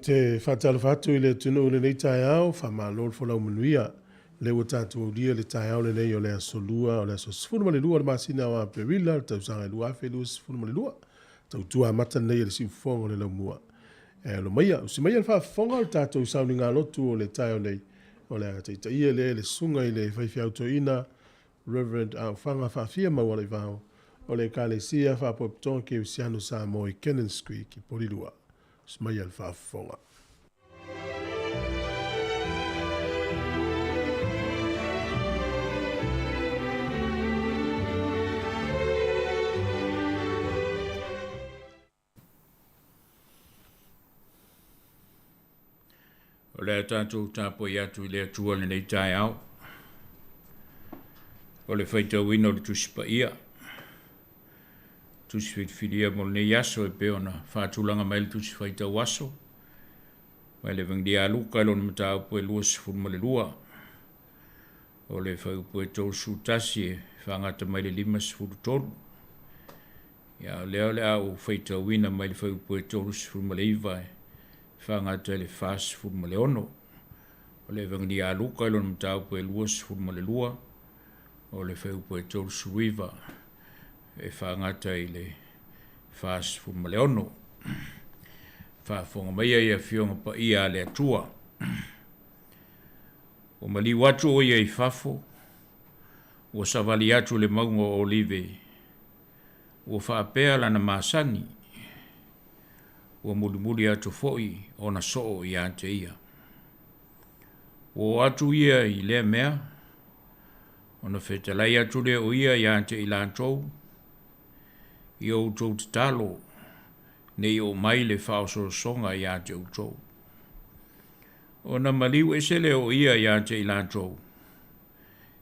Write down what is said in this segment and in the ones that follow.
te faatalofa atu i le atunuu i lenei taeao, faamalo le folau manuia. O lea ua tatou aulia le taeao lenei o le aso Lua, o le aso 12 o le masina o Aperila, le tausaga 2022. Tautua amata lenei e le siufofoga o le laumua. E alo maia, usi maia le faafofoga o le tatou sauniga lotu o le taeao nei, o le a taitaia lea e le susuga i le faifeau toeaina Reverend Aofaga Faafia Maualaivao o le Ekalesia Faapotopotoga Kerisiano Samoa i Cannons Creek i Polilua. Usi maia le faafofoga. O le a tatou tapuai atu i le Atua i lenei taeao, o le faitauina o le Tusi Paia, Tusi Filifilia mo lenei aso e pei ona faatulaga mai le Tusi Faitau Aso, mai le Evangelia a Luka i lona mataupu e 22, o le fuaiupu e 31 e faagata mai le 53. Ia, o lea o le a ou faitauina mai le fuaiupu e 39 e faagata i le 46. O le Evangelia a Luka i lona mataupu e 22, o le fuaiupu e 39 e faagata i le 46. Faafofoga maia i Afioga Paia a le Atua. Ua maliu atu o ia i fafo, ua savali atu i le mauga o Olive, ua faapea lana masani, ua mulimuli atu foi ona soo ia te ia. Ua oo atu ia i lea mea, ona fetalai atu lea o ia ia te i latou, Ia outou tatalo, ne i oo mai le faaosoosoga ia te outou. Ona maliu ese lea o ia ia te i latou,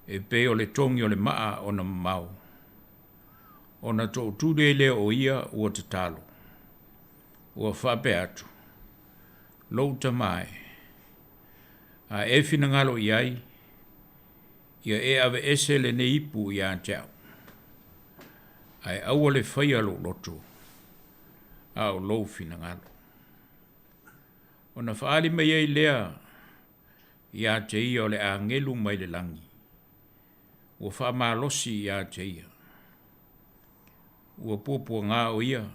e pei o le togi o le maa ona mamao, ona tootuli ai lea o ia ua tatalo, ua faapea atu, Lou tama e, a e finagalo i ai, ia e aveese lenei ipu ia te au, ae aua le faia lou loto, a o lou finagalo. Ona faaali mai ai lea ia te ia o le agelu mai le lagi, ua faamalosi ia te ia. Ua puapuaga o ia,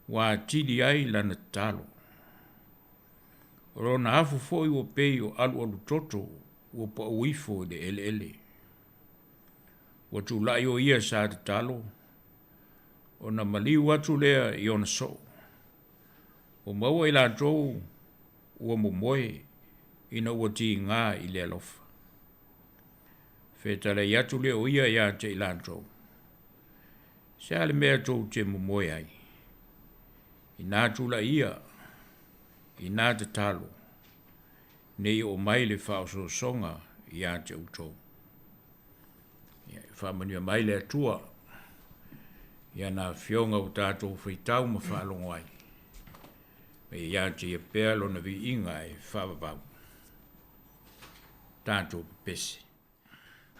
ua atili ai lana tatalo. O lona afu foi ua pei o alualutoto ua pau ifo i le eleele. Ua tulai o ia sa tatalo, ona maliu atu lea i ona soo. Ua maua i latou ua momoe ina ua tiga i le alofa. Fetalai atu lea o ia ia te i latou, Se a le mea tou te momoe ai? Inā tulai ia, inā tatalo, ne i oo mai le faaosoosoga ia te outou. Ia faamanuia mai le Atua i ana afioga ua tatou faitau ma faalogo ai, ma ia ia te ia pea lona viiga e faavavau. Tatou pepese.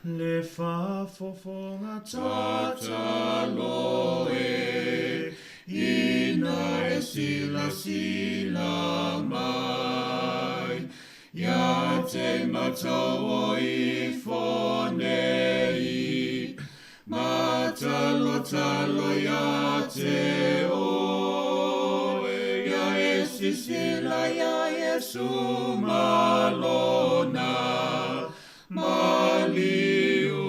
Le faafofoga tatalo e, ina e silasila mai, ia te matou o ifo nei, matalotalo ia te oe, ia e sisila ia Iesu ma lona maliu,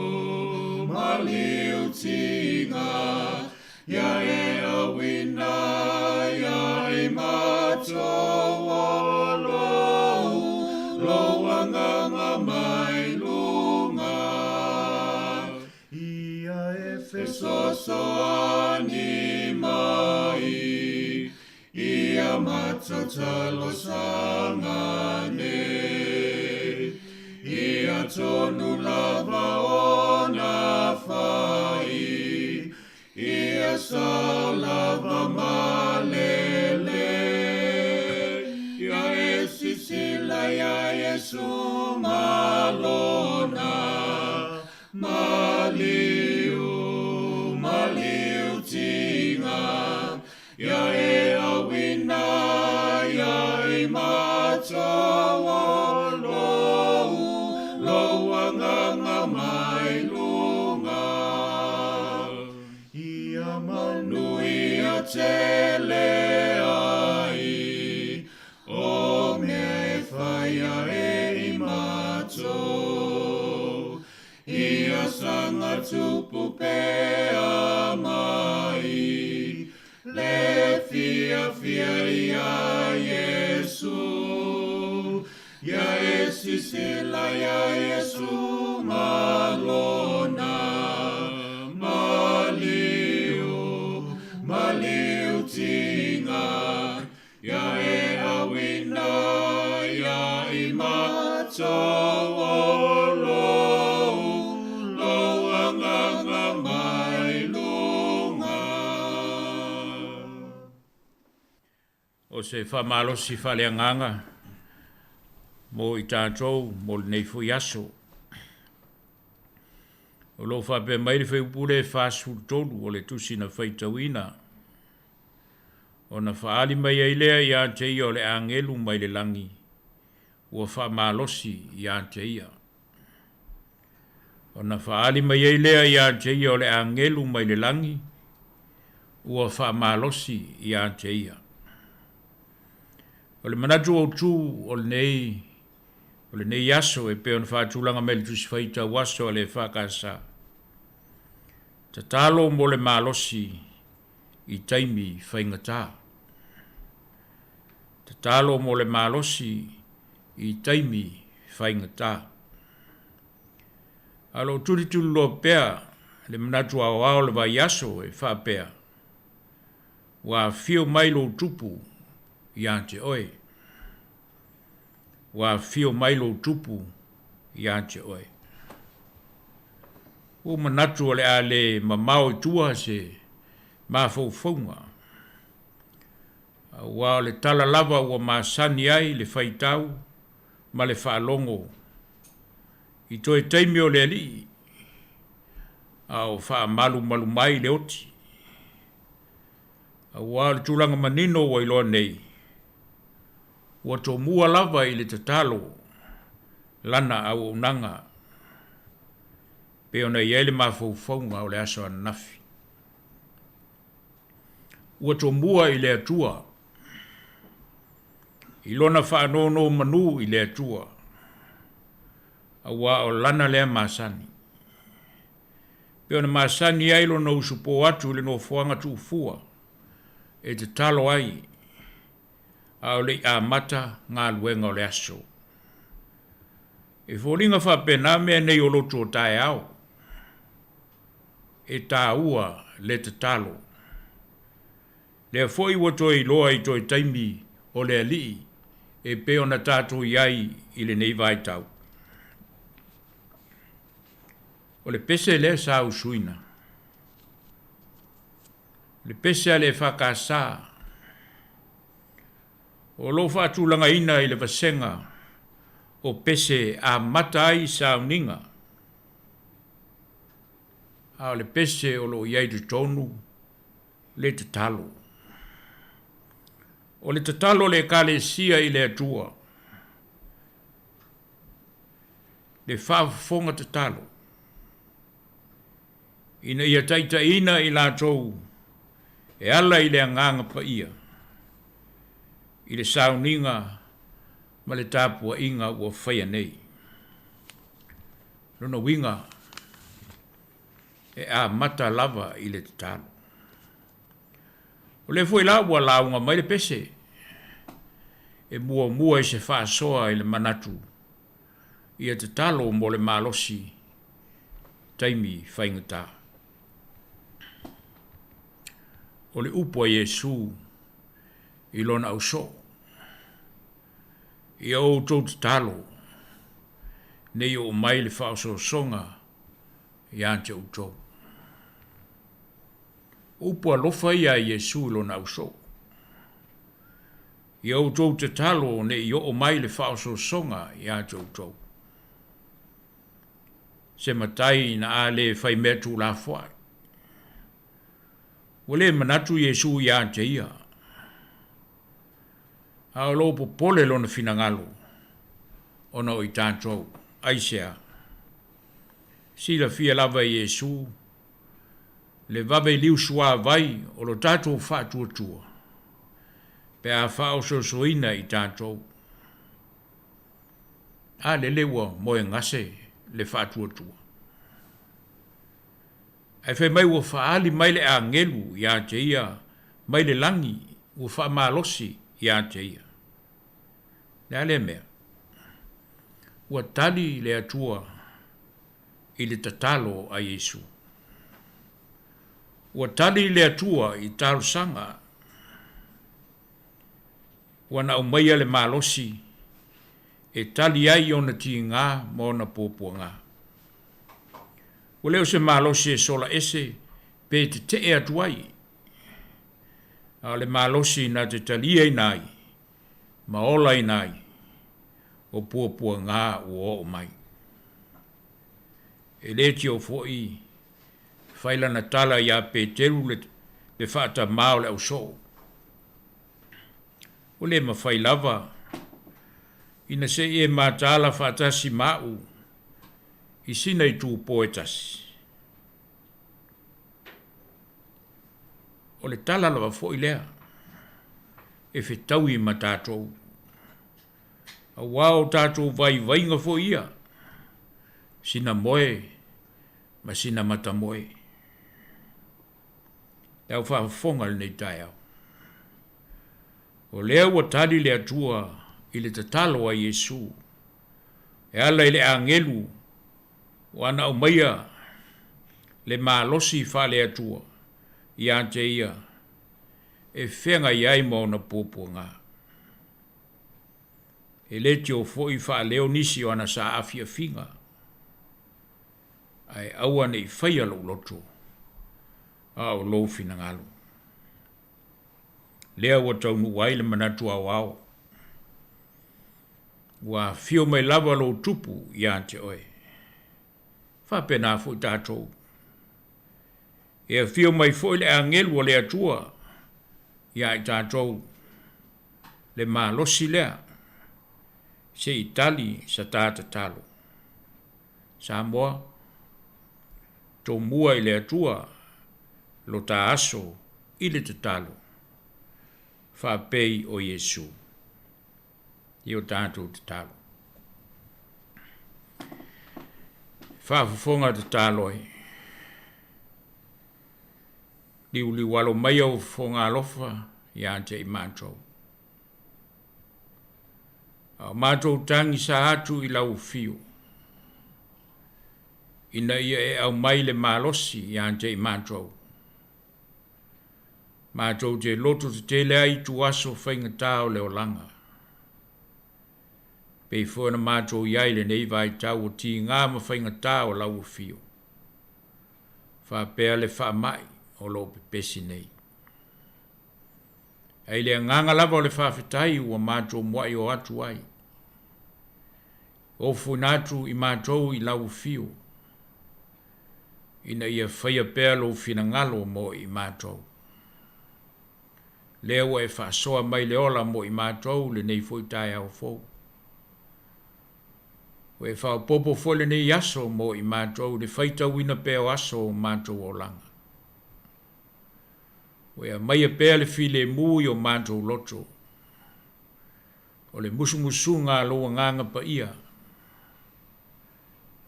maliu tiga, ia e auina ia i matou o lou, lou agaga mai luga. Ia e fesoasoani mai, Ia matou talosaga nei, ia tonu lava ona fai, ia sao lava ma lelei. Ia e sisila ia Iesu ma lona maliu, maliu tiga, Ia e auina saga tupu pea mai le fiafia iā Iesu. Ia e sisila iā Iesu ma lona maliu, maliu tiga, ia e auina ia i matou o lou, lou agaga mai luga. O se faamalosi faaleagaga mo i tatou mo lenei foi aso. O lo o faapea mai le fuaiupu lea e 43 o le tusi na faitauina, ona faaali mai ai lea ia te ia o le agelu mai le lagi ua faamalosi ia te ia. Ona faaali mai ai lea ia te ia o le agelu mai le lagi ua faamalosi ia te ia. O le manatu autu o lenei o lenei aso e pei ona faatulaga mai le Tusi Faitau Aso a le EFKS, Tatalo mo le malosi i taimi faigata. Tatalo mo le malosi i taimi faigata. A o lo o tulituliloa pea le manatu aoao o le vaiaso e faapea, Ua afio mai lou Tupu ia te oe. Ua afio mai lou Tupu ia te oe. Ua ou manatu o le a le mamao i tua se mafaufauga, aua o le tala lava ua masani ai le faitau ma le faalogo i toe taimi o le Alii, a o faamalumalu mai le oti. Aua o le tulaga manino ua iloa nei, ua tomua lava i le tatalo lana auaunaga, pei ona i ai le mafaufauga o le aso ananafi. Ua tomua i le Atua, i lona faanonomanu i le Atua, aua o lana lea masani. Pei ona masani ai lona usupo atu i le nofoaga tuufua e tatalo ai a o le i amata galuega o le aso. E foliga faapena mea nei o lotu o taeao, e taua le tatalo. Lea foi ua toe iloa i toe taimi o le Alii e pei ona tatou i ai i lenei vaitau. O le pese lea sa usuina, le pese a le EFKS, o lo o faatulagaina i le vasega o pese amata ai sauniga, a o le pese o lo o i ai i totonu le tatalo. O le tatalo a le Ekalesia i le Atua, le faafofoga tatalo, ina ia taitaiina i latou e ala i le Agaga Paia i le sauniga ma le tapuaiga ua faia nei. Lona uiga, e amata lava i le tatalo. O lea foi la ua lauga mai le pese e muamua i se faasoa i le manatu ia tatalo mo le malosi taimi faigata. O le upu a Iesu i lona ausoo, Ia outou tatalo, ne i oo mai le faaosoosoga ia te outou. O upu alofa ia a Iesu i lona ausoo. Ia outou tatalo ne i oo mai le faaosoosoga ia te outou. Se matai na a le faimea tuulafoai. Ua le manatu Iesu ia te ia, a o lo o popole lona finagalo ona o i tatou. Aisea? Silafia lava e Iesu le vave liusuavai o lo tatou faatuatua pe a faaosoosoina i tatou. A lele ua moegase le faatuatua. Ae fai mai ua faaali mai le agelu ia te ia mai le lagi, ua faamalosi ia te ia. Le a lea mea? Ua tali le Atua i le tatalo a Iesu. Ua tali le Atua i talosaga. Ua na aumaia le malosi e tali ai ona tiga ma ona puapuaga. Ua le o se malosi e sola ese pe tetee atu ai, a o le malosi na te taliaina ai ma olaina ai o puapuaga ua oo mai. E le tio foi fai lana tala iā Peteru le faatamā o le ausoo. Ua le mafai lava ina se i e mataala faatasi ma au i sina itupo e tasi. O le tala lava foi lea e fetaui ma tatou, auā o tatou vaivaiga foi ia, sina moe ma sina matamoe. Le au faafofoga i lenei taeao. O lea ua tali le Atua i le tatalo a Iesu e ala i le agelu ua ana aumaia le malosi faale-Atua ia te ia e feagai ai ma ona puapuaga. E le tio foi faaleo nisi o ana saafiafiga, ae aua ne i faia lou loto, a o lou finagalo. Lea ua taunuu ai le manatu aoao, ua afio mai lava lou tupu ia te oe. Faapena foi tatou. E afio mai foi le agelu o le Atua ia i tatou, le malosi lea, se i tali sa ta tatalo. Samoa, tomua i le Atua lo ta aso i le tatalo, faapei o Iesu. I o tatou tatalo. Faafofoga tatalo e, liuliualo mai au fofoga alofa ia te i matou. A o matou tagisa atu i lau afio, ina ia e aumai le malosi ia te i matou. Matou te loto tetele ai i ituaso faigata o le olaga. Pei foi ona matou i ai i lenei vaitau o tiga ma faigata o lau afio, faapea le faamai o lo o pepesi nei. Ae i le agaga lava o le faafetai ua matou muai o atu ai, ofoina atu i matou i lau afio, ina ia faia pea lou finagalo mo i matou. Lea ua e faasoa mai le ola mo i matou lenei foi taeao fou. Ua e faaopoopo foi lenei aso mo i matou i le faitauina pea o aso o matou olaga. Ua e aumaia pea le filemu i o matou loto. O le musumusuga a lou Agaga Paia,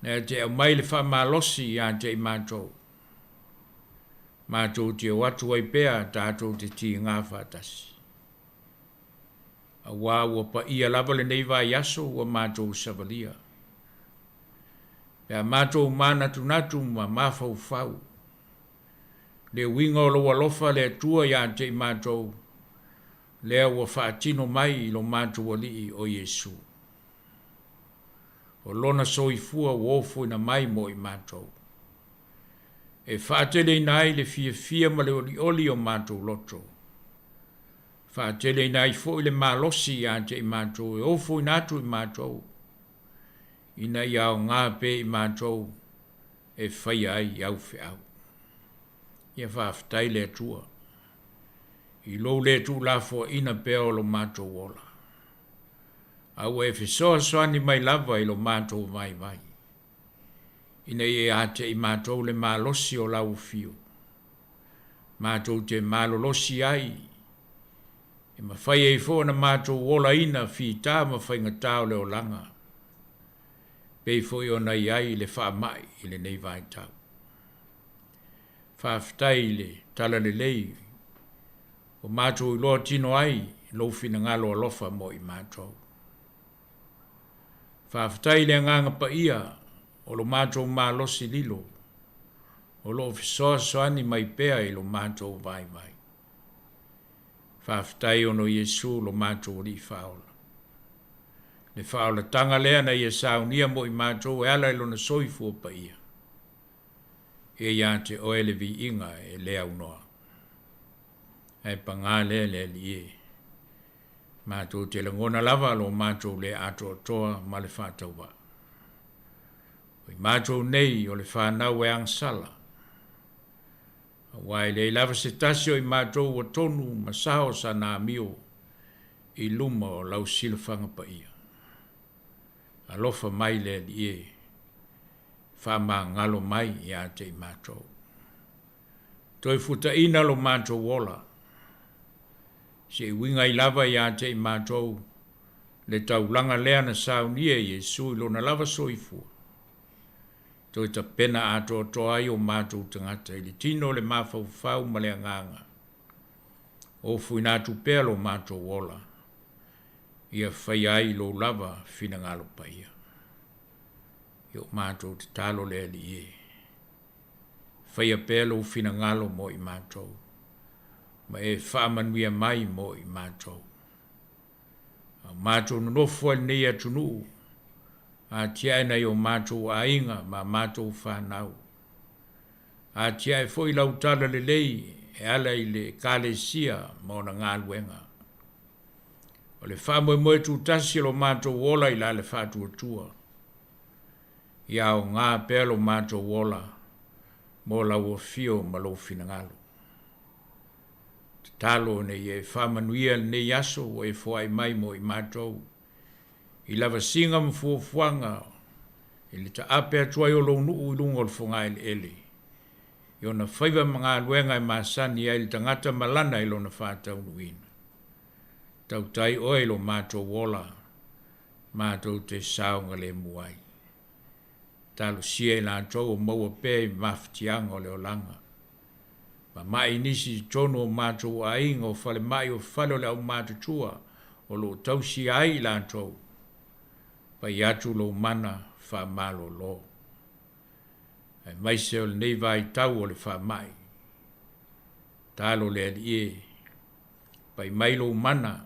na e te aumai le faamalosi ia te i matou, matou te o atu ai pea tatou te tiga faatasi. Auā ua paia lava lenei vaiaso ua matou savalia. Pe a matou manatunatu ma mafaufau, le uiga o lou alofa le Atua ia te i matou, lea ua faatino mai i lo matou Alii o Iesu. O Lona soifua ua ofoina mai mo i matou, e faateleina ai le fiafia ma le olioli o matou loto, faateleina ai foi le malosi ia te i matou e ofoina atu i matou, ina ia aoga pea i matou e faia ai au feau. Ia faafetai le Atua i lou le tuulafoaina pea o lo matou ola, a ua e fesoasoani mai lava i lo matou vaivai, ina ia ate'i matou le malosi o lau afio, matou te malolosi ai, e mafai ai foi ona matou olaina fita ma faigata o le olaga, pei foi ona i ai le faamai i lenei vaitau. Faafetai i le talalelei ua matou iloa tino ai lou finagalo alofa mo i matou. Faafetai i le Agaga Paia o lo matou malosi lilo o lo o fesoasoani mai pea i lo matou vaivai. Faafetai ona o Iesu lo matou Alii Faaola. Le faaolataga lea na Ia saunia mo i matou e ala i Lona soifua paia. Ia ia te Oe le viiga e le aunoa. Ae pagā lea le Alii e, matou te lagona lava lo matou le atoatoa ma le faatauvaa. O i matou nei o le fanau e agasala, aua e leai lava se tasi o i matou ua tonu ma sao sana amio i luma o lau silafaga paia. Alofa mai le Alii e, faamagalo mai ia te i matou. Toe futaina lo matou ola, se i uiga ai lava ia te i matou le taulaga lea na saunia e Iesu i lona lava soifua, toe tapena atoatoa ai o matou tagata i le tino o le mafaufau ma le agaga, ofuina atu pea lo matou ola, ia faia ai lou lava finagalo paia. I o matou tatalo le Alii e, faia pea lou finagalo mo i matou, ma e faamanuia mai mo i matou. A o matou nonofo ai i lenei atunuu, atiae nai o matou aiga ma matou fanau. Atiae foi lau talalelei e ala i le Ekalesia ma ona galuega. O le faamoemoe tutasi o lo matou ola i la le faatuatua, ia aoga pea lo matou ola mo lau afio ma lou finagalo. Tatalo ina ia e faamanuia lenei aso ua e foai mai mo i matou, i lavasiga ma fuafuaga i le taape atu ai o lou nuu i luga o le fogaeleele, i ona faiva ma galuega e masani ai le tagata ma lana i lona faataunuuina. Tautai oe i lo matou ola, matou te saogalemu ai. Talosia i latou o maua pea i mafatiaga o le olaga. Mamai nisi i totonu o matou aiga, o falemai, o fale o le aumatutua o lo o tausia ai i latou, pai atu lou mana faamalolo. Aemaise o lenei vaitau o le faamai, talo le Alii e, pai mai lou mana,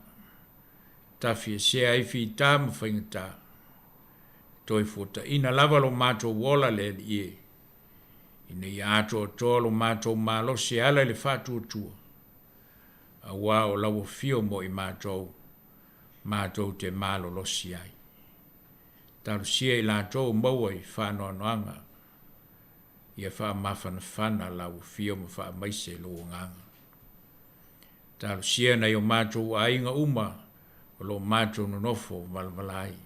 tafiesea ai fita ma faigata, toe fuataina lava lo matou ola le Alii e, ina ia atoatoa lo matou malosi e ala i le faatuatua, aua o lau afio mo i matou, matou te malolosi ai. Talosia i latou o maua i faanoanoaga, ia faamafanafana lau afio ma faamaise lou agaga. Talosia nai o matou aiga uma o lo o matou nonofo valavala ai.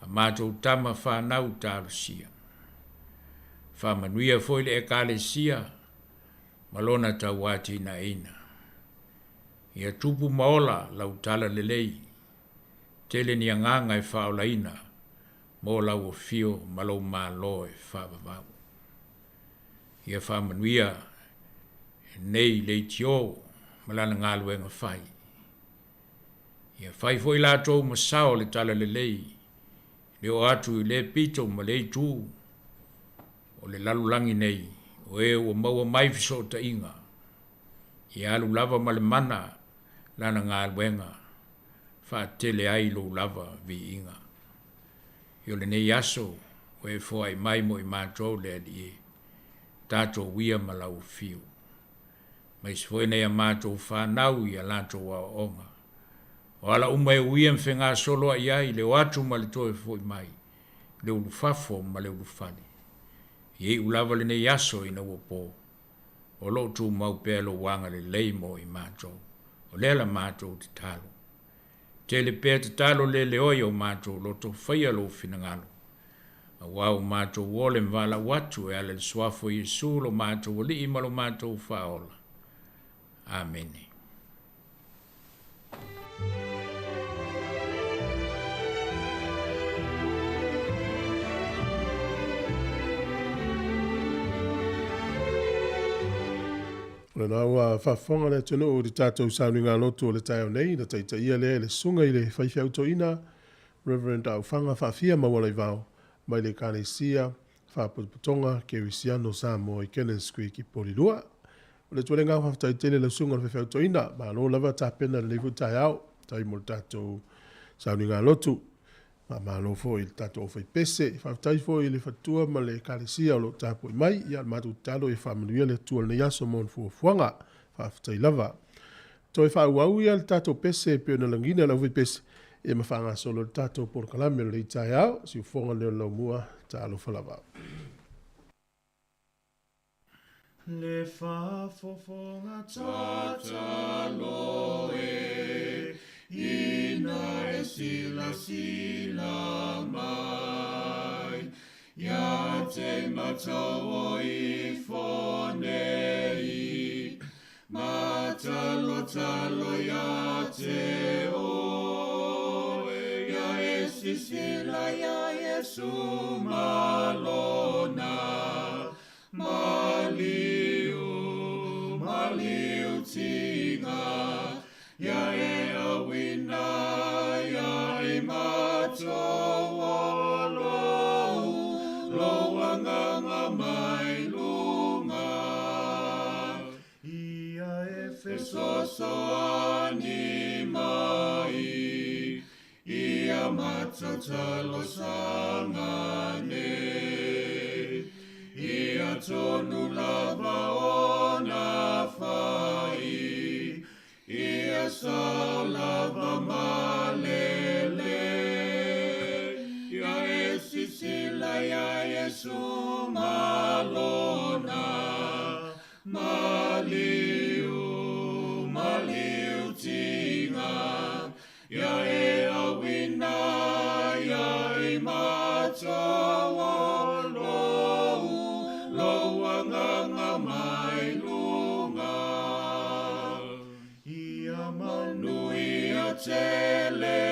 A matou tama fanau talosia. Faamanuia foi le Ekalesia ma lona tauatiaeina. Ia tupu ma ola lau talalelei, tele ni agaga e faaolaina mo lau afio ma lou Malo e faavavau. Ia faamanuia nei leitio ma lana galuega fai. Ia fai foi latou ma sao le talalelei, le oo atu i lea pito ma lea itu o le lalolagi nei, o e ua maua mai fesootaiga, ia alu lava ma le mana lana galuega, faatele ai lou lava viiga. I o lenei aso ua e foai mai mo i matou le Alii e, tatou uia ma lau afio. Aemaise foi nai a matou fanau i a latou aoaoga. O ala uma e uia ma fegasoloai ai le o atu ma le toe foi mai, le ulufafo ma le ulufale. Ia iu lava lenei aso ina ua po, o lo o tumau pea lou agalelei mo i matou. O lea la matou tatalo. Tele pea tatalo leleoa i o matou loto, faia lou finagalo. Aua ua matou ole ma valaau atu e ala i le suafa o Iesu lo matou Alii ma lo matou Faaola. Amene. O lena ua faafofoga le atunuu i le tatou sauniga lotu o le taeao nei, na taitaia lea e le susuga i le faifeau toeaina Reverend Aufaga Faafia Maualaivao mai le Ekalesia Faapotopotoga Kerisiano Samoa i Cannons Creek i Polilua. O le tualega faafetai tele lau susuga i le faifeau toeaina, malo lava tapena i lenei foi taeao, faafetai mo le tatou sauniga lotu. Faamalo foi i le tatou aufaipese, faafetai foi i le faletua ma le Ekalesia o lo o tapuai mai. Ia, o le matou tatalo ia faamanuia le Atua i lenei aso ma ona fuafuaga. Faafetai lava. Toe faaauau ia le tatou pese e pei ona lagiina e le aufaipese, ia ma faagasolo le tatou polokalame o lenei taeao. Siufofoga lea o le laumua, talofa lava. Le faafofoga tatalo e, ina e silasila mai, ia te matou o ifo nei, matalotalo ia te oe, ia e sisila ia Iesu malona, maliu, maliu tiga, ia e auina, ia i matou o lou, lou agaga mai luga. Ia e fesoasoani mai, ia matou talosaga nei. Ia tonu lava ona fai, ia sao lava ma lelei. Ia e sisila ia Iesu malona, maliu, maliu tiga, ia e auina, ia i matou o lou, lou agaga mai luga. Ia manuia tele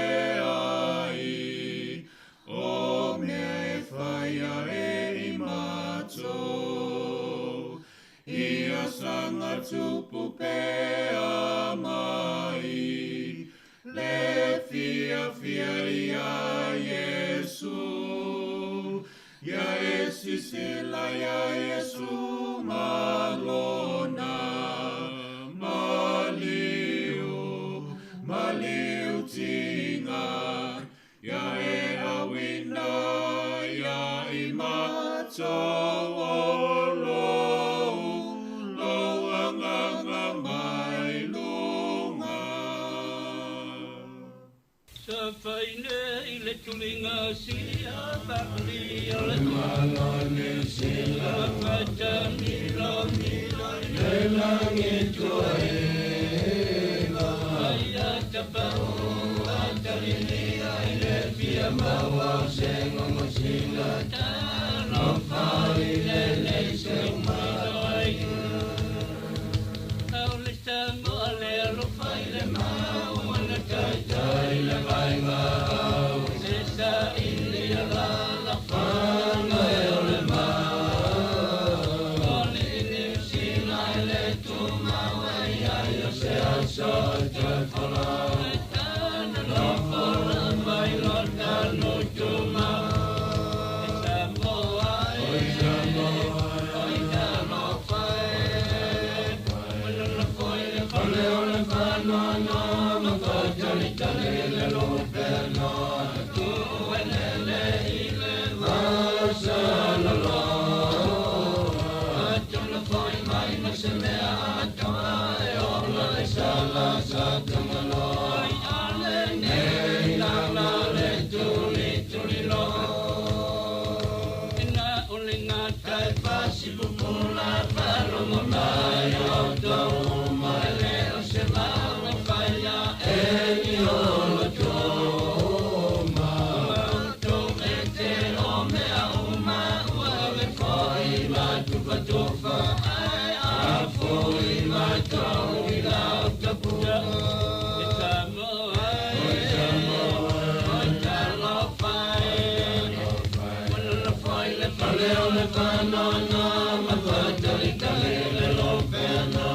ai, o mea e faia e i matou. Ia saga tupu pea mai, le fiafia ia Iesu. Ia e sisila ia Iesu malona, maliu, maliu tiga, ia e auina, ia i matou o lou, lou agaga mai luga. Sa faile i le tuliga sia pakali o le fatamilo milo le langi tuaela. Aia tapau atalilia i le fia maua se ngongosina talofa i le lei se umaloi. Au le Samoa le alofa i le mau ana taitai le vaenga au. Se sa ili ala la fanga e o le mau. O le ini usina e le tumau e ia ia se aso e te fola. E tana lofo la vai lo tanu tumau. E Samoa e, oi talofa e. Wala la foi le fale o le whanana, ma whatali tali le lopena. Tu e lele i le vasa la la. Atuna foi mai na se mea atoa e ola e sala sa tamalo. Ai ale nei la la le tuli tuli lo. Ina o le ngata e pasi pupula whalongo mai o tau mai le o se vao whaia e ni o lo tōma. Tō me te o mea uma ua me foi ma tufa tufa ai a foi ma tau i lau taputa. E Samoa e, oi talofa e. Wala la foi le fale o le whanana, ma whatali tali le lopena.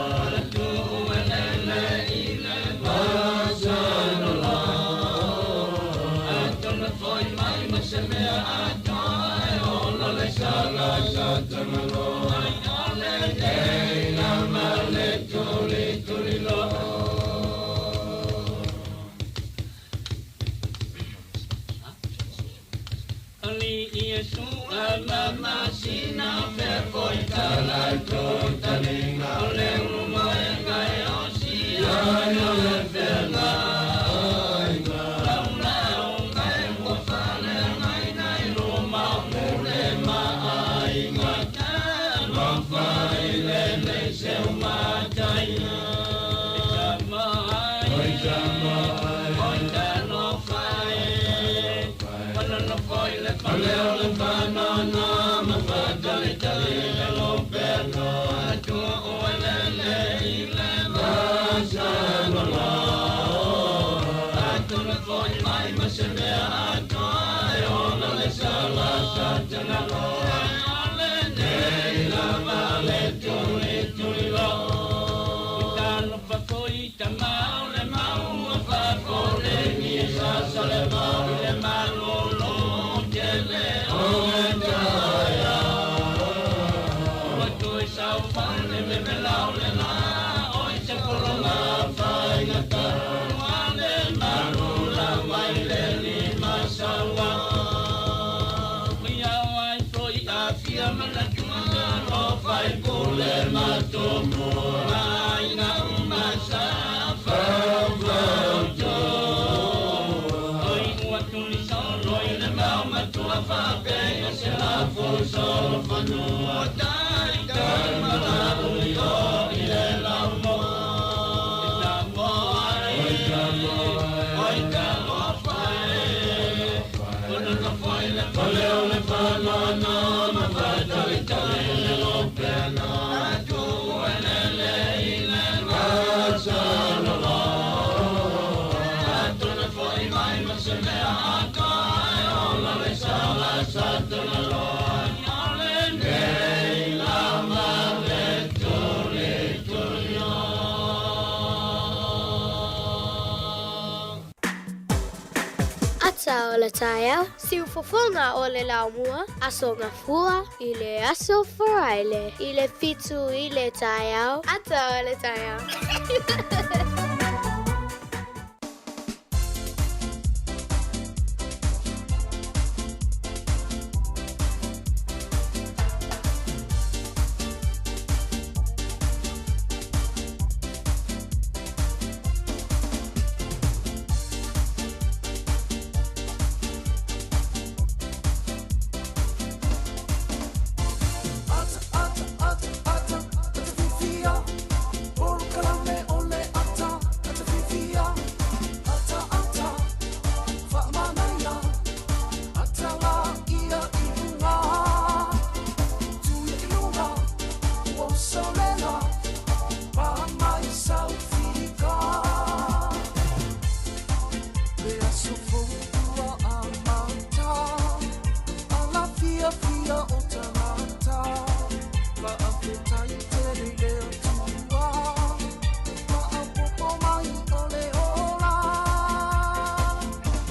Ata o le taeao, siufofoga o le laumua, Aso Gafua i le Aso Faraile i le 7 i le taeao. Ata o le taeao.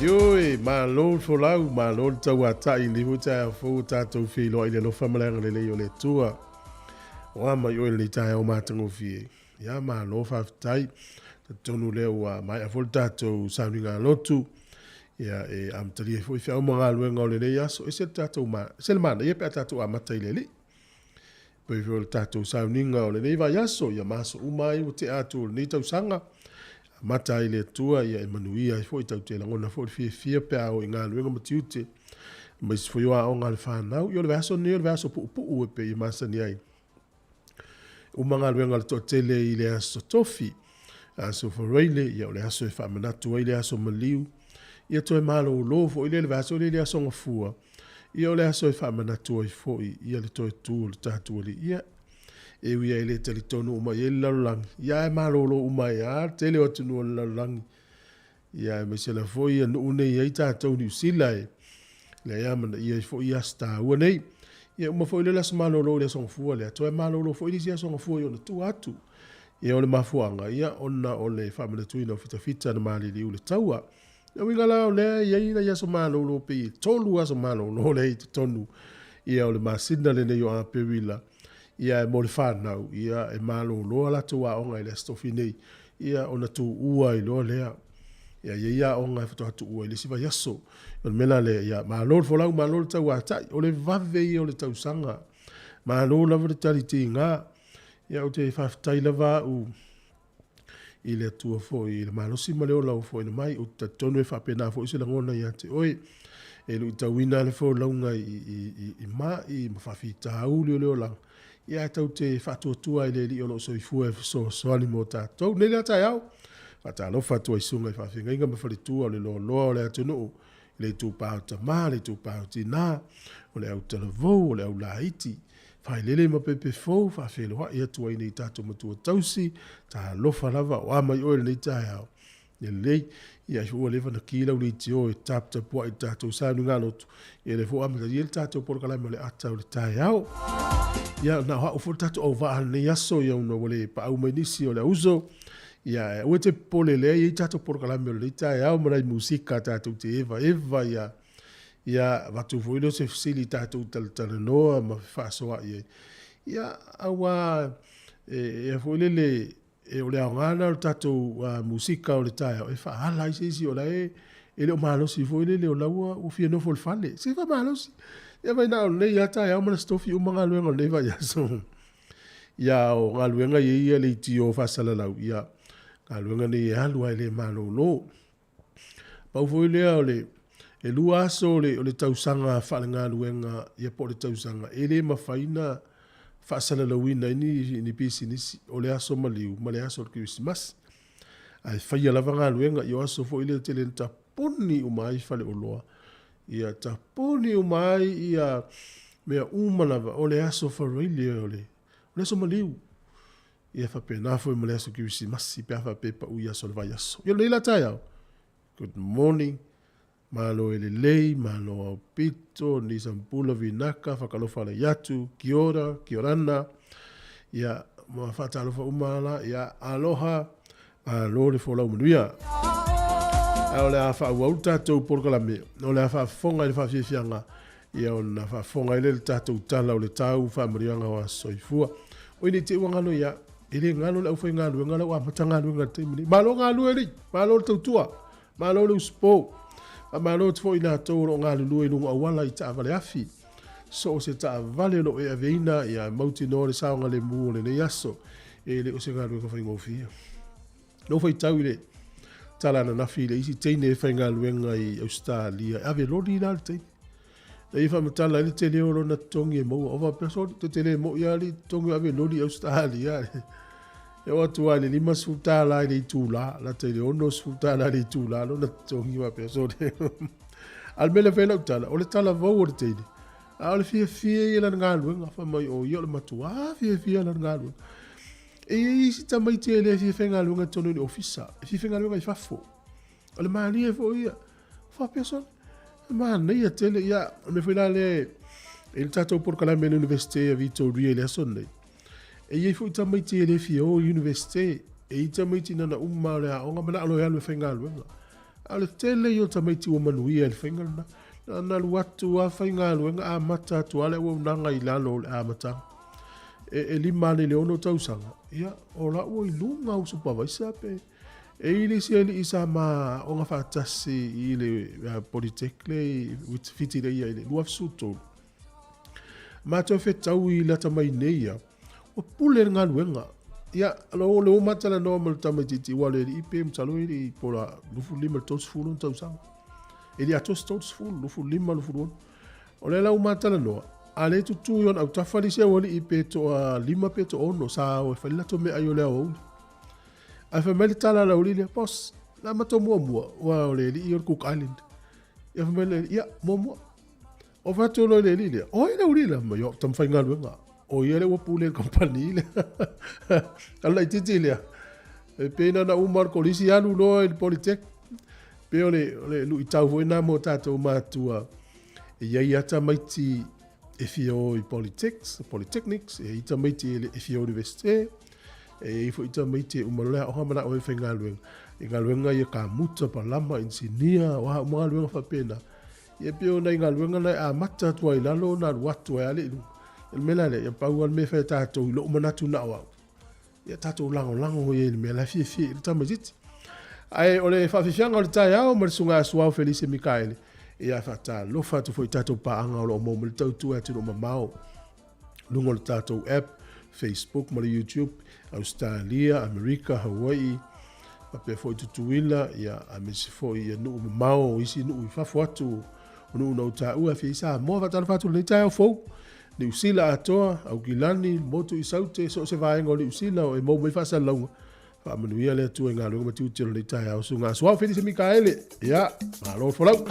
Ioe, malo le folau, malo le tauata'i i lenei foi taeao fou ua tatou feiloai i le alofa ma le agalelei o le Atua. O a mai oe i lenei taeao matagofie. Ia, malo faafetai. Talitonu lea ua maea foi le tatou sauniga lotu. Ia, e amatalia ai foi feau ma galuega o lenei aso. Ese le tatou ma, ese le manaia pe a tatou amata i le Alii. Pei foi o le tatou sauniga o lenei vaiaso, ia ma aso uma ai ua tea atu o lenei tausaga. Amata ai le Atua, ia e manuia ai foi, tatou te lagona foi le fiafia pe a o i galuega ma tiute, aemaise foi o aoga a le fanau. Ia o le vaiaso lenei o le vaiaso puupuu e pei e masani ai. Uma galuega a le toatele i le aso Tofi, aso Faraile, ia o le aso e faamanatu ai le aso maliu. Ia toe malolo foi lea i le vaiaso lea i le aso Gafua, ia o le aso e faamanatu ai foi ia le toe tu o le tatou Alii. Ia, e ui lava e le talitonu uma i ai le lalolagi, ia ae malolo uma ai lava le tele o atunuu o le lalolagi. Ia aemaise lava foi ia nuu nei e i ai tatou Niu Sila e lea e amanaia ai foi aso taua nei. Ia uma foi lea le aso malolo i le aso Gafua lea, toe malolo foi le isi aso Gafua i ona tua atu. Ia o le mafuaaga, ia ona o le faamanatuina o fitafita na maliliu i le taua. O le uiga la o lea e i ai nai aso malolo pei e 3 aso malolo lea i totonu ia o le masina lenei o Aperila. Ia ae mo le fanau, ia e malolo a latou aoga i le Aso Tofi nei, ia ona tuua ai loa lea. Ia e i ai aoga e faatoa tuua i le isi vaiaso. O le mea la lea, ia malo le folau, malo le tauatai, o le vave ia o le tausaga. Malo lava le tali tiga. Ia ou te faafetai lava au i le Atua foi i le malosi ma le ola ua foaina mai. Ou te talitonu e faapena foi se lagona ia te oe. E luitauina le folauga i, i, i, i mai ma faafitauli o le olaga. Ia ae tatou te faatuatua i le Alii o lo o soifua e fesoasoani mo tatou. Nei lea taeao, faatalofa atu ai susuga i faafeagaiga ma faletua o le loaloa o le atunuu, i le itupa o tama, le itupa o tina, o le autalavou, o le aulaiti, failele ma pepe fou, faafeiloai atu ai nei tatou matua tausi, talofa lava o a mai oe lenei taeao. Lelei, ia ai foi ua leva ona ki lau leitio e taputapuai i le tatou sauniga lotu, ia lea foi ua amatalia le tatou polokalame o le ata o le taeao. Ia, na o au foi le tatou auvaa i lenei aso, ia ona ua le paau mai nisi o le auso. Ia, ae aua e te popole, lea e i ai tatou polokalame o lenei taeao ma nai musika tatou te evaeva, ia, ia avatu foi lea o se fesili tatou talatalanoa ma fefaasoaai ai. Ia, aua e, e foi lele, E o le aoga lena o le tatou musika o le taeao e faaala ai se isi o la e e le o malosi foi lele o la ua ua fia nofo i le fale. Se faamalosi. Ia vai na o lenei lava taeao ma le Aso Tofi uma galuega o lenei vaiaso. Ia o galuega ia ia leitio faasalalau, ia galuega nei e alu lava e le malolo. Pau foi lea o le e lua aso o le, o le tausaga faalegaluega ia po o le tausaga e le mafai ona faasalalauina ai ni, ni pisinisi, o le aso maliu ma le aso o le Kerisimasi. Ae faia lava galuega i o aso foi lea tele ina tapuni uma ai faleoloa, ia tapuni uma ai ia mea uma lava, o le aso faraile o le, o le aso maliu. Ia faapena foi ma le aso Kerisimasi pe a faapea e pau i aso o le vaiaso. Ia lenei la taeao, good morning, malo e lelei, malo aupito, ni sampula vinaka, whakalofa lai atu, kia ora, kia orana, ia, ma whaatalofa uma ala, ia, aloha, malo le folau manuia. A o le a faaauau le tatou polokalame, o le a faafofoga i le faafiafiaga, Ia ona faafofoga ai lea i le tatou tala o le tau faamanuiaga o aso soifua. Oi nei te i ua galo ia, e le galo le aufaigaluega la ua amata galuega i le taimi nei. Malo galue alii, malo le tautua, malo le usupo. Faamalo atu foi i latou o lo o galulue i luga auala i taavale afi. So o se taavale o lo o e aveina, ia mautinoa le saogalemu o lenei aso. E le o se galuega faigofie. Na ou faitau i le tala ananafi i le isi teine e faigaluega i Ausetalia, e ave loli la le teine. Na ia faamatala ai le tele o lona totogi e maua. O faapea, soli, te tele moi lava le totogi o ave loli i Ausetalia. E oo atu lava i le $50 i le itula, lata i le $60 i le itula lona totogi faapea, soli. A o le mea lea e fai ai lau tala, o le talavou o le teine, a o le fiafia ia i lana galuega, fai mai, o ia o le matua fiafia i lana galuega. E i ai isi tamaiti e le fia faigaluega i totonu o ni ofisa, e fia faigaluega i fafo. O le malie foi ia. Faapea sole, e manaia tele. Ia, o le mea foi la lea e i le tatou polokalame i le Universite a Vitoria i le aso lenei. E i ai foi tamaiti e le fia o i Universite. E i ai tamaiti na ona uma o le aoga manao loa e alu e faigaluega. A o le tele ia o tamaiti ua manuia i le faiga lena. Na ona alu atu lava faigaluega amata atu lava le auaunaga i lalo o le amataga. E, e 5 ane i le 6 tausaga, ia, o la ua i luga au supavaisa pe. E i le isi alii sa ma aoga faatasi i le Polytech le i Whitireia i le 2013. Matou fetau i lata mai nei ia, ua pule le galuega. Ia, lo le uma talanoa ma le tamaitiiti ua le alii pe masalo e le i po la 25 le 30 ona tausaga. E le atoa se 30, 25, 26. O lea la ua ma talanoa, a lea e tutū i ona autafa le isi aualii pe toa 5 pe toa 6 sa o e fai le latou meaai o le aoauli. Ae fai mai le tala a le aualii lea, boss, na matou muamua, ua o le alii o le Cook Island. Ia fai mai le alii, ia, muamua. O fai atu loa i le alii lea, o ai le aualii lea? Fai mai, o tama faigaluega. O ia lea ua pule i le kamupani lea. A o le laitiiti lea, e pei na ona uma o le kolisi alu loa i le Polytech. Pei o le, o le luitau foi lena mo tatou matua. E i ai lava tamaiti e fia o i Polytechs, Polytechnics, e i ai tamaiti e fia o i Universite, e i ai foi tamaiti e uma loa le aoga manao e faigaluega. I galuega ia kamuta, palama, inisinia, o a uma galuega faapena. Ia pei o nai galuega na e amata atu ai i lalo ona alu atu ai lava lea i luga. O le mea la lea, ia pau lava le mea e fai e tatou i lou manatu na o au, ia tatou lagolago i ai i le mea la e fiafia i ai le tamaitiiti. Ae o le faafiafiaga o le taeao ma le Susuga ia Suao Felise Mikaele, ia faatalofa atu foi i tatou paaga o lo o maua mai le tautua i atunuu mamao, luga o le tatou app, Facebook ma le YouTube, Ausetalia, Amerika, Hawaii, faapea foi Tutuila, ia, aemaise foi ia nuu mamao, isi nuu i fafo atu o nuu na ou taua, e fia i Samoa. Faatalofa atu i lenei taeao fou. Niu Sila atoa, Aukilani, Motu i Saute, so o se vaega o Niu Sila o e maua mai faasalalauga. Faamanuia le Atua i galuega ma tiute o lenei taeao. Susuga Suao Felise Mikaele, ia, malo folau.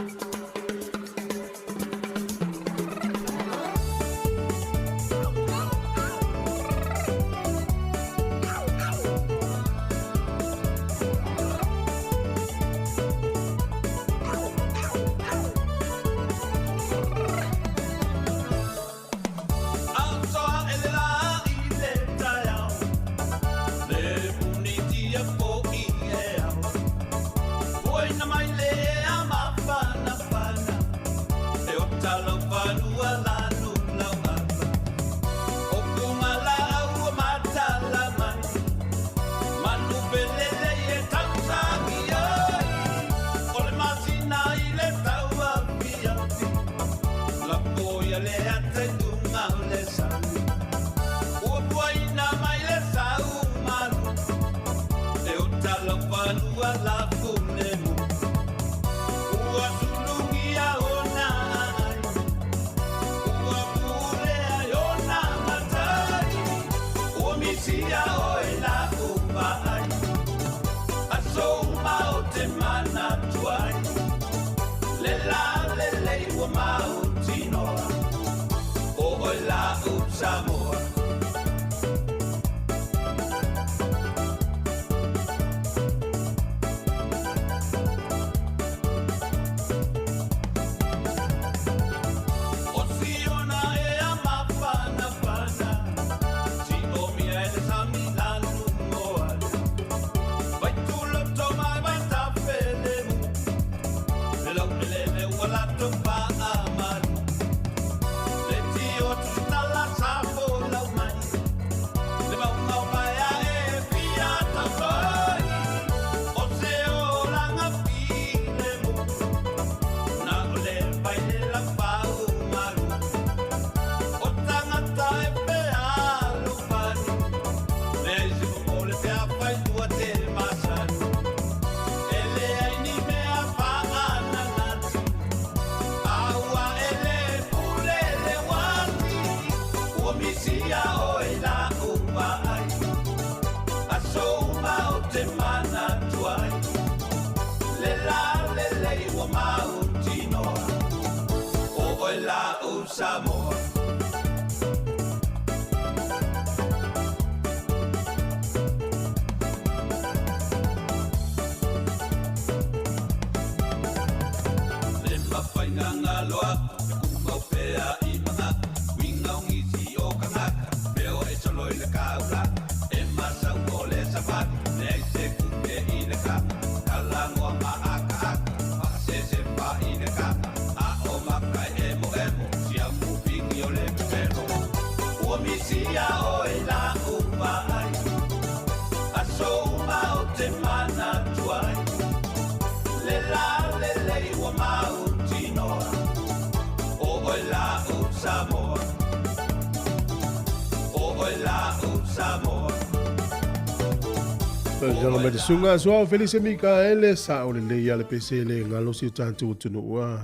Tala mai te sunga Suao Felise Mikaele sa o le lei a le pese le galosi o tatou atunuu a.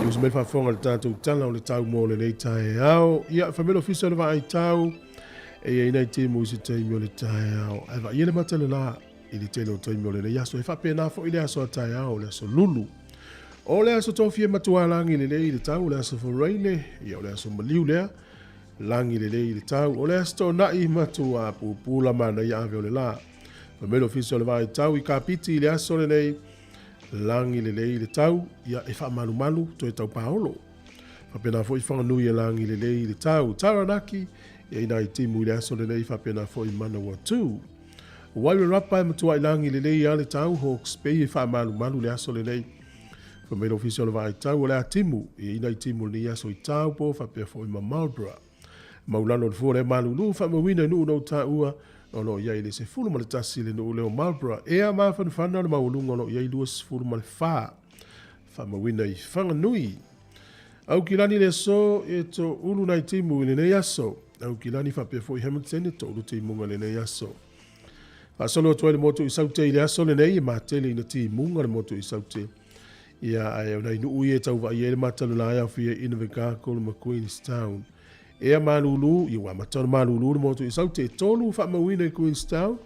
I usu mai le faafofoga i le tatou tala o le tau mo lenei taeao. Ia, fai mai le ofisa o le vaai tau e i ai nai timu i se taimi o le taeao. Ae vaaia le mata le la i le tele o taimi o lenei aso. E faapena foi le aso a taeao, le aso Lulu. O le aso Tofi e matua lagi lelei i le tau, o le aso Faraile, ia o le aso Maliu lea. Lagi lelei i le tau, o le aso Toonai matua pupula manaia ave o le la. Fai mai le ofisa o le vaai tau i Kapiti i le aso lenei, lagi lelei i le tau, ia e faamalumalu toe tau paolo. Faapena foi Whanganui e lagi lelei i le tau. Taranaki, ia ina i timu i le aso lenei faapena foi Manawatu. Wairarapa e matuai lagi lelei a le tau, Hawke's Bay e faamalumalu le aso lenei. Fai mai le ofisa o le vaai tau o le a timu, ia ina i timu lenei aso i Taupo faapea foi ma Marlborough. Maulalo le fua lea malulu faamauina i nuu na ou taua o lo o i ai le 11 le nuu lea o Marlborough. Ea mafanafana o le maualuga o lo o i ai 24 faamauina i Whanganui. Aukilani le aso e to ulu nai timu i lenei aso. Aukilani faapea foi Hamilton e to ulu timuga i lenei aso. Faasolo atu ai le motu i Saute i le aso lenei e matele ina timuga le motu i Saute. Ia, ae o nai nuu ia e tau vaai ai le mata le la e aofia i Invercargill ma Queenstown. Ea malūlū, ia ua amata ona malūlū le motu i Saute, e 3 faamauina i Queenstown.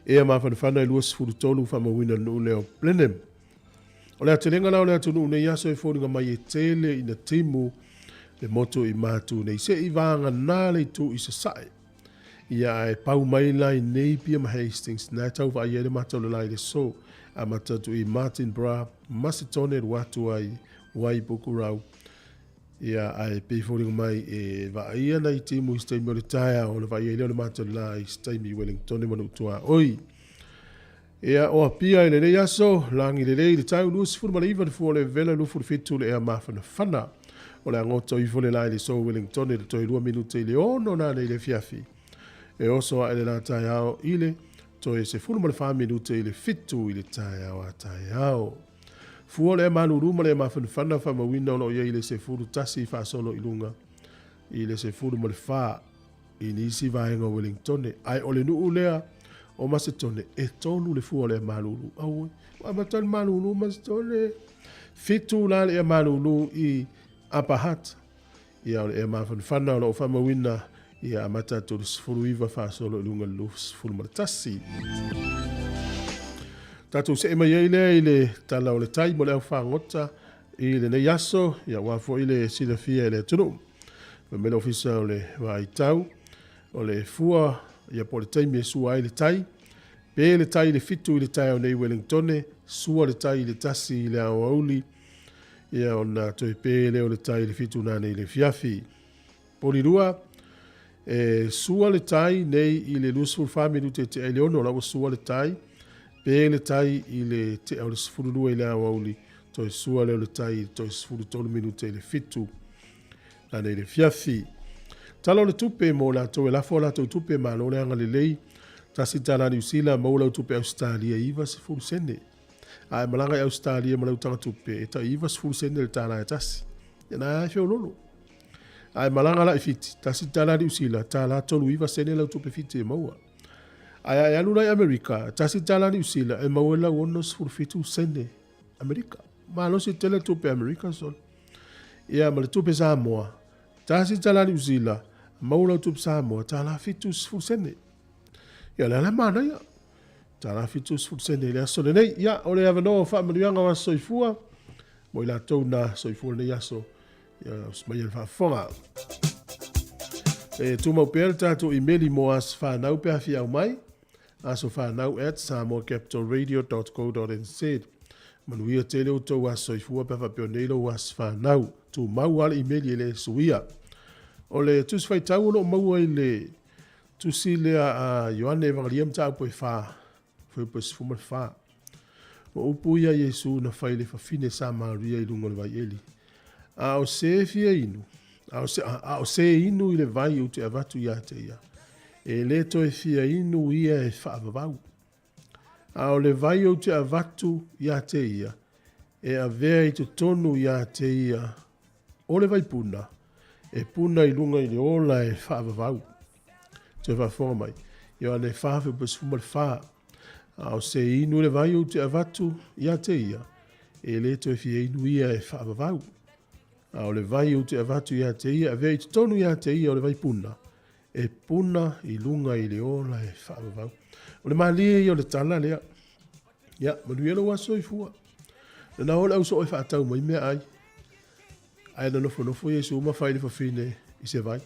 Ea mafanafana e 23 faamauina i le nuu lea o Blenheim. O le aotelega la o le atunuu nei aso e foliga mai e tele ina timu le motu i Matu nei se'i vagana le itu i Sasae. Ia ae pau mai la i Napier ma Hastings na e tau vaai ai le mata o le la i le aso. Amata atu i Martinborough, Masetone alu atu ai Waipukurau. Ia ae pei foliga mai e vaaia nai timu i se taimi o le taeao ona vaai ai lea o le mata o le la i se taimi i Wellingtone ma Nuutuaoi. Ia o Apia i lenei aso, lagi lelei le tau 29 le fua o le vela 27 le ea mafanafana. O le a goto ifo le la i le aso Wellingtone le toe 2 minute i le 6 nanei le afiafi. E oso ae le la taeao i le toe 14 minute i le 7 i le taeao a taeao. Fua o le ea malulu ma le ea mafanafana faamauina o lo o i ai le 11 faasolo i luga i le 14 i nisi vaega o Wellingtone, ae o le nuu lea o Masetone e 3 le fua o le ea malulu. Auoi, ua amata le malulu Masetone. 7 la le ea malulu i Upper Hutt. Ia o le ea mafanafana o lo o faamauina ia amata atu le 19 faasolo i luga i le 21. Tatou see mai ai lea i le tala o le tai mo le au fagota i lenei aso, ia aua foi le silafia e le atunuu. Fai mai le Ofisa o le Vaitau, o le fua ia po o le taimi e sua ai le tai, pe le tai i le 7 i le taeao nei i Wellingtone, sua le tai i le 1 i le aoauli, ia ona toe pe lea o le tai i le 7 nanei i le afiafi. Polilua, e sua le tai nei i le 24 minute e tea i le 6, la ua sua le tai, pe le tai i le tea o le 12 i le aoauli, toe sua lea o le tai i le toe 13 minute i le 7 nanei i le afiafi. Tala o le tupe mo latou e lafo a latou tupe, malo le agalelei, $1 Niu Sila, maua lau tupe Ausetalia e 90 sene. A e malaga i Ausetalia ma lau tagatupe, e tai 90 sene le tala e tasi. Ia na e feololo. A e malaga la i Fiti, $1 Niu Sila, $39 sene lau tupe Fiti e maua. Ae a e alu la i Amerika, $1 Niu Sila e maua ai lau 67 sene Amerika. Malosi tele tupe Amerika sole. Ia ma le tupe Samoa, $1 Niu Sila, maua lau tupe Samoa, $70 sene. Ia le ala manaia. $70 sene i le aso lenei. Ia, o le avanoa o faamanuiaga o aso soifua, mo i latou na soifua lenei aso, ia, usi mai le faafofoga. E tumau pea le tatou imeli mo aso whanau pe a fia au mai, asofanau@samoacapitalradio.co.nz. Manuia tele o tou aso soifua pe a faapea nei lou aso whanau. Tumau lava le imeli e le suia. O le tusi faitau o lo o maua i le tusi lea a Ioane Evagalia mataupu e 4, fuaiupu e 14. O upu ia Iesu na fai i le fafine Samaria i luga o le vaieli. A o se fia inu, a o se, a o se inu i le vai ou te avatu ia te ia, e le toe fia inu ia e faavavau. A o le vai ou te avatu ia te ia, e avea i totonu ia te ia o le vaipuna, e puna i luga i le ola e faavavau. Toe faafofoga mai. Ioane 4, fuaiupu 14. A o se inu le vai ou te avatu ia te ia, e le toe fia inu ia e faavavau. A o le vai ou te avatu ia te ia, avea i totonu ia te ia o le vaipuna, e puna i luga i le ola e faavavau. O le malie ia o le tala lea. Ia, manuia lou aso soifua. Na o le au soo e faatau mai meaai. Ae na nofonofo Iesu ma fai le fafine i se vai.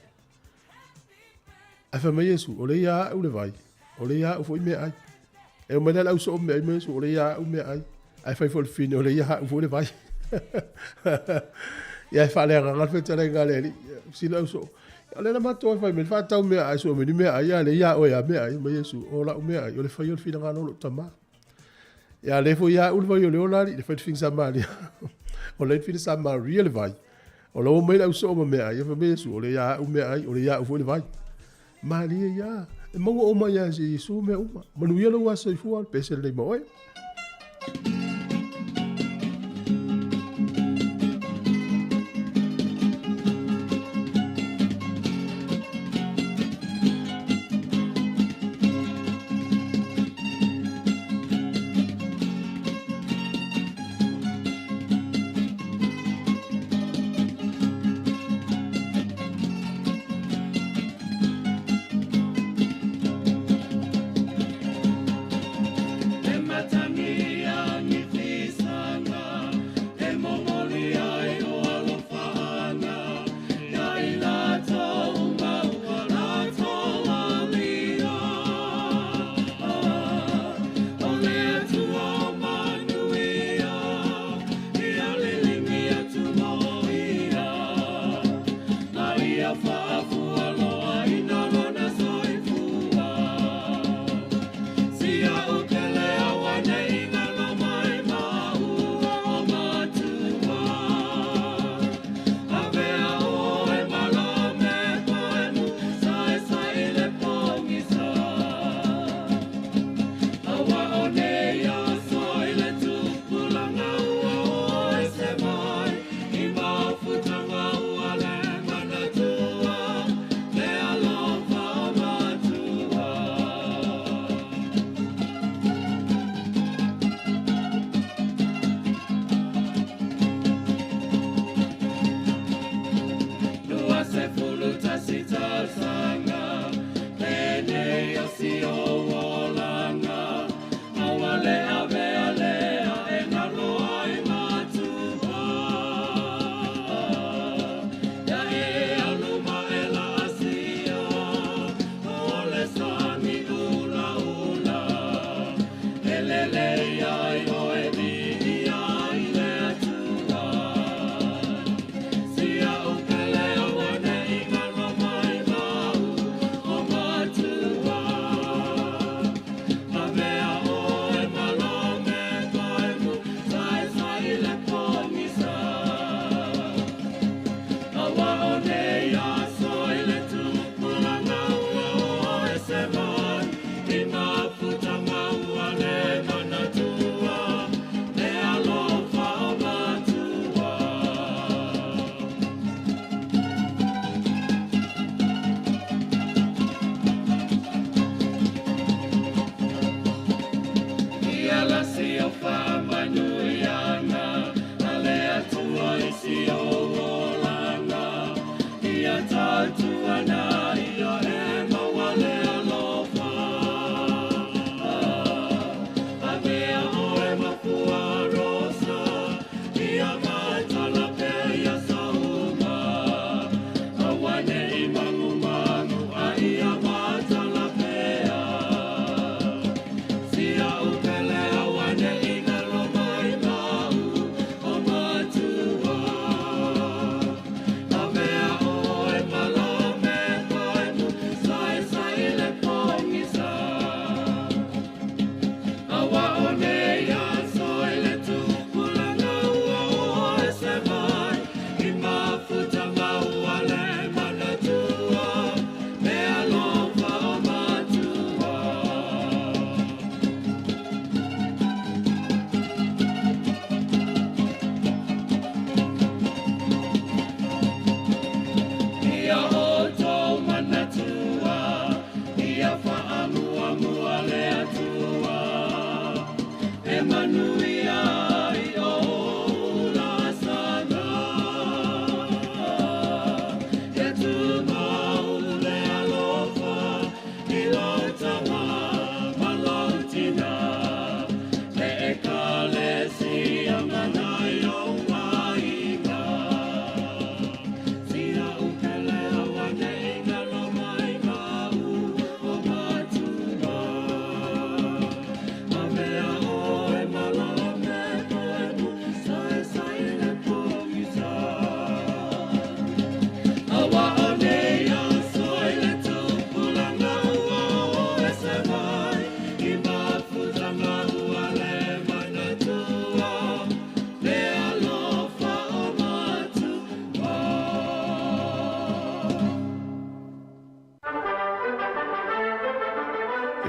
Ae fai mai Iesu, o le ia a'u le vai, o le ia a'u foi meaai. E omai la le au soo meaai ma Iesu, o le ia a'u meaai. Ae fai foi le fafine, o le ia a'u foi le vai. Ia e faaleagaga le fetalaiga a le Alii. Fesili le au soo, o lea na matou e fai mai le faatau meaai sue mai ni meaai, a le ia oe a meaai. Mai Iesu, o la'u meaai, o le faia o le finagalo o lou Tama. Ia le foi ia a'u le vai o le ola alii, le fai le fafine Samaria. O le fafine Samaria le vai. O la ua omai le au soo ma meaai, ia fai mai Iesu, o le ia a'u meaai, o le ia a'u foi le vai. Malie ia, e maua uma ia Iesu mea uma. Manuia lou aso soifua, pese lenei ma oe.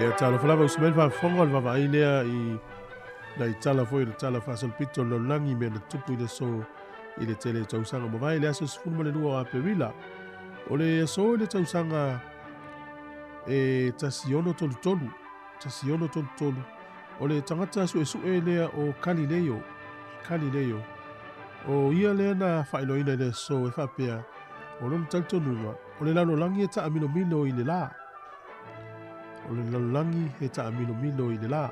Ia talofa lava uso mai le faafofoga o le vaavaai lea i nai tala foi o le tala faasolopito o le lalolagi i mea na tutupu i le aso i le tele o tausaga ua mavae i le aso 12 o Aperila. O le aso i le tausaga e 1633, 1633, o le tagata suesue lea o Galileo, Galileo, o ia lea na faailoaina i le aso e faapea, o lona talitonuga, o le lalolagi e taamilomilo i le la. O le lalolagi e taamilomilo i le la.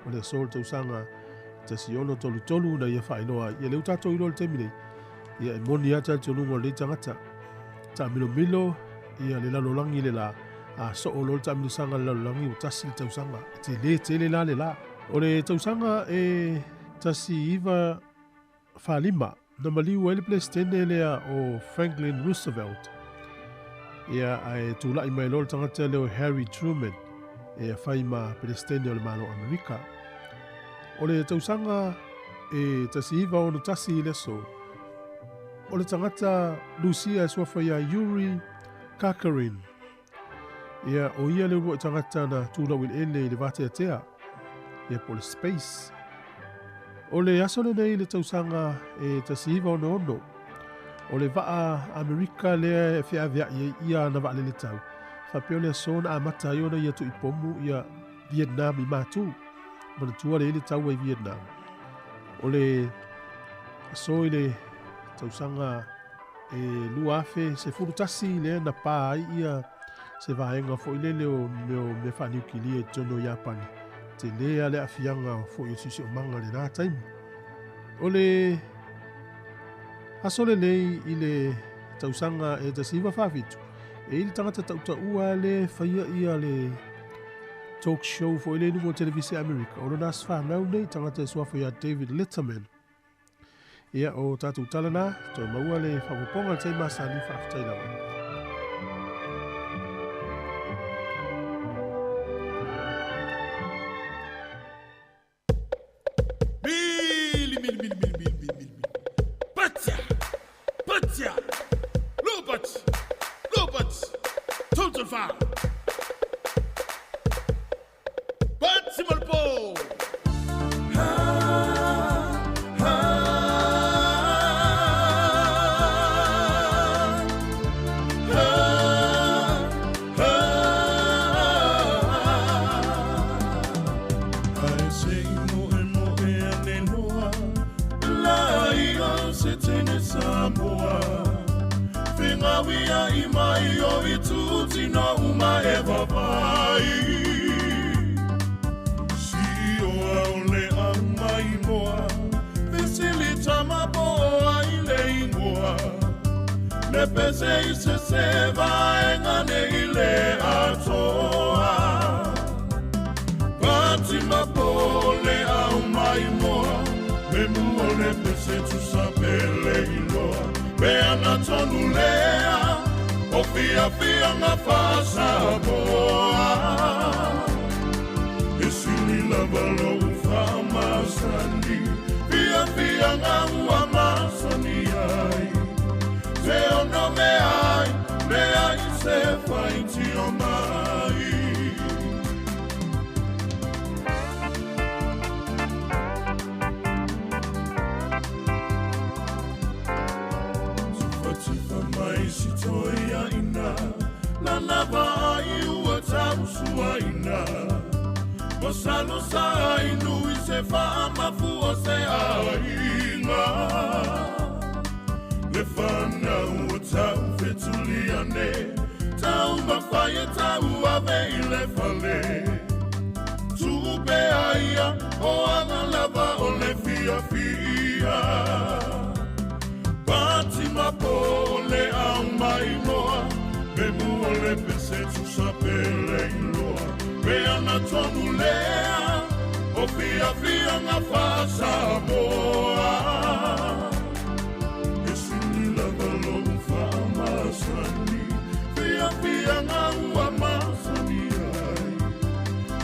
O le aso o le tausaga 1633 na ia faailoa ai. Ia lea ua tatou iloa i le taimi nei, ia e moni lava talitonuga o lenei tagata. Taamilomilo ia le lalolagi i le la, a soo loa le taamilosaga a le lalolagi ua tasi le tausaga. E tele tele la le la. O le tausaga e 1945, na maliu ai le Peresetene lea o Franklin Roosevelt. Ia, ae tulai mai loa le tagata lea o Harry Truman e fai ma Peresetene o le Malo o Amerika. O le tausaga e 1961 i le aso, o le tagata Lusia e suafa ia Yuri Gagarin. Ia, o ia le uluai tagata na tulau i le ele i le vateatea, ia po o le space. O le aso lenei i le tausaga e 1966, o le vaa Amerika lea e feaveai ai ia ana vaalele tau, faapea o le aso na amata ai ona ia tuipomu ia Vietnam i matu. Manatua le i le taua i Vietnam. O le aso i le tausaga e 2011 lea na pa ai ia se vaega foi lele o mea o mea faaniukilia i totonu o Iapani. Tele lava le aafiaga foi o siosiomaga i lena taimi. O le aso lenei i le tausaga e 1947, e i ai le tagata tautaua lea e faia ia le talk show foi lea i luga o televise a Amerika, o lona aso fanau nei, tagata e suafa ia David Letterman. Ia, o tatou tala na, toe maua le faaopoopoga i le taimi masani, faafetai lava. Mili, mili, mili, mili, mili, mili, mili. Patia! Patia! Lopat! Lopat! Total fa! Pati Malpo! Ae se i moemoe ane loa la ia se tene Samoa. Fegauia i mai o i tūtino uma e vavai. Sioa o le au mai moa, fesili tama po o ai le ingoa. Le pese i se se vaenga ne i le atoa. Pati mapo le au mai moa, me mua le pese tusa pele iloa. Pe ana tonu lea, o fia fia ngā whasamoa. E sili lava lou whamasani, fia fia ngā ua masani ai. Te ono me ai, me ai se whaiti o mai. Tufatufa mai si toi aina, lana vaai ua tausuaina. Masalo sa inu i se faamafu o se aiga. Le whanau o tau fetuliane, tau mawhai e tau ave i le fale. Tupe aia o anga lava o le fia fia. Pati mapo o le au mai moa, me mua le pese tusa pele iloa. Pe ana tonu lea, o fia fia ngā whasamoa. E sili lava lou whaamasani, fia fia ngā ua masani ai.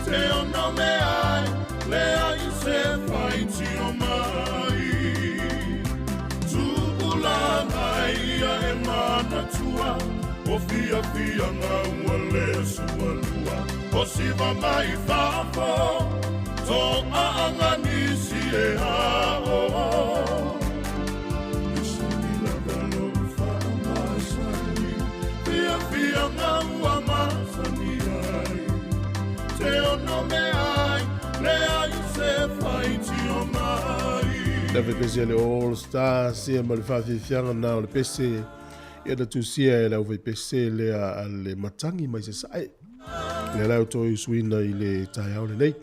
Te ono me ai, le ai se whaiti o mai. Tupulanga ia e manatua, o fia fia ngā ua le sualua. O Siva mai fafo To aanga nisi e ao Isini lava lou faamasani Fiafiaga ua masani ai Te ono mea ai Leai se faitio mai. Le pese le All Stars ia ma le faafiafiaga na o le pese ia na tusia e le aufaipese lea a le matangi mai Sasae. Lea la o toe usuina i le taeao lenei.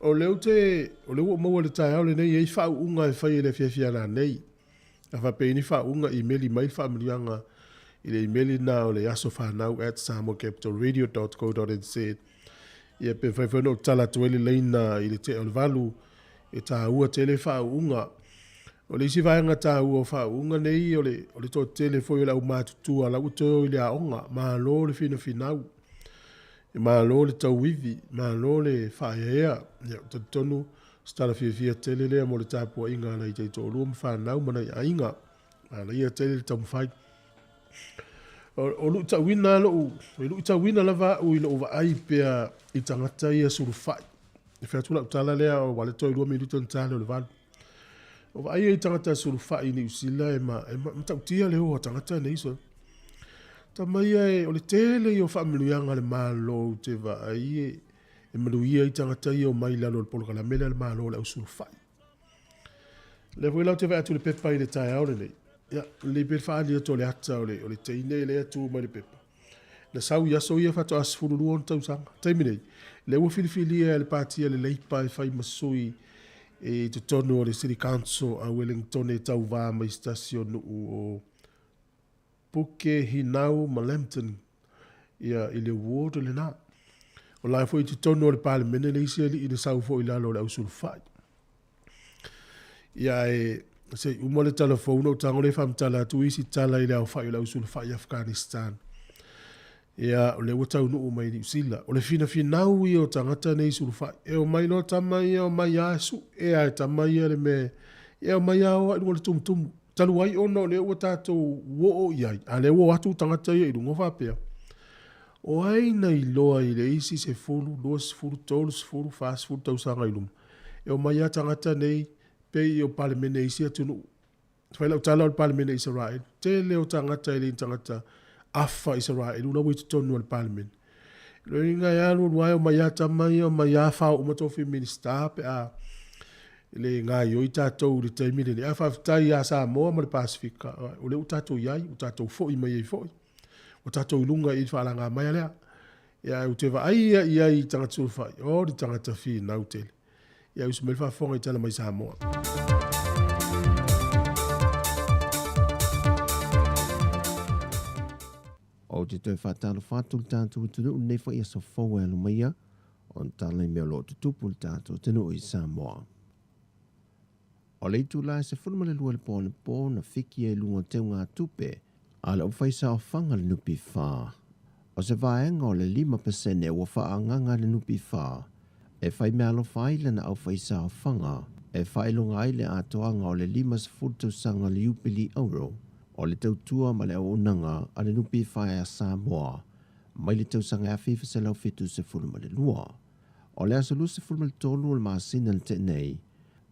O lea ou te, o lea ua ou maua i le taeao lenei e i ai faauuga e fai e le afiafi a lanei. A faapea i ai ni faauuga, imeli mai le faamanuiaga i le imeli lena o le asofanau@samoacapitalradio.co.nz. Ia pe mafai foi ona ou tatala atu ai le laina i le tea o le 8, e taua tele faauuga. O le isi vaega taua o faauuga nei, o le, o le toatele foi o le aumatutua la ua toe o i le aoga. Malo le finafinau, malo le tauivi, malo le faaeaea. Ia, ou te talitonu, o se tala fiafia tele lea mo le tapuaiga a nai taitoalua ma fanau ma nai aiga. Manaia tele le taumafai. O luitauina lou, e luitauina lava au i lou vaai pea i tagata ia sulufai. E fai atu lau tala lea aua lea toe 2 minute ona ta lea o le 8. O vaai i tagata sulufai i Niu Sila e ma, e matautia le o a tagata nei so. Tama ia e, o le tele ia o faamanuiaga a le Malo ou te vaai e, e manuia ai tagata ia o mai lalo o le polokalame lea a le Malo o le au sulufai. Lea foi la ou te vaai atu i le pepa i le taeao lenei. Ia, lelei pea le faaali atu o le ata o le, o le teine lea e tu mai le pepa. Na sau i aso ia faatoa 12 ona tausaga. Taimi nei, lea ua filifilia e le Pati a le Leipa e fai ma sui i totonu o le City Council a Wellington e tauva mai se tasi o nuu o Puke, Hinau ma Lambton ia, i le ward lena. O la foi i totonu o le Palemene le isi alii na sau foi i lalo o le ausulufai. Ia e se i uma le tala fou na ou tago lea e faamatala atu isi tala i le aofai o le ausulufai i Afghanistan. Ia, o lea ua taunuu mai i Niu Sila. O le finafinau ia o tagata nei sulufai. E omai loa tama ia, omai lava sue lava e tama ia le mea. Ia omai lava o i luga o le tumutumu. Talu ai ona o lea ua tatou oo i ai, a lea ua o atu tagata ia i luga faapea, o ai na iloa i le isi 10, 20, 30, 40 tausaga i luma, e omai lava tagata nei pei o Palemene i isi atunuu. Fai lau tala o le Palemene Isaraelu. Tele o tagata e le ni tagata afa Isaraelu la ua i totonu o le Palemene. Lona uiga e alu alu lava e omai lava tama ia, omai lava fao uma tofi Minisita pe a le gaioi tatou i le taimi lenei. Ae faafetai ia Samoa ma le Pasefika, o lea ua tatou i ai, ua tatou foi mai ai foi. Ua tatou i luga i le faalagamaea lea. Ia, ae ou te vaai ia i ai i tagata sulufai, o ni tagata finau tele. Ia, usu mai le faafofoga i tala mai Samoa. Ou te toe faatalofa atu i le tatou atunuu i lenei foi aso fou e alo maia ona tala i mea o lo o tutupu i le tatou atunuu i Samoa. O le itula e 12 i le po anapo na fiki ai i luga o teugatupe a le Aufaisaofaga le NPF. O se vaega o le 5% ua faaagaga e le NPF e faimeaalofa ai lana aufaisaofaga e faailoga ai le atoaga o le 50 tausaga o le Iupeli Auro o le tautua ma le auaunaga a le NPF a Samoa mai le tausaga 1972. O le aso 23 o le masina na tea nei,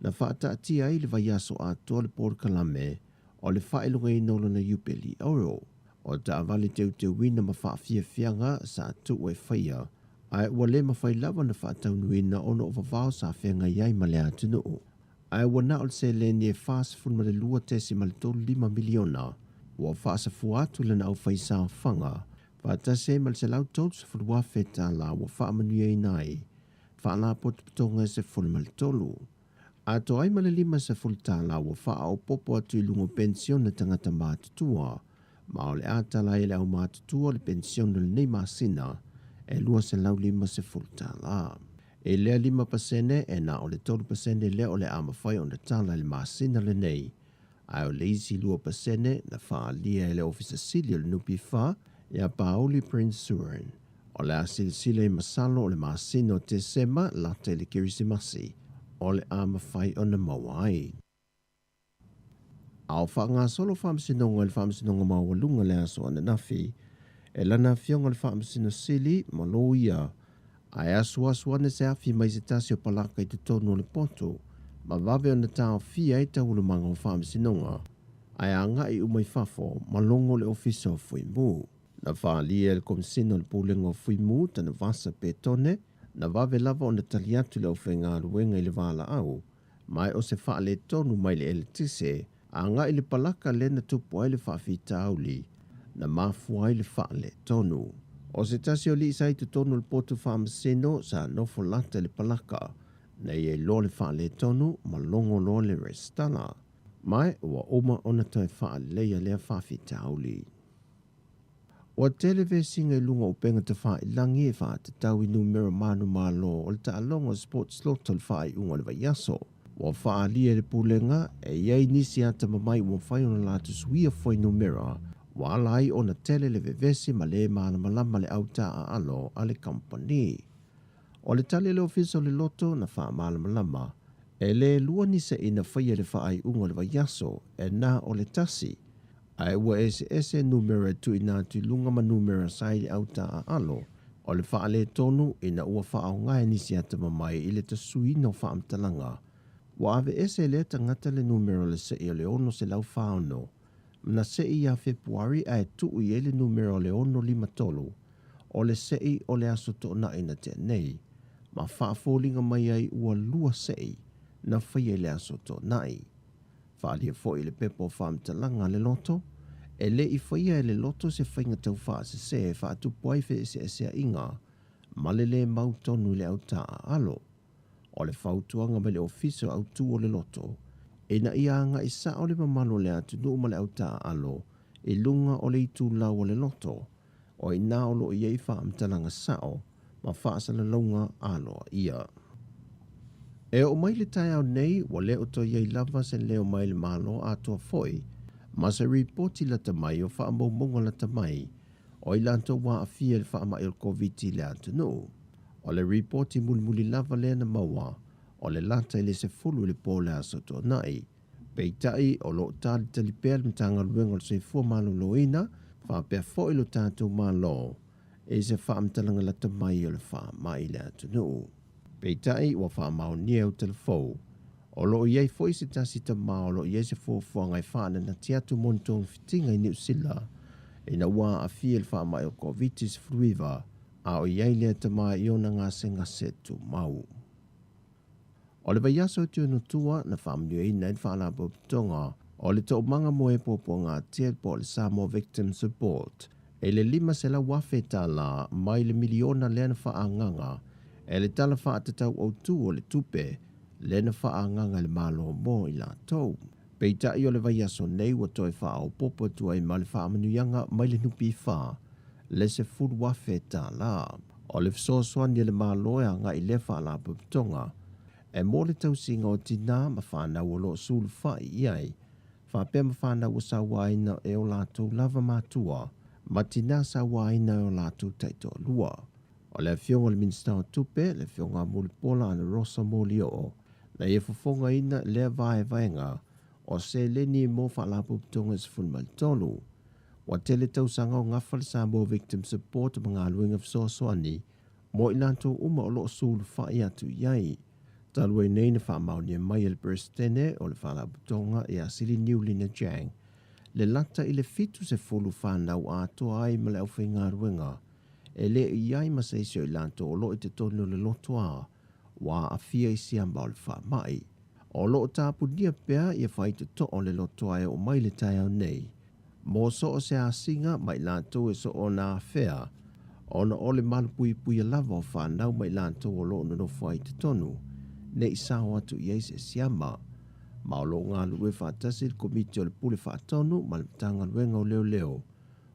na faataatia ai le vaiaso atoa le polokalame o le faailogaina o lona Iupeli Auro. O taavale teuteuina ma faafiafiaga sa tuu e faia, ae ua le mafai lava ona faataunuuina ona o vavao sa feagai ai ma le atunuu. Ae ua na o le seleni e $42.35 miliona ua faasafua atu lana aufaisaofaga faatasi ai ma le $130,000 ua faamanuiaina ai faalapotopotoga e 13. Atoa ai ma le $50 ua faaopoopo atu i luga o penisione tagata matutua, ma o le a tala ai e le aumatutua le penisione o lenei masina e $250. I lea 5%, e na o le 3% lea o le a mafai ona tala i le masina lenei, ae o le isi 2% na faaalia e le Ofisa Sili o le NPF ia Pauli Prince Surin. O le a silasila i masalo o le masina o Tesema lata i le Kerisimasi o le a mafai ona maua ai. A o faagasolo faamasinoga i le Faamasinoga Maualuga le aso ananafi, e lana afioga le Faamasino Sili ma Loia Ae asuasu ane se afi mai se tasi o palaka i totonu o le poto, ma vave ona taofia ai taualumaga o faamasinoga, ae agai uma i fafo ma logo le Ofisa o Fuimu. Na faaalia e le Komesina o le Pulega o Fuimu Tanuvasa Petone, na vave lava ona tali atu le aufaigaluega i le valaau, ma o se faaletonu mai le eletise agai i le palaka lea na tupu ai le faafitauli na mafua ai le faaletonu. O se tasi o alii sa i totonu o le potu faamasino sa nofo lata i le palaka, na ia iloa le faaletonu ma logo loa le resitala, ma ua uma ona toe faaleleia lea faafitauli. Ua tele vesiga i luga o upega tafailagi e faatatau i numera manumalo o le taaloga o Sports Lotto i le faaiuga o le vaiaso. Ua faaalia e le Pulega e i ai nisi atamamai ua mafai ona latou suia fuainumera ua ala ai ona tele le vevesi ma le malamalama le au taaalo a le kamupani. O le tali a le Ofisa o le Loto na faamalamalama, e le lua ni se'i na faia i le faaiuga o le vaiaso e na o le tasi, ae ua eseese numera e tuuina atu i luga ma numera sa i le au taaalo o le faaletonu ina ua faaaoga e nisi atamamai i le tasuina o faamatalaga. Ua aveese e lea tagata le numera o le se'i o le 646 na se'i ia Fepuari ae tuu i ai le numera o le 653 o le se'i o le aso Toonai na tea nei, ma faafoliga mai ai ua lua se'i na faia i le aso Toonai. Faaalia foi i le pepa o faamatalaga a le loto, e le i faia e le loto se faiga taufaasese e faatupu ai feeseeseaiga ma le lē mautonu i le autaaalo. O le fautuaga mai le Ofisa o Autu o le Loto, ina ia agai sao le mamalu o le atunuu ma le autaaalo i luga o le itulau o le loto, o i ina o lo o i ai faamatalaga sao ma faasalalauga aloaia. E oo mai le taeao nei, ua le o toe i ai lava se leo mai le Malo atoa foi ma se ripoti lata mai o faamaumauga lata mai o i latou ua aafia i le faamai o le Koviti i le atunuu. O le ripoti mulimuli lava lea na maua, o le lata i le 10 i le po o le Aso Toonai. Peitai, o lo o talitali pea le Matagaluega o le Soifua Maloloina faapea foi lo tatou Malo i se faamatalaga lata mai o le faamai i le atunuu. Peitai, ua faamaonia e Utalafou, o lo o i ai foi se tasi tama o lo o i ai se fuafuaga e faananati atu mo ni togafitiga i Niu Sila ina ua aafia i le faamai o le Koviti-19, a o i ai lea tama i ona gasegase tumau. O le vaiaso o Tiunutua na faamanuiaina ai le Faalapotopotoga o le Toomaga mo e Puapuagatia po o le Samoa Victim Support i le $500,000 tala mai le miliona lea na faaagaga e le Tala Faatatau Autu o le Tupe lea na faaagaga e le Malo mo i latou. Peitai o le vaiaso nei ua toe faaopoopo atu ai ma le faamanuiaga mai le NPF le $10,000 tala. O le fesoasoani a le Malo e agai i lea faalapotopotoga e mo le tausiga o tinā ma fanau o lo o sulufai i ai, faapea ma fanau ua sauaina e o latou lava matua ma tinā sauaina e o latou taitoalua. O le Afioga i le Minisita o Tupe, le Afioga a Mulipola Anarosa Molioo, na ia fofogaina lea vaevaega o seleni mo faalapotopotoga e 13. Ua tele tausaga o gafa le Samoa Victim Support ma galuega fesoasoani mo i latou uma o lo o sulufai atu i ai. Talu ai nei na faamaonia mai e le Peresetene o le Faalapotopotoga ia Sili Niulina Jang le lata i le 70 fanau atoa ai ma le aufaigaluega e le i ai ma se isi o i latou o lo o i totonu o le lotoa ua aafia i siama o le faamai. O lo o tapunia pea ia faitotoa o le lotoa e oo mai le taeao nei mo so o se asiga ma i latou e soona afea ona o le malupuipuia lava o fanau ma i latou o lo o nonofo ai i totonu, ne i sao atu i ai se siama. Ma o lo o galulue faatasi le Komiti o le Pule Faatonu ma le Matagaluega o Leoleo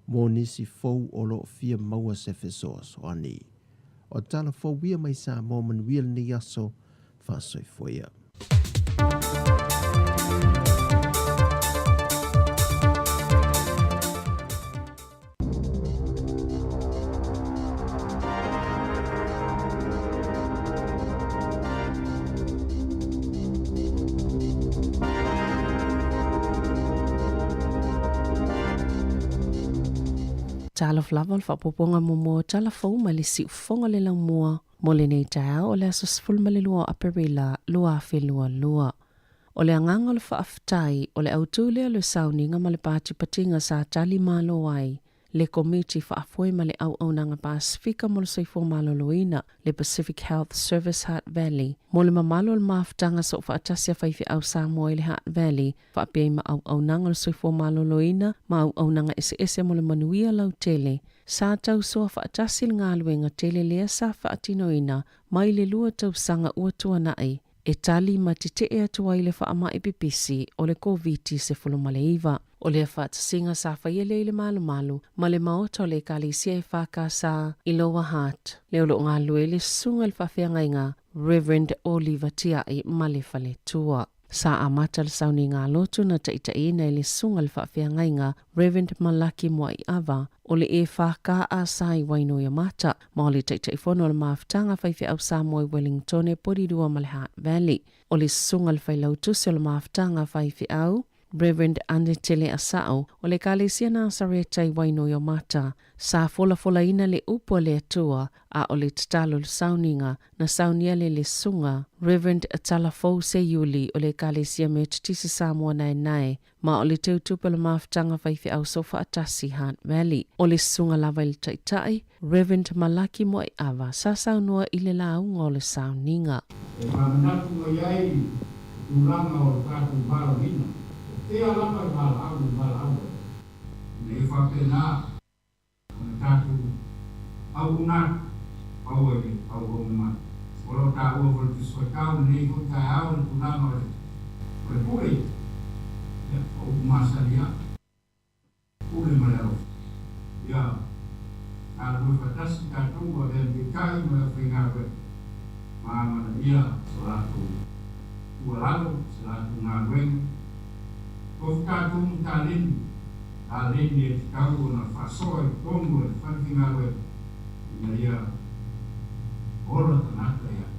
mo nisi fou o lo o fia maua se fesoasoani. O tala fou ia mai Samoa manuia lenei aso, faasoifua ia. Talofa lava o le faaopoopoga muamua o tala fou mai le siufofoga o le laumua. Mo lenei taeao o le aso 12 o Aperila 2022. O le agaga o le faafetai, o le autū lea o le sauniga ma le patipatiga sa tali malo ai le Komiti Faafoe ma le Auaunaga Pasefika mo le Soifua Maloloina, le Pacific Health Service Hutt Valley, mo le mamalu o le mafutaga soofaatasi a faifeau Samoa i le Hutt Valley, faapea ai ma auaunaga o le soifua maloloina ma auaunaga eseese mo le manuia lautele. Sa tausoa faatasi le galuega tele lea sa faatinoina mai le 2 tausaga ua tuanai e tali ma tetee atu ai le faamai pipisi o le Koviti-19. O lea faatasiga sa faia lea i le malumalu ma le maota o le Ekalesia EFKS i Lower Hutt, lea o lo o galulue ai le Susuga i le Faafeagaiga Reverend Oliver Tia'i ma le faletua. Sa amata le sauniga lotu na taitaiina e le Susuga i le Faafeagaiga Reverend Malaki Moaiava o le EFKS i Wainuiomata ma o le Taitaifono o le Mafutaga Faifeau Samoa i Wellingtone, Porirua ma le Hutt Valley. O le Susuga i le Failautusi o le Mafutaga Faifeau Reverend Anetele Asa'o o le Ekalesia Nasareta i Wainuiomata, sa folafolaina le upu a le Atua, a o le tatalo le sauniga, na saunia le le Susuga Reverend Talafou Seiuli o le Ekalesia Metotisi Samoa Naenae, ma o le teutupe o le mafutaga faifeau soofaatasi Hutt Valley. O le susuga lava i le taitai, Reverend Malaki Moaiava, sa saunoa i le lauga o le sauniga. E faamanatu mai ai i tulaga o le tatou valaauina, o fea lava e valaau e valaau ai, ina ia faapena ona tatou auauna atu, pau ai le auauna mai. O lo o taua foi i le Tusi Faitau i lenei foi taeao le tulaga o le pule, ia, o upu masani lava. Pule ma le alofa. Ia galulue faatasi tatou ua avea ma taitai ma le aufaigaluega ma amanaia so latou tuualalo, se latou galuega. Tofu tatou ma taleni, taleni e tatau ona faasoa i totonu o le fale faigaluega ina ia ola tagata ia te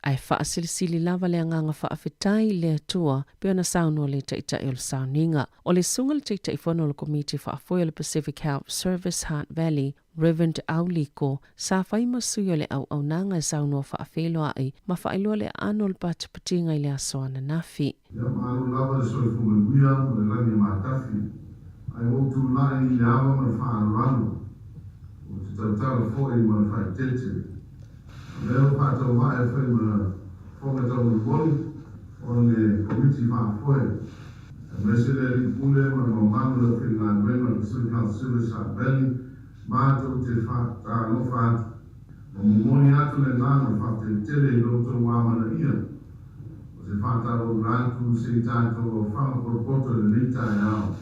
Ae faasilisili lava le agaga faafetai i le Atua pei ona saunoa le Taitai o le sauniga. O le susuga i le Taitaifono o le Komiti Faafoe o le Pacific Health Service Hutt Valley, Reverend Au Liko, sa fai ma sui o le auaunaga e saunoa faafeiloai ma faailoa le aano o le patipatiga i le aso ananafi. Ia malo lava le soifua manuia ma le lagi e matafi, ae ua ou tulai i le ava ma le faaaloalo, ou te tautala foi ma le faaeteete. O lea ua faatauvaa e fai ma fofoga taumolimoli o le Komiti Faafoe, aemaise le Alii Pule ma le mamalu o le aufaigaluega o le Pacific Health Service Hutt Valley, matou te faatalofa atu ma momoli atu le agaga o le faafetai tele i lo outou amanaia. O se faataloula atu se i tatou aofaga potopoto i lenei taeao,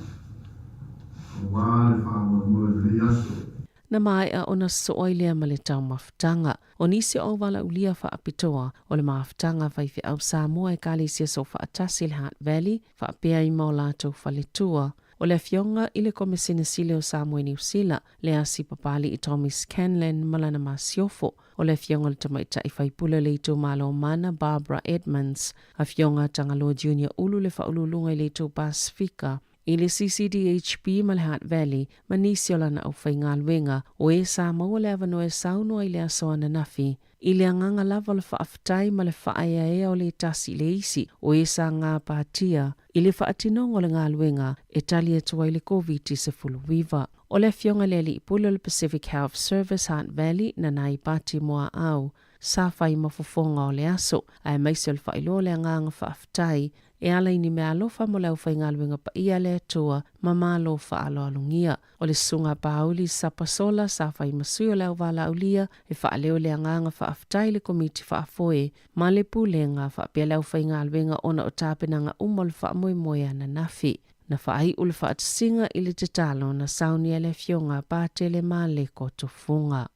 aua le faamoemoe o lenei aso. Na maea ona sosoo ai lea ma le taumafataga. O nisi o auvalaulia faapitoa o le mafutaga faifeau Samoa Ekalesia Soofaatasi i le Hutt Valley faapea ai ma o latou faletua. O le Afioga i le Komesina Sili o Samoa i Niu Sila, le Asi Papali'i Tommy Scanlan ma lana masiofo. O le Afioga i le Tamaitai Faipule o le Itumalo o Mana, Barbara Edmonds. Afioga Tagaloa Junior Ulu le Faauluuluga i le Itu Pasefika. I le CCDHB ma le Hutt Valley ma nisi o lana aufaigaluega, o e sa maua le avanoa e saunoa i le aso ananafi. I le agaga lava o le faafetai ma le faaeaea o le tasi i le isi o e sa gapatia i le faatinoga o le galuega e tali atu ai le Koviti-19. O le Afioga i le Alii Pule o le Pacific Health Service Hutt Valley, Nanai Pati Moaau, sa fai ma fofoga o le aso, aemaise o le faailoa o le agaga faafetai e ala i ni meaalofa mo le aufaigaluega paia a le Atua ma malo faaaloalogia. O le Susuga Pāuli Sapasola sa fai ma sui o le auvalaulia e faaleo le agaga faafetai i le Komiti Faafoe ma le Pulega faapea le aufaigaluega ona o tapenaga uma o le faamoemoe ananafi. Na faaiu le faatasiga i le tatalo na saunia e le Afioga Patele Maleko Tufuga.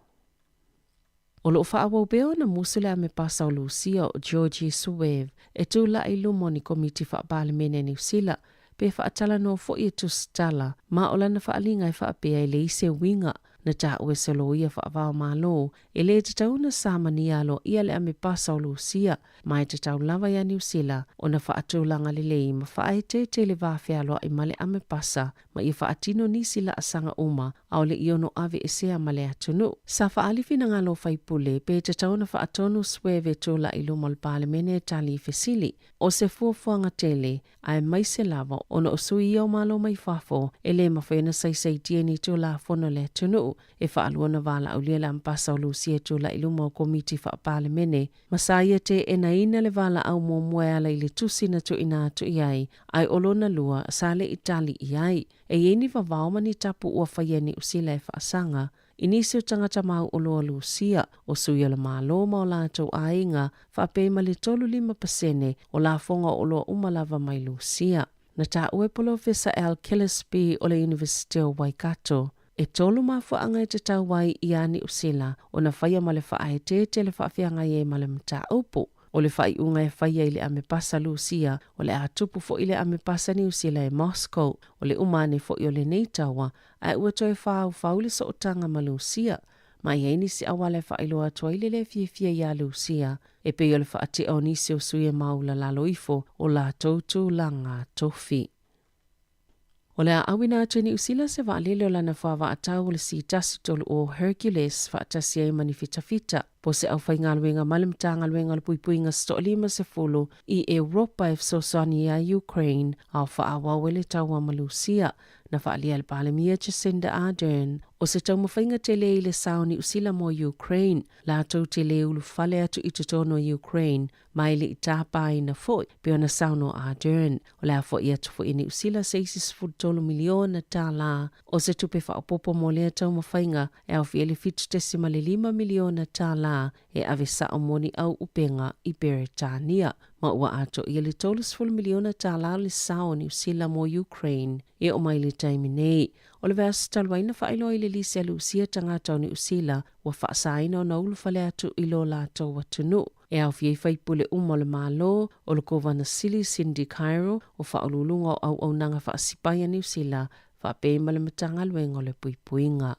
O lo o faaauau pea ona musu le ame pasa o Lusia o Georgie Suev e tulai i luma o ni komiti faa-Palemene a Niu Sila pe faatalanoa foi e tusitala ma o lana faaaliga e faapea e leai se uiga na taua e se loia faavaomalo e le tatau ona samania aloaia le ame pasa o Lusia ma e tatau lava ia Niu Sila ona faatulaga lelei ma faaeteete i le va fealoai ma le ame pasa. ma ia faatino nisi laasaga uma aole i ono aveesea ma le atunuu. Sa faaali finagalo o faipule pe tatau ona faatonu Sueve e tulai i luma o le Palemene e tali i fesili. O se fuafuaga tele, aemaise lava ona o sui ia o Malo mai fafo e le mafai ona saisaitia ni Tulafono a le atunuu e faalua ona valaaulia le Ambasa o Lusia e tulai i luma o Komiti Faa-Palemene ma sa ia teenaina le valaau muamua e ala i le tusi na tuuina atu i ai, ae o lona lua sa le i tali i ai. E i ai ni vavao ma ni tapu ua faia e Niu Sila e faasaga i nisi o tagata mauoloa Lusia, o sui o le Malo ma o latou aiga, faapea ma le 35% o lafoga o oloa uma lava mai Lusia. Na taua e Polofesa Al Gillespie o le Iunivesite o Waikato, e tolu mafuaaga e tatau ai iā Niu Sila ona faia ma le faaeteete le faafeagai ai ma le mataupu. O le faaiuga e faia i le Amepasa Lusia, o le a tupu foi le Amepasa Niu Sila e Moscow. O le uma ane foi o lenei taua, ae ua toe faaufau le sootaga ma Lusia. Ma e i ai nisi auala e faailoa atu ai le lē fiafia iā Lusia, e pei o le faatea o nisi o sui e maulalalo ifo o latou tulaga tofi. O le a auina atu e Niu Sila se vaalele o lana fuavaatau o le C-130 Hercules faatasi ai ma ni fitafita po se aufaigaluega mai le Matagaluega o le Puipuiga Setoa 50 i Europa e fesoasoani iā Ukraine a o faaauau ai le taua ma Lusia. Na faaalia e le Palemia Jacinda Ardern o se taumafaiga tele i le sa o Niu Sila mo Ukraine latou te lē ulufale atu i totonu o Ukraine ma e le i tāpāina foi, pei ona saunoa Ardern. O le a fo'i atu foi e Niu Sila se isi $13 miliona o se tupe faaopoopo mo lea taumafaiga e aofia i le $7.5 miliona e ave sa'o mo ni auupega i Peretania. Ma ua atoa ia le $30 miliona o le sao o Niu Sila mo Ukraine e oo mai i le taimi nei. O le vaiaso talu ai na faailoa i le lisi a Lusia tagata o Niu Sila ua faasaina ona ulufale atu i lo latou atunuu. E aofia ai faipule uma o le Malo, o le Kovana Sili Cindy Cairo, o Faauluuluga o Auaunaga Faasipai a Niu Sila, faapea ai ma le Matagaluega o le Puipuiga.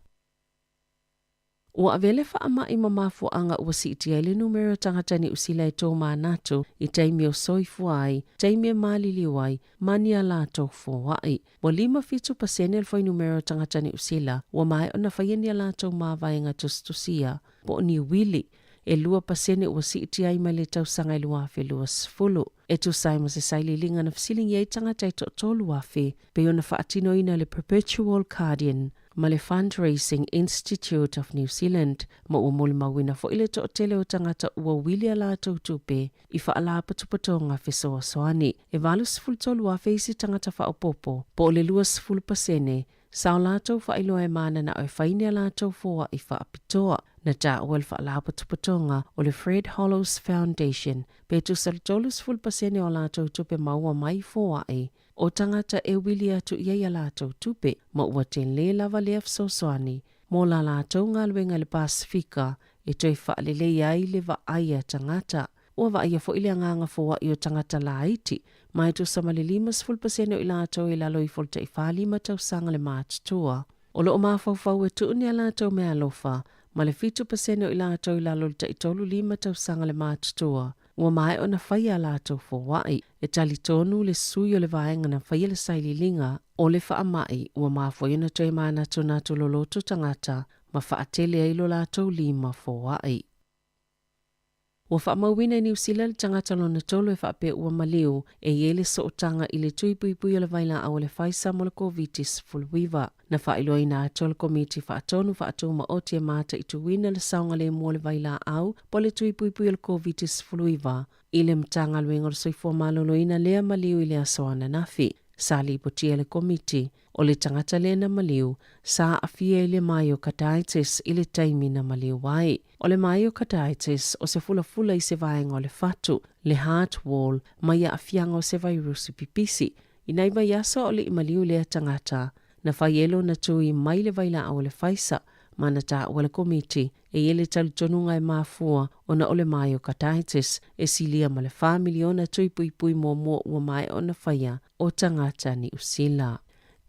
Ua avea le faamai ma mafuaaga ua siitia ai le numera o tagata Niu Sila e tomanatu i taimi o soifua ai, taimi e maliliu ai, ma ni a latou foai. Ua 57% o le fuainumera o tagata Niu Sila ua maea ona faia ni a latou mavaega tusitusia po o ni uili, e 2% ua siitia ai mai le tausaga e 2020. E tusa ai ma se sailiiliga na fesiligia ai tagata e toatolu afe, pei ona faatinoina e le Perpetual Guardian ma le Fundraising Institute of New Zealand, ma ua molimauina foi le toatele o tagata ua uili a latou tupe i faalapotopotoga fesoasoani. E 83,000 isi tagata faaopoopo, po o le 20%, sa o latou faailoa e mananao e fai ni a latou foai faapitoa. Na taua e le faalapotopotoga o le Fred Hollows Foundation pe tusa le 30% o a latou tupe maua mai foai o tagata e uili atu i ai a latou tupe, ma ua tele lava lea fesoasoani mo la latou galuega i le Pasefika e toe faalelei ai le vaai a tagata. Ua vaaia foi le agaga foai o tagata laiti, ma e tusa ma le 50% o i latou i lalo ifo o le tai 45 tausaga le matutua o loo mafaufau e tuu ni a latou meaalofa, ma le 7% o i latou i lalo o le tai 35 tausaga le matutua ua maea ona faia a latou foai. E talitonu le sui o le vaega na faia le sailiiliga o le faamai ua mafua ai ona toe manatunatu loloto tagata ma faatele ai lo latou lima foai. Ua faamauina e Niu Sila le tagata lona tolu e faapea ua maliu e i ai le sootaga i le tui puipui o le vailaau o le Pfizer mo le Koviti-19. Na faailoaina atu e le Komiti Faatonu Faatumaoti e mataituina le saogalemu o le vailaau po o le tui puipui o le Koviti-19 i le Matagaluega o le Soifua Maloloina lea maliu i le aso ananafi. Sa lipotia e le Komiti o le tagata lea na maliu sa aafia i le myocarditis i le taimi na maliu ai. O le myocarditis o se fulafula i se vaega o le fatu, le heart wall, mai aafiaga o se vairusi pipisi. I nai vaiaso a o le i maliu lea tagata, na fai e lona tui mai le vailaau o le Pfizer, ma na taua e le Komiti e i ai le talitonuga e mafua ona o le myocarditis e silia ma le 4 miliona tui puipui muamua ua maea ona faia o tagata Niu Sila.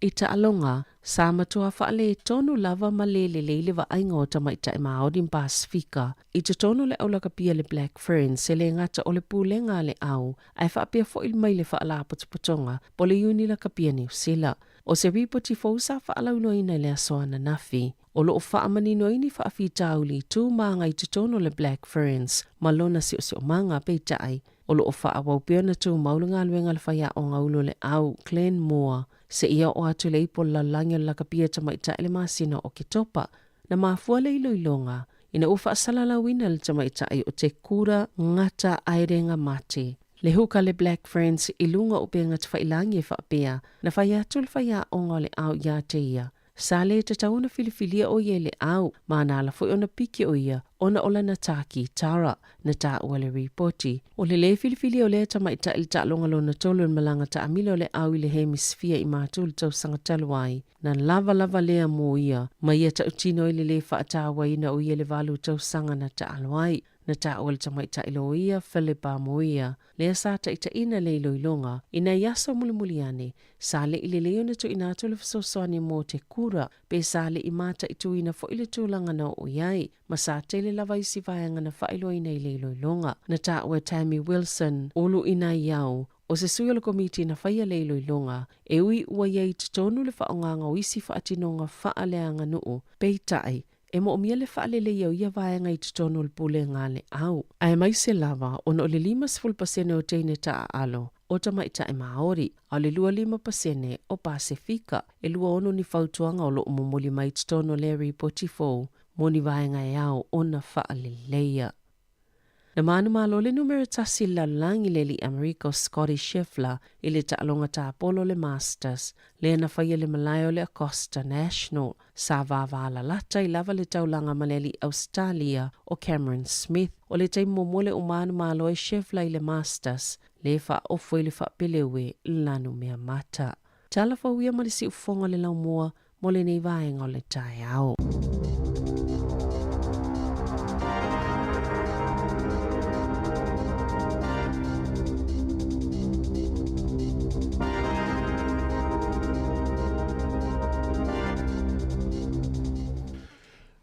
I taaloga, sa matua faaletonu lava ma le lelei le vaaiga o tamaitai Maori ma Pasefika i totonu o le au lakapi a le Black Ferns, e le gata o le pulega a le au, ae faapea foi mai le faalapotopotoga po o le Iuni Lakapi a Niu Sila. O se ripoti fou sa faalauiloaina i le aso ananafi, o loo faamanino ai ni faafitauli tu maga i totonu o le Black Ferns ma lona siosiomaga. Peitai, o loo faaauau pea ona tumau le galuega a le faiaoga ulu o le au Glenn Moore seia oo atu i le ipu o le lalolagi o le lakapia tamaitai i le masina o Oketopa. Na mafua le iloiloga ina ua faasalalauina e le tamaitai o te kura Ngata Aerenga Mate le huka a le Black Ferns i luga o upega tafailagi e faapea, na fai atu le faiaoga o le ao iā te ia, sa lē tatau ona filifilia ʻo ia i le ao, ma na ala foi ona piki ʻo ia ona o lana tā kitara. Na taua le ripoti, o le lē filifilia o lea tamaitai i le taaloga lona tolu o le malaga taamilo a le ao i le hemisifia i Matu i le tausaga talu ai, na lava lava lea mo ia ma ia tautino ai le lē faatauaina o ia i le 8 tausaga na taalo ai. Na taua le tamaitai loia Philip Moia, lea sa taitaiina le iloiloga, i nai aso mulimuli ane, sa leʻi lelei ona tuuina atu le fesoasoani mo te kura, pe sa leʻi mataituina foi le tulaga na oo i ai, ma sa tele lava isi vaega na faailoaina i le iloiloga. Na taua e Tammy Wilson, ulu i nai au, o se sui o le komiti na faia le iloiloga, e ui ua i ai i totonu le faaaogaga o isi faatinoga faaleaganuu, peitai, e moomia le faaleleia o ia vaega i totonu o le pulega a le au, aemaise lava ona o le 50% o teine taaalo o tamaitai Māori, a o le 25% o Pasefika. E 26 ni fautuaga o loo momoli mai i totonu o lea ripoti fou mo ni vaega e ao ona faaleleia. Na manumalo le numera tasi i le lalolagi le alii Amerika o Scottie Scheffler i le taaloga tapolo le Masters, lea na faia i le malae o le Augusta National. Sa vavalalata ai lava le taulaga ma le alii Ausetalia o Cameron Smith. O le taimi muamua lea ua manumalo ai Scheffler i le Masters, lea e faaofo ai le faapeleue lanumea mata. Tala fou ia ma le siufofoga o le laumua mo lenei vaega o le taeao.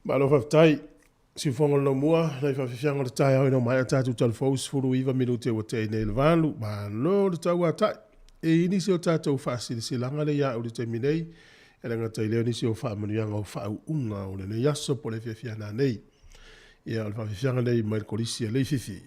Malo faafetai. Siufofoga o le Laumua, nai faafiafiaga o le taeao ina ua maea tatou talafou 19 minute ua tea nei i le 8. Malo le tauatai. E i ai nisi o tatou faasilasilaga lea ia au i le taimi nei, e le gata i lea o nisi o faamanuiaga o faauuga o lenei aso po o le afiafi a nanei. Ia, o le faafiafiaga lenei mai le Kolisi a Leififi.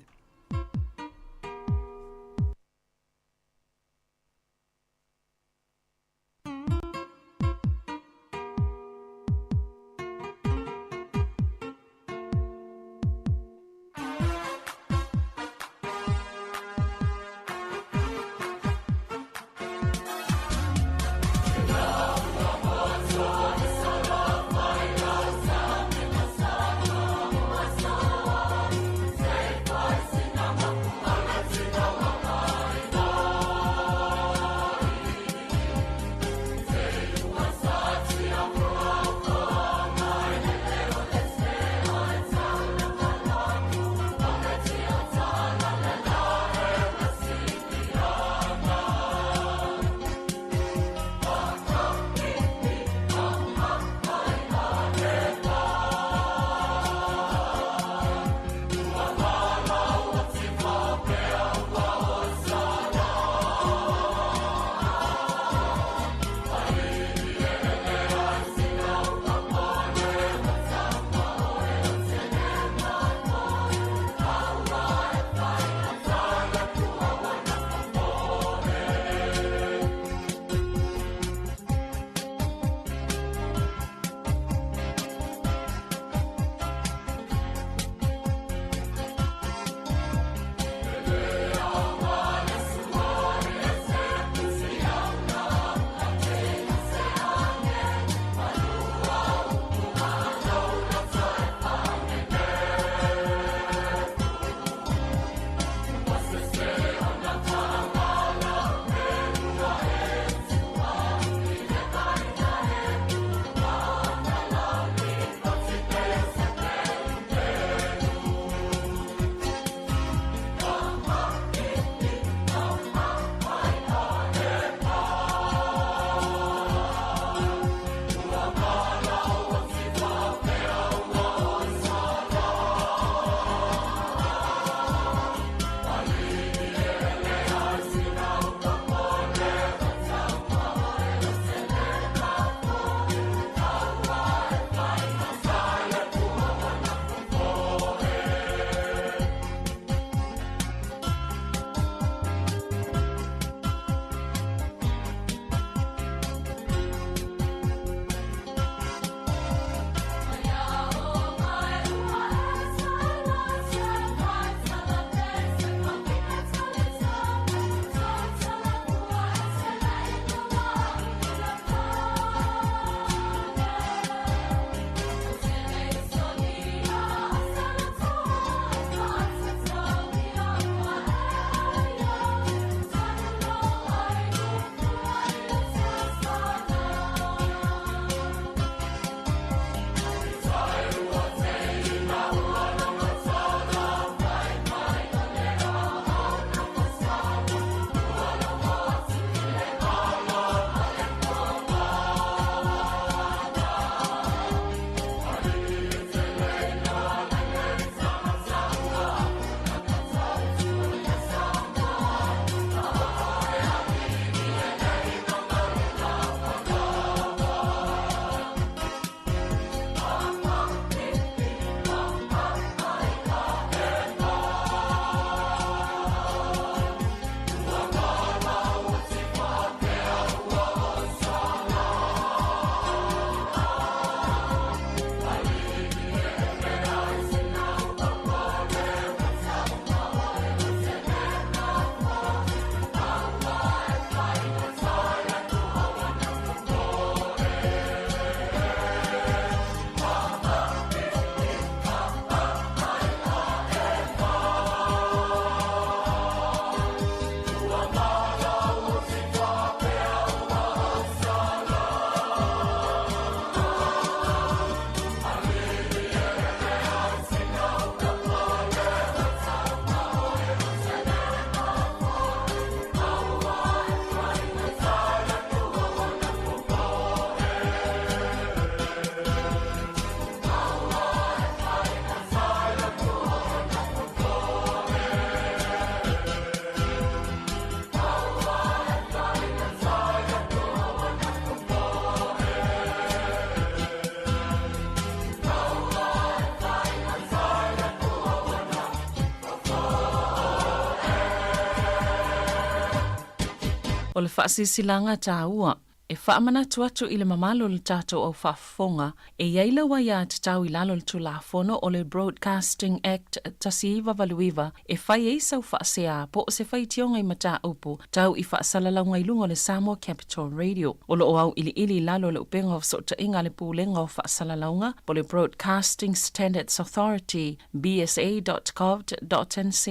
O le faasilasilaga taua e faamanatu atu i le mamalu o le tatou au faafofoga e i ai lau aiatatau i lalo o le Tulafono o le Broadcasting Act 1989 e fai ai sau faasea po o se faitioga i mataupu tau i faasalalauga i luga o le Samoa Capital Radio. O lo o auiliili i lalo o le Upega o Fesootaiga a le Pulega o Faasalalauga po o le Broadcasting Standards Authority, bsa.govt.nz,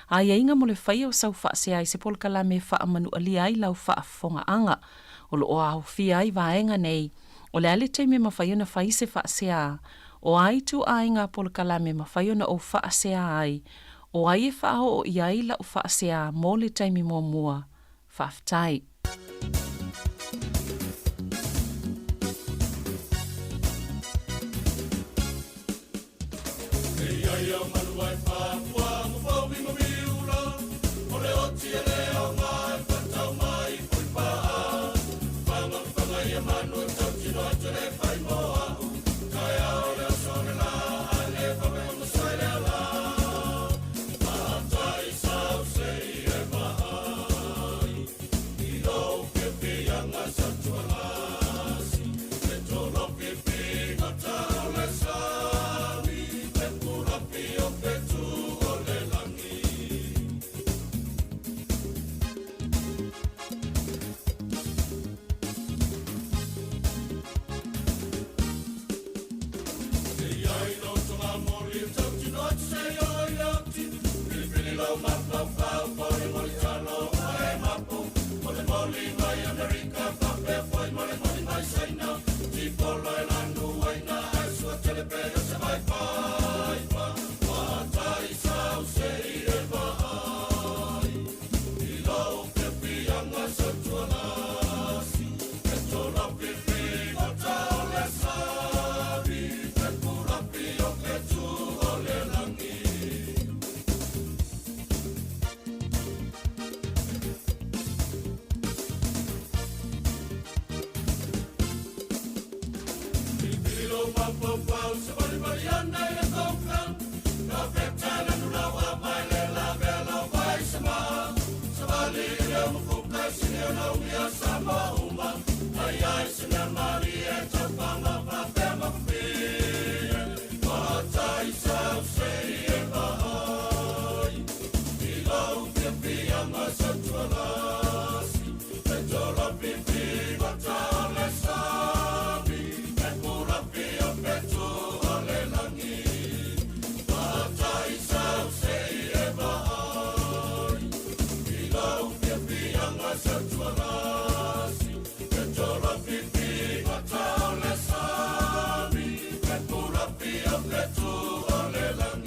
aiaiga mo le faia o sau faasea i se polokalame e faamanualia ai lau faafofogaaga. O lo o aofia ai vaega nei, o le a le taimi e mafai ona fai se faasea, o a ituaiga polokalame e mafai ona ou faasea ai, o ai e faaoo i ai lau faasea mo le taimi muamua. Faafetai.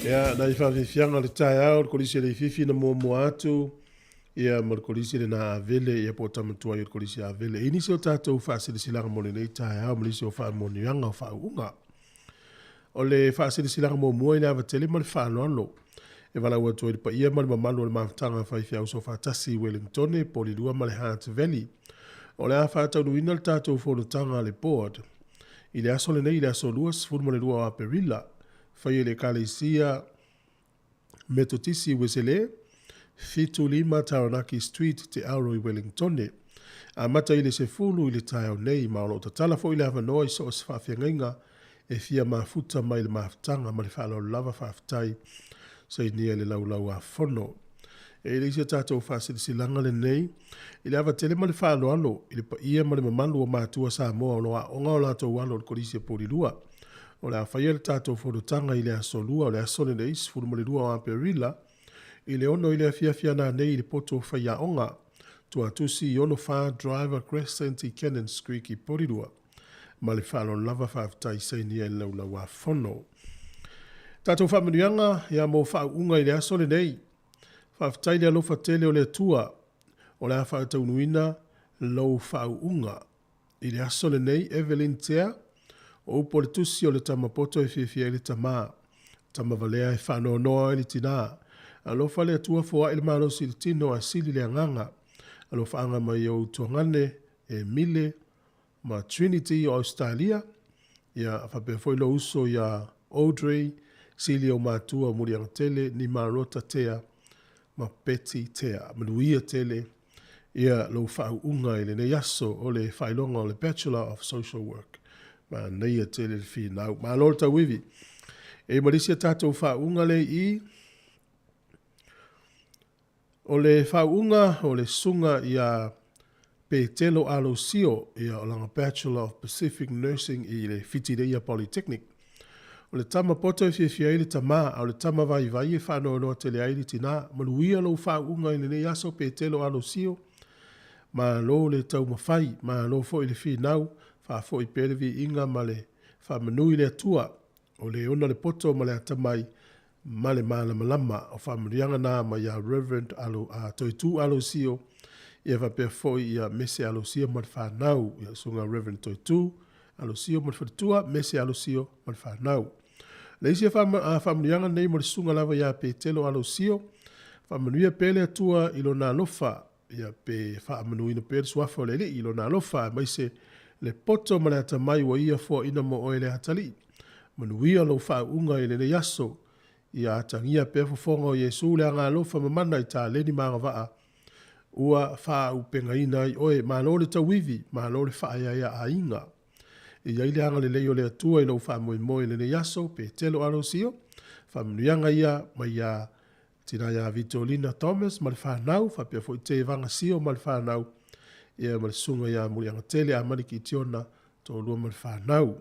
Ia, nai faafiafiaga o le taeao, le kolisi e Leififi na muamua atu, ia ma le kolisi lena Avele, ia po o tama tuai o le kolisi a Avele. I nisi o tatou faasilasilaga mo lenei taeao ma nisi o faamanuiaga o faauuga. O le faasilasilaga muamua i le ava tele ma le faaaloalo e valaau atu ai le paia ma le mamalu o le mafutaga faifeau soofaatasi i Wellingtone, Polilua ma le Hutt Valley. O le a faataunuuina le tatou fonotaga a le Board i le aso lenei i le aso 22 o Aperila, faia i le Ekalesia Metotisi i Uesele, 75 Taranaki Street, Te Aro i Wellingtone. Amata i le 10 i le taeao nei, ma o lo o tatala foi le avanoa i so o se faafeagaiga e fia mafuta mai le mafutaga ma le faaaloalo lava faafetai sainia i le Laulau-a-Fono. E i le isi a tatou faasilasilaga lenei, i le ava tele ma le faaaloalo i le paia ma le mamalu o matua Samoa o lo o aoga o latou alo i le Kolisi a Polilua. O le a faia le tatou fonotaga i le aso Lua o le aso lenei 12 o Aperila i le 6 i le afiafi a nanei i le poto o faiaoga Tuatusi i 64 Driver Crescent i Cannons Creek i Polilua. Ma le faaaloalo lava faafetai sainia i le Laulau-a-Fono. Tatou faamanuiaga ia mo faauuga i le aso lenei. Faafetai i le alofa tele o le Atua o le a faataunuuina lou faauuga. I le aso lenei, Evelyn Tea, o upu o le tusi o le tama poto e fiafia ai le tama, tama valea e faanoanoa ai le tina. Alofa le Atua foai le malosi i le tino ae sili le agaga. Alofaaga mai i ou tuagane e Mile ma Trinity o Ausetalia, ia faapea foi lou uso ia Audrey, sili ou matua o Muliagatele, Nimarota Tea ma Betty Tea. Manuia tele. Ia lou faauuga i lenei aso o le faailoga o le Bachelor of Social Work. Manaia tele le finau. Malo le tauivi. E ma le isi a tatou faauuga lea i i. O le faauuga o le susuga ia Petelo Alosio, ia o lana Bachelor of Pacific Nursing i le Fitileia Polytechnic. O le tama poto e fiafia ai le tama, a o le tama vaivai e faanoanoa tele ai le tina. Manuia lou faauuga i lenei aso Petelo Alosio. Malo le taumafai, malo foi le finau, faafoi pea le viiga ma le faamanu i le Atua, o le ona le poto ma le atamai ma le malamalama. O faamanuiaga na mai ia Rev. Alo, a, Toetu Alosio, ia faapea foi ia Mese Alosio ma le fanau, ia susuga Rev. Toetu Alosio ma le faletua, Mese Alosio ma le fanau. Le isi faamanuiaga nei mo le susuga lava ia Petelo Alosio, faamanuia pea le Atua i lona alofa, ia pe faamanuina pea le suafa o le Alii i lona alofa, aemaise le poto ma le atamai ua ia foaina mo oe le atalii. Manuia lou faauuga i lenei aso, ia atagia pea fofoga o Iesu le agaalofa mamana i taleni ma agavaa ua faaauupegaina ai oe. Malo le tauivi, malo le faaeaea aiga. E i ai le agalelei o le Atua i lou faamoemoe i lenei aso, Petelo Alosio, faamanuiaga ia mai ia Tina ia Vitolina Thomas ma le fanau, faapea foi Tevaga Sio ma le fanau, ia ma le susuga ia Muliagatele Amani Kitiona, toalua ma le fanau.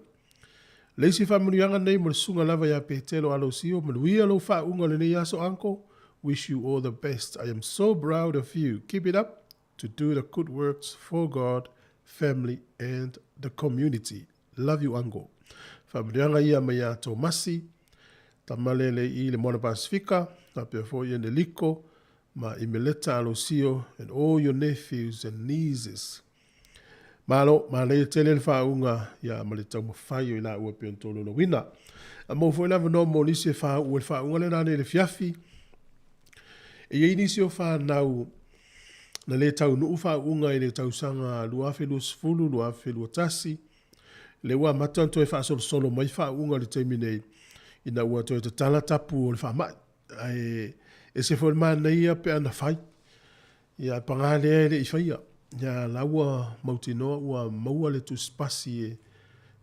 Le isi faamanuiaga nei mo le susuga lava ia Petelo Alosio, manuia lou faauuga o lenei aso uncle, wish you all the best, I am so proud of you, keep it up to do the good works for God, family and the community. Love you uncle. Faamanuiaga ia mai ia Tomasi, Tamalele i le Moana Pasifika, faapea foi Eneliko ma Imeleta Alosio and all your nephews and nieces. Malo, manaia tele le faauuga ia ma le taumafai o i laua e pei ona tolaulauina. A maua foi le avanoa mo nisi e faauu ai le faauuga lea nanei i le afiafi. E i ai nisi o fanau na le taunuu faauuga i le tausaga 2020, 2021, lea ua amata ona toe faasolosolo mai faauuga i le taimi nei ina ua toe tatala tapu o le faamai. Ae ese foi le manaia pe ana fai. Ia ae paga lea e le i faia. Ia la ua mautinoa ua maua le tusipasi e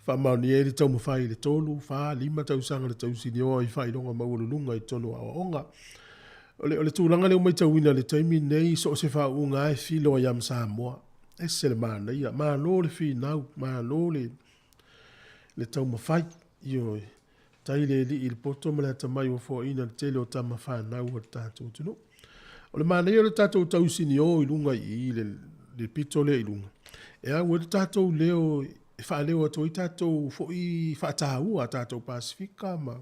faamaonia ai le taumafai i le 3, 4, 5 tausaga le tausinioa i faailoga maualuluga i totonu o aoaoga. O le, o le tulaga lea ua matauina i le taimi lenei, so o se faauuga lava e filo ai lava ma Samoa. Ese le manaia, malo le finau, malo le, le taumafai. Ioe, tai le alii i le poto ma le atamai ua foaina le tele o tama fanau a le tatou atunuu. O le manaia o le tatou tausinio i luga i i le, le pito lea i luga, e au ai le tatou leo e faaleo atu ai tatou foi faataua a tatou Pasifika ma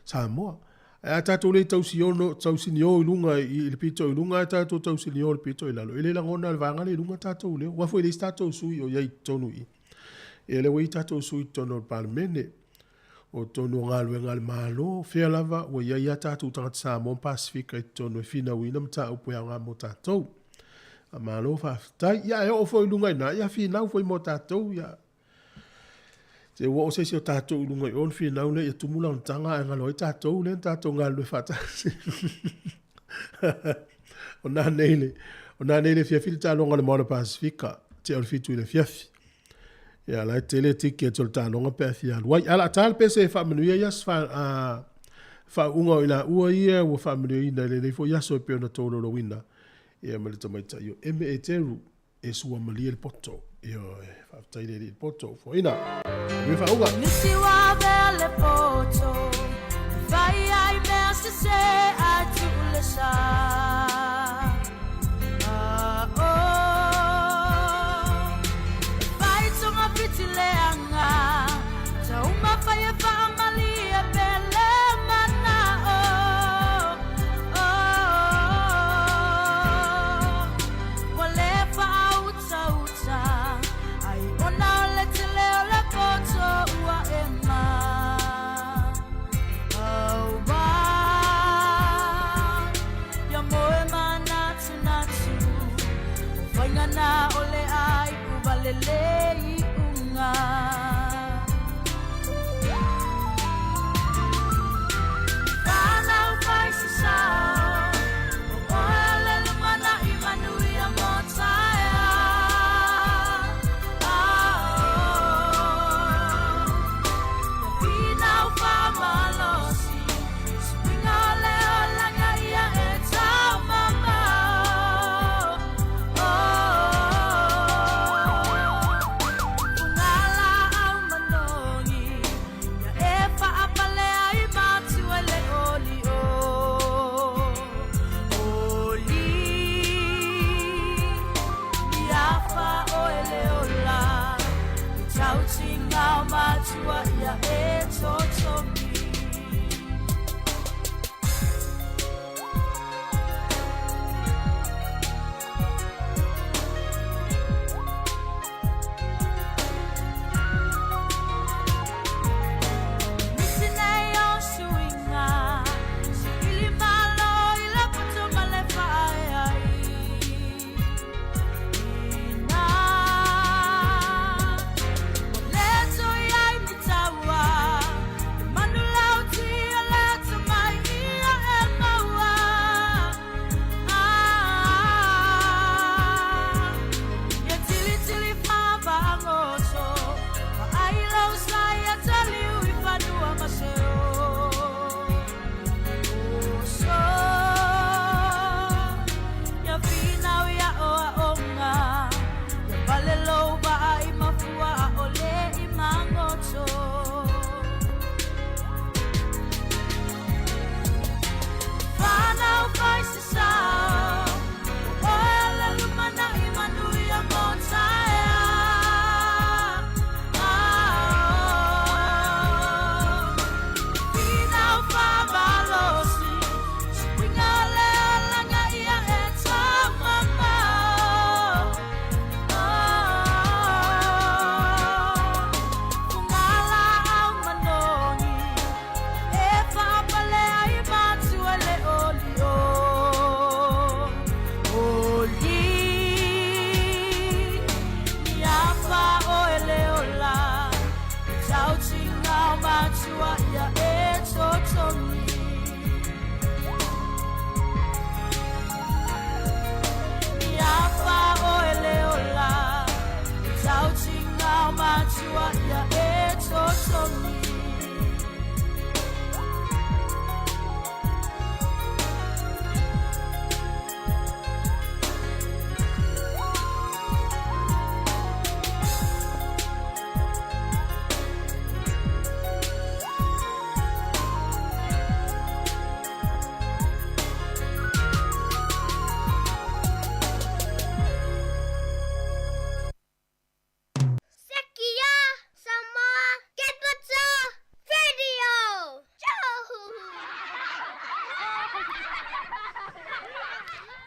Samoa. Ae a tatou le tausiono, tausinio i luga i le pito i luga ae tatou tausinio i le pito i lalo, e le lagona e le vaega lea i luga tatou leo. Aua foi e leai se tatou sui o i ai i totonu i i. Ia lea ua i ai tatou sui i totonu o le Palemene, o totonu o galuega a le Malo, fea lava ua i ai a tatou tagata Samoa ma Pasefika i totonu e finauina mataupu e aoga mo tatou. Malo faafetai. Ia ae oo foi i luga i ina, ia finau foi mo tatou, ia Se ua oo se isi o tatou i luga i o ona finau lea ia tumu lana taga ae galo ai tatou lea na tatou galulue faatasi. O nanei le, o nanei le afiafi le taaloga a le Moana Pasifika, tea o le 7 i le afiafi. Ia la e tele tickets o le taaloga pe a fia alu ai. Ae o le a ta le pese e faamanuia ia faauuga o i laua ia ua faamanuiaina i lenei foi aso e pei ona tolaulauina ia ma le tamaitai o Eme Eteru. E sua malie le poto. Ioe, faafetai le alii le poto. Foaina. Manuia faauuga. Nisi ua avea le poto e fai ai mea sese ae tuu le sa. Ah, oh. E fai togafiti leaga, taumafai e faamalie pe le manao. Oh. Ua le faautauta ai ona o le tele o le poto ua e ma Aua ia moe manatunatu o faiga na o le ai ua lelei iuga. Whanau whai se sao, o oe o le lumanai manuia mo.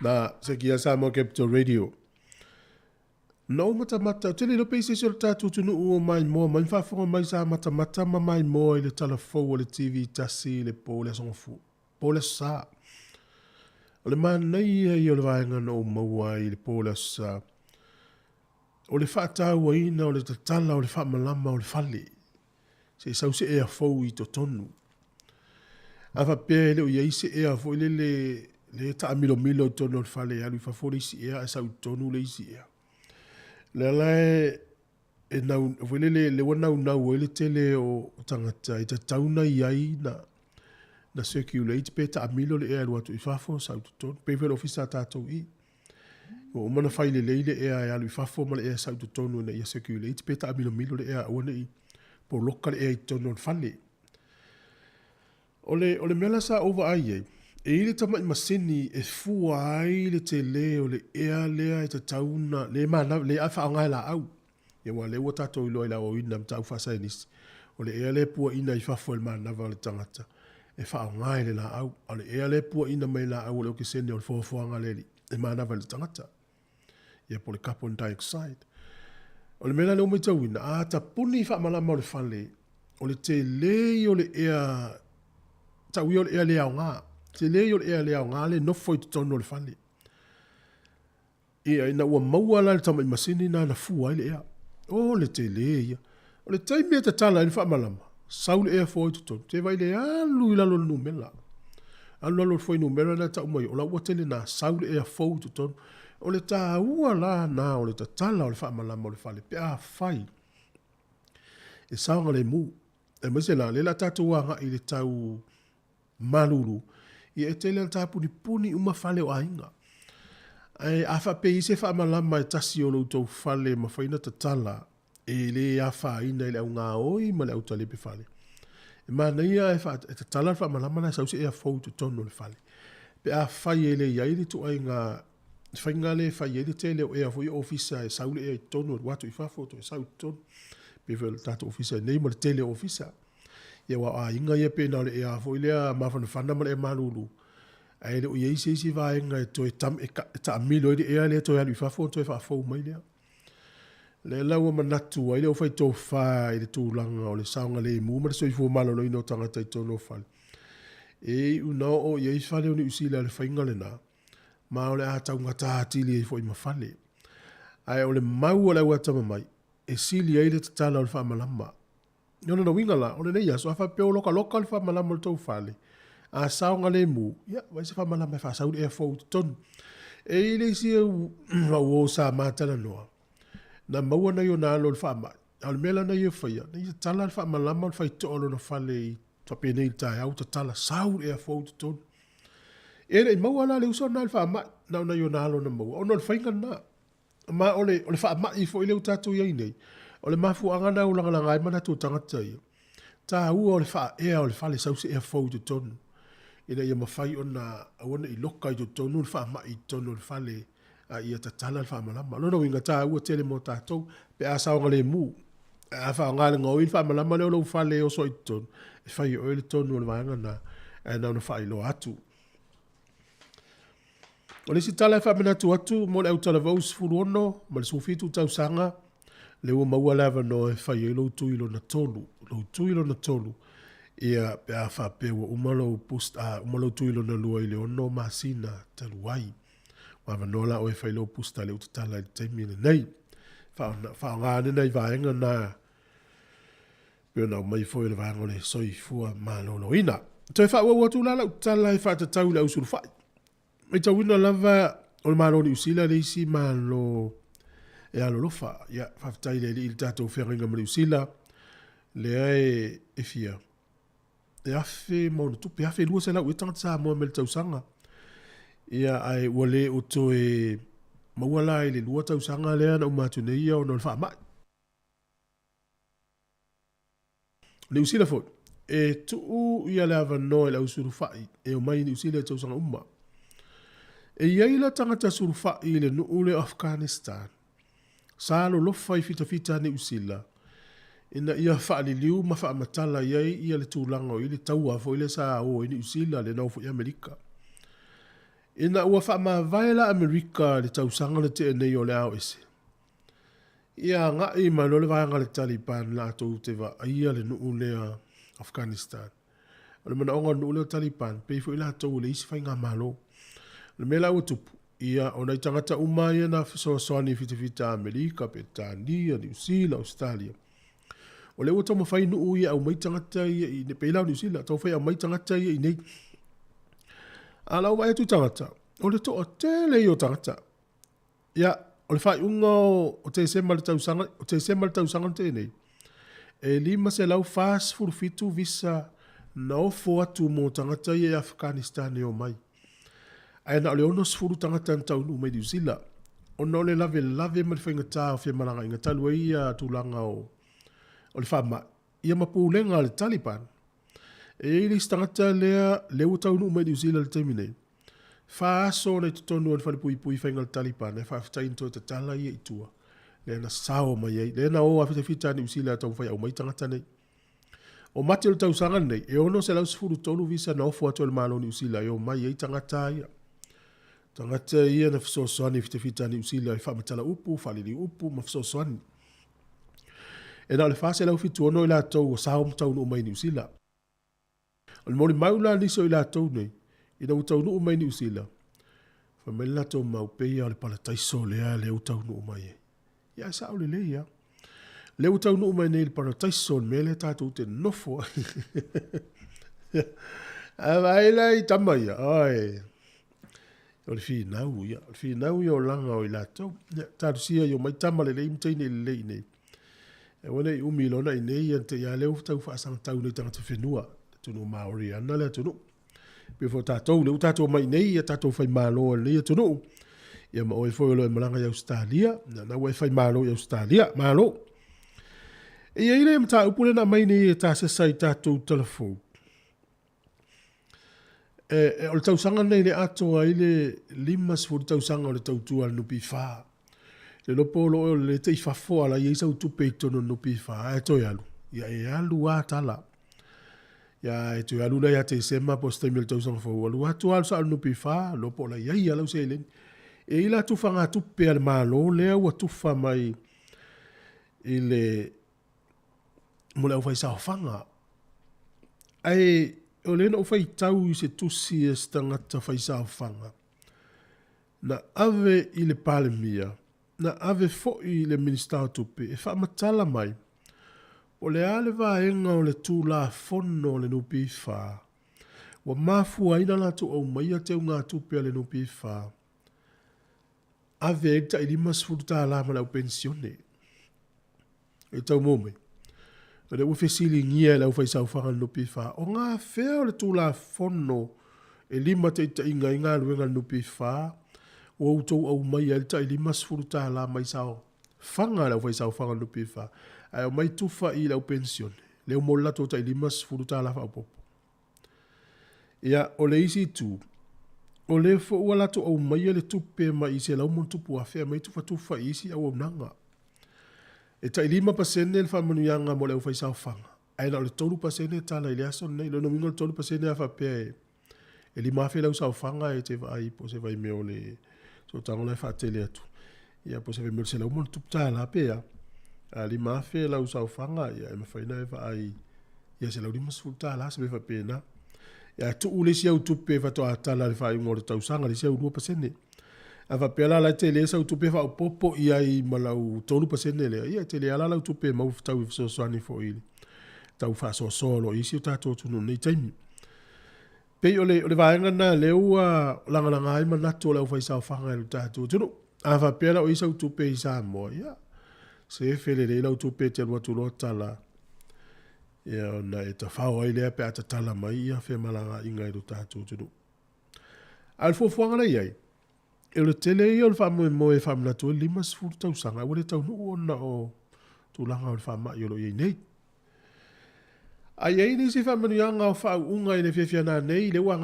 Na sekia Samoa Capital Radio. Na ou matamata, ou te le iloa pe i se isi o le tatou atunuu o maimoa mai ma faafofoga mai sa matamata ma maimoa i le tala fou a le TV tasi i le po o le Aso Gafua, po o le Aso Sa. O le manaia ia o le vaega na ou maua ai i le po o le Aso Sa, o le faatauaina o le tatala o le faamalama o le fale, se i sau se ea fou i totonu. A faapea e le o i ai se ea foi lele le taamilomilo i totonu o le fale e alu i fafo le isi ea ae sau i totonu le isi ea. O lea la e, e nau, foi lele, lea ua naunau ai le tele o tagata e tatau ona i ai na, na circulate pe taamilo le ea e alu atu i fafo sau i totonu. Pei foi o le ofisa a tatou i i. Ua uma ona fai lelei le ea e alu i fafo ma le ea e sau i totonu ina ia circulate pe taamilomilo le ea aua ne i poloka le ea i totonu o le fale. O le, o le mea la sa ou vaai ai, e i ai le tamai masini e fua ai le tele o le ea lea e tatau ona, le mana, le a faaaoga e laau. Ia aua o lea ua tatou iloa i le aoaoina mataupu faasaienisi, o le ea lea e puaina i fafo e le manava o le tagata, e faaaoga e le laau. A o le ea lea e puaina mai e laau o le okesene o le foafoaga a le alii, e manava i le tagata. Ia po o le carbon dioxide. O le mea la lea ua matauina, a tapuni faamalama o le fale, o le tele ia o le ea, tau ia o le ea le aoga, tele ia o le ea le aoga le nofo i totonu o le fale. Ia, ina ua maua la le tamai masini na na fua ai le ea. O le tele ia. O le taimi e tatala ai le faamalama, sau le ea fua i totonu, te vai le alu i lalo o le numera. Alu lalo o le fuainumera lea tau mai, o la ua tele na sau le ea fou i totonu. O le taua la na o le tatala o le faamalama o le fale pe afai e saogalemu. Aemaise la, lea la tatou agai i le tau malulu, ia e tele lava tapunipuni uma fale o aiga. Ae a faapea e i ai se faamalama e tasi o lo outou fale e mafai ona tatala, e le afaina i le au gaoi ma le au talepe fale. E manaia ae e tatala le faamalama la e sau se ea fou i totonu o le fale. Pe afai e le i ai le ituaiga faiga lea e fai ai le tele o ea foi o ofisa e sau le ea i totonu, alu atu i fafo toe sau i totonu. Pei foi o le tatou ofisa nei ma le tele o ofisa. Ia aua o aiga ia pei na o le ea foi lea mafanafana ma le ea malulu. Ae le o i ai se isi vaega e toe tam, e, e taamilo ai le ea lea toe alu i fafo ona toe faafou mai lea. Lea la ua manatu ai le aufai tofa i le tulaga o le saogalemu ma le soifua maloloina o tagata i totonu o fale. E iu na oo i ai fale o Niu Sila i le faiga lena, ma o le a taugata atili ai foi ma fale. Ae o le mau a le auatamamai, e sili ai le tatala o le faamalama. O lona uiga la, o lenei aso, a faapea ua lokaloka le faamalama o le tou fale, a saogalemu, ia, vaai se faamalama e faasau le ea fou i totonu. E i ai le isi au uo sa ma talanoa, na maua nai ona alo i le faamai, a o le mea la na ia faia, na ia tatala le faamalama o le faitotoa o lona fale i faapenei i le taeao, tatala, sau le ea fou i totonu. E le i maua la le uso lena i le faamai, na o nai ona alo na maua, ona o le faiga lena. Ma o le, o le faamai foi lea ua tatou i ai nei, o le mafuaaga lena ua lagalaga ai manatu o tagata ia, taua o le faaea o le fale sau se ea fou i totonu, ina ia mafai ona aua ne i loka i totonu le faamai i totonu o le fale, a ia tatala le faamalama. O lona uiga, taua tele mo tatou pe a saogalemu. A faaaoga e le gaoi le faamalama lea o lou fale e oso ai i totonu, e fai e oe le tonu o le vaega lena, ae na ona faailoa atu. O le isi tala e faamanatu atu mo le autalavou 16 ma le 17 tausaga, lea ua maua le avanoa e fai ai lou tui lona tolu, lou tui lona tolu, ia pe a faapea ua uma lou boost, a uma lou tui lona lua i le ono masina talu ai. Ua avanoa la oe e fai lou booster lea ua tatala i le taimi lenei. Faaaoga ane nai vaega na pei ona aumai foi o le vaega o le soifua maloloina. Toe faaauau atu la lau tala e faatatau i le ausulufai. Matauina lava o le Malo o Niu Sila le isi Malo e alolofa. Ia, faafetai i le Alii i le tatou feagaiga ma Niu Sila, lea e, e fia, e afe ma ona tupe, 1200 ea tagata Samoa mai le tausaga. Ia, ae ua le o toe maua la i le 2 tausaga lea na uma atu nei ia ona o le faamai. Niu Sila foi, e tuu ia le avanoa i le au sulufai e omai i Niu Sila i tausaga uma. E i ai la tagata sulufai i le nuu lea o Afghanistan, sa lolofa i fitafita a Niu Sila ina ia faaliliu ma faamatala i ai ia le tulaga o i ai le taua foi lea sa o ai Niu Sila, lea na o foi Amerika. Ina ua faamavae la Amerika i le tausaga na tea nei o le ao ese, ia agai mai loa le vaega a le Taliban latou te vaaia le nuu lea Afghanistan. O le manaoga o le nuu lea o Taliban, pei foi latou e leai se faigamalo. O le mea la ua tupu, ia o nai tagata uma ia na fesoasoani i fitafita a Amerika, Peretania, Niu Sila, Ausetalia, o lea ua taumafai nuu ia e aumai tagata ia i, pei la o Niu Sila, taumafai e aumai tagata ia i nei. A o lau vaai atu i tagata, o le toatele ia o tagata. Ia, o le faaiuga o Tesema le tausaga, o Tesema le tausaga na tea nei, e 547 visa na ofo atu mo tagata ia i Afghanistan e omai. Ae na o le 60 tagata na taunuu mai Niu Sila, ona o le lavelave ma le faigata o femalagaaiga talu ai ia tulaga o le faamai, ia ma pulega a le Taliban. E i ai le isi tagata lea, lea ua taunuu mai Niu Sila i le taimi nei, Fa aso ona i totonu o le falepuipui faiga o le Taliban ae faafetai na toe tatala ia i tua, lea na sao mai ai, lea na o a fitafita a Niu Sila e taumafai e aumai tagata nei. O Mati o le tausaga lenei, e 613 visa na ofo atu e le Malo o Niu Sila e omai ai tagata ia. Tagata ia na fesoasoani i fitafita a Niu Sila e faamatala upu, faaliliu upu ma fesoasoani. E na o le 476 i latou ua sao ma taunuu mai i Niu Sila. O le molimau la a nisi o i latou nei, ina ua taunuu mai i Niu Sila, fai mai le latou mau, pei lava o le parataiso lea lea ua taunuu mai ai. Ia ae sao lelei lava. Lea ua taunuu mai nei i le parataiso, le mea lea tatou te nofo ai. Ae vaai la i tama ia, oi, o le finau ia, o le finau ia o laga o i latou. Ia, talosia ia omai tama lelei ma teine lelei i nei. Aua ne i umi loa ona i inei ia te i a lea ua tau faasagatau nei tagata whenua, atunuu Māori ana le atunuu. Pei foi o tatou, lea ua tatou omai i nei ia tatou faimalo e lenei atunuu. Ia ma oe foi o lo o e malaga i Ausetalia, na na ua e faimalo i Ausetalia, malo. E i ai le mataupu lea na aumai nei e tasesa i tatou talafou. E, o le tausaga lenei le atoa ai le 50 tausaga o le tautua a le NPF. Le iloa po o lo o le te i fafo a la i ai sau tupe i totonu o le NPF, ae toe alu, ia e alu lava tala. Ia e toe alu la ia Tesema po o se taimi o le tausaga fou, alu atu lava sao i le NPF, iloa po o la i ai lava lau seleni. E i ai la tufagatupe a le Malo lea ua tufa mai i le mo le aufaisaofaga. Ae o lea na ou faitau i se tusi a se tagata faisaofaga, na ave i le Palemia, na ave foi i le Minisita o Tupe e faamatala mai po o le a le vaega o le Tulafono a le NPF ua mafua ai ona latou aumaia teugatupe a le NPF ave ai le tai $50 ma le au penisione. E tau maua mai. O lea ua fesiligia e le aufaisaofaga a le NPF, o gafea o le Tulafono e limataitaiina ai galuega a le NPF ua outou aumaia ai le tai $50 mai saofaga a le aufaisaofaga a le NPF ae aumai tufa i le au penisione, lea ua maua le latou tai $50 faaopoopo. Ia, o le isi itu, o lea foi ua latou aumaia le tupe mai i $100,000 aumai tufatufa i isi auaunaga. E tai 5% le faamanuiaga mo le aufaisaofaga, ae na o le 3% e tala i le aso lenei. O lona uiga o le 3% a faapea e $5,000 lau saofaga e te vaai po o se vaimea o le sootaga la e faatele atu, ia po o se vaimea o le $100 pe a. A $5,000 lau saofaga, ia e mafai ona e vaai ia $150 se mea faapena. Ia tuu le isi au tupe faatoa tala i le faaiuga o le tausaga, le isi au 2%. A faapea la la e tele sau tupe faaopoopo i ai ma lau 3% lea, ia e tele lava la lau tupe e maua fetaui e fesoasoani foi i le tau faasoasoa o lo o i ai si o tatou atunuu i lenei taimi. Pei o le, o le vaega lena lea ua lagalaga ai manatu o le aufaisaofaga i lo tatou atunuu. A faapea la o i ai sau tupe i Samoa, ia, sefe lelei lau tupe e te alu atu loa tala, ia ona e tafao ai lea pe a tatala mai ia femalagaaiga i lo tatou atunuu. A o le fuafuaga la e i ai, o le tele ia o le faamoemoe e faamanatu ai le 50 tausaga, ae ua le taunuu ona o tulaga o le faamai o lo o i ai nei. A i ai nisi faamanuiaga o faauuga i le fiafiaga nei, lea ua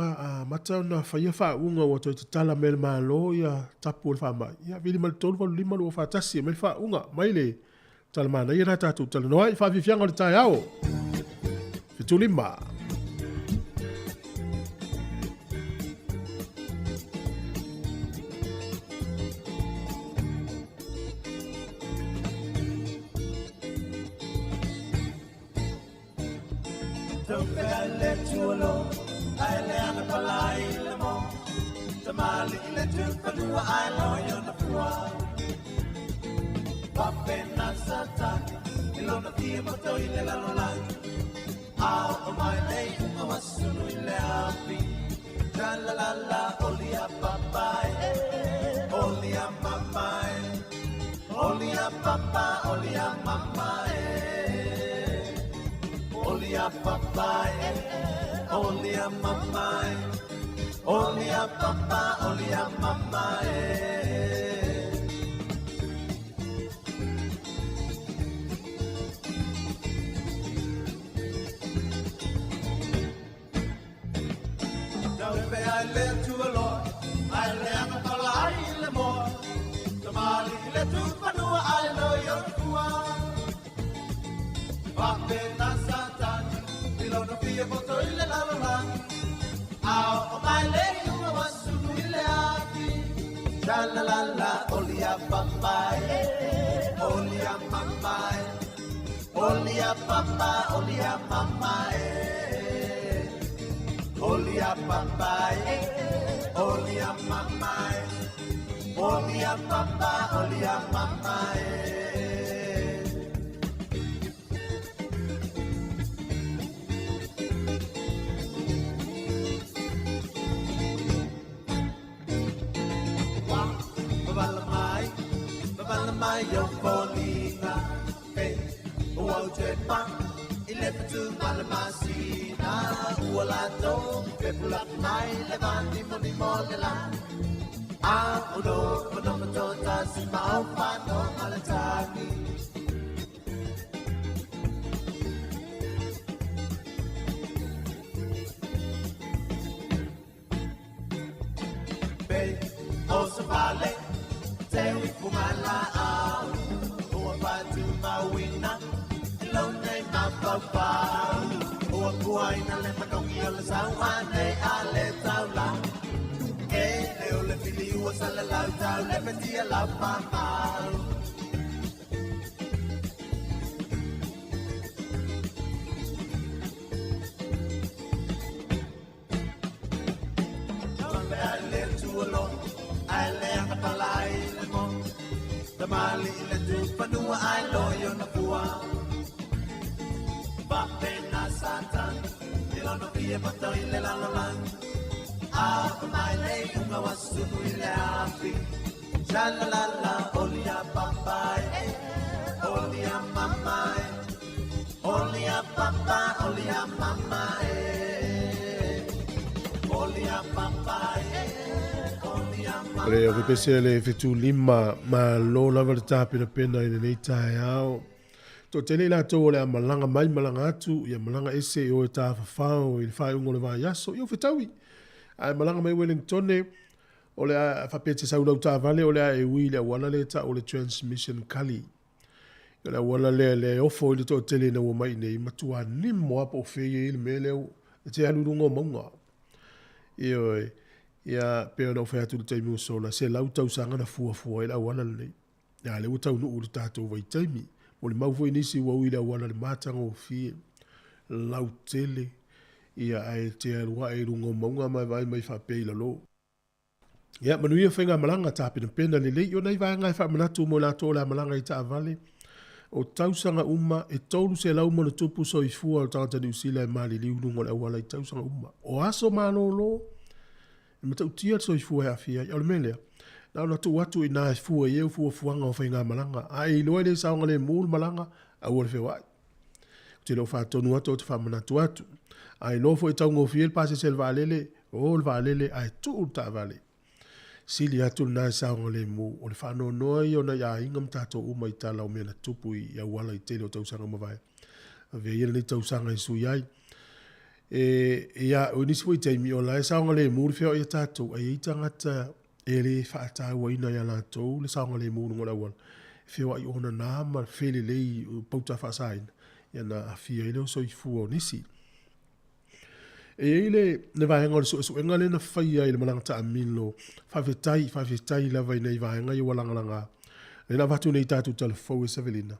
amata ona faia faauuga ua toe tatala mai e le Malo ia tapu o le faamai, ia vili mai le 385 241 e aumai le faauuga mai le tala manaia lena tatou talanoa ai. Faafiafiaga o le taeao. 75. Le o pese le fetu lima ma lo lava le tapenapena i lenei taeao. Toatele i latou o le a malaga mai malaga atu, ia malaga ese i o e tafafao i le faaiuga o le vaiaso, ia o fetaui. Ae malaga mai Wellingtone, o le a faapea e te sau lau taavale, o le a e ui i le auala lea e tau o le Transmission Gully. O le auala lea lea e ofo i le toatele ina ua mai i inei, matua nimo lava po o fea e i ai le mea lea e te alu i luga o mauga. Ioe. Ia, pei ona ou fai atu i le taimi ua sola, 100 tausaga na fuafua ai le auala lenei. A lea ua taunuu i le tatou vaitaimi. Molimau foi nisi ua ui i le auala i le matagofie, lautele, ia ae te alu ae i luga o mauga ma e vaai mai faapea i lalo. Ia, manuia faigamalaga, tapenapena lelei. O nai vaega e faamanatu mo i latou o le a malaga i taavale, o tausaga uma, e 300 ma ona tupu soifua o tagata Niu Sila e maliliu i luga o le auala i tausaga uma. O aso malolo, e matautia le soifua e aafia ai. O le mea lea, na ona tuu atu i ina e fua i ai au fuafuaga o faigamalaga. A e iloa e le saogalemu le malaga, aua le feoai. Ou te le o faatonu atu, ou te faamanatu atu. A iloa foi e taugofie le pasese a le vaalele, o le vaalele ae tuu le taavale. Sili atu lena e saogalemu. O le faanoanoa ia o nai aiga ma tatou uma i tala o mea na tupu i auala i tele o tausaga ua mavae. Avea ia lenei tausaga e sui ai. E, ia, o nisi foi taimi, o la e saogalemu le feoai a tatou, ae i ai tagata e le faatauaina ia latou le saogalemu i luga o le auala, e feoai onana ma felelei i pauta faasaina, ia na aafia ai lea o soifua o nisi. E i ai le, le vaega o le suesuega lea na faia i le malaga taamilo, faafetai, faafetai lava i nai vaega ia ua lagalaga. Lea na avatu nei i tatou tala fou e Savelina.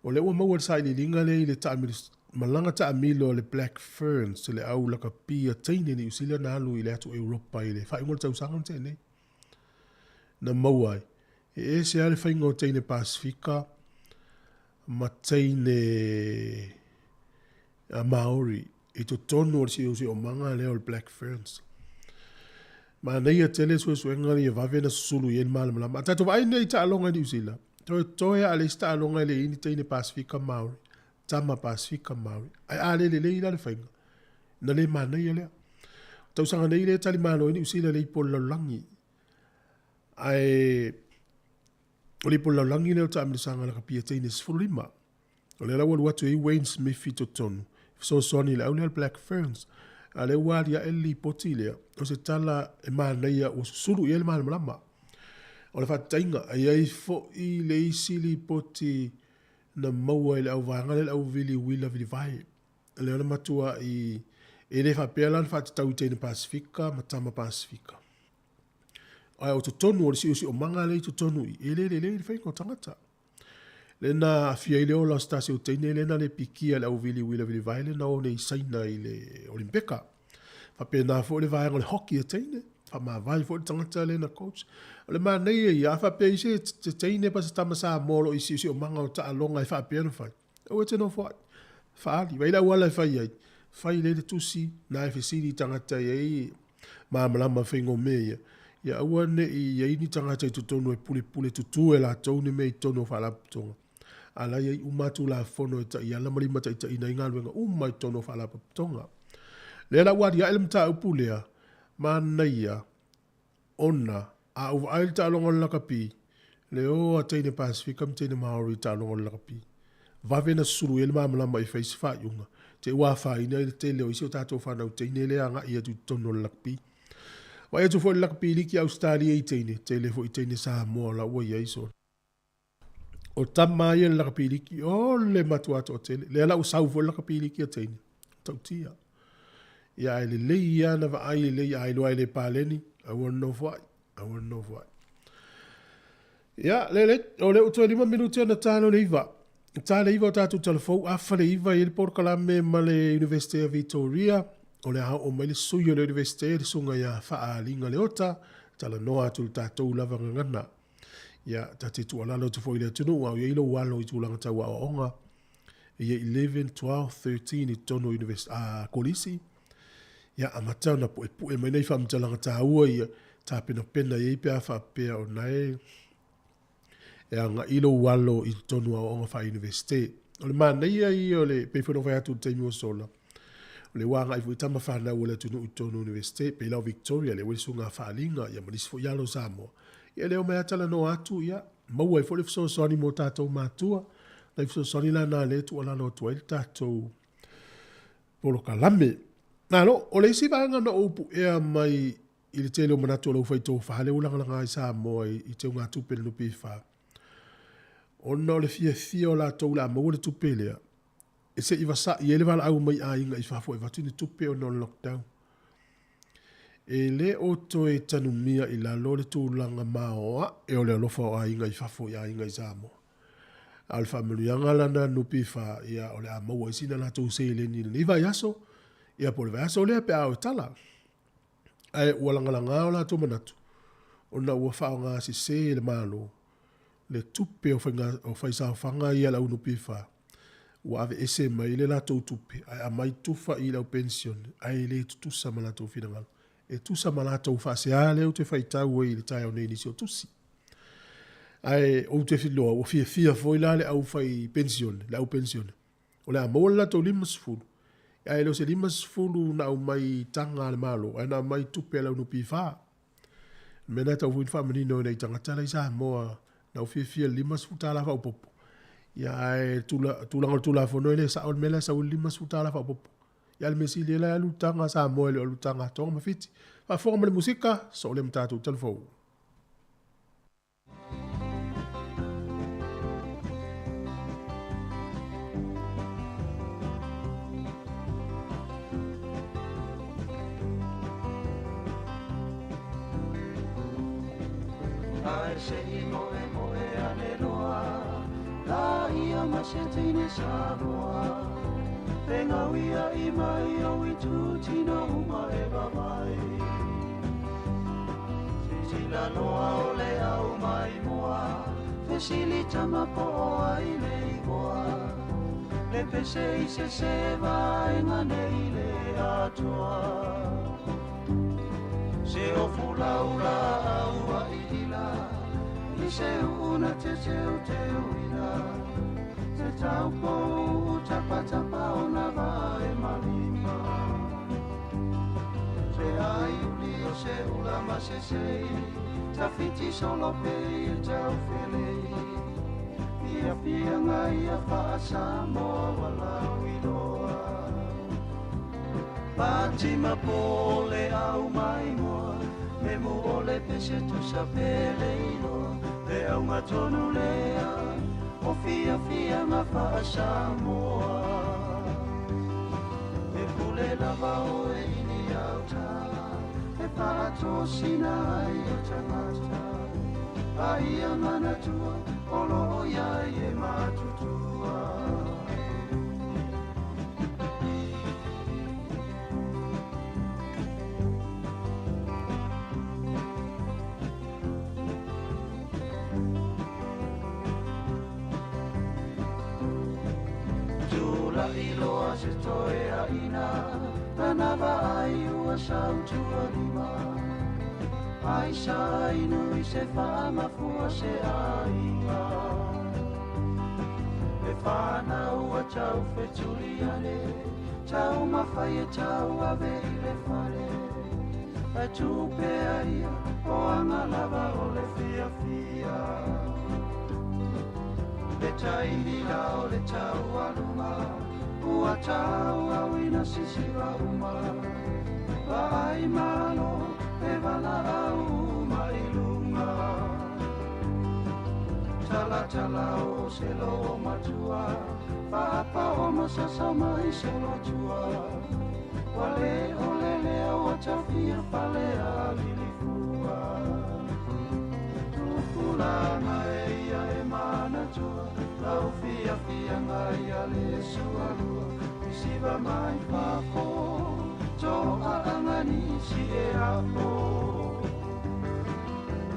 O lea ua maua le sailiiliga lea i le taamilo. malaga taamilo a le Black Ferns, le au lakapi a teine Niu Sila na alu i le atu Europa i le faaiuga o le tausaga na tea nei. Na maua ai, e ese lava le faiga o teine Pasifika ma teine Maori i totonu o le siosiomaga lea o le Black Ferns. Manaia tele suesuega ia vave na susulu i ai le malamalama. A tatou vaai nei i taaloga i Niu Sila, toetoe lava a leai se taaloga e leai ai ni teine Pasifika Maori, tama Pasifika Maori. Ae a le lelei la le faiga, na le manaia lea. O tausaga nei lea e talimalo ai Niu Sila i le ipu o le lalolagi. Ae o le ipu o le lalolagi lea o taamilosaga lakapi a teine 15. O lea la ua alu atu ai Wayne Smith i totonu, e fesoasoani i le au lea o le Black Ferns. A o lea ua aliae le lipoti lea, o se tala e manaia ua susulu i ai le malamalama. O le faataitaiga, e i ai foi le isi lipoti na maua i le auvaega lea le auvili uila vilivae. Lea na matuai e le faapea la na faatatau i teine Pasifika ma tama Pasifika. Ae o totonu o le siosiomaga lea i totonu i, e le lelei le faiga o tagata. Lea na aafia ai le ola o se tasi o teine lea na le pikia e le auvili uila vilivae lea na o nei i Saina i le Olimpeka. Faapena foi le vaega o le hockey a teine, faamavae foi le tagata lea na coach. O le manaia ia, a faapea i se teine pa se tama Samoa o lo o i siosiomaga o taaloga e faapea ona fai, aua e te nofoai, faaali. Vaai le auala e fai ai, fai lea le tusi, na e fesili i tagata e i ai malamalama faiga o mea ia, ia aua ne i i ai ni tagata i totonu e pulepule tutu e latou ni mea i totonu o faalapotopotoga, a la e i ai uma lava Tulafono e taiala ma limataitaiina ai galuega uma i totonu o faalapotopotoga. Lea la ua aliae le mataupu lea, manaia ona a ou vaai i le taaloga o le lakapi, le o a teine Pasifika ma teine Maori i le taaloga o le lakapi, vave ona susulu i ai le malamalama e fai se faaiuga, te i ua afaina ai le tele o isi o tatou fanau teine lea e agai atu i totonu o le lakapi. Vaai atu foi i le lakapi liki a Ausetalia i teine, tele foi teine Samoa la ua i ai sona. O tama ia le lakapi liki, o le matua toatele. Lea la ua sau foi le lakapi liki a teine, tautia. Ia ae lelei ia na vaai lelei a iloa e le paleni, aua le nofoai, aua le nofoai. Ia, lele, o lea ua toe 5 minute ona ta lea o le 9. Ta le 9 o tatou talafou, afa le 9 i ai le polokalame ma le Universite o Victoria. O le a oo mai le sui o le Universite, le susuga ia Faaaliga Leota, talanoa atu i le tatou lava gagana. Ia, ta te tuualalo atu foi i le atunuu, a o i ai lou alo i tulaga tau aoaoga, e i ai 11, 12, 13 i totonu o universi, a, kolisi, ia, amata ona puepue mai nai faamatalaga taua ia, tapenapena i ai pe a faapea o na e, e agai lou alo i totonu o aoaoga faa-Universite. O le manaia ia o le, pei foi ona ou fai atu i le taimi ua sola, o lea ua agai foi tama fanau a le atunuu i totonu o Universite, pei la o Victoria, lea ua i le susuga a Faaliga, ia ma nisi foi alo o Samoa. Ia lea omai lava talanoa atu, ia, maua ai foi le fesoasoani mo tatou matua. Nai fesoasoani la na lea e tuualalo atu ai le tatou polokalame. Malo, o le isi vaega na ou puea mai i le tele o manatu o le aufaitofa lea ua lagalaga ai Samoa i teugatupe i le NPF, ona o le fiafia o latou o le a maua le tupe lea, e se i vasa'i ai le valaau mai aiga i fafo e avatu ni tupe ona o le lockdown. E le o toe tanumia i lalo le tulaga maoae o le alofa o aiga i fafo i aiga i Samoa. A o le faamanuiaga la na NPF, ia o le a maua ai sina latou seleni i lenei vaiaso, ia po o le vaiaso lea pe a oo e tala. Ae ua lagalaga o latou manatu ona ua faaaoga sese e le Malo le tupe o faiga o faisaofaga ia a le au NPF ua aveese mai le latou tupe ae aumai tufa i le au penisione ae le tutusa ma latou finagalo. E tusa ma latou faasea lea ou te faitau ai i le taeao nei i nisi o tusi. Ae ou te iloa ua fiafia foi la le au fai penisione, le au penisione o le a maua le latou 50, ae le o se 50 na aumai i taga a le Malo, ae na aumai i tupe a le au NPF. O le mea lena e tatau foi ona faamanino i nai tagata la i Samoa na ua fiafia i le $50 faaopoopo, ia ae tulaga o le Tulafono e le sao le mea la e sau ai le $50 faaopoopo. Ia a o le mea sili la e alu i taga a Samoa e le o alu i taga a Toga ma Fiti. Faafofoga ma le musika, soo lea ma tatou talafou. Ae se i moemoe ane loa, la ia ma se teine Samoa. Le ngauia i mai o i tūtino uma e vavai. Sisila loa o le au mai mua, Fesili tama po o ai le igoa. Le pese i se se vaenga nei le atoa. Se o fulaula au a ila, I se una te teu teu ina. Te taupo tapa tapa o na vae malima. Se ai uli o se ula ma se sei, Tawhiti solo pe i tau felei. Ia fia ngai ia whaasamoa walau iloa. Pati po le au mai mua, Me mu o le pese tusa pele iloa. Le au tonu lea, O fia fia ngā whaasamoa. E pule lava o e ini au tā, E whaatosina ai o tangata. A ia manatua, o lo ia e matutua. Tula iloa se toe a ina, Tana vaai ua sautua lima. Ai sa inu i se whaamafua se aiga. E whanau a tau whetuli ane, Tau mawhai e tau ave i le whare. E tupea ia o anga lava o le fia fia. Le taimila o le tau alunga, Ua tau au ina sisiva uma. Vaai malo e vala au mai lunga. Tala tala o se lo matua, Whaapa o masasa mai solo tua. Wale o lele o tawhia fale a lilifua. Tupulanga e ia e manatua, Lau fia fia ngai a le sualua. Isiva mai fafo, To a angani si e a o.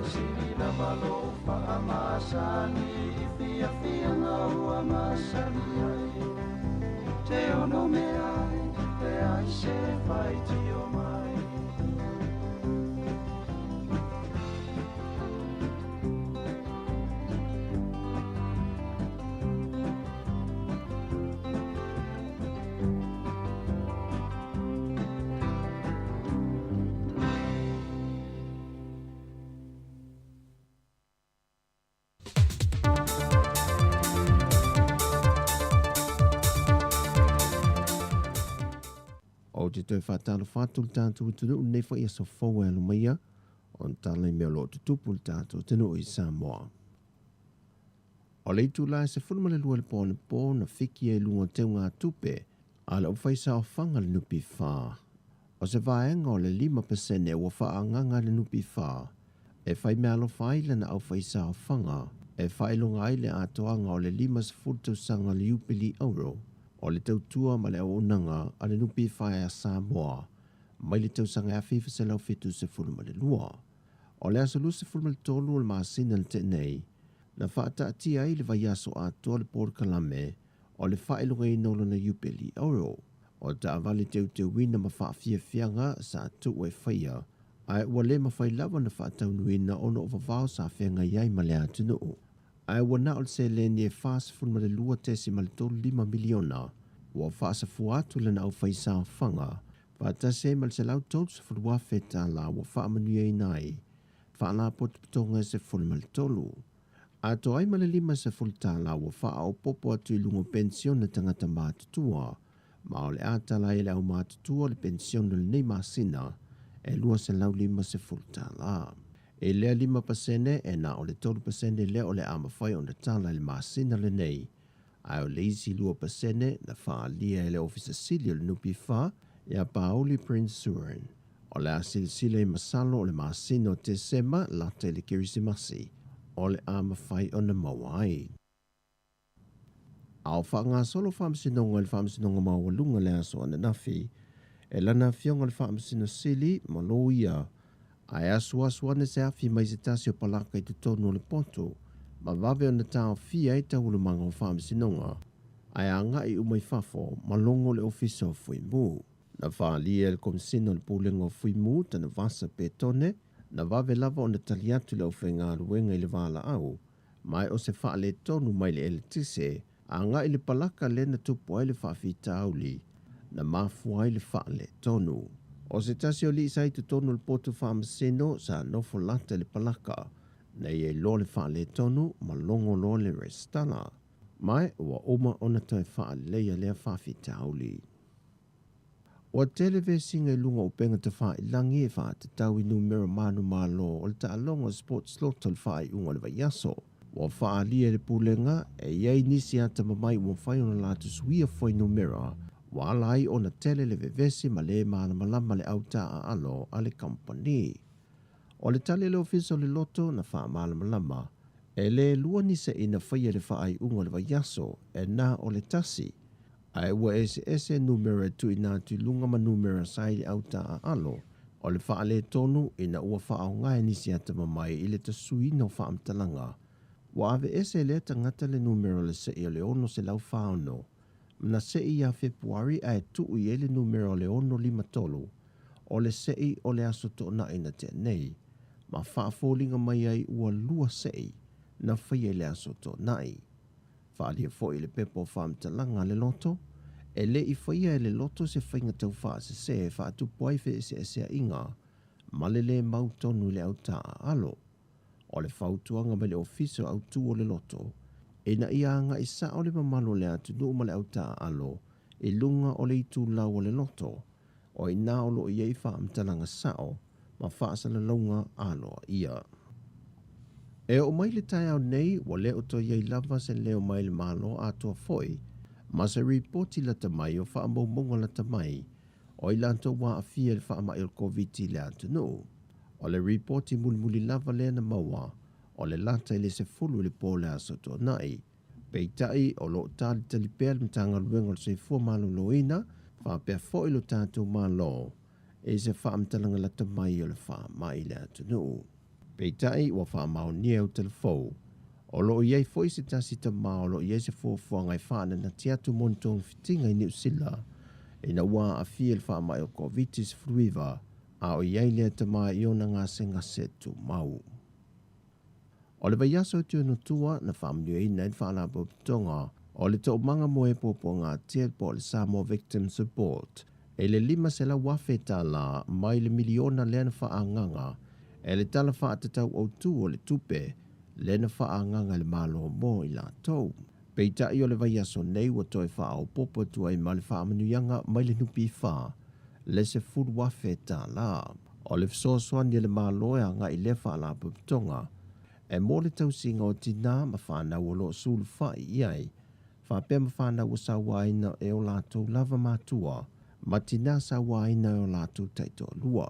Sili lava lo whaamasani, Fia fia ngau a masani ai. Te ono me ai, e ai se whai tio mai. O te toe whātalo whātu le tātou tunu nei whai aso fou e alumaia o tālai mea lo tutupu le tātou tunu i Samoa. O le itu la se fulu ma le lua le pō le pō na fiki e lunga teu ngā tupe a le uwhaisa o whanga le nupi whā. O se vaenga o le 5% ua whaanganga le nupi whā. E whai mea alo whai le na au whaisa o whanga. E whailonga ai le atoanga o le 50 tausaga le iupili euro. O le tautua ma le auaunaga a le nupi whae a Samoa mai le tausaga 1972. O le aso 23 o le masina le tenei, na whaataatia ai le vaiaso atoa le porokalame o le whaelogaina o lona iupeli euro. O taavale teuteuina ma faafiafiaga sa tuu e faia, ae ua lē mafai lava na faataunuina ona o vavao sa feagai ai ma le atunuu. Ae ua na o le seleni e 42.35 miliona ua faasafua atu lana aufaisaofaga faatasi ai ma le 130,000 tālā ua faamanuiaina ai faalapotopotoga e 13. Atoa ai ma le 50 tālā ua faaopopo atu i luga o pensione tagata matutua, ma o le a tala ai le au matutua le pensione lenei masina e 250 tālā. E lea 5% e na o le 3% lea o le a mafai ona tala i le masina lenei. Ae o le isi 2% na faalia e le Ofisa Sili o le NPF ia Paoli Prince Surin. O le a silasila i masalo o le masina o Tesema lata i le Kerisimasi o le a mafai ona maua ai. A o faagasolo faamasinoga i le Faamasinoga Maualuga le aso ananafi e lana afioga le Faamasino Sili ma Loia ae asuasu ane se afi mai se tasi o palaka i totonu o le poto ma vave ona taofia ai taualumaga o faamasinoga ae agai uma i fafo ma logo le Ofisa o Fuimu. Na faaalia e le Komesina o le Pulega o Fuimu Tanuvasa Petone na vave lava ona tali atu le aufaigaluega i le valaau ma o se faaletonu mai le eletise agai i le palaka lea na tupu ai le faafitauli na mafua ai le faaletonu. O se tasi o alii sa i totonu o le poto faamasino sa nofo lata i le palaka na ia iloa le faaletonu ma logo loa le resitala. Ma ua uma ona toe faaleleia lea faafitauli. Ua tele vesiga i luga o upega tafailagi e faatatau i numera manumalo o le taaloga o Sports Lotto i le faaiuga o le vaiaso. Ua faaalia e le Pulega e i ai nisi atamamai ua mafai ona latou suia fuainumera ua ala ai ona tele le vevesi ma le malamalama le au taaalo a le kamupani. O le tali a le Ofisa o le Loto na faamalamalama, e le lua ni se'i na faia i le faaiuga o le vaiaso, e na o le tasi, ae ua eseese numera e tuuina atu i luga ma numera sa i le au taaalo o le faaletonu ina ua faaaoga e nisi atamamai i le tasuiina o faamatalaga. Ua aveese e lea tagata le numera o le se'i o le 646 na se'i ia Fepuari ae tuu i ai le numera o le 653 o le se'i o le aso Toonai na tea nei, ma faafoliga mai ai ua lua se'i na faia i le aso Toonai. Faaalia foi i le pepa o faamatalaga a le loto, e le i faia e le loto se faiga taufaasese e faatupu ai feeseeseaiga ma le lē mautonu i le au taaalo. O le fautuaga mai le Ofisa o Autu o le Loto, ina ia agai sao le mamalu o le atunuu ma le au taaalo i luga o le itulau o le loto, o i ina o lo o i ai faamatalaga sao ma faasalalauga aloaia. E oo mai le taeao nei, ua le o toe i ai lava se leo mai le Malo atoa foi ma se ripoti lata mai o faamaumauga lata mai o i latou ua aafia i le faamai o le Koviti i le atunuu. O le ripoti mulimuli lava lea na maua, o le lata i le 10 i le po o le Aso Toonai. Peitai, o lo o talitali pea le Matagaluega o le Soifua Maloloina faapea foi lo tatou Malo i se faamatalaga lata mai o le faamai i le atunuu. Peitai, ua faamaonia e Utalafou, o lo o i ai foi se tasi tama o lo o i ai se fuafuaga e faananati atu mo ni togafitiga i Niu Sila ina ua aafia i le faamai o le Koviti-19, a o i ai lea tama i ona gasegase tumau. O le vaiaso i Tuanutua na faamanuiaina ai le Faalapotopotoga o le Toomaga mo e Puapuagatia po o le Samoa Victim Support i le $500,000 tala mai le miliona lea na faaagaga e le Tala Faatatau Autu o le Tupe lea na faaagaga e le Malo mo i latou. Peitai o le vaiaso nei ua toe faaopoopo atu ai ma le faamanuiaga mai le NPF le $10,000 tala. O le fesoasoani a le Malo e agai i lea faalapotopotoga e mo le tausiga o tinā ma fanau o lo o sulufai i ai, faapea ma fanau ua sauaina e o latou lava matua ma tinā sauaina e o latou taitoalua.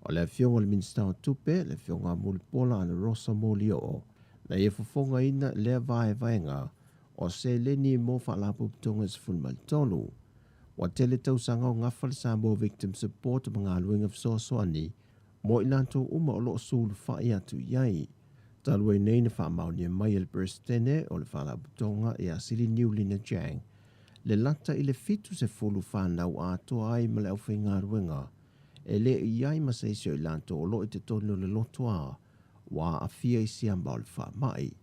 O le afioga i le Minisita o Tupe, le afioga a Mulipola Anarosa Molioo, na ia fofogaina lea vaevaega o seleni mo faalapotopotoga e 13. Ua tele tausaga o gafa le Samoa Victim Support ma galuega fesoasoani mo i latou uma o lo o sulufai atu i ai. Talu ai nei na faamaonia mai e le Peresetene o le Faalapotopotoga ia Sili Niulina Jang le lata i le 70 fanau atoa ai ma le aufaigaluega e le i ai ma se isi o i latou o lo o i totonu o le lotoa ua aafia i siama o le faamai.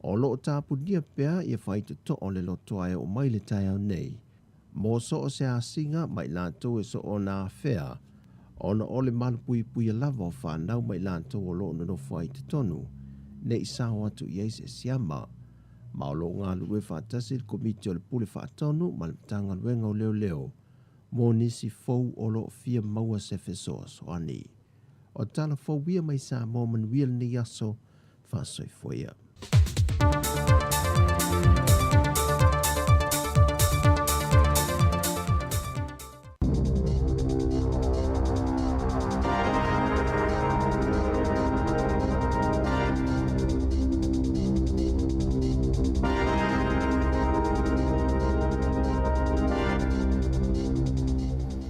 O lo o tapunia pea ia faitotoa o le lotoa e oo mai le taeao nei mo so o se asiga ma i latou e soona afea ona o le malupuipuia lava o fanau ma i latou o lo o nonofo ai i totonu ne i sao atu i ai se siama. Ma o lo o galulue faatasi le Komiti o le Pule Faatonu ma le Matagaluega o Leoleo mo nisi fou o lo o fia maua se fesoasoani. O tala fou ia mai Samoa manuia lenei aso faasoifua ia.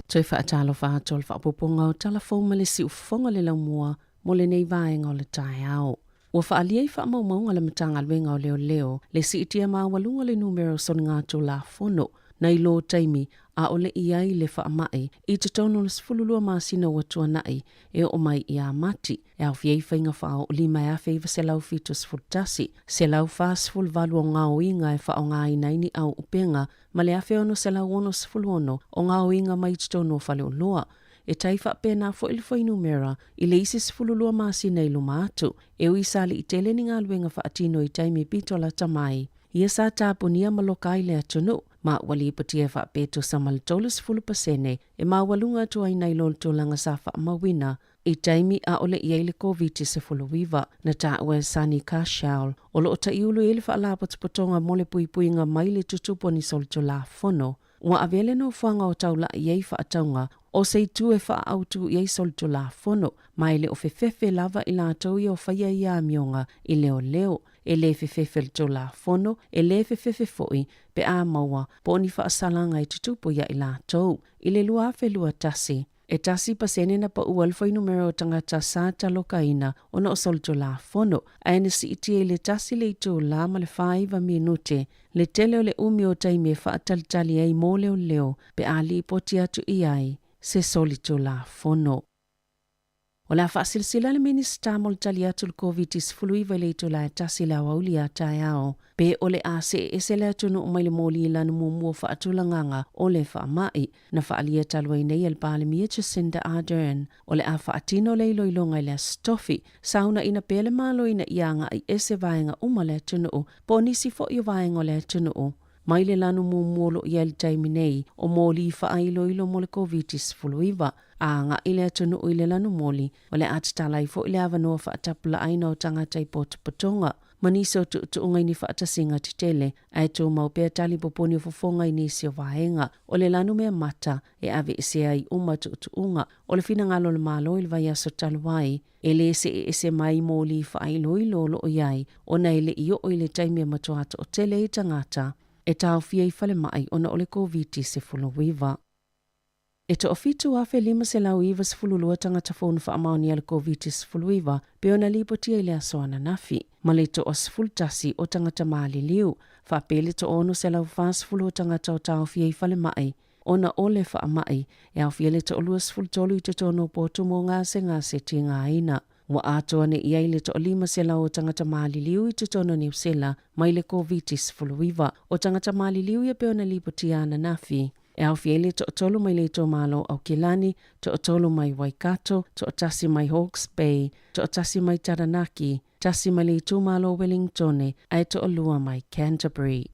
Toe faatalofa atu o le faaopoopoga o Tala Fou ma le Siufofoga le Laumua mo lenei vaega o le taeao. Ua faaalia i faamaumauga a le Matagaluega o Leoleo le siitia maualuga o le numera o soligatulafono nai lo taimi a o le i ai le faamai i totonu o le 12 masina ua tuanai e oo mai ia Mati, e aofia ai faiga faaoolima e 1971, 148 o gaoiga e faaaogaina ai ni au upega ma le 1666 o gaoiga mai totonu o faleoloa. E tai faapena foi le fuainumera i le isi 12 masina i luma atu, e ui sa alii tele ni galuega faatino i taimi pito lata mai. Ia sa tapunia ma loka ai le atunuu, ma ua lipotia e faapea tusa ma le 30% e maualuga atu ai nai lo le tulaga sa faamauina i taimi a o le i ai le Koviti-19. Na taua e Sunny Kaushal, o lo o taiulu i ai le Faalapotopotoga mo le Puipuiga mai le Tutupu o ni Solitulafono, ua avea le nofoaga o taulai i ai faatauga o se itu e faaautu i ai solitulafono, ma e le o fefefe lava i latou ia o faia ia amioga i leoleo. E lē fefefe le Tulafono, e lē fefefe foi pe a maua po o ni faasalaga e tutupu ia i latou. I le 2021, e 1% na paua le fuainumera o tagata sa talokaina ona o solitulafono, ae na siitia i le 1 le itulā ma le 49 minute le tele o le umi o taimi e faatalitali ai mo leoleo pe a lipoti atu i ai se solitulafono. O le a faasilasila le Minisita mo le tali atu i le Koviti-19 i le itula e 1 i le aoauli a taeao, pe o le a see ese le atunuu mai le moli lanu muamua faatulagaga o le faamai. Na faaalia talu ai nei e le Palemia Jacinda Ardern, o le a faatino le iloiloga i le Aso Tofi, saunaina pea le Malo ina ia agai ese vaega uma o le atunuu po o nisi foi o vaega o le atunuu mai le lanu muamua o lo o i ai i le taimi nei o moli faailoilo mo le Koviti-19. A agai le atunuu i le lanu moli, o le a tatala ai foi le avanoa faatapulaaina o tagata i potopotoga ma nisi o tuutuuga i ni faatasiga tetele, ae tumau pea tali poponi o fofoga i nisi o vaega. O le lanu mea mata e aveesea ai uma tuutuuga o le finagalo o le Malo i le vaiaso talu ai, e lē seeese mai moli faailoilo o lo o i ai ona e le i oo i le taimi e matua toatele ai tagata e taofia i falemai ona o le Koviti-19. E 7,592 tagata fou na faamaonia le Koviti-19 pei ona lipotia i le aso ananafi, ma le 11 o tagata maliliu, faapea le 640 o tagata o taofia i falemai ona o le faamai, e aofia le 23 i totonu o potu mo gasegase tigaina. Ua atoa nei i ai le 500 o tagata maliliu i totonu o Niu Sila mai le Koviti-19. O tagata maliliu ia pei ona lipotia ananafi, e aofia ai le 3 mai le itumalo o Aukilani, 3 mai Waikato, 1 mai Hawke's Bay, 1 mai Taranaki, 1 mai le itumalo o Wellingtone, ae 2 mai Canterbury.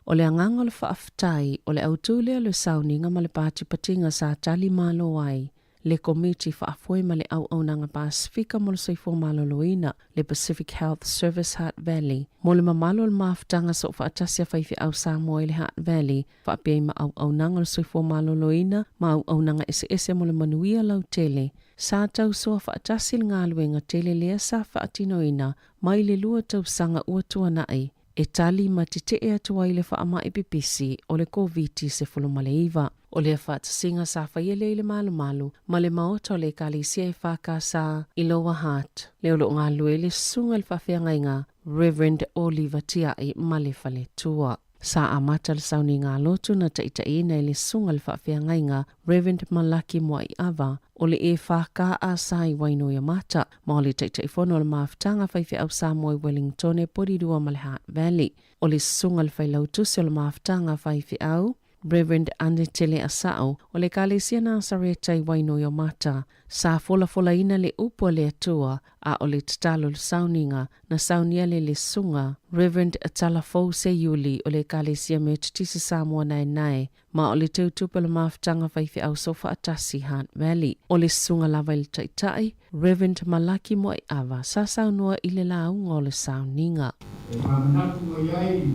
O le agaga o le faafetai, o le autū lea o le sauniga ma le patipatiga sa tali malo ai le Komiti Faafoe ma le Auaunaga Pasefika mo le Soifua Maloloina, le Pacific Health Service Hutt Valley, mo le mamalu o le mafutaga soofaatasi a faifeau Samoa i le Hutt Valley, faapea ai ma auaunaga o le soifua maloloina ma auaunaga eseese mo le manuia lautele. Sa tausoa faatasi le galuega tele lea sa faatinoina mai le 2 tausaga ua tuanai e tali ma tetee atu ai le faamai pipisi o le Koviti-19. O lea faatasiga sa faia lea i le malumalu ma le maota o le Ekalesia EFKS i Lower Hutt, lea o lo o galulue ai le susuga i le faafeagaiga Reverend Oliver Tia'i ma le faletua. Sa amata le sauniga lotu na taitaiina e le susuga i le faafeagaiga Reverend Malaki Moaiava o le EFKS i Wainuiomata ma o le Taitaifono o le Mafutaga Faifeau Samoa i Wellingtone, Porirua ma le Hutt Valley. O le susuga i le Failautusi o le Mafutaga Faifeau, Reverend Anetele Asa'o o le Ekalesia Nasareta i Wainuiomata, sa folafolaina le upu a le Atua, a o le tatalo i le sauniga, na saunia le le susuga Reverend Talafou Seiuli o le Ekalesia Metotisi Samoa Naenae, ma o le teutupe o le mafutaga faifeau soofaatasi Hutt Valley. O le susuga lava i le taitai, Reverend Malaki Moaiava, sa saunoa i le lauga o le sauniga. E faamanatu mai ai le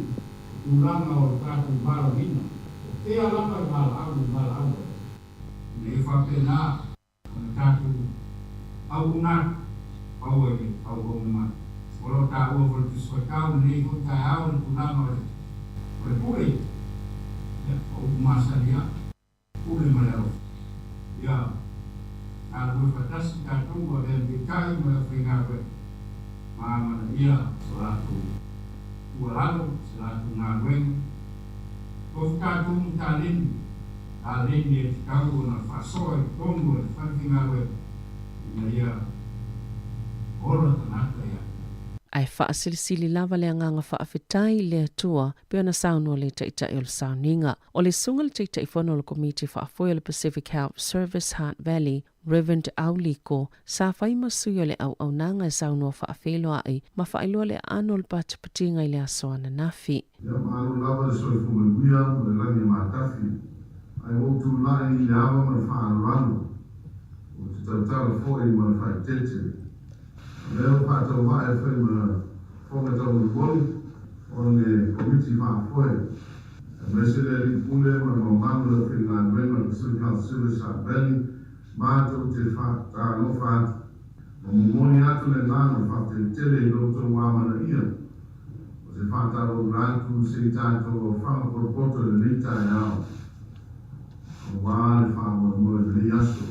tulaga o le tatou valaauina, o fea lava e valaau e valaau ai. Ina ia faapena ona tatou auauna atu, pau ai le auauna mai. O lo o taua foi i le Tusi Faitau i lenei foi taeao le tulaga o le pule, ia, o upu masani lava, pule ma le alofa. Ia galulue faatasi tatou ua avea ma taitai ma le aufaigaluega ma amanaia so latou tuualalo ma se latou galuega. Tofu tatou ma taleni, taleni e tatau ona faasoa i totonu o le fale faigaluega ina ia ola tagata ia te Ae faasilisili lava le agaga faafetai i le Atua pei ona saunoa le Taitai o le Sauniga. O le Susuga i le Taitaifono o le Komiti Faafoe o le Pacific Health Service Hutt Valley, Rev. Au Liko, sa fai ma sui o le auaunaga e saunoa faafeiloai ma faailoa le aano o le patipatiga i le aso ananafi. Ia malo lava le soifua manuia ma le lagi e matafi, ae ua ou tulai i le ava ma le faaaloalo, ou te tautala foi ma le faaeteete. O lea ua faatauvaa e fai ma fofoga taumolimoli o le Komiti Faafoe, aemaise le Alii Pule ma le mamalu o le aufaigaluega o le Pacific Health Service Hutt Valley, matou te faatalofa atu ma momoli atu le agaga o le faafetai tele i lo outou amanaia. O se faataloula atu se i tatou aofaga potopoto i lenei taeao, aua le faamoemoe o lenei aso.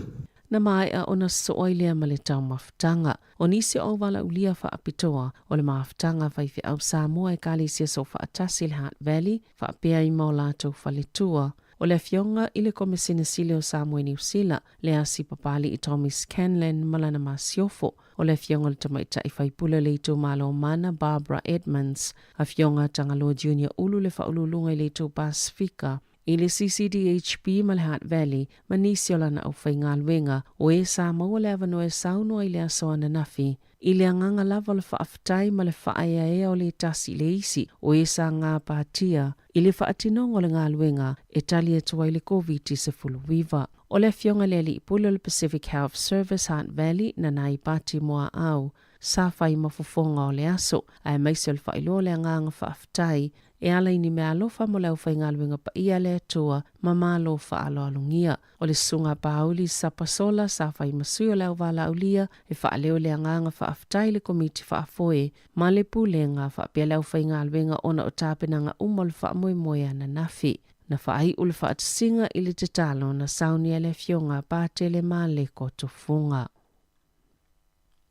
Na maea ona sosoo ai lea ma le taumafataga. O nisi o auvalaulia faapitoa o le mafutaga a faifeau Samoa Ekalesia Soofaatasi i le Hutt Valley faapea ai ma o latou faletua. O le Afioga i le Komesina Sili o Samoa i Niu Sila, le Asi Papali'i Tommy Scanlan ma lana masiofo. O le Afioga i le Tamaitai Faipule o le Itumalo o Mana, Barbara Edmonds, Afioga Tagaloa Junior Ulu le Faauluuluga i le Itu Pasefika, i le CCDHB ma le Hutt Valley ma nisi o lana aufaigaluega, o e sa maua le avanoa e saunoa i le aso ananafi. I le agaga lava o le faafetai ma le faaeaea o le tasi i le isi o e sa gapatia i le faatinoga o le galuega e tali atu ai le Koviti-19. O le Afioga i le Alii Pule o le Pacific Health Service Hutt Valley, Nanai Pati Moaau, sa fai ma fofoga o le aso, aemaise o le faailoa o le agaga faafetai e ala i ni meaalofa mo le aufaigaluega paia a le Atua ma malo faaaloalogia. O le Susuga a Pauli Sapasola sa fai ma sui o le auvalaaulia e faaleo le agaga faafetai i le Komiti Faafoe ma le Pulega faapea le aufaigaluega ona o tapenaga uma o le faamoemoe ananafi. Na faaiu le faatasiga i le tatalo na saunia e le Afioga a Patele Maleko Tufuga.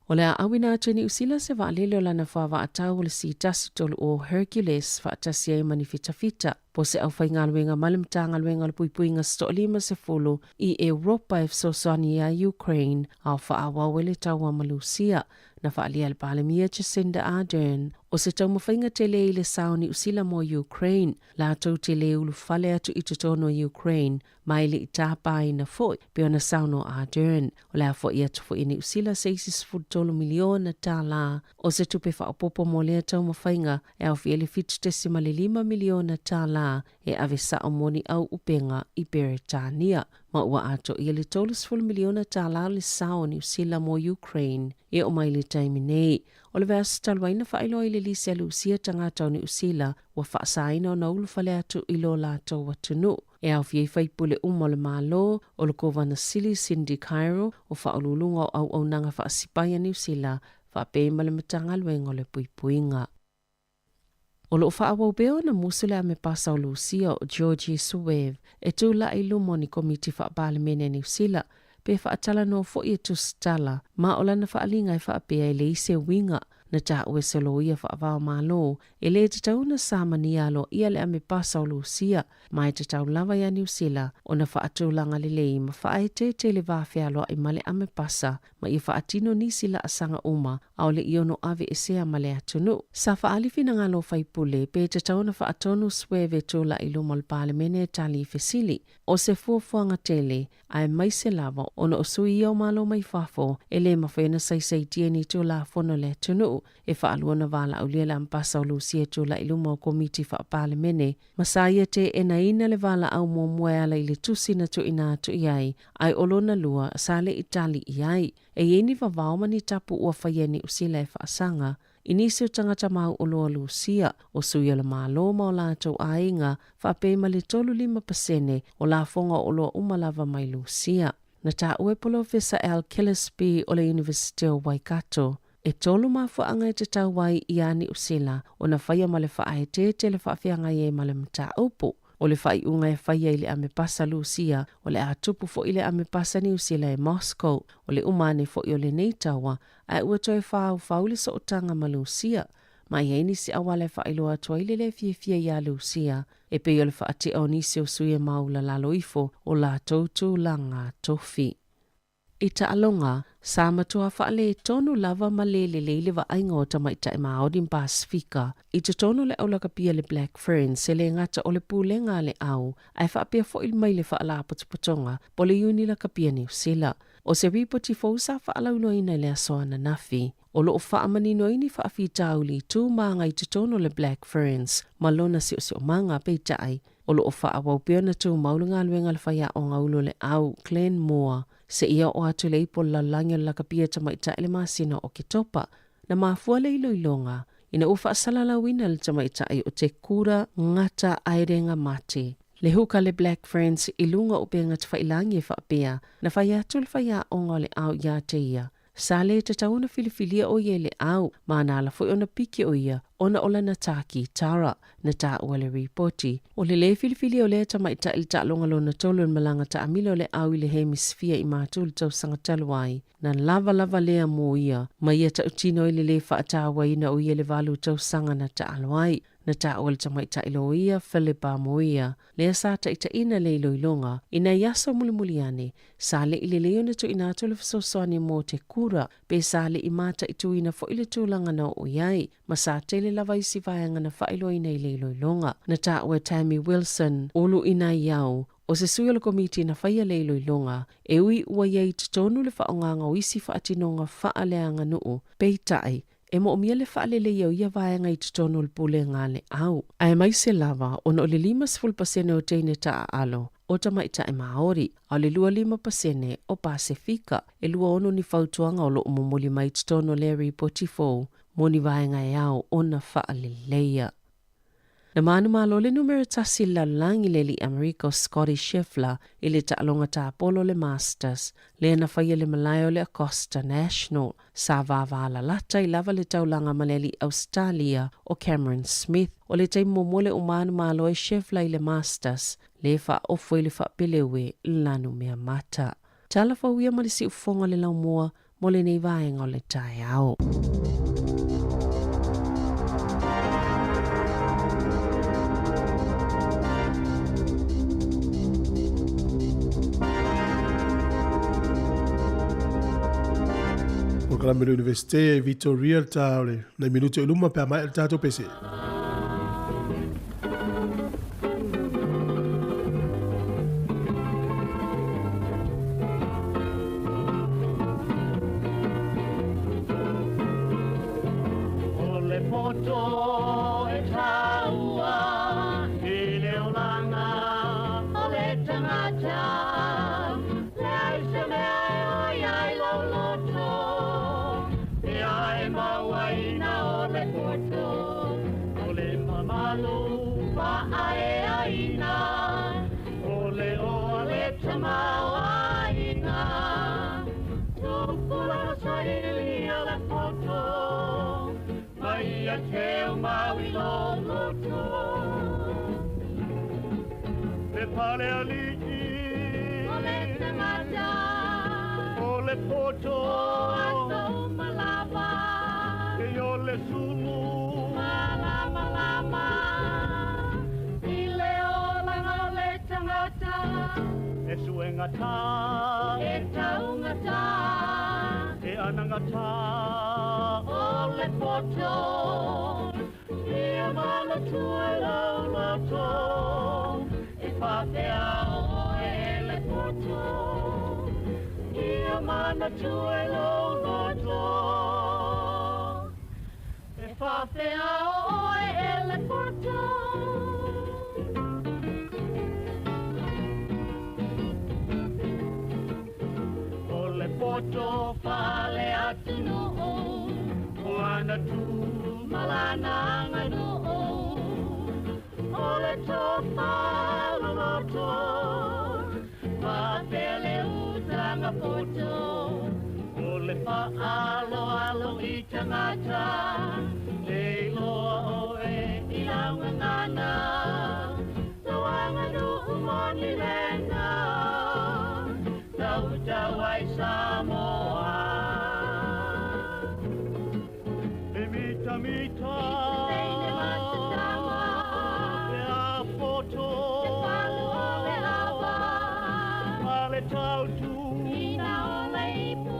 O le a auina atu e Niu Sila se vaalele o lana fuavaatau o le C-130 Hercules faatasi ai ma ni fitafita po o se aufaigaluega mai le Matagaluega o le Puipuiga 50 i Europa e fesoasoani iā Ukraine a o faaauau ai le taua ma Lusia. Na faaalia e le Palemia Jacinda Ardern o se taumafaiga tele i le sa o Niu Sila mo Ukraine latou te le ulufale atu i totonu o Ukraine ma e le i tāpāina foi, pei ona saunoa Ardern. O le a fo'i atu foi e Niu Sila se isi $13 miliona tālā o se tupe faaopoopo mo lea taumafaiga e aofia ai le $7.5 miliona tālā e ave sa'o mo ni au upega i Peretania. Ma ua atoia le $30 miliona tālā o le sao o Niu Sila mo Ukraine e oo mai i le taimi nei. O le vaiaso talu ai na faailoa i le lisi a Lusia tagata o Niu Sila ua faasaina ona ulufale atu i lo latou atunuu. E aofia ai faipule uma o le Malo, o le Kovana Sili Cindy Kiro, o Faauluuluga o Auaunaga Faasipai a Niu Sila, faapea ai ma le Matagaluega o le Puipuiga. O lo o faaauau pea ona musu le Amepasa o Lusia o Georgie Suev e tulai i luma o ni Komiti Faa-Palemene a Niu Sila pe faatalanoa foi e tusitala ma o lana faaaliga e faapea e leai se uiga na taua e se loia faavaomalo e le tatau ona samania aloaia le Amepasa o Lusia ma e tatau lava iā Niu Sila ona faatulaga lelei ma faaeteete i le va fealoai ma le Amepasa ma ia faatino nisi laasaga uma aole i ono aveesea ma le atunuu. Sa faaali finagalo o faipule pe tatau ona faatonu Sueve tulai i luma o le Palemene e tali i fesili o se fuafuaga tele aemaise lava ona o sui ia o Malo mai fafo e le mafai ona saisaitia ni Tulafono a le atunuu e faalua ona valaaulia le Ambasa o Lusia e tulai i luma o Komiti Faa-Palemene ma sa ia teenaina le valaau muamua e ala i le tusi na tuuina atu i ai, ae o lona lua sa le i tali i ai. E i ai ni vavao ma ni tapu ua faia e Niu Sila e faasaga i nisi o tagata mauoloa Lusia, o sui o le Malo ma o latou aiga, faapea ma le 35 pasene o lafoga o oloa uma lava mai Lusia. Na taua e Polofesa Al Gillespie o le Iunivesite o Waikato, e tolu mafuaaga e tatau ai iā Niu Sila ona faia ma le faaeteete le faafeagai ai ma le mataupu. O le faaiuga e faia i le amepasa Lusia, o le a tupu foi le amepasa Niu Sila e Moscow, o le uma ane foi o lenei taua, ae ua toe faufau le sootaga ma Lusia. Ma e i ai nisi auala e faailoa atu ai le le fiafia iā Lusia, e pei o le faatea o nisi o sui e maulalalo ifo o latou tulaga tofi. I taaloga, sa matua faaletonu lava ma le lelei le vaaiga o tamaitai Māori ma Pasefika i totonu o le aulakapia le Black Ferns e le gata o le pulega a le au ae faapea foi mai le Faalapotopotoga po o le Iuni Lakapia Niu Sila. O se ripoti fou sa faalauiloaina i le aso ananafi, o lo o faamanino ai ni faafitauli tu ma aga i totonu o le Black Ferns ma lona siosiomaga. Peitai, o lo o faaauau pea ona tumau le galuega a le faiaoga ulu o le au Glenn Moore seia oo atu i le ipu o le lalolagi o le lakapia tamaitai i le masina o Oketopa. Na mafua le iloiloga ina ua faasalalauina e le tamaitai o te kura Ngata Aerenga Mate le huka a le Black Ferns i luga o upega tafailagi e faapea, na fai atu le faiaoga o le au iā te ia, Sa le tatau ona filifilia ʻo ia i le ʻau, ma na ala foi ona piki ʻo ia ona o lana tā kitara. Na taua le ripoti, o le lē filifilia o lea tamaitai i le taaloga lona tolu o le malaga taamilo o le ʻau i le hemisifia i Matu i le tausaga talu ai, na lava lava lea mo ia, ma ia tautino ai le lē faatauaina o ia i le 8 tausaga na taalo ai. Na taua le tamaitai loia Philip Moia, lea sa taitaiina le iloiloga, i nai aso mulimuli ane, sa le i lelei ona tuuina atu le fesoasoani mo te kura, pe sa le i mataituina foi le tulaga na oo i ai, ma sa tele lava isi vaega na faailoaina i le iloiloga. Na taua e Tammy Wilson, Ulu i nai au, o se sui o le komiti na faia le iloiloga, e ui ua i ai i totonu le faaaogaga o isi faatinoga faaleaganuu, peitai, E moomia le faaleleia o ia vaega i totonu o le pulega a le au, aemaise lava ona o le 50% o teine taaalo o tamaitai Māori, a o le 25% o Pasefika. E 26 ni fautuaga o lo o momoli mai i totonu o lea ripoti fou mo ni vaega e ao ona faaleleia. Na manumalo le numera tasi i le lalolagi le alii Amerika o Scottie Scheffler i le taaloga tapolo o le Masters, lea na faia i le malae o le Augusta National. Sa vavalalata ai lava le taulaga ma le alii Ausetalia o Cameron Smith. O le taimi muamua lea ua manumalo ai Scheffler i le Masters, lea e faaofo ai le faapeleue lanumea mata. Tala fou ia ma le siufofoga o le laumua mo lenei vaega o le taeao. Polokalame le Universite e Vitoria le ta o le nai minute o luma pe a maea le tatou pese. O le poto e taua i le olaga o le tagata, leai se mea e oi ai lou loto, pe a e mauaina o le poto, o le mamalu faaeaina, o le oa le tamaoaiga. Tupulaga sailia le poto, ma ia teu mau i lou loto. Le pale alii o le tagata, o le poto o aso uma lava, e o le sulu malamalama i le olaga o le tagata, e suegata, e taugata, e anagata o le poto, ia manatua i lou loto, e faapea oe e le poto, ia manatua i lou loto, e faapea oe e le poto. O le poto faaleatunuu, o ana tu ma lana aganuu, o le tofa loloto, faapea le utaga poto, o le faaaloalo i tagata, e iloa oe i lau gagana, lau Kamita Le afoto Te palu o le ava Ma le tautu Ina o le ipu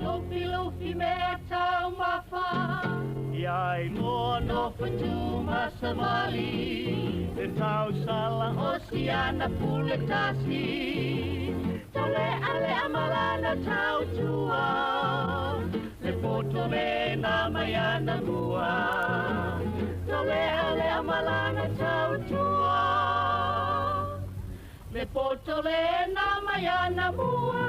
Lufi lufi mea taumafa Ia iloa no fatu masavali Te tausala o siana pule tasi Tole ale amalana tautua Le poto le na maiana mua Tole ale amalana tautua Le poto le na maiana mua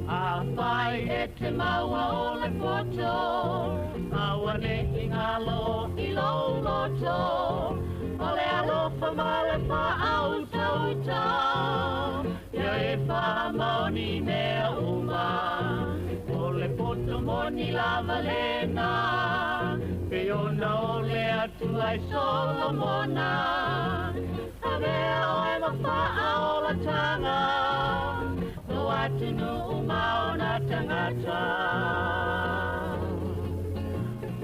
A whai e te maua o le poto Aua ne i ngalo i lo loto O le alofa ma le wha au tauta Ia e wha maoni mea uma O le poto moni lava lena Pe ona o le atua i Solomona Avea oe ma wha aolatanga Lo atunu maona tangata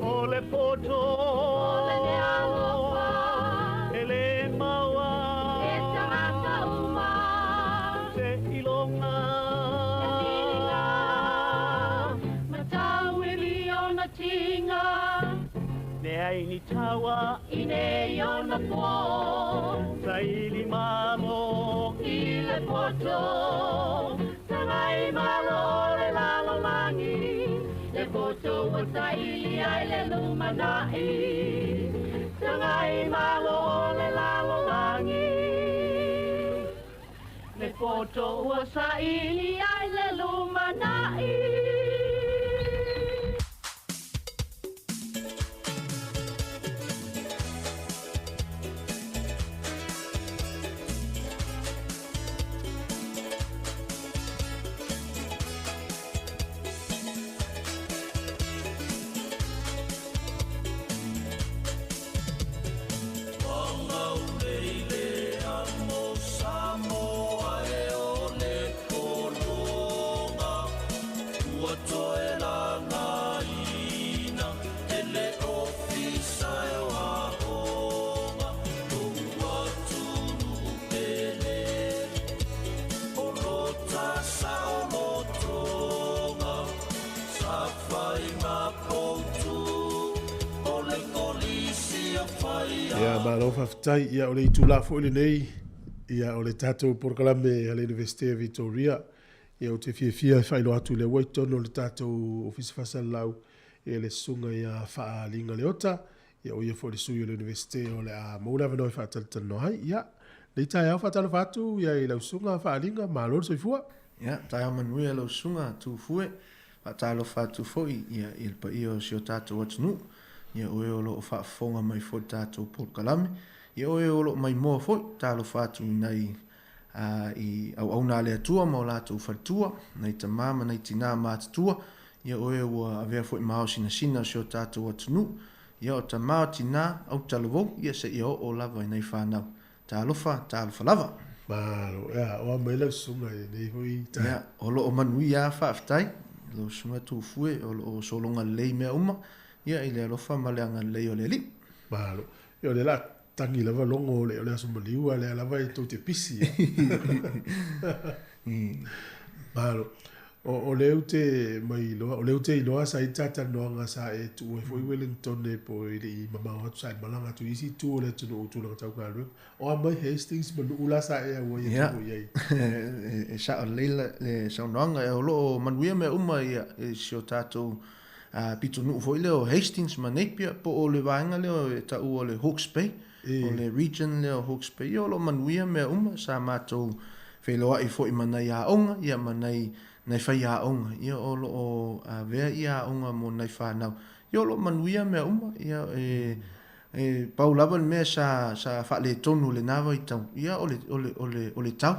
O le poto O le alofa E le maua E tangata uma Se ilonga E whiringa Matau ili ona tinga Ne ai ni taua I nei ona po Sa ili malo I le poto Tangai malo le lalo langi Le poto ua saili ai le lumanai Tangai malo le lalo langi Le poto ua saili ai le lumanai Ia, malo faafetai. Ia, o le itulā foi lenei, ia, o le tatou polokalame a le Universite o Victoria. Ia, ou te fiafia e faailoa atu lea ua i totonu o le tatou Ofisa Faasalalau, ia, le Susuga ia Faaliga Leota, ia, o ia foi le sui o le Universite o le a maua le avanoa e faatalatalanoa ai. Ia, lenei taeao faatalofa atu ia i lau Susuga Faaliga, malo le soifua. Ia, taeao manuia lau Susuga Tufue. Faatalofa atu foi ia i le paia o si o tatou atunuu, ia o e o lo o faafofoga mai foi i le tatou polokalame, ia o e o lo o maimoa foi, talofa atu i nai i auauna a le Atua ma o latou faletua, nai tama ma nai tinā matutua, ia o e ua avea foi ma ao sinasina o si o tatou atunuu, ia o tama o tinā, autalavou, ia seia oo lava i nai fanau. Talofa, talofa lava. Malo, ea, oa mai lau susuga i lenei foi taeao. Ia, o lo o manuia lava, faafetai. Lau susuga Tufue, o lo o sologa lelei mea uma, ia, i le alofa ma le agalelei o le Alii. Malo. Ia, o lea o le a tagi lava logo o le Aso Maliu, a o lea lava e tou te pisi. Malo. O lea ou te mailoa, o lea ou te iloa sa i ai le ta talanoaga sa e tuua ai foi Wellington po e le i mamao atu sa e malaga atu i isi itu o le atunuu i tulaga tau galuega. O a mai Hastings ma Nu'u la sa e auai atu foi i ai. E sao lelei le saunoaga, o lo o manuia mea uma i si o tatou pitonuu foi lea o Hastings ma Napier po o le vaega lea e taua o le Hawke's Bay, o le region lea o Hawke's Bay, ia o lo o manuia mea uma, sa matou feiloai foi ma nai aoga, ia ma nai nai faiaoga, ia o lo o avea ia aoga mo nai fanau, ia o lo o manuia mea uma, ia e e pau lava le mea sa sa faaletonu i lena vaitau, ia o le o le o le o le tau,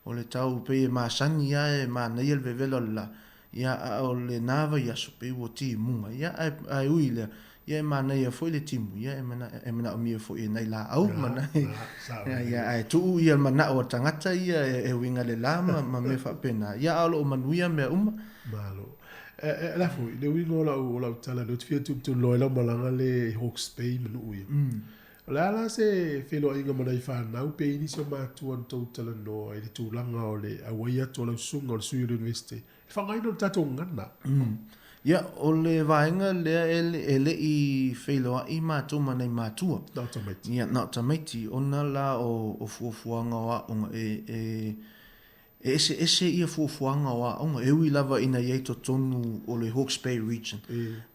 o le tau pei e masani lava e manaia le vevela o le la, ia a o lena vaiaso pei ua timuga, ia ae ae ui i lea, Ia e manaia foi le timu, ia e mana, e manaomia foi e nai laau ma nai, ia, ae tuu ia le manao o le tagata ia e, e uiga le la ma, ma mea faapena. Ia a o lo o manuia mea uma. Malo. E, e, la foi, le uiga o lau, o lau tala, lea ou te fia tulituliloa ai lau malaga le i Hawke's Bay ma nuu ia. O le a la se feiloaiga ma nai fanau pe i ai nisi o matua na tou talanoa i le tulaga o le auai atu o lau susuga o le sui o le Universite i le faaaogaina o le tatou gagana? Ia, o le vaega lea e, e le i feiloai matou ma nai matua. Na o tamaiti. Ia, na o tamaiti, ona la o, o fuafuaga o aoga e, e, E eseese ia fuafuaga o aoga, e ui lava ina i ai totonu o le Hawke's Bay Region,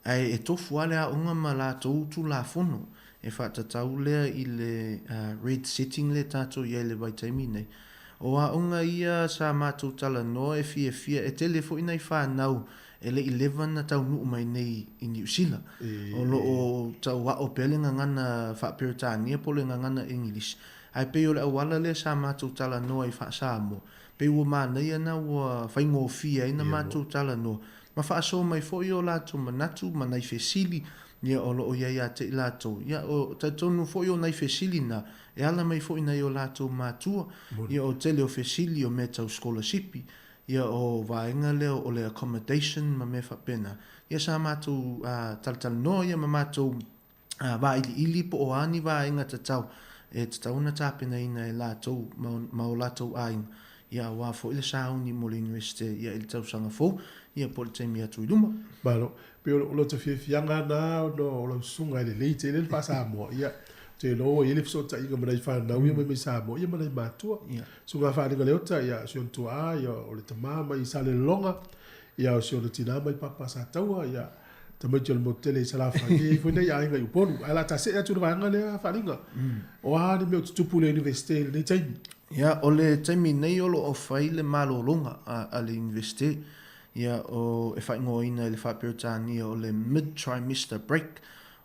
ae e tofu lava le aoga ma latou Tulafono e faatatau lea i le Red Setting lea tatou i ai i le vaitaimi nei. O aoga ia sa matou talanoa e fiafia, e tele foi nai fanau e le i leva na taunuu mai nei i Niu Sila, o lo o tau ao pea le gagana faa-Peretania po o le gagana English, Ae pei o le auala lea sa matou talanoa ai faa-Samoa, pei ua manaia na ua faigofie ai na matou talanoa, ma faasoa mai foi o latou manatu ma nai fesili, ia o lo o i ai ia te i latou. Ia o talitonu foi o nai fesili na, e ala mai foi nai o latou matua, ia o tele o fesili o mea tau sikolasipi, ia o vaega lea o le accommodation ma mea faapena. Ia sa matou talatalanoa ia ma matou vailiili po o a ni vaega tatau e tatau ona tapenaina e latou ma o latou aiga, ia aua foi le sauni mo le Iunivesite ia i le tausaga fou, ia po o le taimi atu i luma. Malo. Pei o lota fiafiaga lena ona o lau susuga e lelei tele le faa-Samoa, ia, ou te iloa ua i ai le fesootaiga ma nai fanau ia mai mai Samoa, ia ma nai matua. Susuga a Faaligaleota, ia, si ona tuaa, ia, o le tama mai Salelologa, ia, o si ona tina mai Papa Sataua, ia, Tamaiti o le motu tele i Salafai, e i ai foi nai aiga i Upolu. Ae o le a ta see atu i le vaega lea, Faaliga. O a ni mea o tutupu i le Iunivesite i lenei taimi? Ia, o le taimi nei o lo o fai le malologa a le Iunivesite, ia, o, e faaigoaina i le faa-Peretania o le mid-trimester break.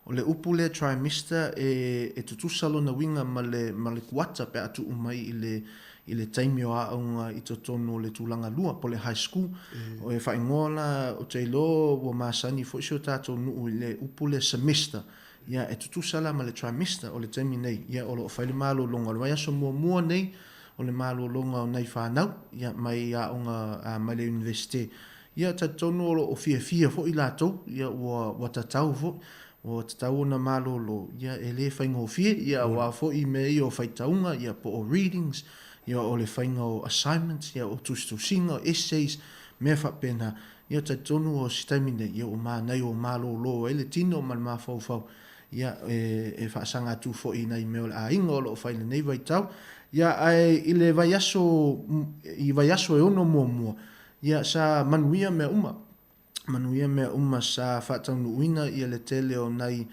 O le upu lea trimester e, e tutusa lona uiga ma le, ma le kuata pe a tuu mai i le, i le taimi o aoga i totonu o le tulaga lua po o le high school. O e faaigoa la, ou te iloa ua masani foi si o tatou nuu i le upu lea semester. Ia, e tutusa la ma le trimester o le taimi nei. Ia, o lo o fai le malologa. O le vaiaso muamua nei o le malologa o nai fanau, ia, mai aoga, mai le Iunivesite. Ia, talitonu o lo o fiafia foi latou, ia, ua, ua tatau foi. Ua tatau ona malolo, ia e le faigofie, ia aua foi mea ia o faitauga, ia po o readings, ia o le faiga o assignments, ia o tusitusiga, o essays, mea faapena. Ia talitonu o se taimi nei, ia ua manaia ua malolo ai le tino ma le mafaufau, ia e faasaga atu foi i nai mea o le aiga o lo o fai i lenei vaitau. Ia ae i le vaiaso, i vaiaso e ono muamua, ia sa manuia mea uma. Manuia mea uma sa faataunuuina ia le tele o nai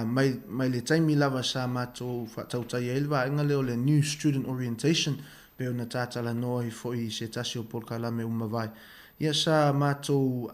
mai mai le taimi lava sa matou faatautai ai le vaega lea o le New Student Orientation pei ona tatalanoa ai foi i se tasi o polokalame ua mavae. Ia sa matou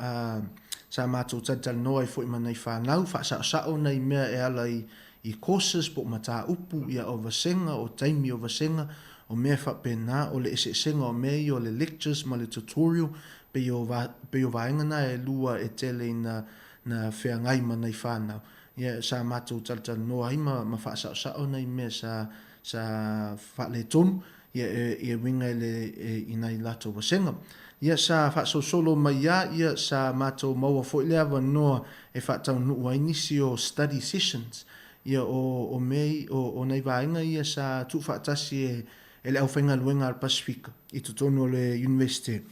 sa matou talitalanoa ai foi ma nai fanau faasaosao nai mea e ala i i courses po o mataupu, ia o vasega, o taimi o vasega, o mea faapena, o le eseesega o mea ia o le lectures ma le tutorial, Pei o, pei o vaega na e lua e tele ina na feagai ma nai whanau. Ia, sa matou talatalanoa ai ma, ma whaasaosao nai mea sa, sa faaletonu, ia, e, e uiga i le, e, i nai latou vasega. Ia, sa faasolosolo mai ia, ia, sa matou maua foi le avanoa e faataunuu ai nisi o study sessions. Ia, o, o mea, o, o nai vaega ia sa tuufaatasi e, e le aufaigaluega a le Pasefika i totonu o le Iunivesite,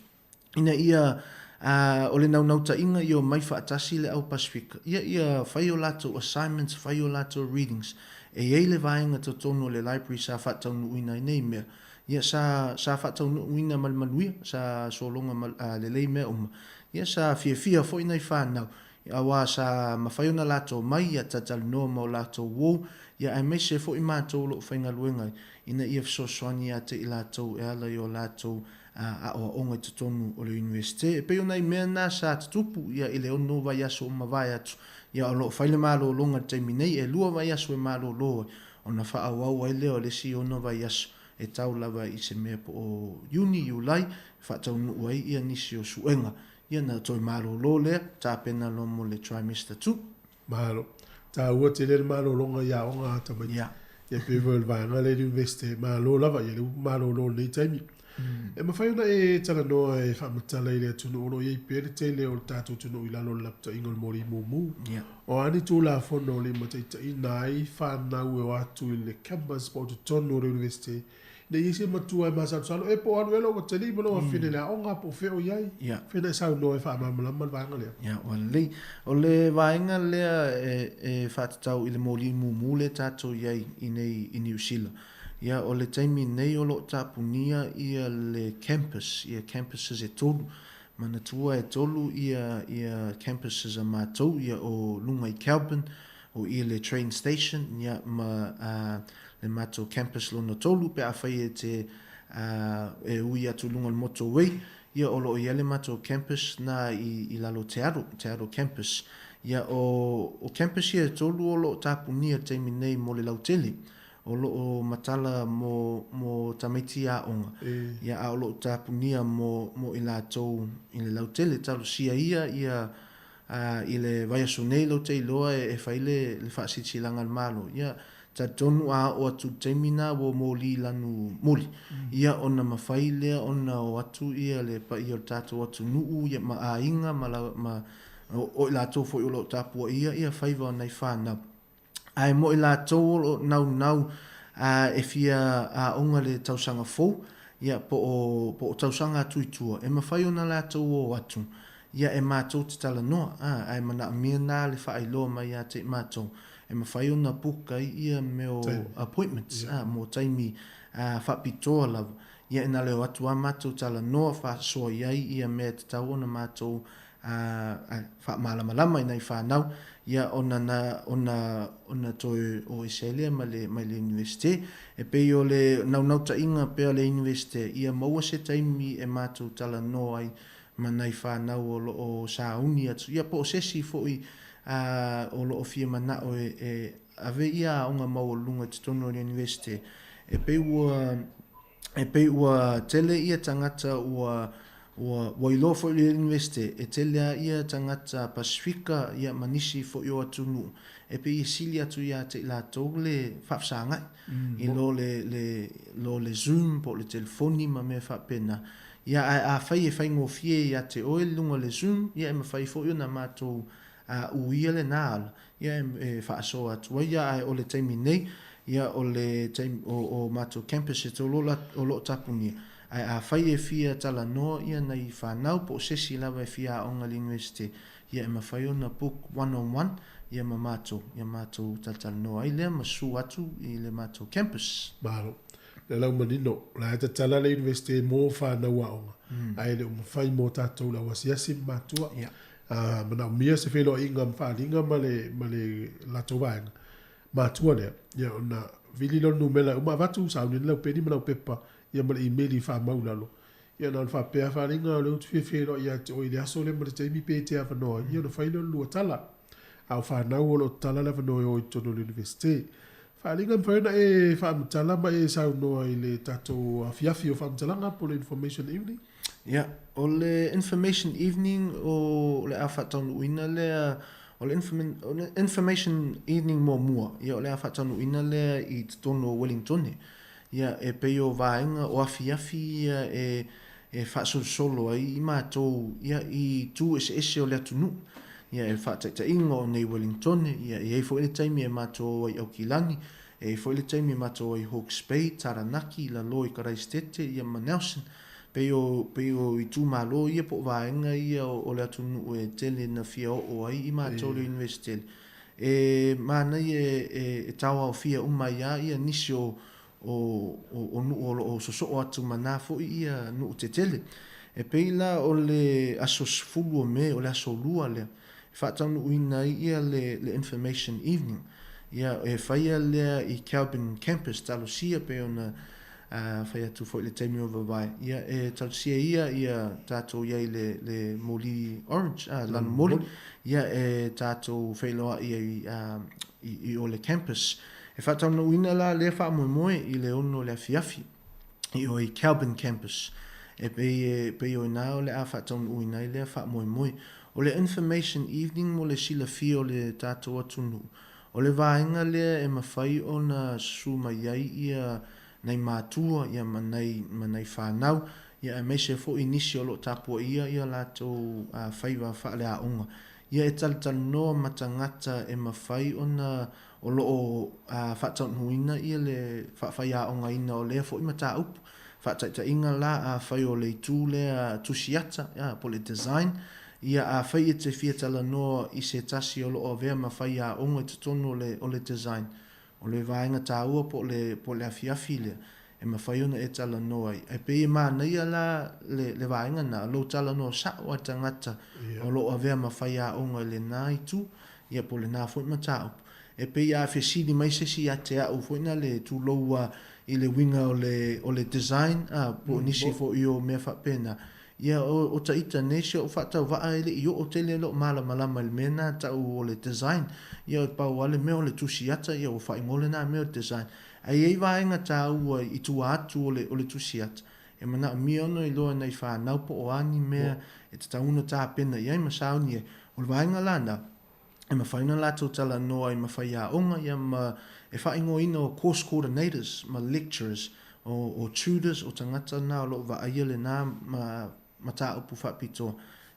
ina ia, ā, o le naunautaiga ia omai faatasi le au Pasefika, ia, ia fai o latou assignments, fai o latou readings. E i ai le vaega totonu o le library sa faataunuuina ai nei mea, ia, sa, sa faataunuuina ma le manuia, sa sologa ma, ā, lelei mea uma. Ia, sa fiafia foi nai fanau, Aua sa mafai ona latou mai ia talatalanoa ma o latou uou, ia aemaise foi matou o lo o faigaluega ai, ina ia fesoasoani ia te i latou e ala i o latou aoaoga i totonu o le Iunivesite. E pei o nai mea na sa tutupu ia i le ono vaiaso ua mavae atu, ia o lo o fai le malologa i le taimi nei, e lua vaiaso e malolo ai, ona faaauau ai lea o le isi ono vaiaso e tau lava i se mea po o Iuni, Iulai, e faataunuu ai ia nisi o suega Ia na toe malolo lea, tapena loa mo le trimester tu. Malo. Taua tele le malologa i aoga a tamaiti. Ia pei foi o le vaega lea i le Iunivesite, malo lava, ia lea ua malolo i lenei taimi. E mafai ona e talanoa e faamatala i le atunuu o lo o i ai pea le tele o le tatou atunuu i lalo o le lapataiga o le moli mumu. O a ni Tulafono o limataitaiina ai fanau e o atu i le campus po o totonu o le Iunivesite ina ia i se matua e masalosalo e po o alu ea lou atalii ma lou afine i le aoga po o fea o i ai. Fea na e saunoa e faamalamalama le vaega lea? Ia, ua lelei. O le vaega lea e faatatau i le moli mumu lea tatou i ai i nei i Niu Sila. Ia, o le taimi nei o lo o tapunia ia le campus, ia campuses e tolu. Manatua e tolu ia ia campuses a matou, ia o luga i Kelburn, o i le train station, ia ma a le matou campus lona tolu pe afai e te a e ui atu i luga o le motorway, ia o lo o i ai le matou campus na i i lalo o Te Aro, Te Aro campus. Ia o o campus ia e tolu o lo o tapunia i le taimi nei mo le lautele. O lo o matala mo, mo tamaiti aoga, ia, a o lo o tapunia mo, mo i latou i le lautele. Talosia ia, ia, a, i le vaiaso nei lau te iloa e, e fai le, le faasilasilaga a le Malo. Ia, talitonu a oo atu i le taimi na ua moli lanu moli, ia, ona mafai lea ona o atu ia le paia o le tatou atunuu, ia, ma aiga, ma la, ma, o, o i latou foi o lo o tapuaia ia faiva o nai fanau. Ae mo i latou o lo o naunau e fia aoga le tausaga fou, ia, po o, po o tausaga atu i tua, e mafai ona latou o atu, ia, e matou te talanoa, a, ae manaomia na le faailoa mai ia te i matou, e mafai ona book ai ia mea o appointments, a, mo taimi faapitoa lava, ia, e na leo atu a matou talanoa faasoa i ai ia mea e tatau ona matou a faamalamalama i nai fanau, ia ona na ona ona toe o ese ai lea ma le mai le Iunivesite. E pei o le naunautaiga pea o le Iunivesite ia maua se taimi e matou talanoa ai ma nai fanau o lo o sauni atu, ia po o se isi foi a o lo o fia manao e e ave ia aoga maualuluga i totonu o le Iunivesite. E pei ua E pei ua tele ia tagata ua, ua, ua iloa foi i le Iunivesite, e tele a ia tagata Pasifika ia ma nisi foi o atunuu, e pei e sili atu ia te i latou le faafesagai i lo le, le, lo le zoom po o le telefoni ma mea faapena. Ia ae afai e faigofie ia te oe i luga o le zoom, ia e mafai foi ona matou uia lena ala, Ia e faasoa atu ai ia ae o le taimi nei, ia o le taimi o o matou campus e tolu o lo o tapunia. Ae afai e fia talanoa ia nai fanau po o sesi lava e fia aoga i le Universite, ia e mafai ona book one on one ia ma matou, ia matou talatalanoa ai lea ma su atu i le matou campus. Malo. Le lau manino, o la e tatala le Universite mo fanau aoga, ae le o mafai mo tatou le au asiasi ma matua. A manaomia se feiloaiga ma faaaliga ma le, ma le latou vaega matua lea, ia ona vili lea o le numera e uma avatu, sauni ai lau peni ma lau pepa, ia ma le imeli e faamau i lalo. Ia na ona faapea faaaliga o lea ou te fia feiloai ia te oe i le aso lea ma le taimi pe e te avanoa ai, ia ona fai lea o le lua tala. A o fanau o lo o tatala le avanoa e o i totonu o le Iunivesite. Faaaliga e mafai ona e faamatala ma e saunoa i le tatou afiafi o faamatalaga po o le information evening? Ia, o le information evening o le a faataunuuina lea, o le information evening muamua, ia o le a faataunuuina lea i totonu o Wellingtone. Ia, e pei o vaega, o afiafi ia e e faasolosolo ai i matou ia i itu eseese o le atunuu. Ia, e faataitaiga o nei Wellingtone, ia e i ai foi le taimi e matou o ai i Aukilani, E i ai foi le taimi e matou ai Hawke's Bay, Taranaki, lalo i Karaisitete, ia ma Nelson. Pei o, pei o itumalo ia po o vaega ia o, o le atunuu e tele na fia oo ai i matou le Universitele. E manaia e, e, e taoaofia uma ai lava ia nisi o, o, o, o nuu o lo o sosoo atu ma na foi ia nuu tetele. E pei la o le aso 10 o Me, o le aso Lua lea, e faataunuuina ai ia le, le information evening. Ia, e faia lea i Kelburn Campus, talosia pei ona fai atu foi i le taimi o vavae. Ia, e talosia ia ia tatou i ai le, le moli orange, lanu moli, ia e tatou feiloai ai i, i o le campus. E faataunuuina la lea faamoemoe i le 6 o le afiafi i o i Kelburn Campus. E pei, e pei o ina o le a faataunuuina ai lea faamoemoe. O le information evening mo le silafia o le tatou atunuu. O le vaega lea e mafai ona susu mai ai ia nai matua ia ma nai ma nai fanau ia aemaise foi nisi o lo o tapuaia ia latou faiva faaleaoga ia e talatalanoa ma tagata e mafai ona o lo o faataunuuina ia le faafaiaogaina o lea foi mataupu. Faataitaiga la, afai o le itu lea tusiata, po o le design, ia afai e te fia talanoa i se tasi o lo o avea ma faiaoga i totonu o le o le design, o le vaega taua po o le po o le afiafi lea e mafai ona e talanoa ai. Ae pei e manaia la le le vaega lena, lou talanoa sao a le tagata o lo o avea ma faiaoga i lena itu, ia po o lena foi mataupu. E pei a fesili mai se isi ia te au foi na le tulou a i le uiga o le o le design a po o nisi foi o mea faapena, ia o o taita nei si o'u faatauvaa e le i oo tele lo'u malamalama i le mea na ta'u o le design. Ia o pau a le mea o le tusi ata ia ua faaigoa lena mea o le design. Ae i ai vaega taua i tua atu o le o le tusi ata e manaomia ona iloa e nai fanau po o a ni mea e tatau ona tapena i ai ma sauni ai. O le vaega la na, e mafai ona latou talanoa ai ma faiaoga ia ma e faaigoaina o course coordinators ma lecturers o, o tutors o tagata na o lo o vaaia lena ma mataupu faapitoa.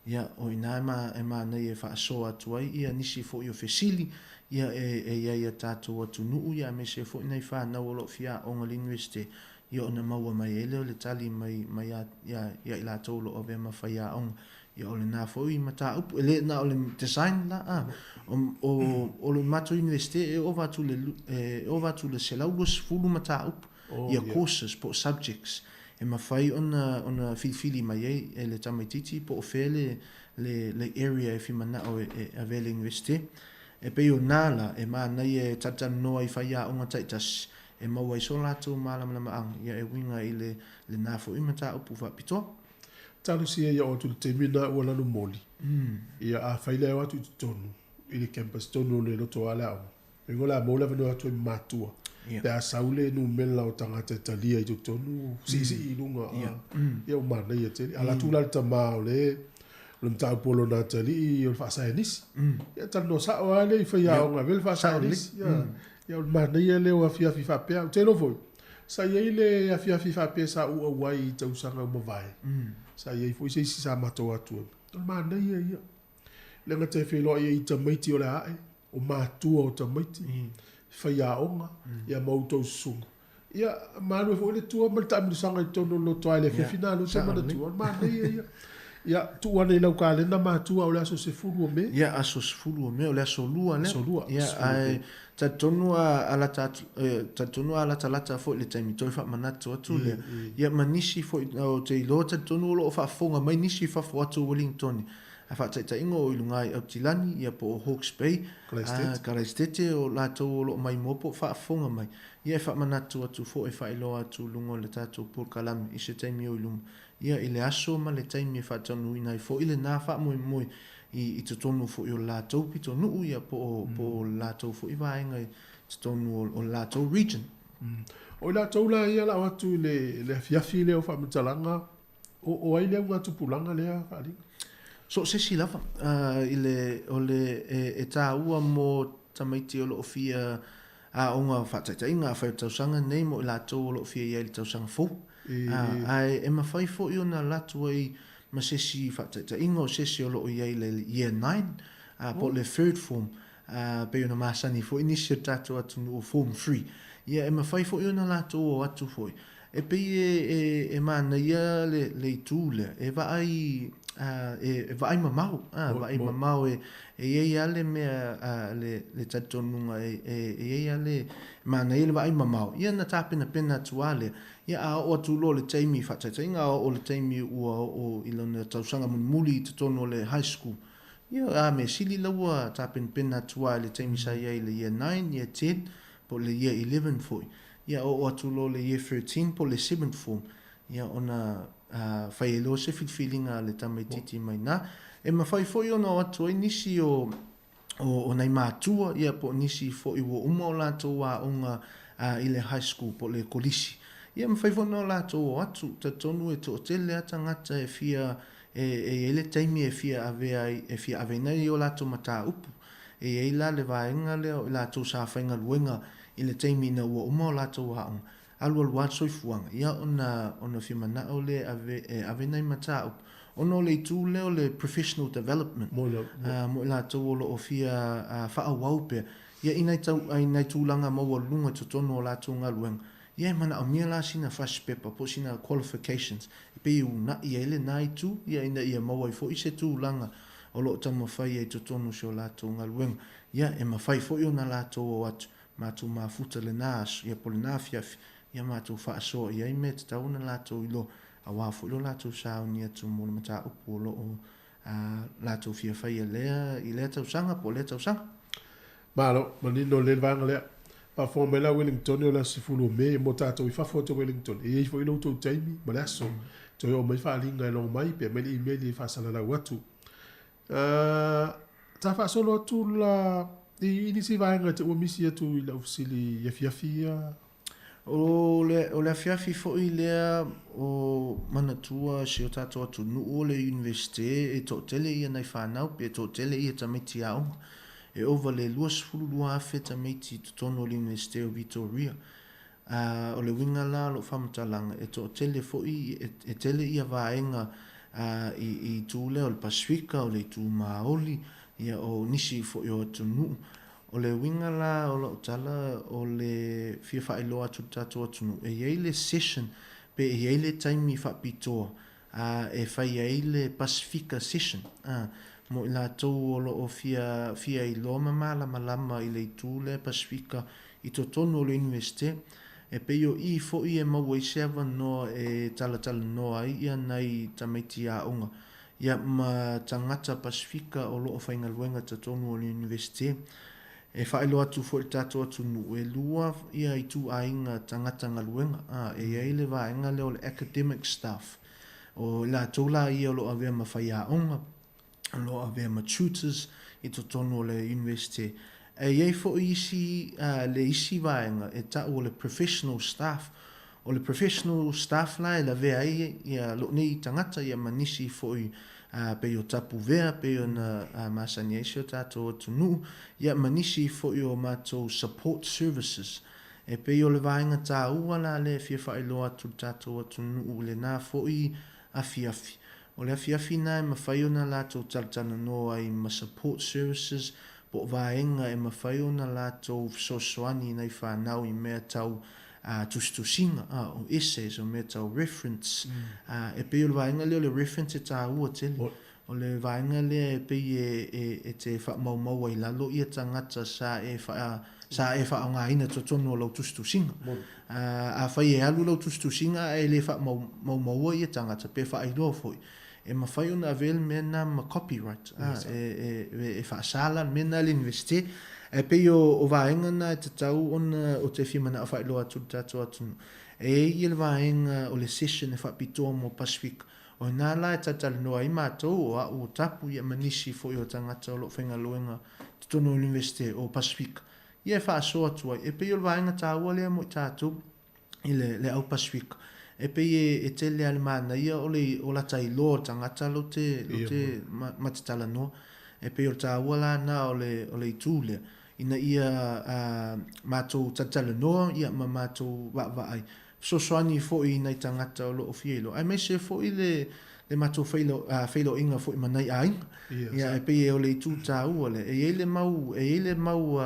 Ia, o i ina e ma, e manaia e faasoa atu ai ia nisi foi o fesili ia e, e i ai a tatou atunuu ia aemaise foi nai fanau o lo o fia aoga i le Iunivesite ia ona maua mai ai lea o le tali mai, mai a, ia, ia i latou o lo o avea ma faiaoga. Ia o lena foi mataupu, e le na o le design la, a. O, o, o le matou Iunivesite e ova atu le, e ova atu le 120 mataupu, oh, ia courses po o subjects e mafai ona, ona filifili mai ai e le tamaitiiti po o fea le, le, le area e fia manao e, e avea le Iunivesite. E pei o nā la, e manaia e talatalanoa i faiaoga taitasi, e maua ai so latou malamalamaaga, ia e uiga i le, lena foi mataupu faapitoa. Talosia ia o atu i le taimi lena ua lanu moli. Ia afai la e o atu i totonu i le campus tonu o le loto a le aoga, lona uiga o le a maua le avanoa atu ai ma matua pe a sau le numera o tagata e talia i totonu siisii i luga. Ia ua manaia tele. Ala atu la le tama o le o le mataupu o lona atalii o le faasaienisi. Ia talanoa sao lava lea i faiaoga ave le faasaienisi. Ia o le manaia lea o afiafi faapea. Ou te iloa foi, Sa i ai le afiafi faapea sa ou auai i tausaga ua mavae, sa i ai foi se isi sa matou atu ai. O le manaia ia. Leaga te feiloai ai i tamaiti o le a ae, o matua o tamaiti, faiaoga, ia ma outou susuga. Ia, ma alu ai foi le tua ma le taamilosaga i totonu o le lotoa i le afiafi na alu ai se manatua. O le manaia ia. Ia, tuu ane i lau kalena matua o le aso 10 o Me. Ia, aso 10 o Me, o le aso Lua lea. Aso Lua. Ia, ae talitonu a, a lata atu, e, talitonu a latalata foi le taimi toe faamanatu atu lea. Ia, ma nisi foi, ou te iloa talitonu o lo o faafofoga mai nisi i fafo atu o Wellington. A faataitaiga o i luga i Aotilani, ia po o Hawke's Bay, a, Karaisitete, o latou o lo o maimoa po o faafofoga mai. Ia, e faamanatu atu foi, e faailoa atu i luga o le tatou polokalame i se taimi o i luma. Ia i le aso ma le taimi e faataunuuina ai foi lena faamoemoe i i totonu foi o le latou pitonuu ia po o po o le latou foi vaega i totonu o o le latou region. O i latou la ia lao atu i le le afiafi lea o faamatalaga, o o ai le augatupulaga lea Faaliga? So o se isi lava i le o le e e taua mo tamaiti o lo o fia aoga faataitaiga afai o le tausaga lenei mo i latou o lo o fia i ai i le tausaga fou. Ae e mafai foi ona alu atu ai ma se isi faataitaiga o se isi o lo o i ai i le Year 9, po o le Third Form, pei ona masani foi nisi o le tatou atunuu o Form 3. Ia, e mafai foi ona latou o atu foi. E pei e manaia le itu lea, e vaai, e vaai mamao, vaai mamao e i ai lava le mea, le talitonuga e i ai lava le manaia le vaai mamao, ia ona tapenapena atu lava lea. Ia a oo atu loa i le taimi, faataitaiga, a oo i le taimi ua oo i lona tausaga mulimuli i totonu o le high school, ia a mea sili la ua tapenapena atu lava i le taimi sa i ai i le year 9, year 10, po o le year 11 foi. Ia oo atu loa i le year 13 po o le seventh form, ia ona fai ai loa se filifiliga a le tamaitiiti mai ina. E mafai foi ona o atu ai nisi o o, o nai matua, ia po o nisi foi ua uma o latou aoga i le high school po o le kolisi. Ia mafai foi ona latou o atu, talitonu e toatele lava tagata e fia, e, e i ai le taimi e fia avea ai, e fia aveina ai o latou mataupu. E i ai la le vaega lea o i latou sa faigaluega i le taimi ina ua uma o latou aoga, alualu lava le soifuaga, ia ona, ona fia manao lea e ave, e ave nai mataupu, ona o le itu lea o le professional development, mo i latou o lo o fia faaauau pea, ia i nai tau, i nai tulaga maualuluga i totonu o latou galuega, ia e manaomia la sina fasipepa po o sina qualifications e pei e uunai ai lena itu, ia ina ia maua ai foi se tulaga o lo o taumafai ai i totonu o si o latou galuega. Ia, e mafai foi ona latou o atu, matou mafuta lena aso, ia po o lena afiafi, ia matou faasoa i ai mea e tatau ona latou iloa, aua foi lo latou sauni atu mo le mataupu o lo o latou fia faia lea, i lea tausaga po o lea tausaga. Malo, manino lelei le vaega lea. Faafofoga mai la Wellington o le aso 10 o Me mo tatou i fafo atu o Wellington. E i ai foi lo outou taimi ma le aso. Toe oo mai faaaliga e logo mai pe aumai le email e faasalalau atu. Ta faasolo atu la i nisi vaega te ua misi atu i lau fesili i afiafi ia. O le, o le afiafi foi lea o manatua si o tatou atunuu o le Iunivesite e toatele ia nai fanau pe toatele ia tamaiti aoga. E ova le 22,000 tamaiti i totonu o le Iunivesite o Vitoria. A o le uiga la o lou faamatalaga, e toatele foi, e tele ia vaega i i itu lea o le Pasefika, o le itu Māori, ia o nisi foi o atunuu. O le uiga la o lau tala, o le fia faailoa atu i le tatou atunuu, e i ai le session, pe e i ai le taimi faapitoa e fai ai le Pasefika session, mo i latou o lo o fia fia iloa ma malamalama i le itu lea Pasefika i totonu o le Iunivesite. E pei o i foi e maua ai se avanoa e talatalanoa ai ia nai tamaiti aoga ia ma tagata Pasefika o lo o faigaluega i totonu o le Iunivesite. E faailoa atu foi i le tatou atunuu, e lua ia ituaiga tagata galuega, a, e i ai le vaega lea o le academic staff, o i latou la ia o lo o avea ma faiaoga, o lo o avea ma tutors i totonu o le Iunivesite. E i ai foi isi, le isi vaega e tau o le professional staff. O le professional staff la e lavea ai ia lou nei tagata ia ma nisi foi pei o Tapuvea pei ona masani ai si o tatou atunuu ia ma nisi foi o matou support services. E pei o le vaega taua la lea e fia faailoa atu i le tatou atunuu i lena foi afiafi. O le afiafi na e mafai ona latou talatalanoa ai ma support services po o vaega e mafai ona latou fesoasoani i nai fanau i mea tau tusitusiga, o essays, o mea tau reference. E pei o le vaega lea o le reference e taua tele. O le vaega lea e pei e te faamaumau ai lalo ia tagata sa e sa e faaaogaina totonu o lau tusitusiga. Afai e alu lau tusitusiga ae le faamaumaua ia tagata pe faailoa foi, e mafai ona avea le mea lena ma copyright, e faasa la le mea lena e le Iunivesite. Ae pei o vaega na e tatau ona ou te fia manao faailoa atu i le tatou atunuu. E i ai le vaega o le session e faapitoa mo Pasefika. O i ina la e talatalanoa ai matou, o au o Tapu ia ma nisi foi o tagata o lo o faigaluega i totonu o le Iunivesite o Pasefika. Ia e faasoa atu ai. E pei o le vaega taua lea mo i tatou i le, le au Pasefika. E pei e, e tele lava le manaia o le, o lata iloa o le tagata lou te, lou te ma, ma te talanoa. E pei o le taua la na o le, o le itu lea, ina ia matou talatalanoa ia ma matou vaavaai fesoasoani foi i nai tagata o lo o fia iloa, aemaise foi le le matou feiloaiga foi ma nai aiga. Ia, e pei o le itu taua lea. E i ai le mau, e i ai le mau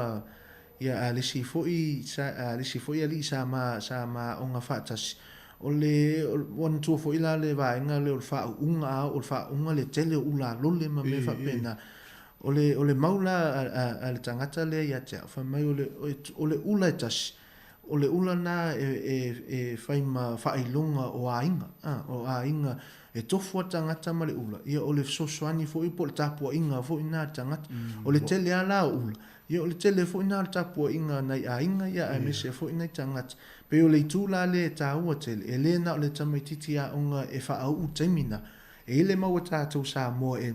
ia, a le isi foi, a le isi foi alii sa ma, sa ma aoga faatasi, o le, manatua foi la le vaega lea o le faauuga, a oo i le faauuga le tele o ulalole ma mea faapena. O le, o le mau la a le tagata lea ia te au, fai mai o le, o le ula e tasi, O le ula lena e fai ma faailoga o aiga, o aiga e tofu a tagata ma le ula, ia o le fesoasoani foi po o le tapuaiga foi lena a le tagata. O le tele lava la o ula, ia o le tele foi lena o le tapuaiga a nai aiga ia aemaise foi nai tagata. Pei o le itu la lea e taua tele, e le na o le tamaitiiti aoga e faauu taimi na, E i ai le mau a tatou Samoa e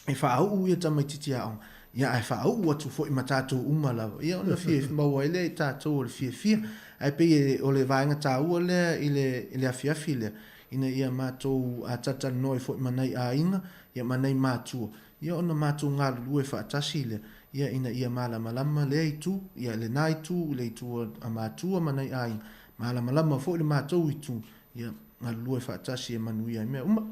e faauu ia tamaititi aoga, ia ae faauu atu foi ma tatou uma lava, ia ona fia maua ai lea i tatou o le fiafia. Ae pei e, o le vaega taua lea i le, i le afiafi lea, ina ia matou talatalanoa ai foi ma nai aiga, ia ma nai matua, ia ona matou galulue faatasi lea, ia, ina ia malamalama lea itu, ia, lena itu, le itu a matua ma nai aiga, malamalama foi le matou itu, ia, galulue faatasi e manuia ai mea uma.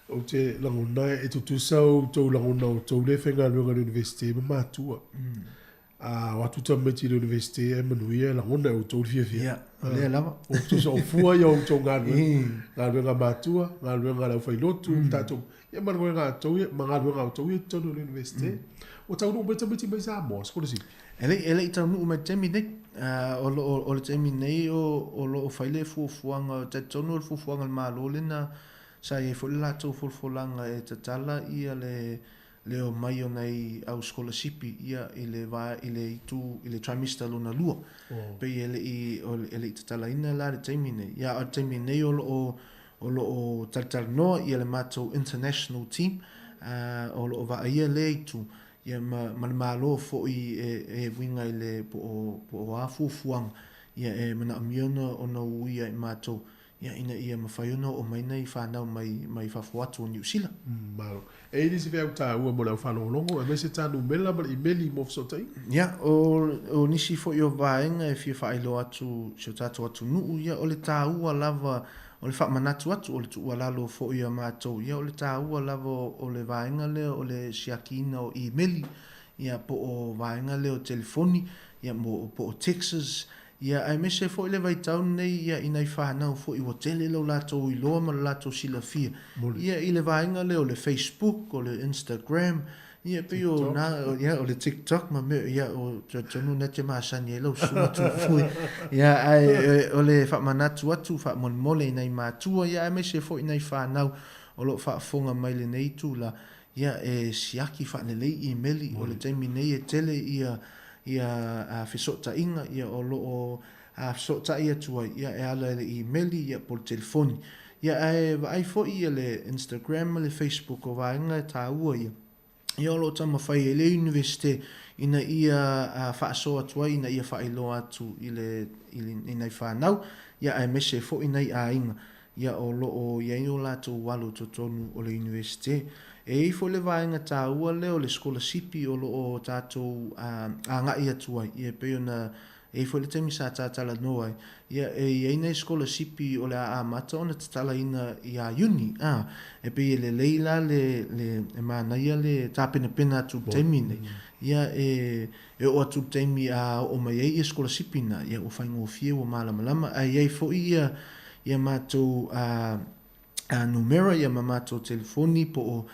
Ou te lagona e tutusa outou lagona o outou lea e faigaluega i le Universite ma matua. A o atu tamaiti i le Universite ae manuia e lagona e outou le fiafia. Ia, o lea lava. O tutusa o fua ia o outou galuega. Galuega a matua, galuega a le aufailotu, tatou, ia ma galuega a outou ia, ma galuega a outou ia i totonu o le Universite. Ua taunuu mai tamaiti mai Samoa, sikolasipi? E le, e le i taunuu mai i le taimi nei. O lo o, o le taimi nei o, o lo o fai le fuafuaga, talitonu o le fuafuaga a le Malo lena, Sa i ai foi le latou folafolaga e tatala ia le le omai o nai au sikolasipi ia i le va i le itu i le trimester lona lua. Pei e le i e le i tatalaina la le taimi nei. Ia a o le taimi nei o lo o o lo o talatalanoa ia le matou international team a o lo o vaaia lea itu ia ma ma le Malo foi e e uiga i le po o po o a fuafuaga ia e manaomia ona ona uia e matou Ia, ina ia mafai ona oo mai nai fanau mai, mai fafo atu o Niu Sila. Malo. E i ai nisi feau taua mo le au faalogologo, aemaise ta numera ma le imeli mo fesootaiga? Ia, o, o nisi foi o vaega e fia faailoa atu si o tatou atunuu, ia, o le taua lava o le faamanatu atu, o le tuualalo foi a matou, ia, o le taua lava o, o le vaega lea o le siakiina o imeli, ia, po o vaega lea o telefoni, ia, mo, po o texts, Ia, aemaise foi le vaitau lenei, ia, i nai fanau foi ua tele lo latou iloa ma lo latou silafia, ia, i le vaega lea o le Facebook, o le Instagram, ia, e pei o na, ia, o le TikTok ma mea, ia, o talitonu na te masani ai lau susuga Tufui. Ia, ae o le faamanatu atu faamolemole i nai matua, ia, aemaise foi nai fanau o lo o faafofoga mai lenei itula, ia, e siaki faalelei imeli, o le taimi nei e tele ia ia fesootaiga ia o lo o fesootai atu ai ia e ala i le imeli ia po o le telefoni. Ia ae vaai foi ia le Instagram ma le Facebook o vaega e taua ia ia o lo o taumafai ai le Iunivesite ina ia faasoa atu ai ina ia faailoa atu i le i nai fanau ia aemaise foi nai aiga ia o lo o i ai o latou alo i totonu o le Iunivesite. E i ai foi le vaega taua lea o le sikolasipi o lo o tatou agai atu ai, ia e pei ona i ai foi le taimi sa tatalanoa ai, ia e i ai nai sikolasipi o le a amata ona tatalaina ia Iuni, a, e pei e lelei la le, le, e manaia le tapenapena atu i le taimi lenei, ia e, e oo atu i le taimi a oo mai ai ia sikolasipi na, ia ua faigofie ua malamalama, ae i ai foi ia, ia matou numera ia ma matou telefoni po o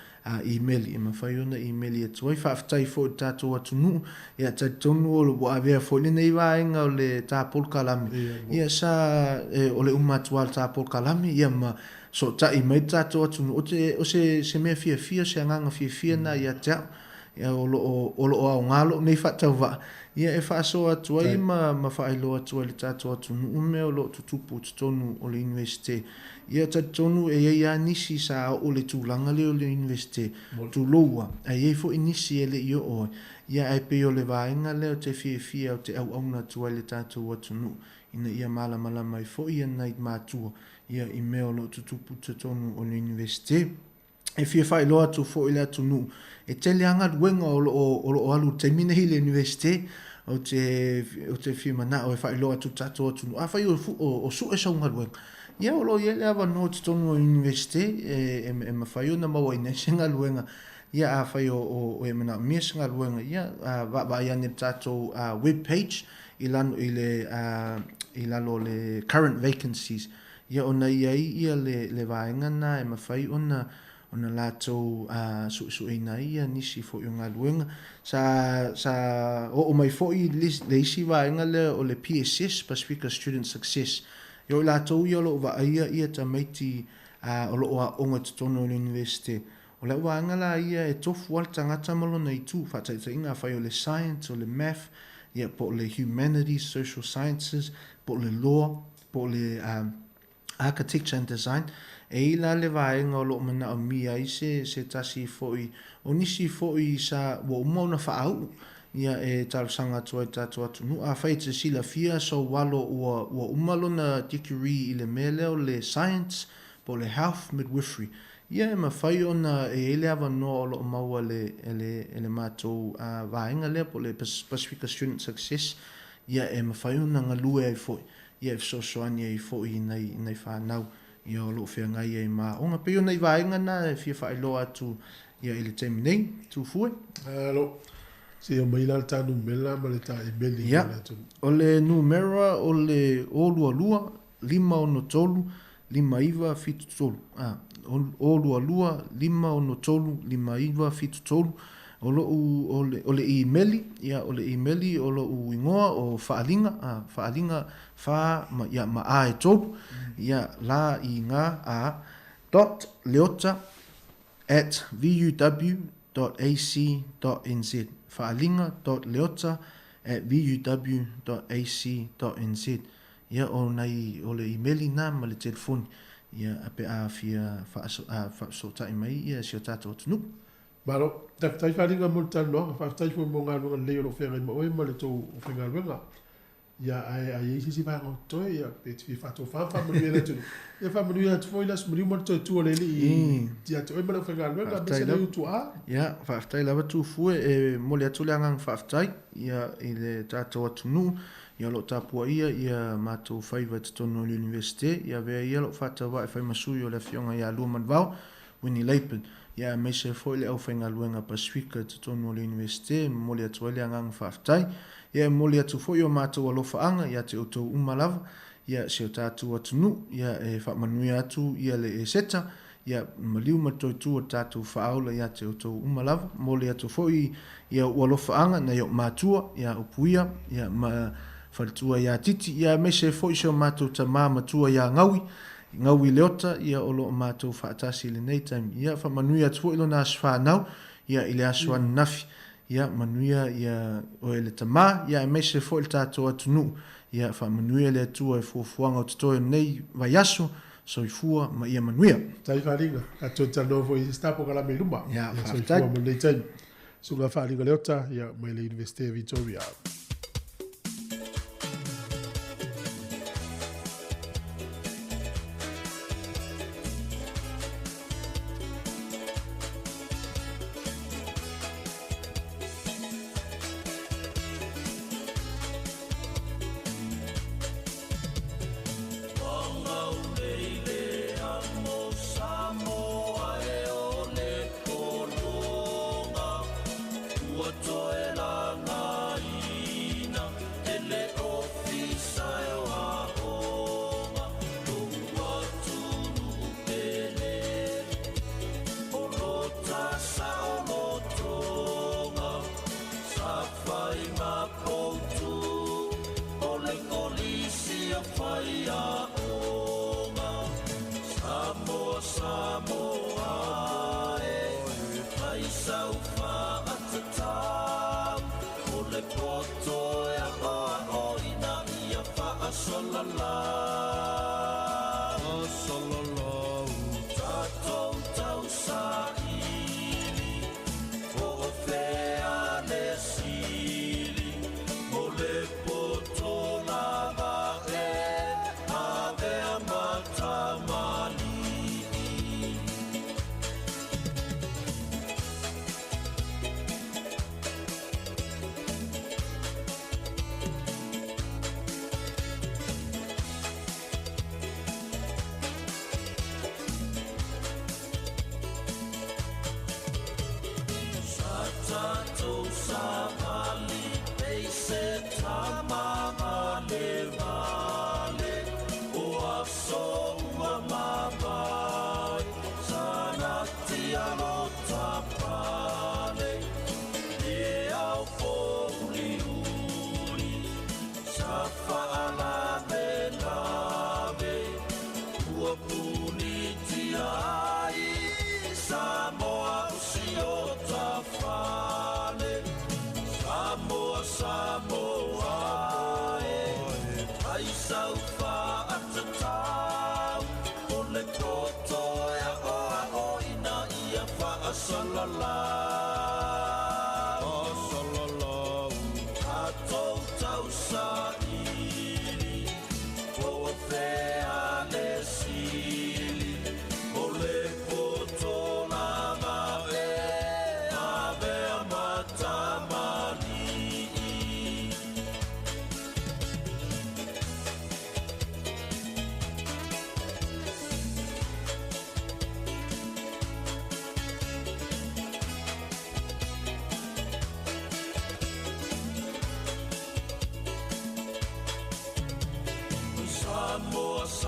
imeli e mafai ona imeli atu ai. Faafetai foi i le tatou atunuu, ia talitonu ua avea foi lenei vaega o le ta polokalame, ia sa o le uma atu lava o le ta polokalame ia ma sootai mai le tatou atunuu. O te, o se, se mea fiafia, o se agaga fiafia lena ia te au. Ia, o lo o, o lo o aoga lou nei faatauvaa, ia e faasoa atu ai ma, ma faailoa atu ai i le tatou atunuu mea o lo o tutupu i totonu o le Iunivesite. Ia, talitonu e i ai lava nisi sa oo i le tulaga lea o le Iunivesite, tulou lava, ae i ai foi nisi e le i oo ai. Ia, ae pei o le vaega lea ou te fiafia ou te auauna atu ai i le tatou atunuu, ina ia malamalama ai foi nai matua, ia, i mea o lo o tutupu i totonu o le Iunivesite. E fia faailoa atu foi i le atunuu, e tele lava galuega o lo o, o lo o alu i le taimi nei i le Iunivesite. Ou te, ou te fia manao e faailoa atu i le tatou atunuu, afai o, o, o sue sau galuega, ia o lo o i ai le avanoa i totonu o le Iunivesite e, e, e mafai ona mauaina ai se galuega. Ia afai o, o, o e manaomia se galuega, ia vaavaai ane i le tatou web page i lalo, i le, i lalo o le current vacancies. Ia ona i ai ia le, le vaega na e mafai ona, ona latou suesueina ai ia nisi foi o galuega. Sa, sa oo mai foi le, le isi vaega lea o le PSS, Pasifika Student Success. Ia o i latou ia o lo o vaaia ia tamaiti o lo o aoga i totonu o le Iunivesite. O lau vaega la ia e tofu lava le tagata ma lona itu, faataitaiga afai o le science, o le math, ia po o le humanities, social sciences, po o le law, po o le Architecture and Design, e i la le vaega o lo o manaomia ai se, se tasi foi o nisi foi sa, ua uma ona faauu, ia e talosaga atu ai i le tatou atunuu. Afai e te silafia sou alo ua, ua uma lona degree i le mea lea o le Science po o le Health Midwifery, Ia e mafai ona e i ai le avanoa o lo o maua e le e le matou vaega lea po o le Pasifika Student Success, ia e mafai ona galue ai foi, ia e fesoasoani ai foi i nai i nai fanau ia o lo o feagai ai ma aoga. E pei o nai vaega na e fia faailoa atu ia i le taimi nei, Tufue. Malo. Se i aumai la le ta numera ma le ta imeli mo le atunuu. Ia, o le numera o le 022 563 5973. A, 022 563 5973. O lo'u, o le, o le imeli, ia, o le imeli o lo'u igoa o Faaliga, a, Faaliga, fa, ma, ia, ma a e tolu, ia, la, i, ga, a, dot, leota, at vuw dot ac dot nz, Faaliga dot leota at vuw dot ac dot nz. Ia, o nai, o le imeli na ma le telefoni, ia, pe a fia faafesootai mai ia si o tatou atunuu. Malo, faafetai Faaliga mo le talanoaga, faafetai foi mo galuega lelei o lo o feagai ma oe ma le tou aufaigaluega. Ia, ae a i ai se isi vaega o totoe, ia, pe te fia faatofa ma faamanuia i le atunuu, ia faamanuia atu foi le Aso Maliu ma le toe tu o le Alii ia te oe ma le aufaigaluega, aemaise le Utuaa. Ia, faafetai lava Tufue, e momoli atu le agaga faafetai ia i le tatou atunuu, ia o lo o tapuaia ia matou faiva i totonu o le Iunivesite, ia avea ia lou faatauvae fai ma sui o le Afioga ia Luamanuvao Winnie Laban, ia aemaise ai foi le aufaigaluega Pasifika i totonu o le Iunivesite e momoli atu ai le agaga faafetai. Ia e momoli atu foi o matou alofaaga ia te outou uma lava, ia si o tatou atunuu, ia e faamanuia atu ia le Eseta, ia maliu ma le toe tu o le tatou faaola ia te outou uma lava. Momoli atu foi ia ou alofaaga nai ou matua, ia Upuia, ia ma faletua ia Titi, ia aemaise ai foi si o matou tama matua ia Gaui, Gaui Leota, ia o lo o matou faatasi i lenei taimi. Ia faamanuia atu foi lona aso fanau, ia i le aso ananafi. Ia manuia ia oe le tama, ia aemaise foi le tatou atunuu. Ia faamanuia le Atua i fuafuaga o totoe o lenei vaiaso. Soifua ma ia manuia. Faafetai Faaliga, tatou toe talanoa foi i isi ta polokalame i luma. Ia, faafetai. Soifua mo lenei taimi. Susuga Faaliga Leota, ia, mai le Iunivesite Victoria.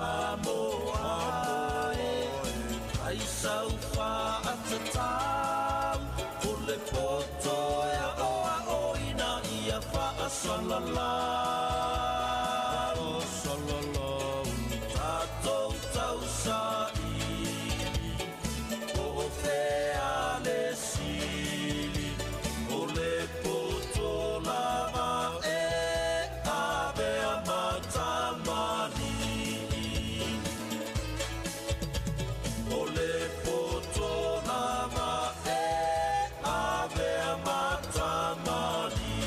Samoa e Ai sau fa'atatau O le poto e a'oa'oina ia fa'asalalau Tatou tausaili Po o fea le sili O le poto lava e avea ma tamalii O le poto lava e avea ma tamalii.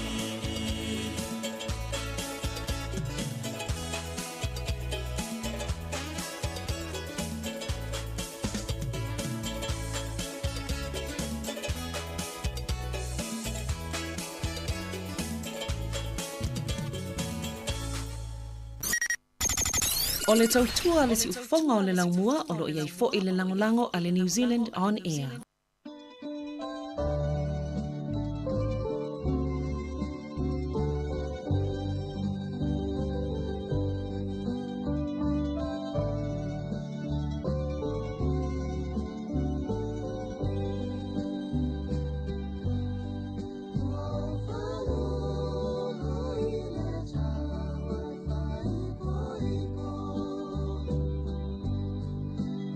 O le tautua le siufofoga o le laumua o loo iai fo'i le lagolago a le New Zealand On Air.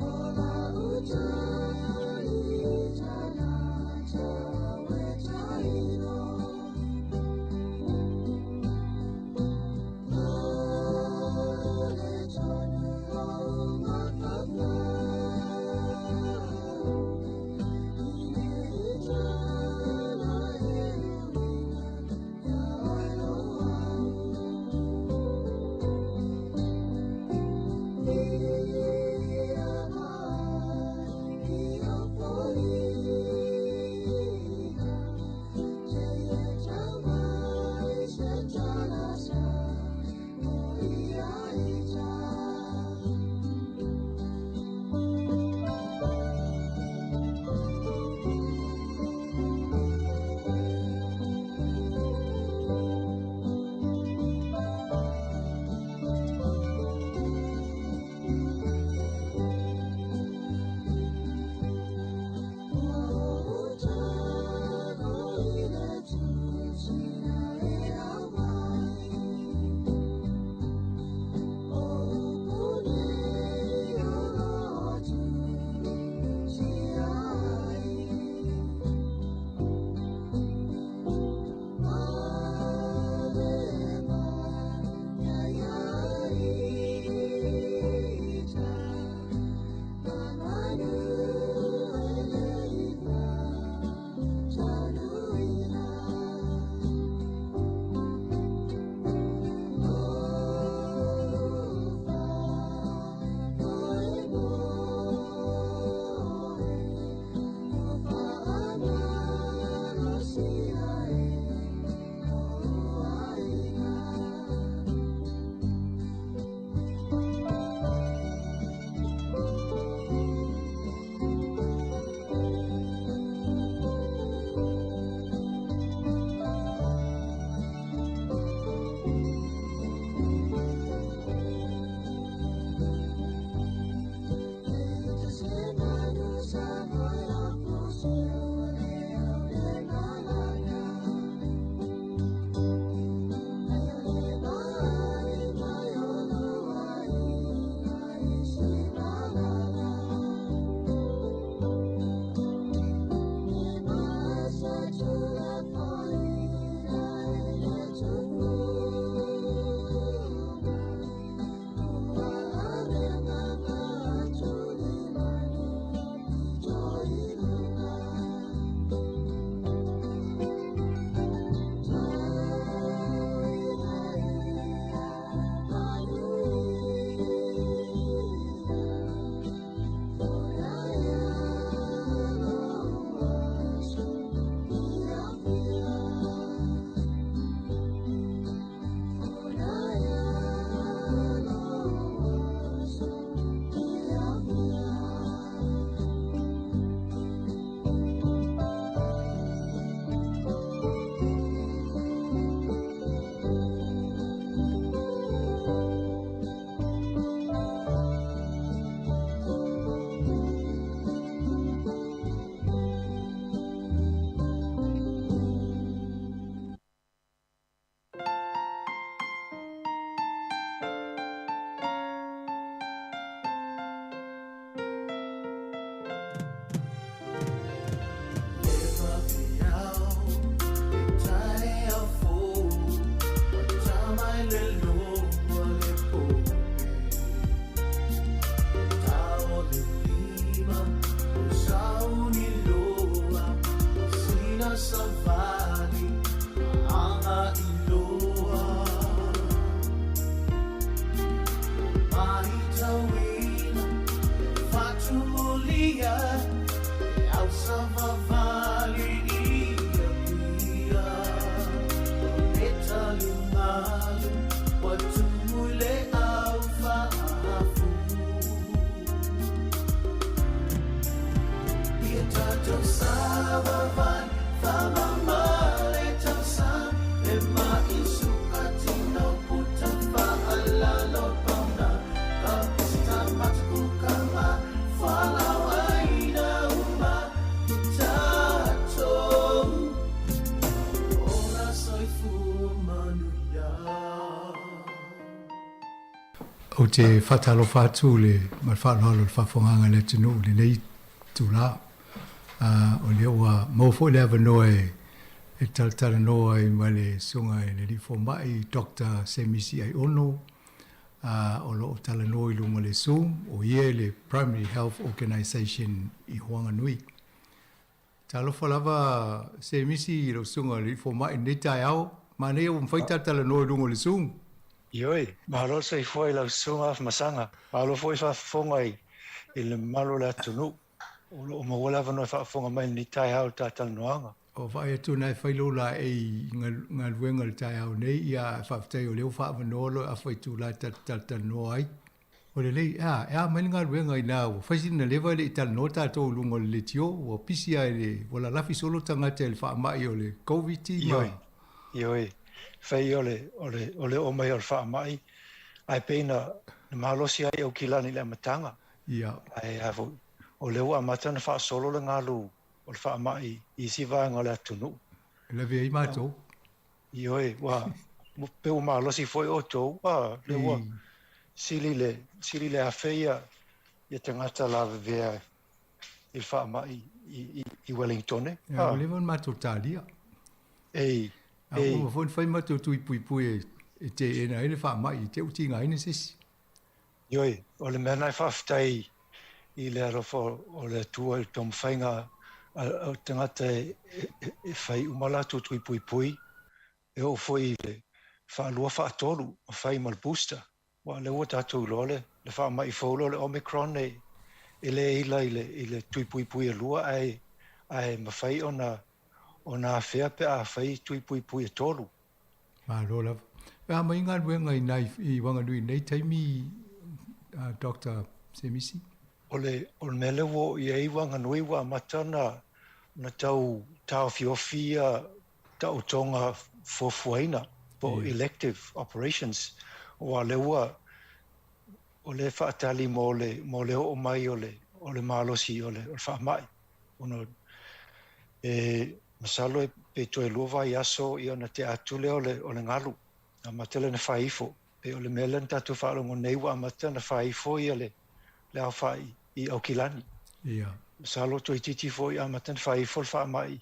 Ola Savavali i Apia. O le taligalu ua tumu i le au faafu. Ia tatou savavali, faamama le tausaga, le ma'i sukatino puta faalalo pauna, ka pisita matakukama, fualaau aina uma i tatou. Ola soifua manuia. Ou te faatalofa atu le ma le faaaloalo i le faafofogaaga a le atunuu i lenei itulā. O lea ua maua foi le avanoa e talatalanoa ai ma le Susuga i le Alii Fomai Doctor Semisi Aiono, o lo o talanoa i luga o le Zoom, o ia le Primary Health Organisation i Whanganui. Talofa lava Semisi i lau Susuga i le Alii Fomai i lenei taeao, manaia ua mafai ta talanoa i luga o le Zoom. Ioe, malo le soifua i lau Susuga Afamasaga, malo foi faafofoga i le mamalu o le atunuu o lo o maua le avanoa e faafofoga mai i lenei taeao i le ta talanoaga. O vaai atu na e fai lou laei i galuega i le taeao nei, ia faafetai o lea ua faaavanoa loa e afa itula e ta te talatalanoa ai. O lelei, a, e a mai le galuega inā ua fai sina leva e le i talanoa tatou i luga o le leitio, ua pisi lava i le, ua lalafi solo tagata i le faamai o le Koviti ma. Ioe, ioe, fai o le, o le, o le oo mai o le faamai, ae pei na, na malosi ai Aukilani i le amataga. Ia. Ae a foi, o lea ua amata ona faasolo le galu o le faamai i isi vaega o le atunuu. E lavea ai matou. Ioe, ua pei ua malosi foi outou, a lea ua sili le sili le afe ia ia tagata lavevea i le faamai i i Wellingtone. Ia, ua leva ona matou talia. Ei, A ua uma foi ona fai matou tui puipui e teena ai le faamai i te i tigaina se isi. Ioe, o le mea lena e faafetai i le alofa o le Atua i le taumafaiga a tagata e fai uma latou tui puipui, e oo foi i le faalua faatolu ma fai ma le booster. Aua o lea ua tatou iloa le faamai fou lea o le Omicron e le ila i le tui puipui e lua ae mafai ona afea pe a fai tui puipui e tolu. Malo lava. E a mai galuega i nai i Wanganui i nei taimi, Doctor Semisi? O le o le mea lea ua oo i ai Wanganui ua amata ona ona tau taofiofi ia taotoga fuafuaina po o elective operations aua o lea ua o lea e faatali mo le mo le oo mai o le o le malosi o le o le faamai ona e Masalo pe toe lua vaiaso ia ona tea atu lea o le, o le galu, amata lea ona fai ifo. Pei o le mea lea na tatou faalogo nei ua amata ona fai ifo ia le, le aofai i Aukilani. Ia. Masalo toeitiiti foi amata ona fai ifo le faamai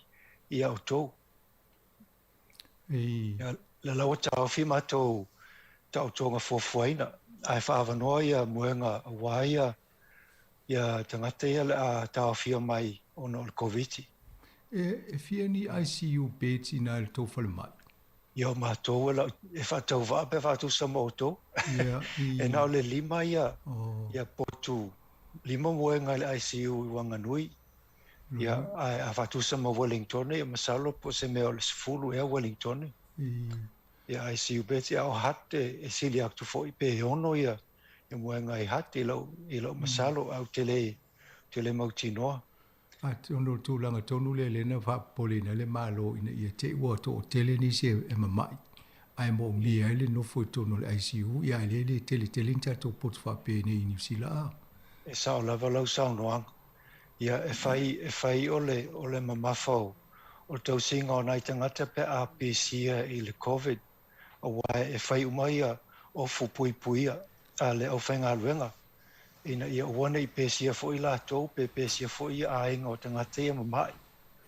ia outou. Ei. Ia, lea la ua taofi matou taotoga fuafuaina, ae faaavanoa ia moega aua ia ia tagata ia o le a taofia mai ona o le Koviti. E fia ni ICU beds ina i le tou falemai? Ia o matou e lau e faatauvaa pe faatusa ma outou. Ia, i. E na o le lima ia ia potu lima moega i le ICU i Wanganui. Ia ae a faatusa ma Wellingtone ia masalo po o se mea o le 10 ea Wellingtone. I. Ia ICU beds ia o Hutt e sili atu foi pe 6 ia e moega i Hutt i lou, i lou masalo, ae ou te le, ou te le mautinoa. Atonu o le tulaga tonu lea lea na faapopoleina ai le Malo ina ia te i ua toatele nisi e mamai ae moomia ai le nofo i totonu o le ICU, ia ae lea e le tele tele ni tatou potu faapenei i Niu Sila a. E sao lava lau saunoaga. Ia, e fai, e fai o le, o le mamafa o, o le tausiga o nai tagata pe a pisia i le Covid. Aua e fai uma ia ofu puipuia a le aufaigaluega ina ia aua ne i pesia foi latou pe pesia foi ia aiga o tagata ia mama'i.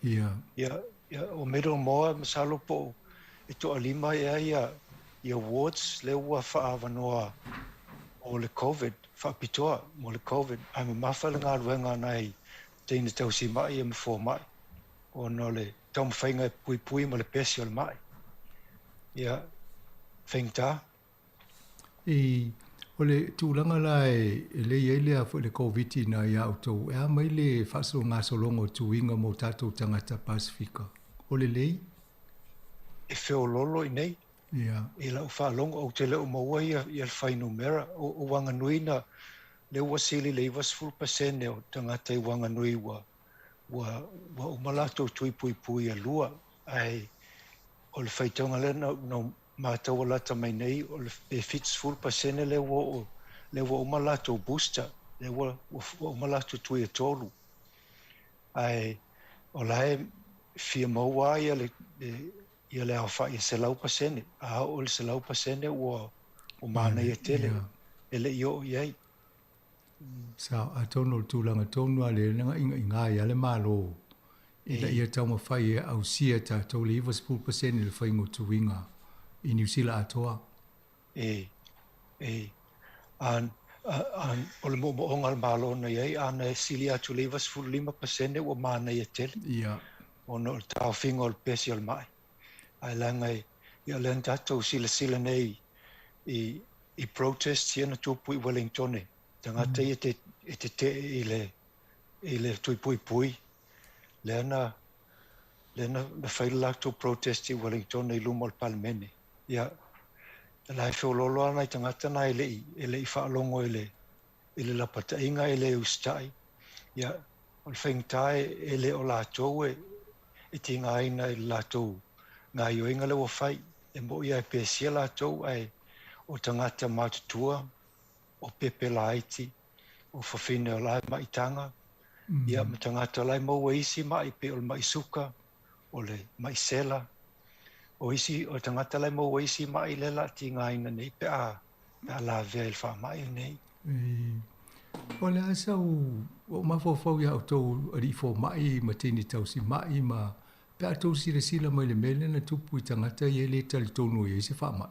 Ia. Ia, ia o Middlemore masalo po o e toalima ea ia ia wards lea ua faaavanoa mo le Covid, faapitoa mo le Covid, ae mamafa le galuega a nai teine tausima'i ia ma foma'i ona o le taumafaiga e puipui ma le pesi o le ma'i. Ia, faigata. I, O le tulaga la e le i ai lea foi le Koviti na iā outou, e a mai le faagasologa o tuiga mo tatou tagata Pasefika? O lelei? E feoloolo i nei. I lau faalogo, ou te le o maua ia le fuainumera. O Wanganui na, lea ua sili le 90% o tagata i Wanganui ua uma latou tui puipui e lua. Ae o le faitauga lea na matau lata mai nei, o le pe 70% lea ua uma latou booster, lea ua uma latou tui e tolu. Ae o la e fia maua ia le aofai e 100%, a o le 100% ua manaia tele, e le i oo i ai. Sa atonu o le tulaga tonu a le na inga ia le malo ina ia taumafai e ausia tatou le 90% le faiga o tuiga i Niu Sila atoa. O le moomooga o le malo na iai, ana e sili atu le 95% ua manaia tele. Ona o le taofiga o le pesi o le mai. Ae leaga ia lea na tatou silasila nei i protests ia na tupu i Wellington. Tagata ia e tetee i le tui puipui. Lea na fai le latou protest i Wellington i luma o le Palemene. Ia, la e feoloolo ana i tagata na e le i faalogo i le lapataiga e le usitai. Ia, o le faigata e le o latou e tigaina i le latou gaioiga le ua fai. E mo ia e pesia latou ae o tagata matutua, o pepe laiti, o fafine o lae maitaga, ia ma tagata lai maua isi mai pe o le mai suka, o le mai sela, o isi o tagata lai maua isi mai le la tigaina nei pe a lavea i le faamai nei. O le asa o mafaufau ia outou alii fomai ma teine tausima'i ma pe a tou silasila mai le mea lea na tupu i tagata ia e le talitonu i ai se faamai.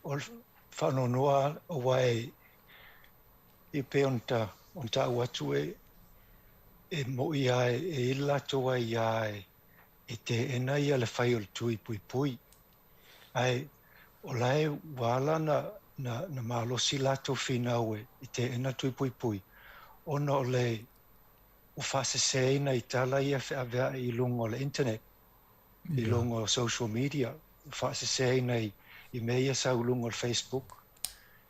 O le faanoanoa aua e pei ona ta'u atu e mo'i a e i le latou ai ia e teena ia le fai o le tui puipui. Ae o la e ua ala na malosi latou finau e teena tui puipui ona o le ua faaseseina i tala ia feaveai i luga o le internet, i luga o social media, ua faaseseina i mea ia sau i luga o le Facebook.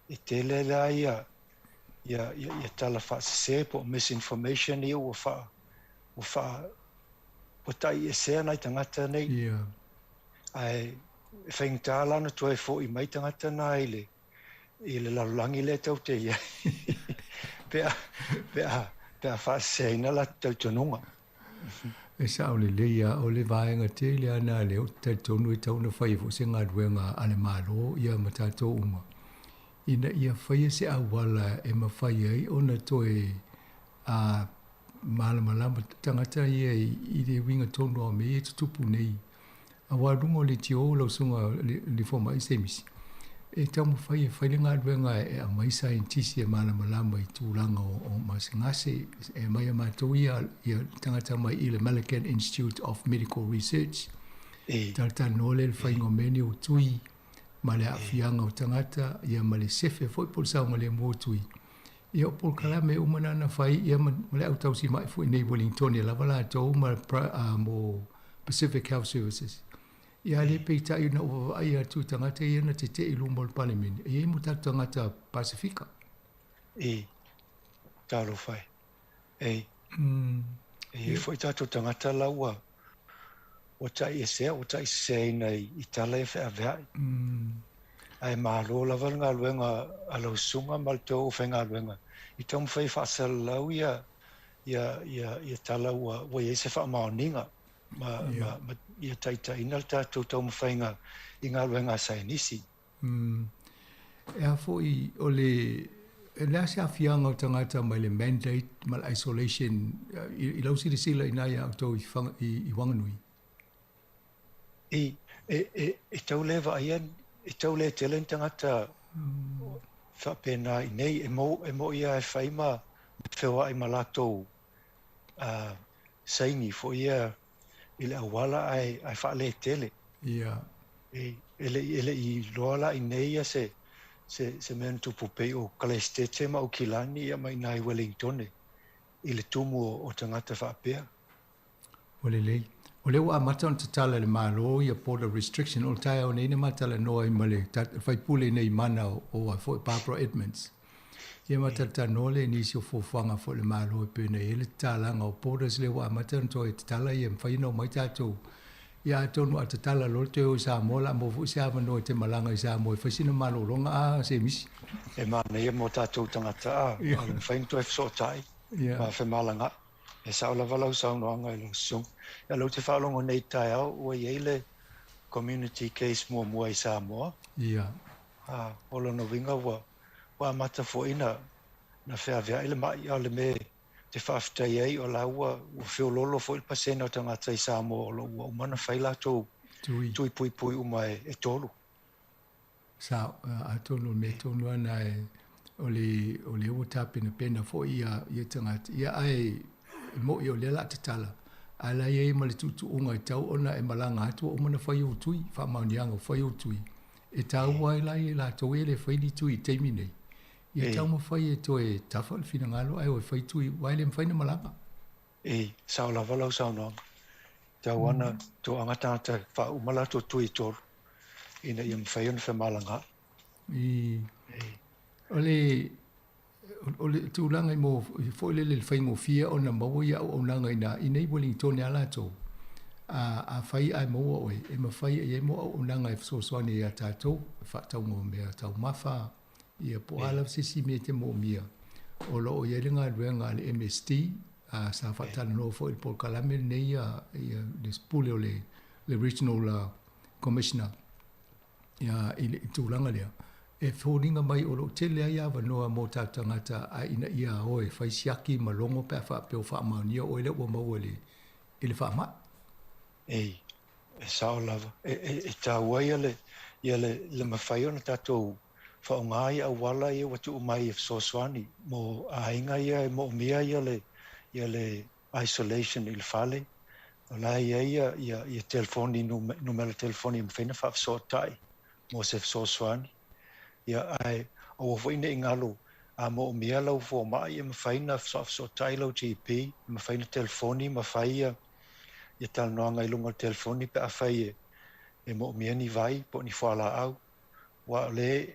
E tele la ia tala faasese po o misinformation ia ua ta'iesea nai tagata nei. Ae e faigata la ona toe fo'i mai tagata na i le lalolagi lea tau te iai pe a faaseseina latou talitonuga. E sa'o lelei a o le vaega tele ana le o talitonu e tau ona fai fo'i se galuega a le malo ia ma tatou uma ina ia faia se auala e mafai ai ona toe malamalama tagata ia i le uiga tonu o mea ia e tutupu nei. Auā luga o le tio lau susuga le fomai Semisi e taumafai e fai le galuega e aumai saienitisi e malamalama i tulaga o gasegase e aumai a matou ia tagata mai i le Millikan Institute of Medical Research. Talatalanoa lea i le faiga o mea nei o tui ma le aafiaga o tagata ia ma le sefe foi po o le saogalemu o tui. Ia o polokalame uma na na fai ia ma le autausima'i foi nei Wellington e lava latou ma mo Pacific Health Services. Ia le peita'i na ua vaavaai atu i tagata ia na tete'e i luma o le Palemene, e iai mo tatou tagata Pasifika. Talofa e. E foi tatou tagata la ua ta'iesea, ua ta'iseseina i tala e feavea'i. Ae malo lava le galuega a lau susuga ma le tou faigaluega i taumafai e faasalalau ia tala ua iai se faamaoniga ma ia taitaiina le tatou taumafaiga i galuega a saienisi. E a foi o le e le a se aafiaga o tagata mai le mandate ma le isolation i lau silasila ina ia outou i Wanganui? E tau le vaaia, e tau le tele ni tagata faapena i nei e mo'i a e fai ma feoa'i ma latou saini foi ia i le auala ae faaletele. E le i loa la i nei ia se se se mea na tupu pei o Kalaisitete ma Aukilani ia ma i ina i Welingtone i le tumu o tagata faapea. Ua lelei. O lea ua amata ona tatala e le Malo ia border restriction, o le taeao nei na ma talanoa ai ma le faipule nei mana o a foi Barbara Edmonds. Ia ma talatalanoa lea i nisi o fuafuaga foi a le Malo e pei ona i ai le tatalaga o borders lea ua amata ona toe tatala ia e mafai ona omai tatou. Ia atonu a tatala loa le toe o i Samoa o le a maua foi se avanoa e te malaga i Samoa e fai sina malologa a Semisi. E manaia mo tatou tagata a le mafai ona toe fesootai ma femalagaai. E sao lava lau saunoaga i lau susuga. Ia lea ou te faalogo nei i le taeao ua i ai le community case muamua i Samoa. Ia. A, o lona uiga ua ua amata foi na na feaveai le ma'i, a o le mea ou te faafetai ai o la ua ua feoloolo foi le pasene o tagata i Samoa o lo o ua uma ona fai latou tui, tui puipui uma e, e tolu. Sao, atonu o le mea tonu lava lena e, o le, o lea ua tapenapena foi ia, ia tagata, ia ae e mo'i o lea o le a tatala, ae la e i ai ma le tuutuuga e tatau ona e malaga atu ua uma ona fai ou tui, faamaoniaga ua fai ou tui, e taua ai la ia latou ia e le fai ni tui i le taimi nei, ia taumafai e toe tafa le finagalo ae o e fai tui, aua e le mafai ona malaga. E sao lava lau saunoaga. Tau lava na toaga tagata faauma latou tui e tolu ina ia mafai ona femalagaai. I, o le, o le tulaga i mo foi lele le faigofie ona maua ia auaunaga ina i nei Wellingtone a latou, a afai ae maua oe, e mafai e i ai mo auaunaga e fesoasoani ai ia tatou, e faatauga o mea taumafa, ia po o a lava se isi mea e te moomia. O lo o i ai le galuega a le MSD, a sa faatalanoa foi i le polokalame lenei ia, ia le pule o le, le Regional Commissioner ia, i le tulaga lea, e foliga mai o lo o tele ai avanoa mo tatou tagata a ina ia o e fai siaki ma logo pe a faapea ua faamaonia oe lea ua maua i le, i le faamai. Ei, e sao lava. E, e, e taua ia le, ia le, le mafai ona tatou faaaoga i auala ia ua tuu mai e fesoasoani mo aiga ia e moomia ia le, ia le isolation i le fale. O la e i ai ia, ia, ia telefoni, numera telefoni e mafai ona faafesootai mo se fesoasoani. Ia, ae aua foi ne i galo a moomia lau fomai e mafai ona faafesootai lau GP, e mafai ona telefoni ma fai ia, ia talanoaga i luga o le telefoni pe afai e, e moomia ni vai po o ni fualaau. Aua o lea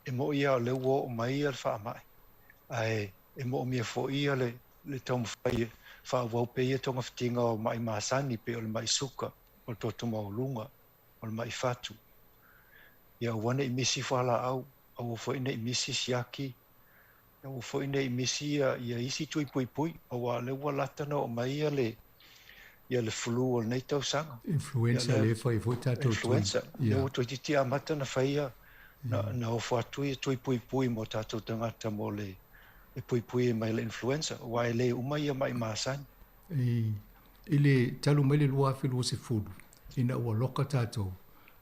e mo'i lava o lea ua oo mai le faamai, ae e moomia foi ia le, le taumafai e faaauau pea ia togafitiga o ma'i masani pei o le ma'i suka, o le toto maualuga, o le ma'i fatu. Ia aua ne i misi fualaau, aua foi ne i misi siaki, aua foi ne i misi ia, ia isi tui puipui, aua o lea ua lata ona oo mai ia le, ia le flu o lenei tausaga. Influenza lea e fai foi tatou tui. Influenza, lea ua toeitiiti amata ona fai ia, na, na ofo atu ia tui puipui mo tatou tagata mo le e puipui ai mai le influenza, aua e le uma ia ma'i masani. I, i le talu mai le 2020, ina ua loka tatou,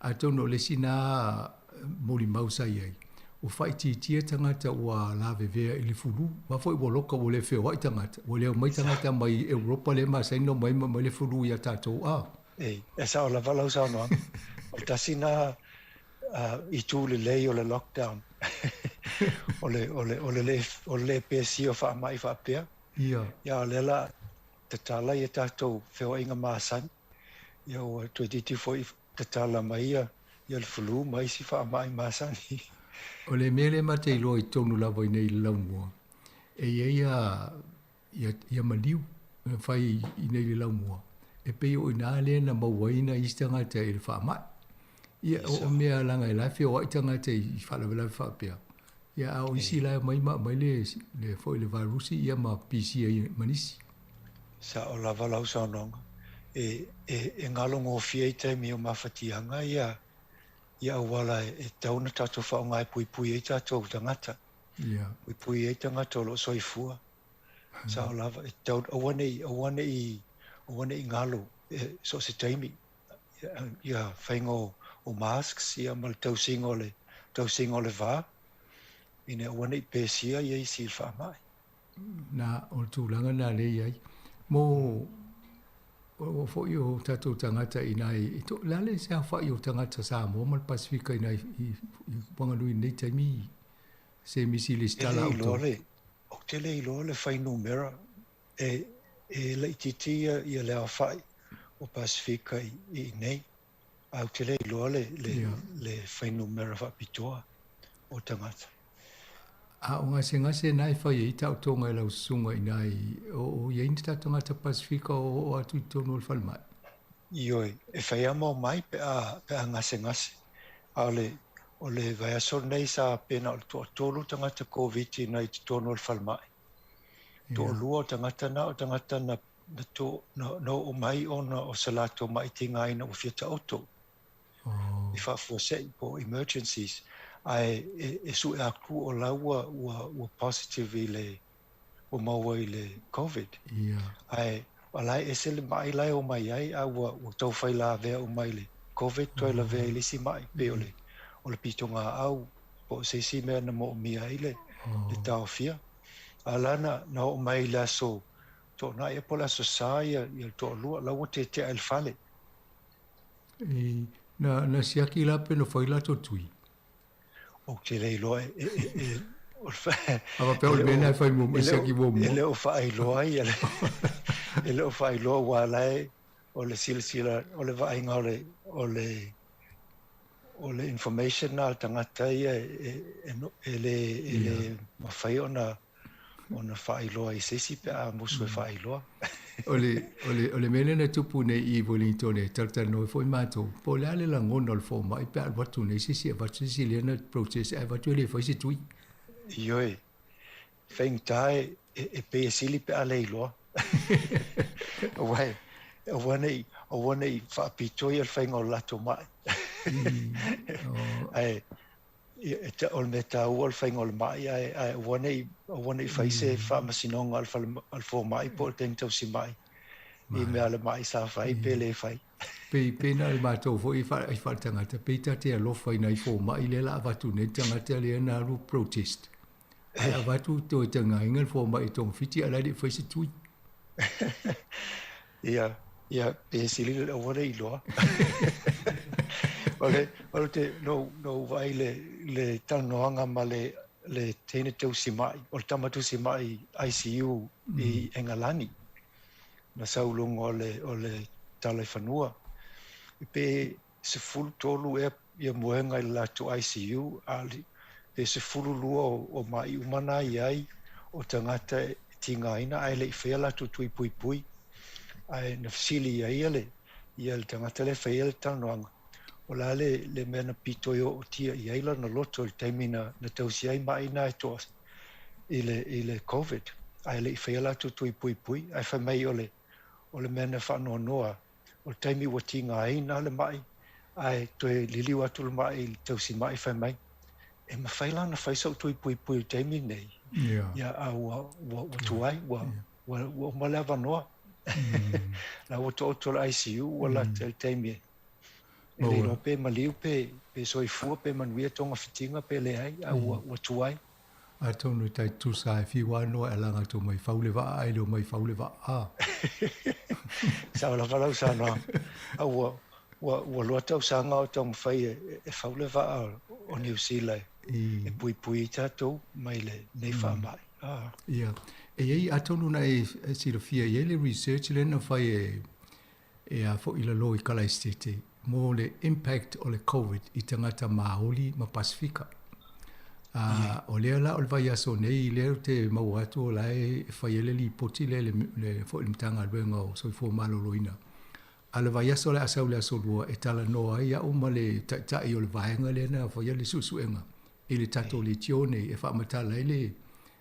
atonu o le isi na molimau sa i ai, ua faaitiitia tagata ua lavevea i le fulu, aua foi ua loka ua le feoai tagata, ua le omai tagata mai Europa lea e masani ona omai ma aumai le fulu ia tatou a. E, e sao lava lau saunoaga. O le tasi na itu lelei o le lockdown. O le, o le, o le le, o le le pesia o faamai faapea. Ia. Ia, o lea la tatala ia tatou feoaiga masani. Ia ua toeitiiti foi tatala mai ia, ia le flu ma isi faamai masani. O le mea lea ma te iloa i totonu lava i nei i le laumua, e i ai ia, ia, ia maliu e fai i nei i le laumua, e pei o i ina lea na maua ai nai isi tagata i le faamai. Ia, o, o mea leaga e la e feoai tagata i faalavelave faapea. Ia, a o isi la e omai ma aumai le, le foi le vairusi ia ma pisia ai ma nisi. Sao lava lau saunoaga. E, e, e galogofie i taimi o mafatiaga ia, ia auala e, e tatau ona tatou faaaoga e puipui ai tatou tagata. Ia. Puipui ai tagata o lo o soifua. Sao lava, e tatau, aua ne i, aua ne i, aua ne i galo e, so o se taimi. Ia, ia faiga o, o masks ia ma le tausiga o le, tausiga o le va, ina aua ne i pesia ia isi i le faamai. Na, o le tulaga lena lea e i ai. Mo, o foi o tatou tagata i nai, i to, le a le se aofai o tagata Samoa ma le Pasefika i nai, i, i Wanganui i lenei taimi? Se misi E lesitala le outou. iloa le ou te le iloa le fuainumera e e laitiiti ia ia le aofa'i o Pasefika i i inei, ae ou te le iloa le le Ia. le fuainumera faapitoa o tagata. A o gasegase na e fai ai taotoga e lau susuga i ina i o o i ai ni tatou tagata Pasefika o oo atu i totonu o le falemai? Ioe, e fai lava ma omai pe a pe a gasegase, a o le o le vaiaso lenei sa pei na o le toatolu tagata Koviti na i totonu o le falemai. Toalua o tagata na o tagata na na to na na oo mai ona o se latou ma'i tigaina ua fia taoto i faafuasei po o emergencies, ae e e sue atu o la ua ua ua positive i le ua maua i le Covid. Ae o la e ese le ma'i la e omai ai, a ua ua tau fai lavea uma i le Covid toe lavea i le isi ma'i pei o le o le pitogaau po o se isi mea na moomia ai le le taofia. A o la na na oo mai i le aso Toonai ea po o le aso Sa ia ia le toalua, la ua tetea i le fale. I, na, na siaki la pe na fai latou tui? Ou te le iloa e e e o le A faapea e o le le mea o lena e fai muamua, e e le o siaki e muamua. le o faailoa ia le e le o faailoa aua o la e o le silasila o le vaaiga o le o le o le information lena a le tagata ia e e e le e le mafai ona ona faailoa i se isi pe a musu e faailoa. O le, o le, o le mea lea na tupu nei i Wellington e talatalanoa ai foi matou, po o le a le lagona o le fomai pe a alu atu nei se isi e avatu se isi lea na process ae avatu e le fai se tui. Ioe, faigata e, e, e pei e sili pe a le iloa. Aua e, aua ne i, aua ne i faapitoa ia le faiga o le latou mai. Ae, Ia, e ta, o le mea taua o le faiga o le ma'i, ae, ae aua ne i, aua ne i fai se faamasinoga a le fale, a le fomai po o le teine tausima'i i mea a le ma'i sa fai pe le fai. Pei, pei na o le matou foi i wha, i whaletangata, pei ta te alofa i nai fomai lea la avatu nei le tagata lea na alu protest. Ae avatu toe tagaina le fomai i togafiti ae la e le i fai se tui. Ia, ia, pe sili le aua le iloa. O le, o le te, no, no vaai le, le talanoaga ma le, le teine tausima'i, o le tama tausima'i ICU i Engalani, na sau i luga o le, o le tala i fanua. E pe 13 ea ia moega i le latou ICU, a pe 12 o, o ma'i uma na i ai o tagata e tigaina ae le i faia latou tui puipui. Ae na fesili i ai le, ia le tagata lea e faia le talanoaga, o le a le, le mea na pito i ootia i ai lona loto i le taimi na, na tausi ai ma'i na e toa i le, i le Covid, ae le i faia latou tui puipui. Ae fai mai o le, o le mea na faanoanoa, o le taimi ua tigaina le ma'i, ae toe liliu atu le ma'i i le tausima'i fai mai, e mafai la ona fai so'u tui puipui i le taimi lenei, ia, a ua, ua, ua tuai, ua, ua, ua uma le avanoa. La ua taoto i le ICU, ua lata i le taimi e, e le iloa pe maliu pe, pe soifua pe manuia togafitiga pe leai, a ua, ua tuai. Atonu e tai tusa e fiu lava noa e alaga atu omai fau le vaa ae le omai fau le vaa. A. Sao lava lau saunoaga. A ua, ua, ua lua tausaga o taumafai e, e fau le vaa o Niu Sila e, e puipui ai tatou mai lenei faamai. A. Ia. E i ai, atonu na e silafia, e i ai le research lea na fai e, e a foi i lalo i Kalaesetete mo le impact o le Covid i tagata Māori ma Pasifika. A, o lea la o le vaiaso nei lea ou te maua atu o la e fai ai le lipoti lea le, le foi le Matagaluega o Soifua Maloloina. A le vaiaso o le a sau le aso Lua e talanoa ai au ma le taitai o le vaega lea na faia le suesuega i le tatou leitio nei e faamatala ai le,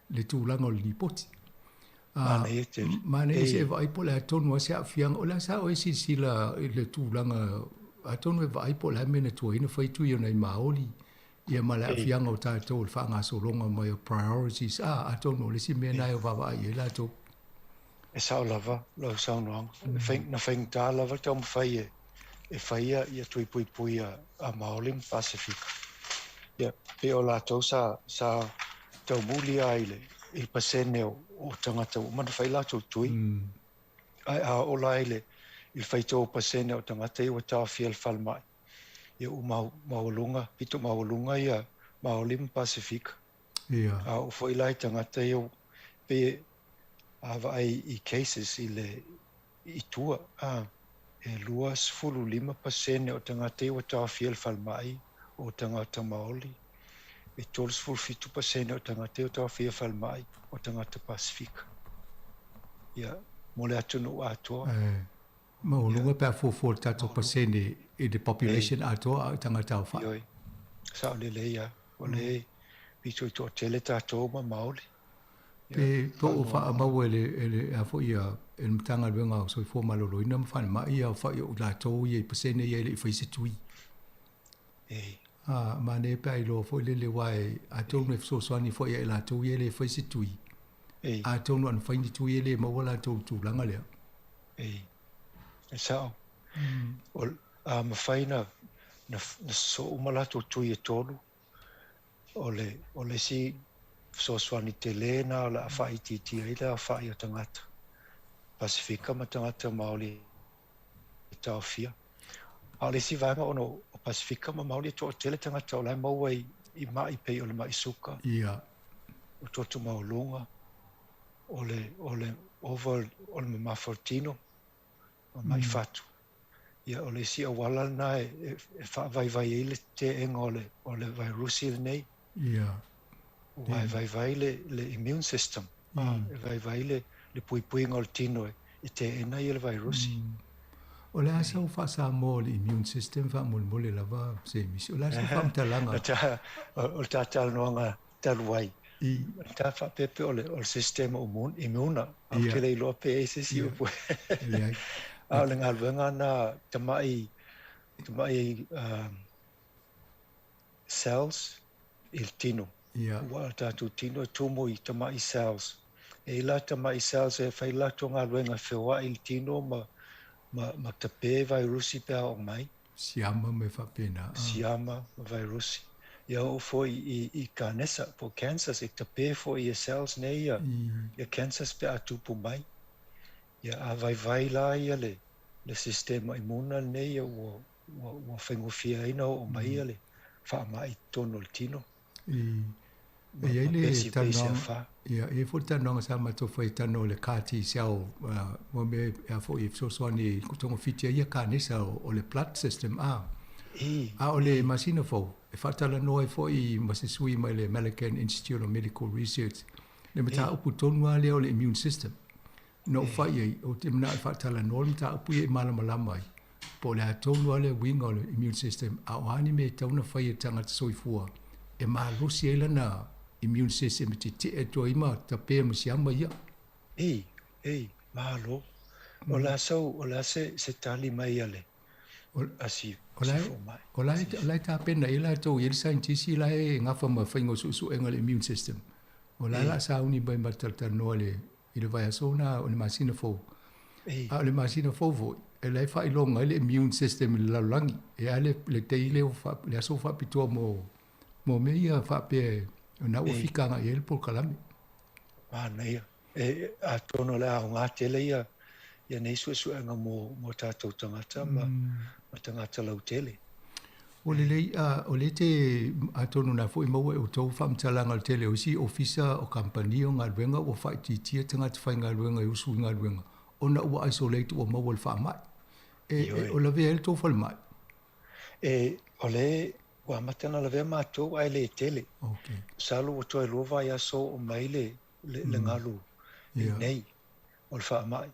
le tulaga o le lipoti. Manaia tele. Manaia se e vaai po o le a tonu lava se aafiaga. O le a sa oe silasila i le tulaga, atonu e vaai po o le a le mea na tuai ai ona fai tui o nai Māori, ia ma le aafiaga o tatou i le faagasologa mai o priorities, a, atonu o le isi mea lena e vaavaai i ai latou. E sao lava lau saunoaga. Na faigata lava le taumafai e e faia ia tui puipui a Maori ma Pasefika. Ia, pei o latou sa sa taumuli lava i le i le pasene o o tagata ua uma ona fai latou tui. Ae a oo la i le i le faitau o pasene o tagata ia ua taofia i le falemai, ia ua maualuga, pito maualuga ia Maori ma Pasefika. Ia. A oo foi la i tagata ia pei a vaai i cases i le i tua, a, e 25% o tagata ia ua taofia i le falemai o tagata Maoli, e 37% o tagata ia ua taofia i le falemai o tagata Pasefika. Ia, mo le atunuu atoa. E maualuga pe a fuafua le tatou pasene i le population atoa a o tagata aofai. Ioe, sao lelei lava. O lea e pito i toatele tatou ma Maoli. Pe po o faamaua e le, e le, a foi ia, e le Matagaluega o Soifua Maloloina ma Falemai ia aofai o i latou ia i pasene ia e le i fai se tui. A, manaia pe a iloa foi lele aua e, atonu e fesoasoani foi ia i latou ia e le fai se tui. Atonu ana fai ni tui e le maua latou i le tulaga lea. E sao. O, a mafai na, na, na sosoo uma latou tui e tolu, o le, o le isi fesoasoani tele na o le a faaitiitia ai le aofai o tagata Pasefika ma tagata Maoli e taofia. A o le isi vaega ona o Pasefika ma Maoli e toatele tagata o la e maua i, i ma'i pei o le ma'i suka, o toto maualuga, o le, o le ova o le mamafa o le tino, ma ma'i fatu. Ia, o le isi auala lena e, e faavaivai ai le teega o le, o le vairusi lenei. Ua e vaivai le, le immune system, e vaivai le, le puipuiga o le tino e, e teena ia le vairusi. O le a sau faa-Samoa o le immune system faamolemole lava Semisi? O le a sau faamatalaga? O le ta talanoaga talu ai, ta faapea pei o le, o le system immune, a ou te le iloa pe i ai se isi upu. A o le galuega lena tamai, tamai cells i le tino. Ua o le tatou tino e tumu i tamai cells. E i la tamai cells e fai latou galuega e feoai i le tino ma, ma, ma tape vairusi pe a oo mai. Siama ma e faapena. Siama ma vairusi. Ia oo foi i, i kanesa po o cancers, e tape foi e cells nei ia, ia cancers pe a tupu mai. Ia a vaivai la ia le, le sistema imuna lenei ia ua, ua, ua faigofie ai ona oo mai ia le faamai i totonu o le tino. I, e i ai le talanoaga, ia, e i ai foi le talanoaga sa matou fai e talanoa i le CAR T-cell, mo mea e a foi e fesoasoani e togafiti ai ia kanesa o le blood system, a. A o le masina fou, e faatalanoa ai foi ma se sui mai le American Institute of Medical Research, le mataupu tonu lava lea o le immune system. Na ou fai i ai, ou te manao e faatalanoa le mataupu ia i malamalama ai, po o le a tonu lava le uiga o le immune system, a o a ni mea e tatau ona fai e le tagata soifua e malosi ai lana immune system e tetee atu ai ma tapea ma siama ia. Ei, ei, malo. O le a sau, o le a se, se tali mai a le, a si, si fomai? O la e, o la e tapena i ai latou, e i ai le saienitisi la e gafa ma faiga o suesuega o le immune system. O la e o le a sauni mai ma talatalanoa i le i le vaiaso na o le masina fou. A o le masina fou foi, e la e faailoga ai le immune system i le lalolagi. E a le, le day lea ua faa, le aso faapitoa mo, mo mea ia faapea o na ua fika agai ai le polokalame. Manaia. E, atonu o le aoga tele ia, ia nei suesuega mo, mo tatou tagata ma, ma tagata lautele. Ua lelei, a o lea te, atonu na foi maua e outou faamatalaga o le tele o isi ofisa o kamupani o galuega ua faaitiitia tagata faigaluega e usu i galuega ona ua isolate ua maua le faamai. E, e, o lavea ai le tou falemai? E, o le ua amata ona lavea matou ae le tele. Okay. Masalo ua toe lua vaiaso oo mai le, le, le galu i inei o le faamai.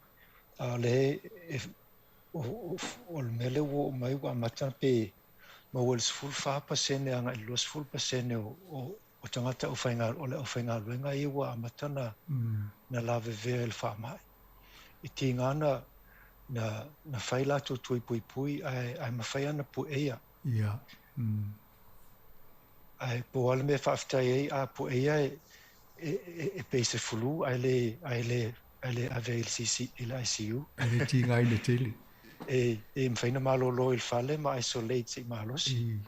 A o le e, O le mea lea ua oo mai ua amata pe maua i le 14% agai i le 20% o tagata o le aufaigaluega ia ua amata ona lavevea i le faamai. E tiga ona fai latou tui puipui ae mafai lava ona pueia. Ae po o a le mea e faafetai ai, a pueia e pei se flu ae le ae le ae le ave i le CC i le ICU. E le tigaina tele. E e mafai ona malolo i le fale ma isolate se i malosi.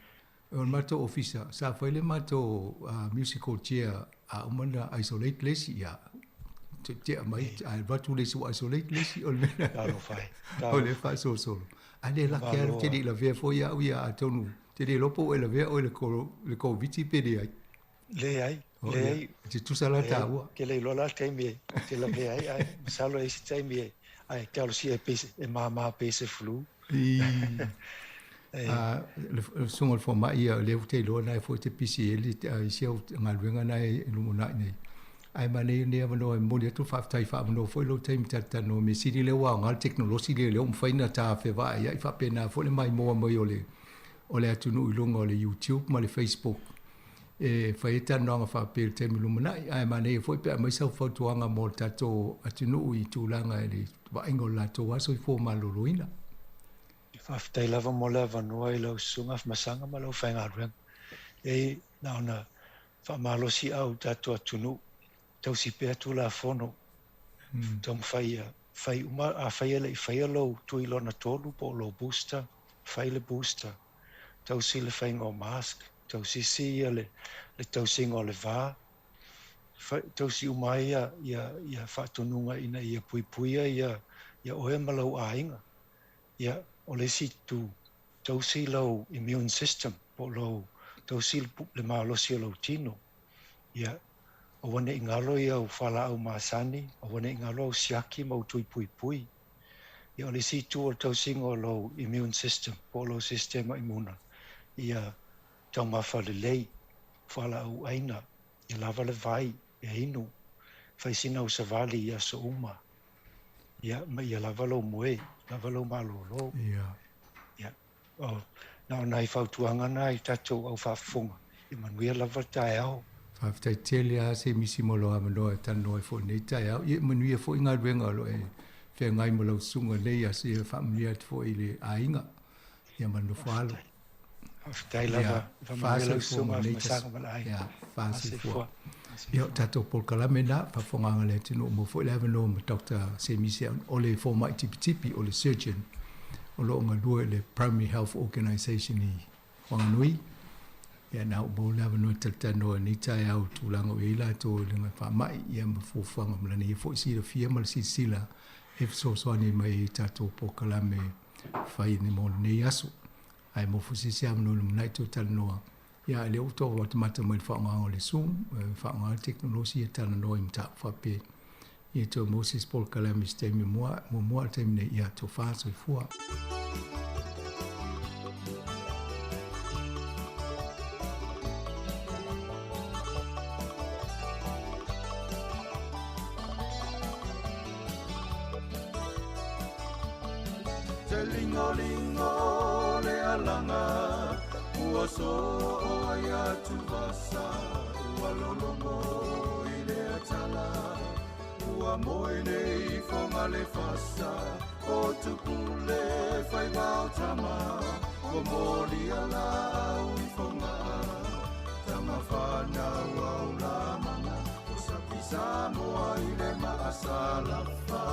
O le matou ofisa, sa fai le matou musical chair a uma ona isolate le isi, ia, tea mai, ae alu atu le isi ua isolate le isi, o le mea Talofa e. O le faasolosolo. Ae le laki lava, ou te le i lavea foi au ia, atonu, te le iloa po ua e lavea oe i le Koviti pe leai. Leai. Leai. E tutusa la taua. Ke le iloa la le taimi e te lavea ai, ae masalo e i ai se taimi e, ae talosia e pei e māmā pei se flu. I, a, le susuga o le fomai ia, o lea ou te iloa na e foi te pisi ai le, i si au galuega na e lumanai nei. Ae manaia lenei avanoa e momoli atu le faafetai faavanoa foi lou taimi talatalanoa mea sili lea ua aoga le tekonolosi lea lea ua mafai ona ta fevaaiai faapena foi le maimoa mai o le o le atunuu i luga o le YouTube ma le Facebook e fai ai talanoaga faapea i le taimi lumanai. Ae manaia foi pe aumai sau fautuaga mo le tatou atunuu i tulaga i le vaaiga o le latou lava soifua maloloina. Faafetai lava mo le avanoa i lau Susuga Afamasaga ma lau faigaluega. E na ona faamalosiau i tatou atunuu, tausi pea Tulafono, taumafai ia fai uma, afai e le i faia lou tui lona tolu po o lou booster, fai le booster, tausi le faiga o mask, tausisi ia le tausiga o le va, tausi uma ai ia faatonuga ina ia puipuia ia oe ma lou aiga. Ia, o le isi itu, tausi lou immune system po o lou, tausi le malosi o lou tino. Ia, aua ne i galo i au fualaau masani, aua ne i galo au siaki ma au tui puipui. Ia, o le isi itu o le tausiga o lou immune system po o lou sistema imuna, ia taumafa lelei, fualaau aina, ia lava le vai e inu, fai sina au savali i aso uma. Ia, ma ia lava lou moe, lava lou malolo. Ia. Ia, o, na o nai fautuaga na i tatou au faafofoga, ia manuia lava le taeao. Faafetai tele lava Semisi mo lou avanoa e talanoa ai foi i lenei taeao. Ia manuia foi galuega o lo o e feagai ma lau susuga i lenei aso. Ia faamanuia atu foi i le aiga ia ma le nofo alo. Faafetai lava. Faamanuia lau susuga Afamasaga ma le aiga. Ia, fa soifua. Ia, o tatou polokalame lena, faafofogaaga a le atunuu mo foi le avanoa ma Doctor Semisi o le fomai tipitipi, o le surgeon o lo o galue i le Primary Health Organisation i Whanganui. Ia, na ua maua le avanoa e talatalanoa i lenei taeao i tulaga o i ai latou i le faamai, ia ma fuafuaga ma lana ia foi silafia ma le silasila e fesoasoani mai ai i tatou polokalame fai mo lenei aso. Ae mo foi se isi avanoa i le lumanai toe talanoa, ia a lea ua toe matamata mai i le faaaogaina o le Zoom, faaaoga le tekonolosi e talanoa i mataupu faapea. Ia toe maua se isi polokalame i se taimi muamua a le taimi nei, ia tofa soifua. Te lingolingo le alaga ua soo ai atuvasa ua lologo i le atala ua moe nei foga le fasa o tupule faiva o tama ua molia laau i fogaa tama fanau au lamana o sapi Samoa i le maasalafa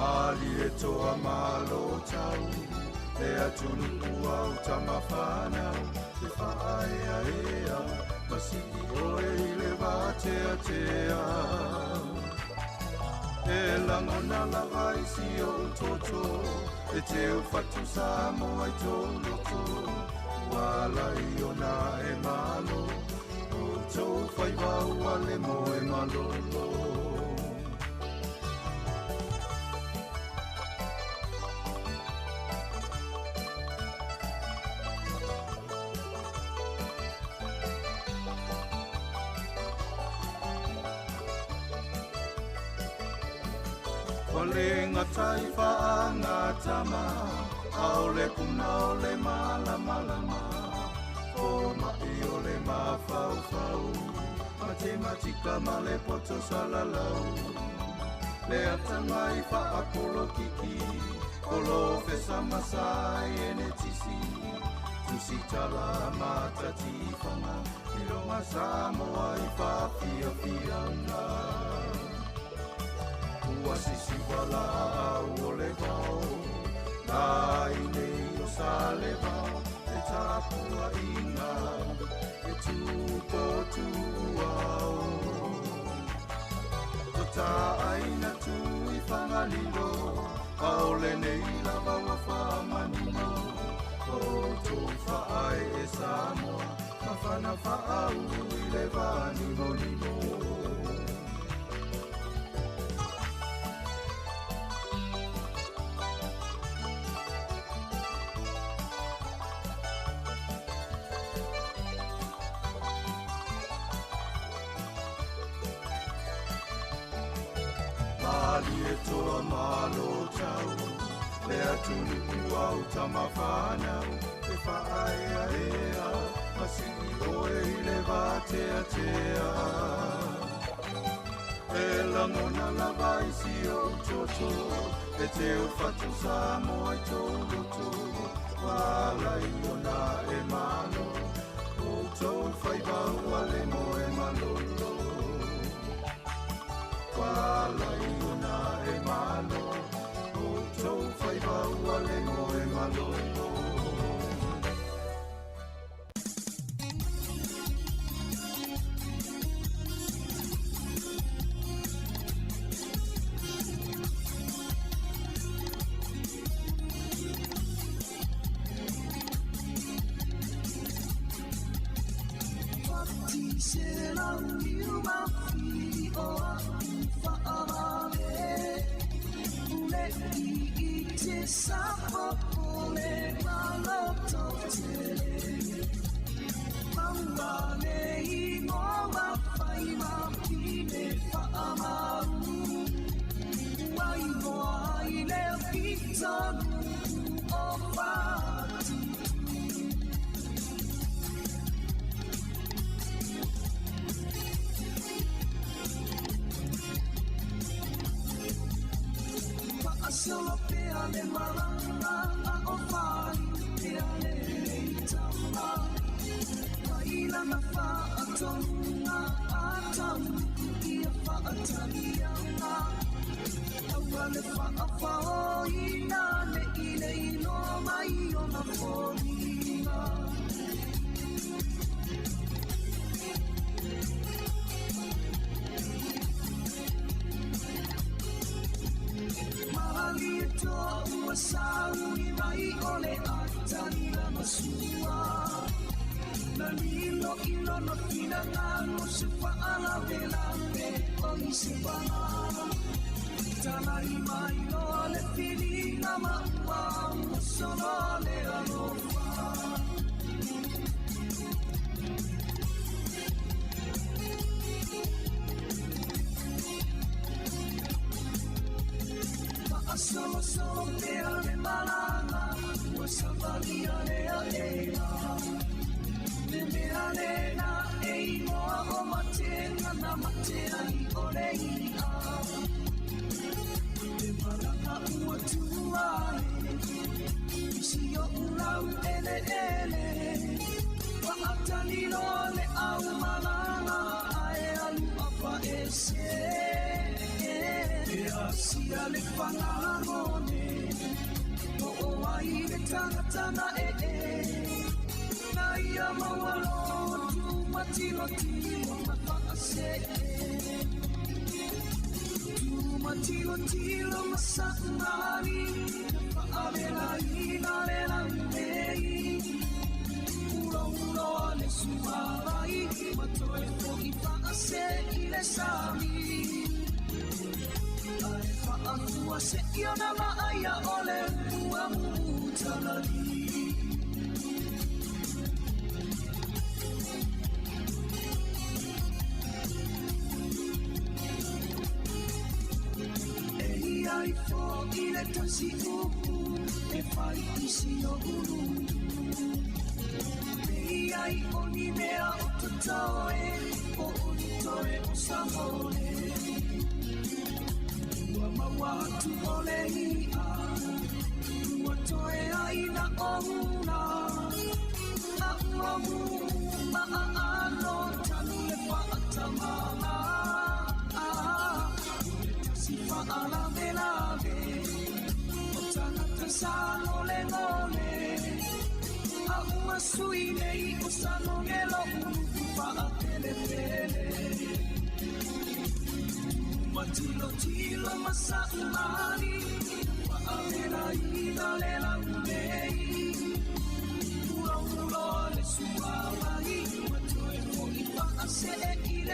Malie toa malo tau le atunuu au tama fanau e faaeaea ma sii oe i le vateatea E lagona lava i si ou toto e teu fatu Samoa i tou loto ua ala ai ona e malo o tou faiva ua le moe malolo. Ua le gata i faagatama, a o le puna o le malamalama, fomai o le mafaufau, matematika ma le poto salalau. Le atamai faapolokiki, polofesa ma saienetisi, tusitala matatifaga, iloga Samoa i faafiafiaga. Ua sisiva laau o le vao, la i nei o Salevao, le tapuaiga e tupotuao. Tota aina tu i Fagalilo, a o lenei lava ua faamanino, o tou faaee Samoa ma Fanafana faau i le vanimonimo. Mali e toa malo tau, le atunuu au tamafanau, e faaea ea, masii oe i le vateatea. E lagona lava i si ou toto, e te ufatu Samoa i tou loto, ua alai ona e malo, o tou faiva ua le moe malolo. Ua alai ona e malo, o tou faiva ua le moe malolo.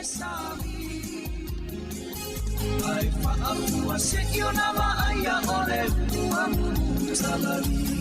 sami Ai whaapua se i ona maaia o le ua mutalagi.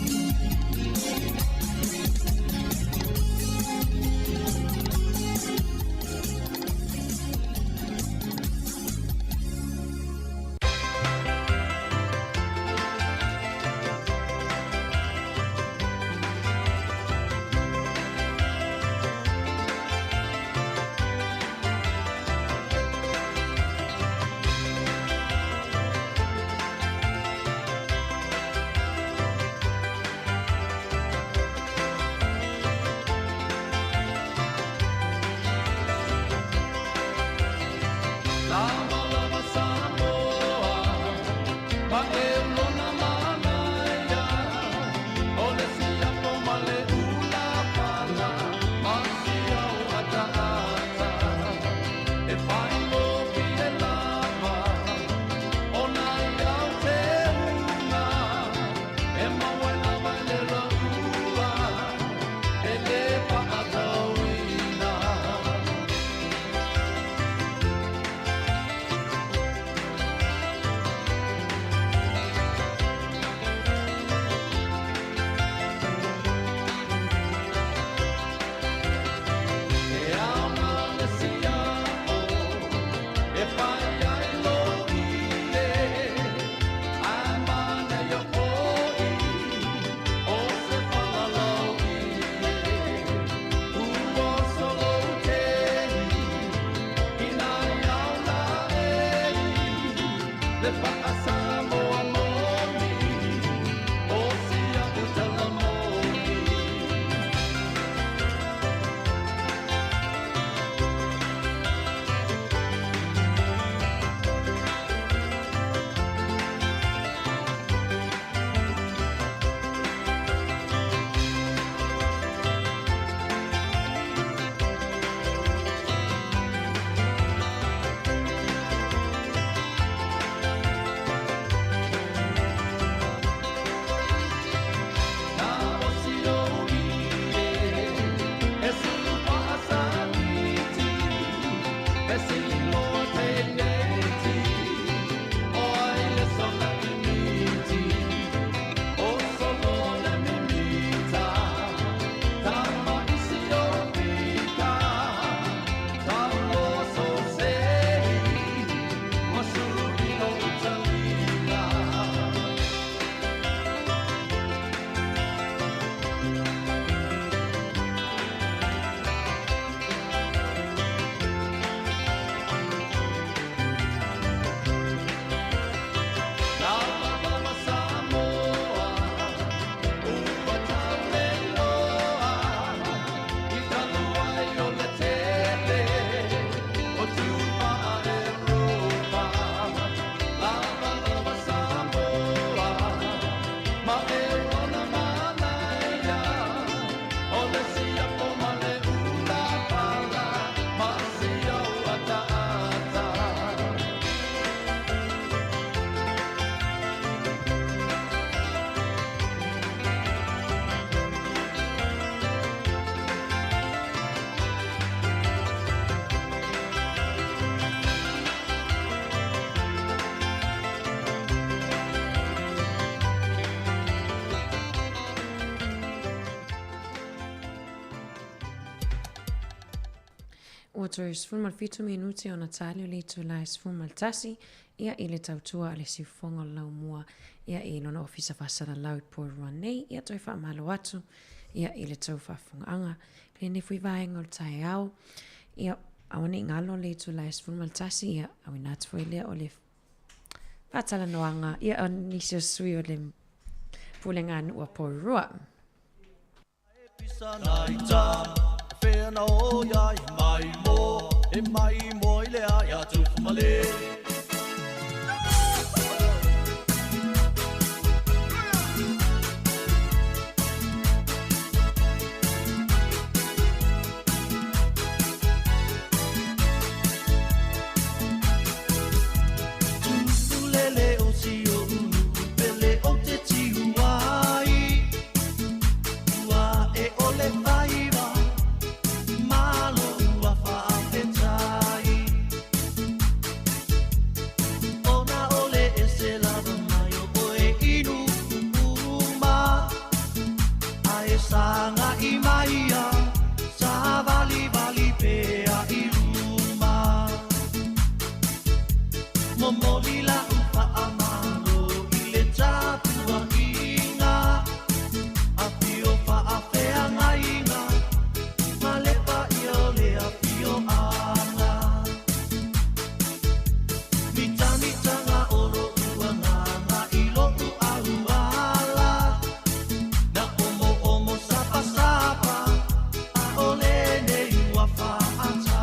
Ua toe 17 minute ona tali o le itula e 11 ia i le tautua a le siufofoga o le laumua ia i lona ofisa faasalalau i Porirua nei ia toe faamalo atu ia i le tou faafofogaaga i lenei foi vaega o le taeao ia aua ne i galo le itula e 11 ia auina atu foi lea o le faatalanoaga ia o nisi o sui o le Pulega a Nuu a Porirua. toe inu uma ae sagai mai ia savalivali pea i luma. Momoli la'u fa'amalo i le tapua'iga afio fa'afeagaiga ma le paia o le afio'aga. Mitamitaga o lo'u agaga i lo'u auala na omoomo sapasapa a'ole nei ua fa'ata.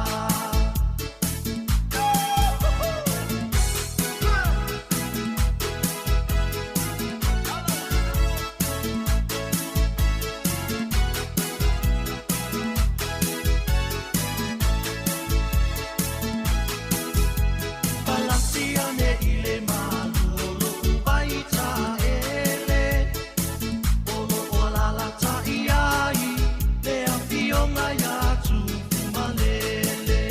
Palasi ane i le malu o lo'u vaitaele o lo'o alalata'i ai le afioga iā Tufumalele.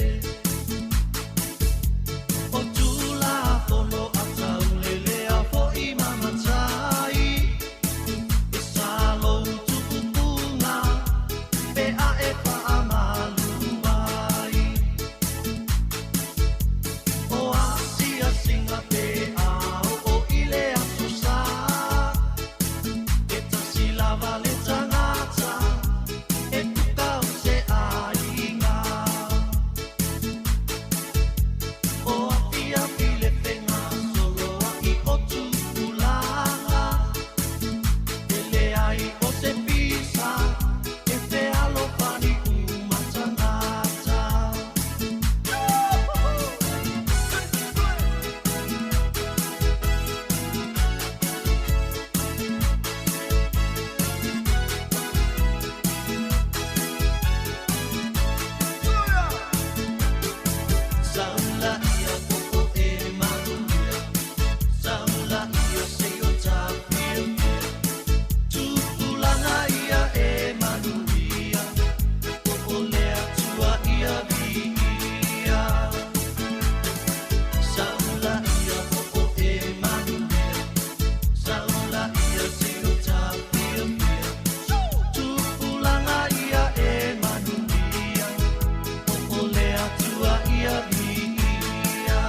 O Tulafono a taulelea fo'i ma matai e salou tu'upuga pe a'e fa'amalu ai. O asiasiga pe a oo i le aso sa e tasi lava le tagata e tuka o se aiga. O afiafi le fegasoloa'i o tupulaga e leai o se pisa e fealofani uma tagata. Saula ia popo e manuia, saula ia seio tafiafia, tupulaga ia e manuia, o le Atua ia viia. Saula ia popo e manuia, saula ia seio tafiafia, tupulaga ia e manuia, o le Atua ia viia.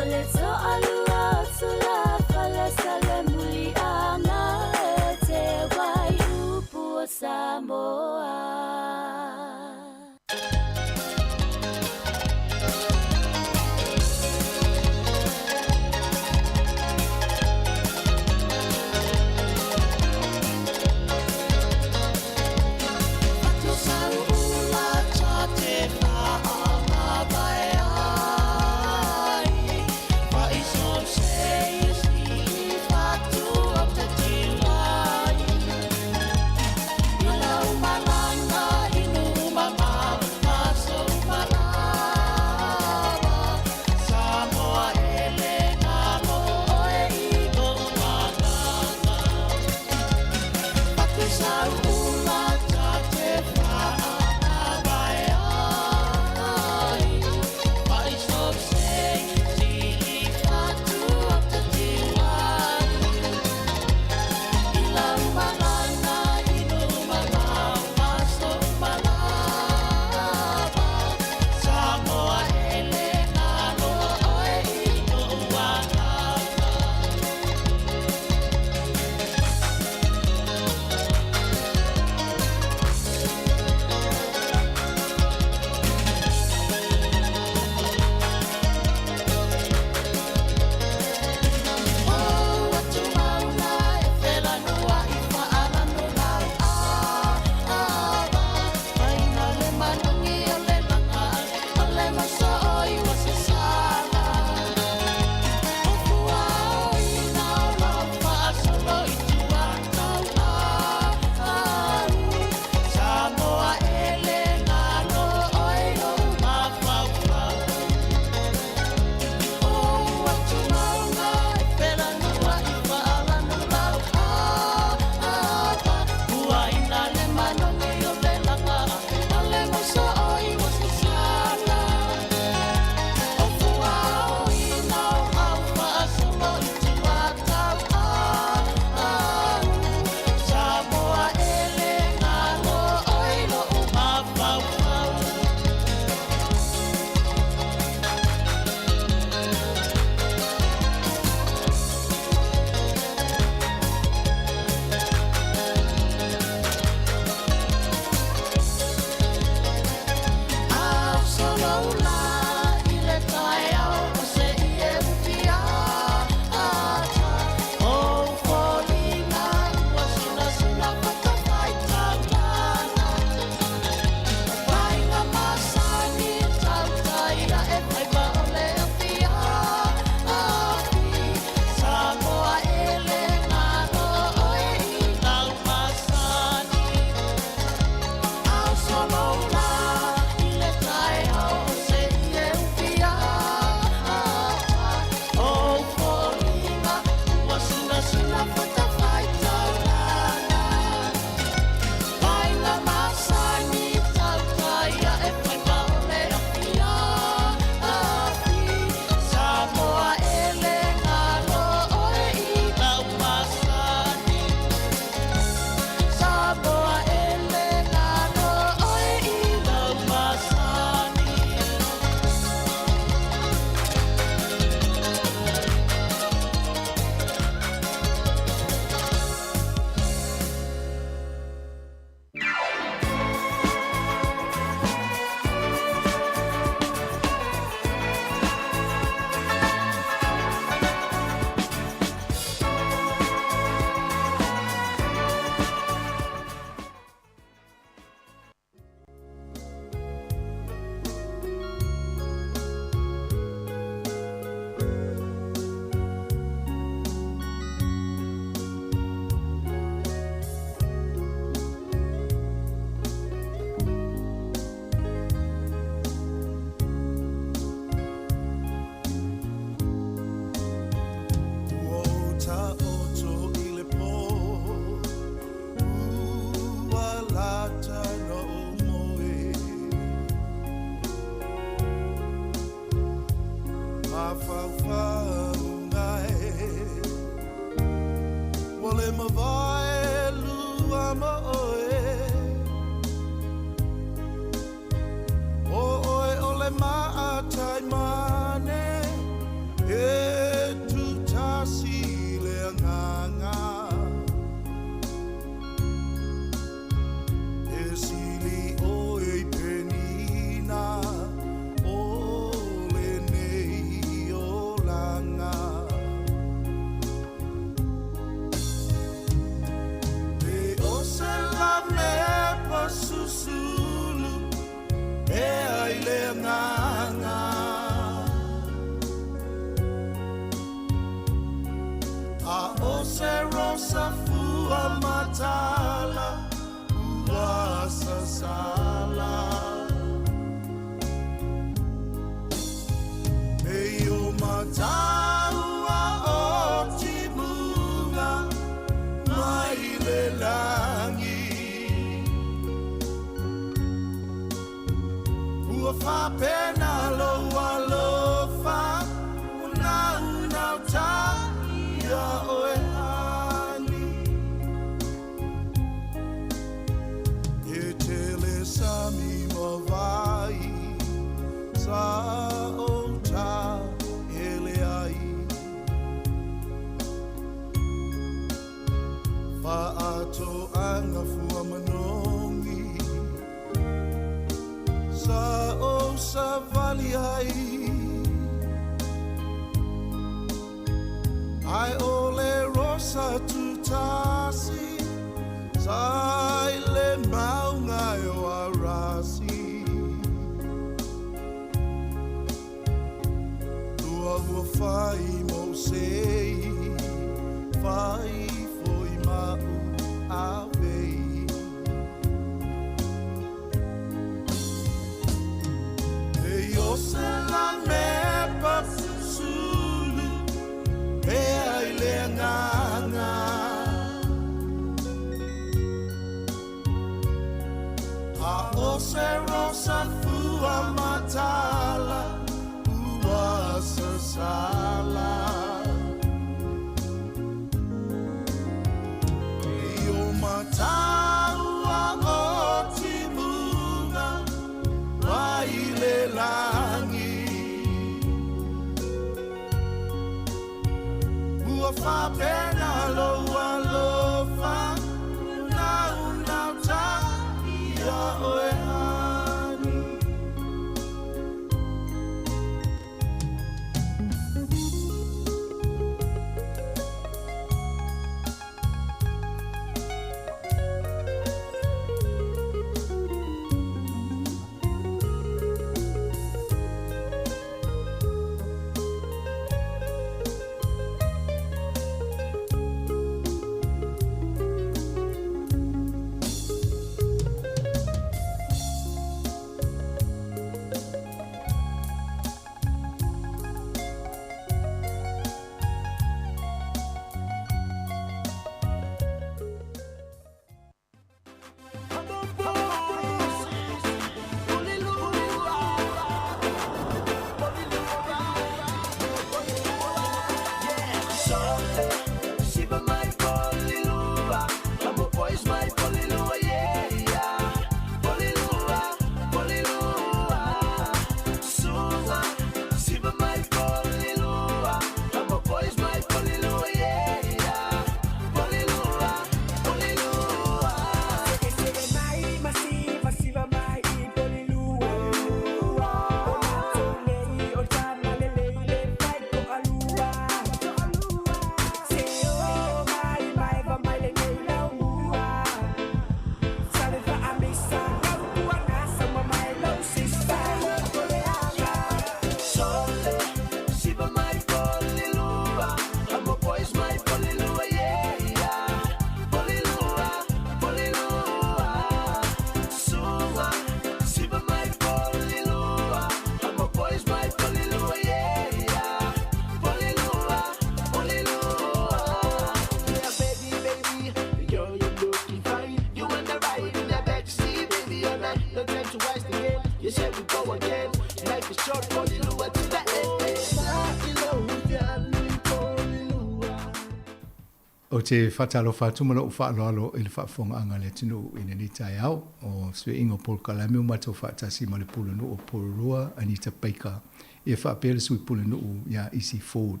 Ou te faatalofa atu ma lou faaaloalo i le faafofogaaga a le atunuu i lenei taeao. O suiaiga o polokalame ua matou faatasi ma le Pulenuu o Porirua, Anita Baker, ia faapea le Sui Pulenuu ia Isi Ford.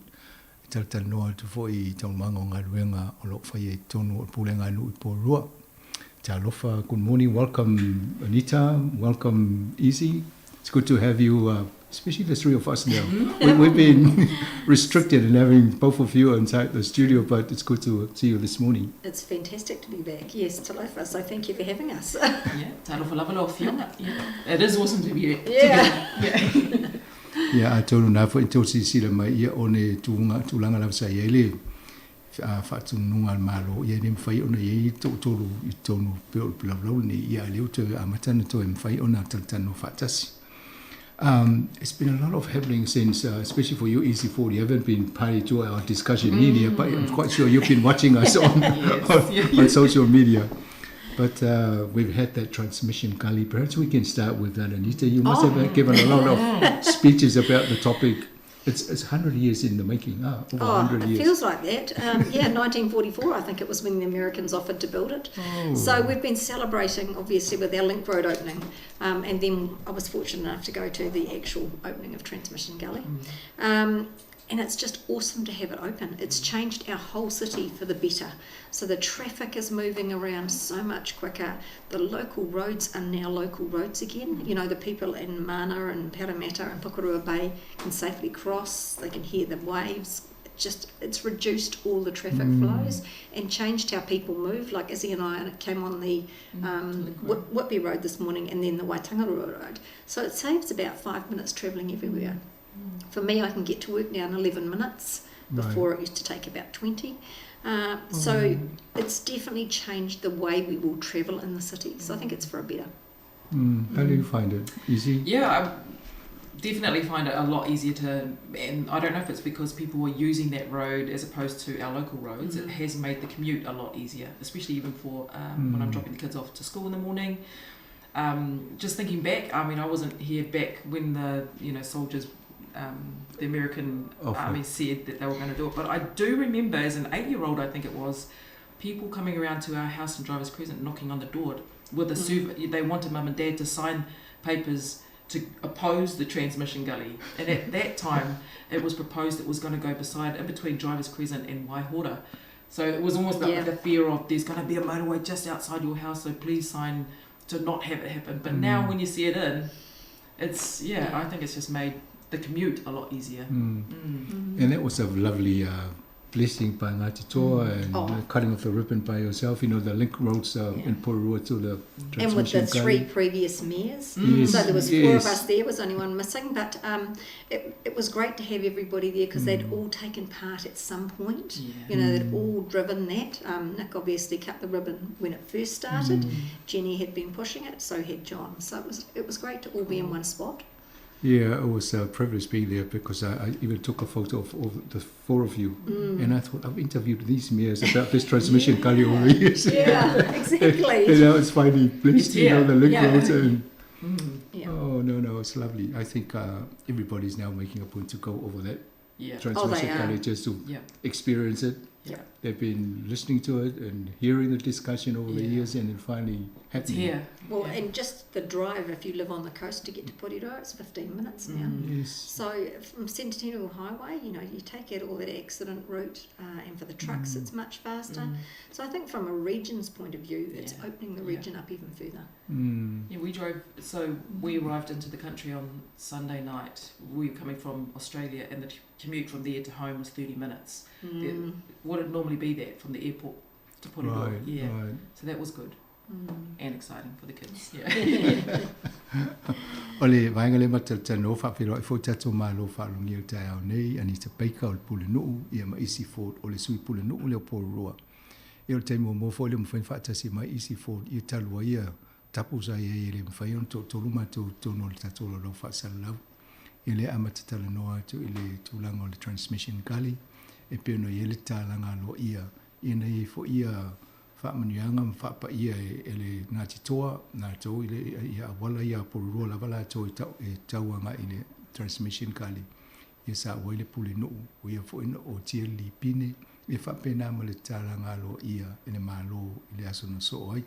E talatalanoa atu foi i taualumaga o galuega o lo o faia i totonu o le Pulega a Nuu i Porirua. Talofa, good morning, welcome Anita, welcome Isi. It's good to have you, especially the three of us now. We've been restricted in having both of you inside the studio, but it's good to see you this morning. It's fantastic to be back. Yes, talofa. So thank you for having us. Yeah, talofa lava lau afioga. Yeah. It is awesome to be Yeah. together. Yeah. Ia, atonu na foi tou silasila mai ia o le tulaga lava sa i ai le faatununuga a le Malo, ia e le mafai ona i ai toatolu i totonu pei o le laulau lenei, ia a o lea ua toe amata ona toe mafai ona talatalanoa faatasi. It's been a lot of happening since, especially for you, Isi Ford, you haven't been party to our discussion here, but I'm quite sure you've been watching us on, on social media. But we've had that transmission gully. Perhaps we can start with that, Anita. You must have given a lot of speeches about the topic. It's 100 years in the making, over 100 it years. feels like that. Yeah, 1944, I think it was when the Americans offered to build it. Oh. So we've been celebrating, obviously, with our Link Road opening. And then I was fortunate enough to go to the actual opening of Transmission Gully. And it's just awesome to have it open. It's changed our whole city for the better. So the traffic is moving around so much quicker. The local roads are now local roads again. You know, the people in Mana and Parramatta and Pukerua Bay can safely cross. They can hear the waves. It's reduced all the traffic flows and changed how people move. Like Izzy and I came on the Whitby Road this morning and then the Waitangarua Road. So it saves about 5 minutes travelling everywhere. For me, I can get to work now in 11 minutes. Before it used to take about 20. So it's definitely changed the way we will travel in the city. So I think it's for a better. How do you find it? Easy? Yeah, I definitely find it a lot easier to, and I don't know if it's because people are using that road as opposed to our local roads. It has made the commute a lot easier, especially even for when I'm dropping the kids off to school in the morning. Just thinking back, I mean, I wasn't here back when the, you know, soldiers, the American army said that they were going to do it. But I do remember as an 8-year-old, I think it was, people coming around to our house in Drivers Crescent knocking on the door with a survey. They wanted mum and dad to sign papers to oppose the Transmission Gully. And at that time, it was proposed it was going to go beside, in between Drivers Crescent and Waihora. So it was almost like the fear of there's going to be a motorway just outside your house, so please sign to not have it happen. But now when you see it in, it's, I think it's just made the commute a lot easier. And that was a lovely blessing by Ngāti Toa and the cutting of the ribbon by yourself, you know, the link roads in Porirua to the And with the transmission three gully. previous mayors. Yes, So there was four of yes. us there, was only one missing, but it was great to have everybody there because they'd all taken part at some point. You know, they'd all driven that. Nick obviously cut the ribbon when it first started. Jenny had been pushing it, so had John. So it was great to all be in one spot. Yeah, it was a privilege being there because I even took a photo of all the four of you. And I thought, I've interviewed these mayors about this transmission gully over the years. Yeah, exactly. And now it's finally blessed, you know, the link roads. And Oh, no, it's lovely. I think everybody's now making a point to go over that transmission Oh, they are. gully just to experience it. They've been listening to it and hearing the discussion over the years, and then finally It's happening. here. Well, and just the drive, if you live on the coast to get to Porirua, it's 15 minutes now. Yes. So from Centennial Highway, you know, you take out all that accident route, and for the trucks, it's much faster. So I think from a region's point of view, it's opening the region up even further. Yeah, we drove, so we arrived into the country on Sunday night. We were coming from Australia, and the commute from there to home was 30 minutes. What would normally be that from the airport to Porirua. So that was good. And exciting for the kids. Yeah. O le vaega le matalata faafeiloai foi tatou malo faalogia le taeao nei Anita Baker o le Pulenuu ia ma Isi Ford o le Sui Pulenuu lea o Porirua. Ia o le taimi muamua foi lea ua mafai ona faatasi mai Isi Ford ia talu ai ia tapu sa i ai e le mafai ona toatolu matou i totonu o le tatou laulau faasalalau. Ia lea amata talanoa atu i le tulaga o le transmission gully e pei ona i ai le tatalaga aloaia ina ia foi ia faamanuiaga ma faapaia e le Ngāti Toa latou i le ia auala ia Porirua lava latou e tauaga i le transmission gully ia sa ua ai le Pulenuu o ia foi na otia le lipine Ia faapena ma le tatalaga aloaia e le Malo i le aso na soo ai.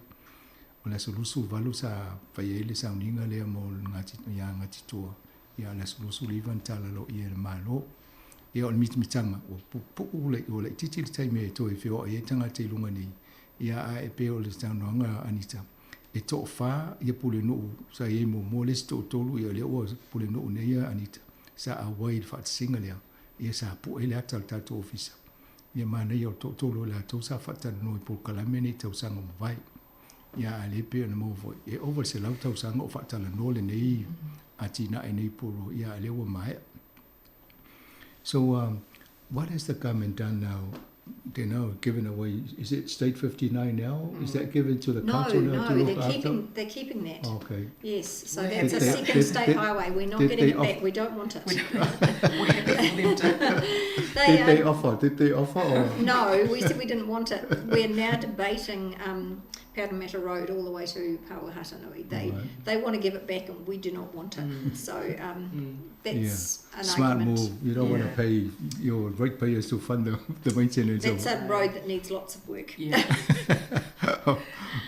O le aso 28 sa fai ai le sauniga lea mo le Ngāti, iā Ngāti Toa, ia a o le aso 29 na tatala aloaia e le Malo. Ia o le mitamitaga, ua puupuu le, ua laitiiti le taimi e toe feoai ai tagata i luga nei, ia ae pei o le saunoaga a Anita, e toafa ia pulenuu sa i ai muamua, le isi toatolu ia lea ua pulenuu nei a Anita, sa auai i le faatasiga lea, ia sa pue ai le ata o le tatou ofisa. Ia manaia o le toatolu o latou sa faatalanoa i polokalame nei i tausaga ua mavae. Ia a le pei ona maua foi, e ova i le 100 tausaga o faatalanoa lenei atinae nei polo, ia a lea ua maea. So what has the government done now? They're now given away, is it State 59 now? Is that given to the No, council now no, to look they're after? keeping, they're keeping that. Okay. Yes, so We're that's a Did they- second did- state did- highway. We're not did getting they it back. We don't want it. We're happy for them to. They, Did they offer? Did they offer? Or? No, we said we didn't want it. We're now debating Parramatta Road all the way to Pauahatanui. They Right. they want to give it back, and we do not want it. So that's an Smart argument. move. You don't want to Yeah. pay your ratepayers to fund the maintenance. That's of a road that needs lots of work. Yeah.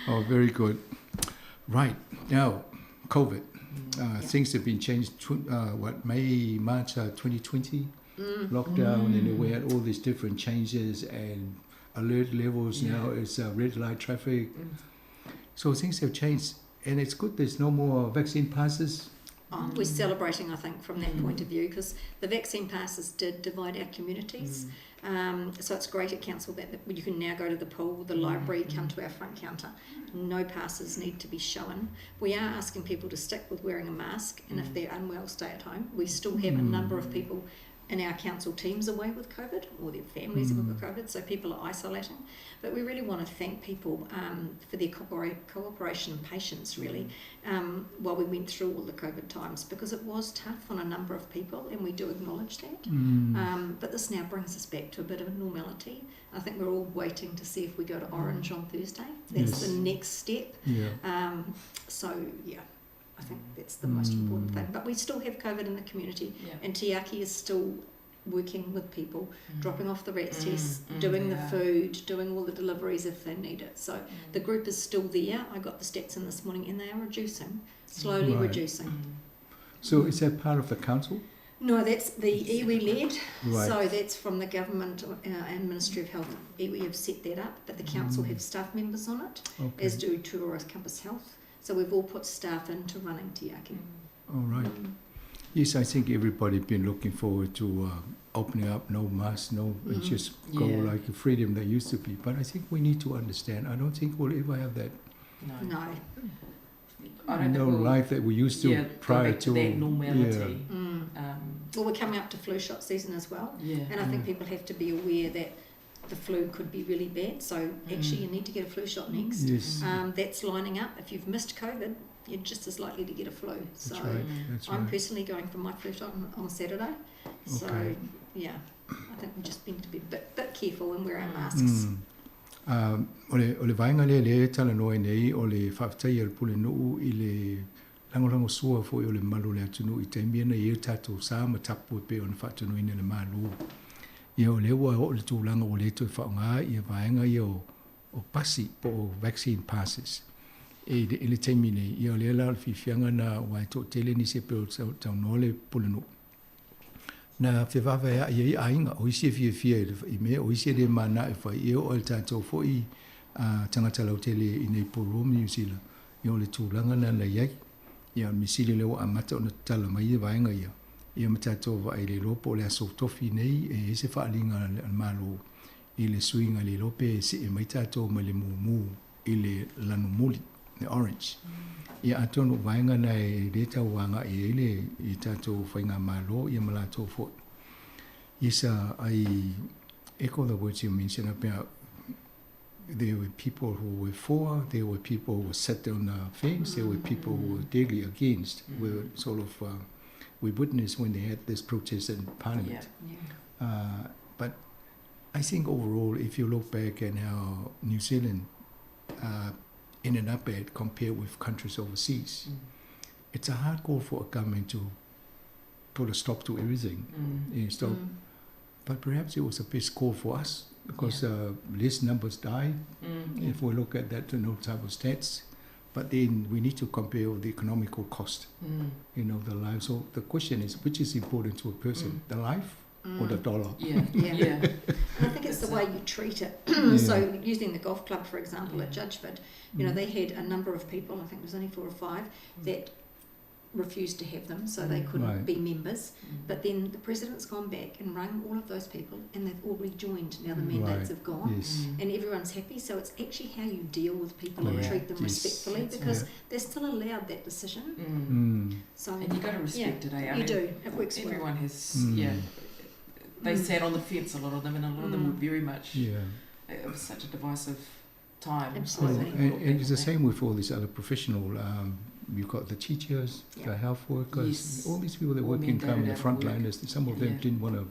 Oh, very good. Right. Now, COVID. Things have been changed, what, May, March 2020? Lockdown, and then we had all these different changes and alert levels. Now it's red light traffic. So things have changed, and it's good there's no more vaccine passes. Oh, we're celebrating, I think, from that point of view, because the vaccine passes did divide our communities. So it's great at council that you can now go to the pool, the library, come to our front counter. No passes need to be shown. We are asking people to stick with wearing a mask, and if they're unwell, stay at home. We still have a number of people in our council teams away with COVID, or their families away with COVID, so people are isolating. But we really want to thank people for their cooperation and patience, really, while we went through all the COVID times, because it was tough on a number of people, and we do acknowledge that. But this now brings us back to a bit of normality. I think we're all waiting to see if we go to orange on Thursday. That's Yes. the next step. Yeah. I think that's the most important thing. But we still have COVID in the community, and Tiaki is still working with people, dropping off the RATs tests, doing the food, doing all the deliveries if they need it. So the group is still there. I got the stats in this morning, and they are reducing, slowly reducing. So is that part of the council? No, that's the iwi led. Right. So that's from the government and Ministry of Health. Iwi have set that up, but the council have staff members on it, as do Tūroa Compass Health. So we've all put staff into running Tiaki. All right. Yes, I think everybody been looking forward to opening up, no mask, no, and just go like the freedom that used to be. But I think we need to understand. I don't think we'll ever have that. No. No. I don't no think we'll, life that we used to go prior back to that normality. Yeah. Well, we're coming up to flu shot season as well. Yeah. And I think people have to be aware that the flu could be really bad, so actually you need to get a flu shot next. Yes. That's lining up. If you've missed COVID, you're just as likely to get a flu. That's So right. That's I'm right. personally going for my flu shot on Saturday. So, I think we just need to be a bit careful and wear our masks. O le vaenga lea le talanoa nei o le faafetai a le Pulenuu i le lagolago sua foi o le mamalu o le atunuu i taimi ana i ai tatou sa ma tapu e pei ona faatonuina le Malo. Ia o lea ua oo le tulaga ua le toe faaaoga ia vaega ia o pasi po o vaccine passes. E le taimi nei, ia o lea la o le fiafiaga na ua e toatele nisi e pei o taunoa le Pulenuu. Na fevavea'i ai aiga o isi e fiafia i mea o isi e le manaʻe fai ia oo i le tatou fo'i tagata lautele i nei Porirua ma New Zealand. Ia o le tulaga na na iai. Ia o le misili lea ua amata ona tatala mai ia vaega ia. Ia ma tatou vaai le iloa po o le aso tofi nei e ai se faaliga a le Malo i le suiga le iloa pe see mai tatou mai le mumu i le lanumuli, le orange. Ia atonu o vaega na e le tauaga'i ai le i tatou faigamalo ia ma latou fo'i. Yes, I echo the words you mentioned about there were people who were for, there were people who sat on the fence, there were people who were deadly against. We were sort of, we witnessed when they had this protest in Parliament. But I think overall, if you look back at how New Zealand ended up at compared with countries overseas, it's a hard call for a government to put a stop to everything. You know, stop. But perhaps it was a best call for us Because less numbers die if we look at that, type of stats. But then we need to compare the economical cost, the life. So the question is, which is important to a person, the life or the dollar? And I think it's the way you treat it. So using the golf club, for example, at Judgeford, they had a number of people, I think it was only 4 or 5, that refused to have them, so they couldn't be members. But then the president's gone back and rung all of those people, and they've all rejoined. Now the mandates have gone, and everyone's happy. So it's actually how you deal with people and treat them respectfully, because they're still allowed that decision. So and you got to respect it, eh? You do. It works well. Everyone has, yeah. They sat on the fence, a lot of them, and a lot of them were very much. It was such a divisive time. Absolutely. Oh, and it's the same with all these other professional. You've got the teachers, the health workers, all these people that All work in mandated kind of the out of work. frontliners. Some of them didn't want to.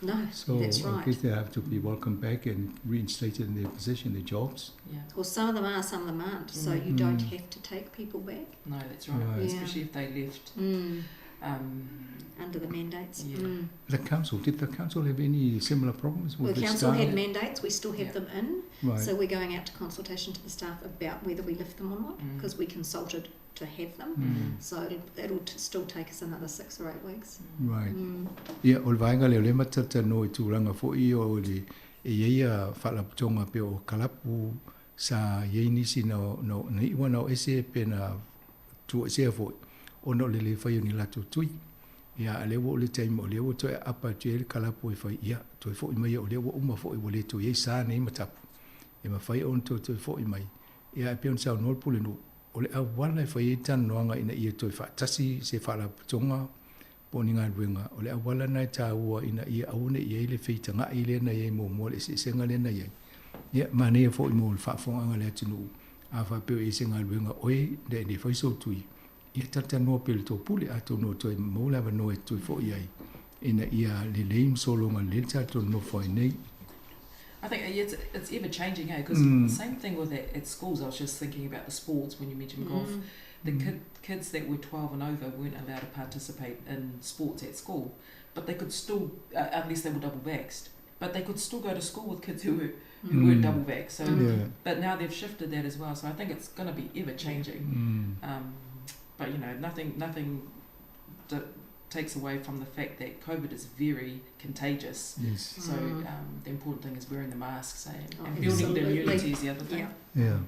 No, So that's I right. guess they have to be welcomed back and reinstated in their position, their jobs. Well, some of them are, some of them aren't. So you don't have to take people back. No, that's right. Especially if they left. Under the mandates. The council, did the council have any similar problems with Well, the the council staff? had mandates. We still have them in. So we're going out to consultation to the staff about whether we lift them or not, because we consulted to have them. So it'll still take us another 6 or 8 weeks. Ia, o le vaega lea o lea matalanoa i tulaga foʻi o le e iai ia faalapotoga pe o kalapu sa iai nisi na na iʻu ana o ese pe na tuuaisea foʻi ona o le lē fai o ni latou tui. Ia a lea ua o le taimi o lea ua toe aapa atu ai le kalapu e fai ia toe foʻi mai o lea ua uma foʻi ua lē toe iai sa nei matapu e mafai ona toe foʻi mai. Ia e pei ona saunoa le pulenuu o le auala e fai ai talanoaga ina ia toe faatasi se faalapotoga po o ni galuega o le auala na e tāua ina ia aua neʻi ai le feitagaʻi lea na iai muamua le eseesega lea na iai. Ia manaia foʻi mo le faafofogaga le atunuu a faapea o i ai se galuega oe le le fai sou tui ia talatalanoa pea i le tou pule atonu o toe maua le avanoa e toe foʻi ai ina ia lelei ma sologa lelei le tatou nonofo ai nei. I think it's ever changing, eh? Because same thing with at schools. I was just thinking about the sports when you mentioned golf. The kids that were 12 and over weren't allowed to participate in sports at school, but they could still, unless they were double vaxxed, but they could still go to school with kids who weren't double vaxxed. So, but now they've shifted that as well. So I think it's going to be ever changing. But nothing takes away from the fact that COVID is very contagious. So the important thing is wearing the masks, and building the immunity is the other thing. Yeah.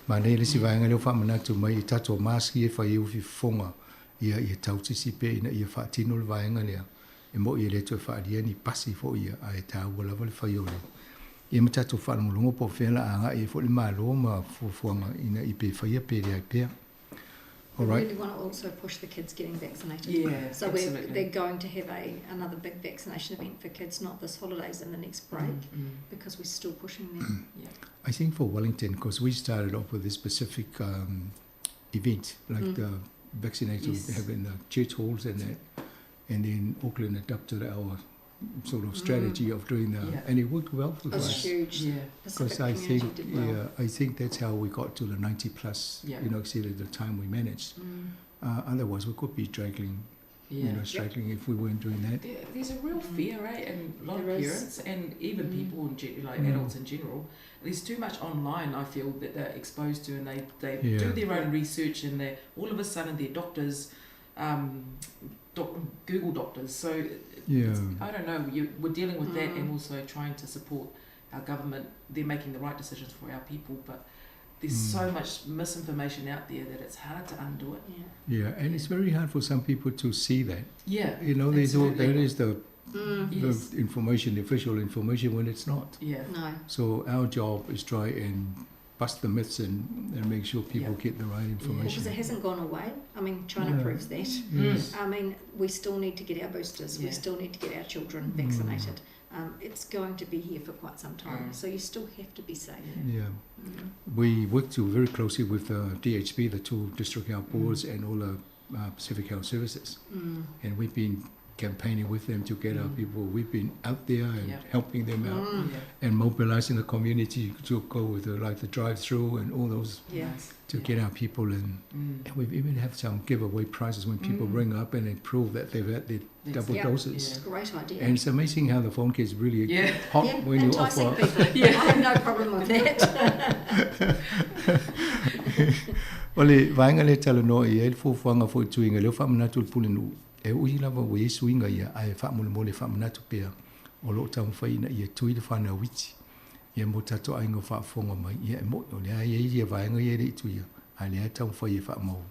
Manaia le isi vaega lea ua faamanatu mai i tatou maski e fai ai o fifofoga ia ia tautisi pea ina ia faatino le vaega lea e moʻi e lē toe faaalia ni pasi foʻi ia ae tāua lava le fai o le ia ma tatou faalogologo po o fea la agaʻi ai foʻi le mālō ma fuafuaga ina i pe faia pe leai pea. We All right. really want to also push the kids getting vaccinated. Yeah, So absolutely. they're going to have another big vaccination event for kids, not this holidays, in the next break, because we're still pushing them. I think for Wellington, because we started off with this specific event, like the vaccination we have in the church halls and that, and then Auckland adopted our sort of strategy of doing that, and it worked well for It was us. huge. Pacific Because I community think, did well. yeah, I think that's how we got to the 90 plus, exceeded the time we managed. Otherwise, we could be dragging, struggling if we weren't doing that. There's a real fear, right? And a lot of There is. parents and even people in like adults in general. There's too much online, I feel, that they're exposed to, and they do their own research, and they all of a sudden they're doctors, Google doctors. So I don't know. We're dealing with that, and also trying to support our government. They're making the right decisions for our people, but there's so much misinformation out there that it's hard to undo it. Yeah, and it's very hard for some people to see that. There's all, there is the information, the official information, when it's not. No. So our job is try and bust the myths and make sure people get the right information. Well, because it hasn't gone away. China proves that. We still need to get our boosters. We still need to get our children vaccinated. It's going to be here for quite some time, so you still have to be safe. We worked very closely with the DHB, the two district health boards, and all the Pacific Health Services. And we've been campaigning with them to get our people. We've been out there and helping them out Yeah. and mobilizing the community to go with the, like the drive-through and all those to get our people in. And we've even have some giveaway prizes when people ring up and they prove that they've had their double doses. It's a great idea. And it's amazing how the phone gets really hot Yeah, when you enticing offer. people. I have no problem with that. O le vaega lea e talanoa i ai le fuafuaga foi i tuiga lea ua faamanatu i le pulenuu e ui lava ua i ai suiga ia ae faamolemole faamanatu pea o loo taumafai ina ia tui le fanau iti ia mo tatou aiga o faafofoga mai ia e moʻi o lea e i ai ia vaega ia e le i tuia ae lea e taumafai e faamau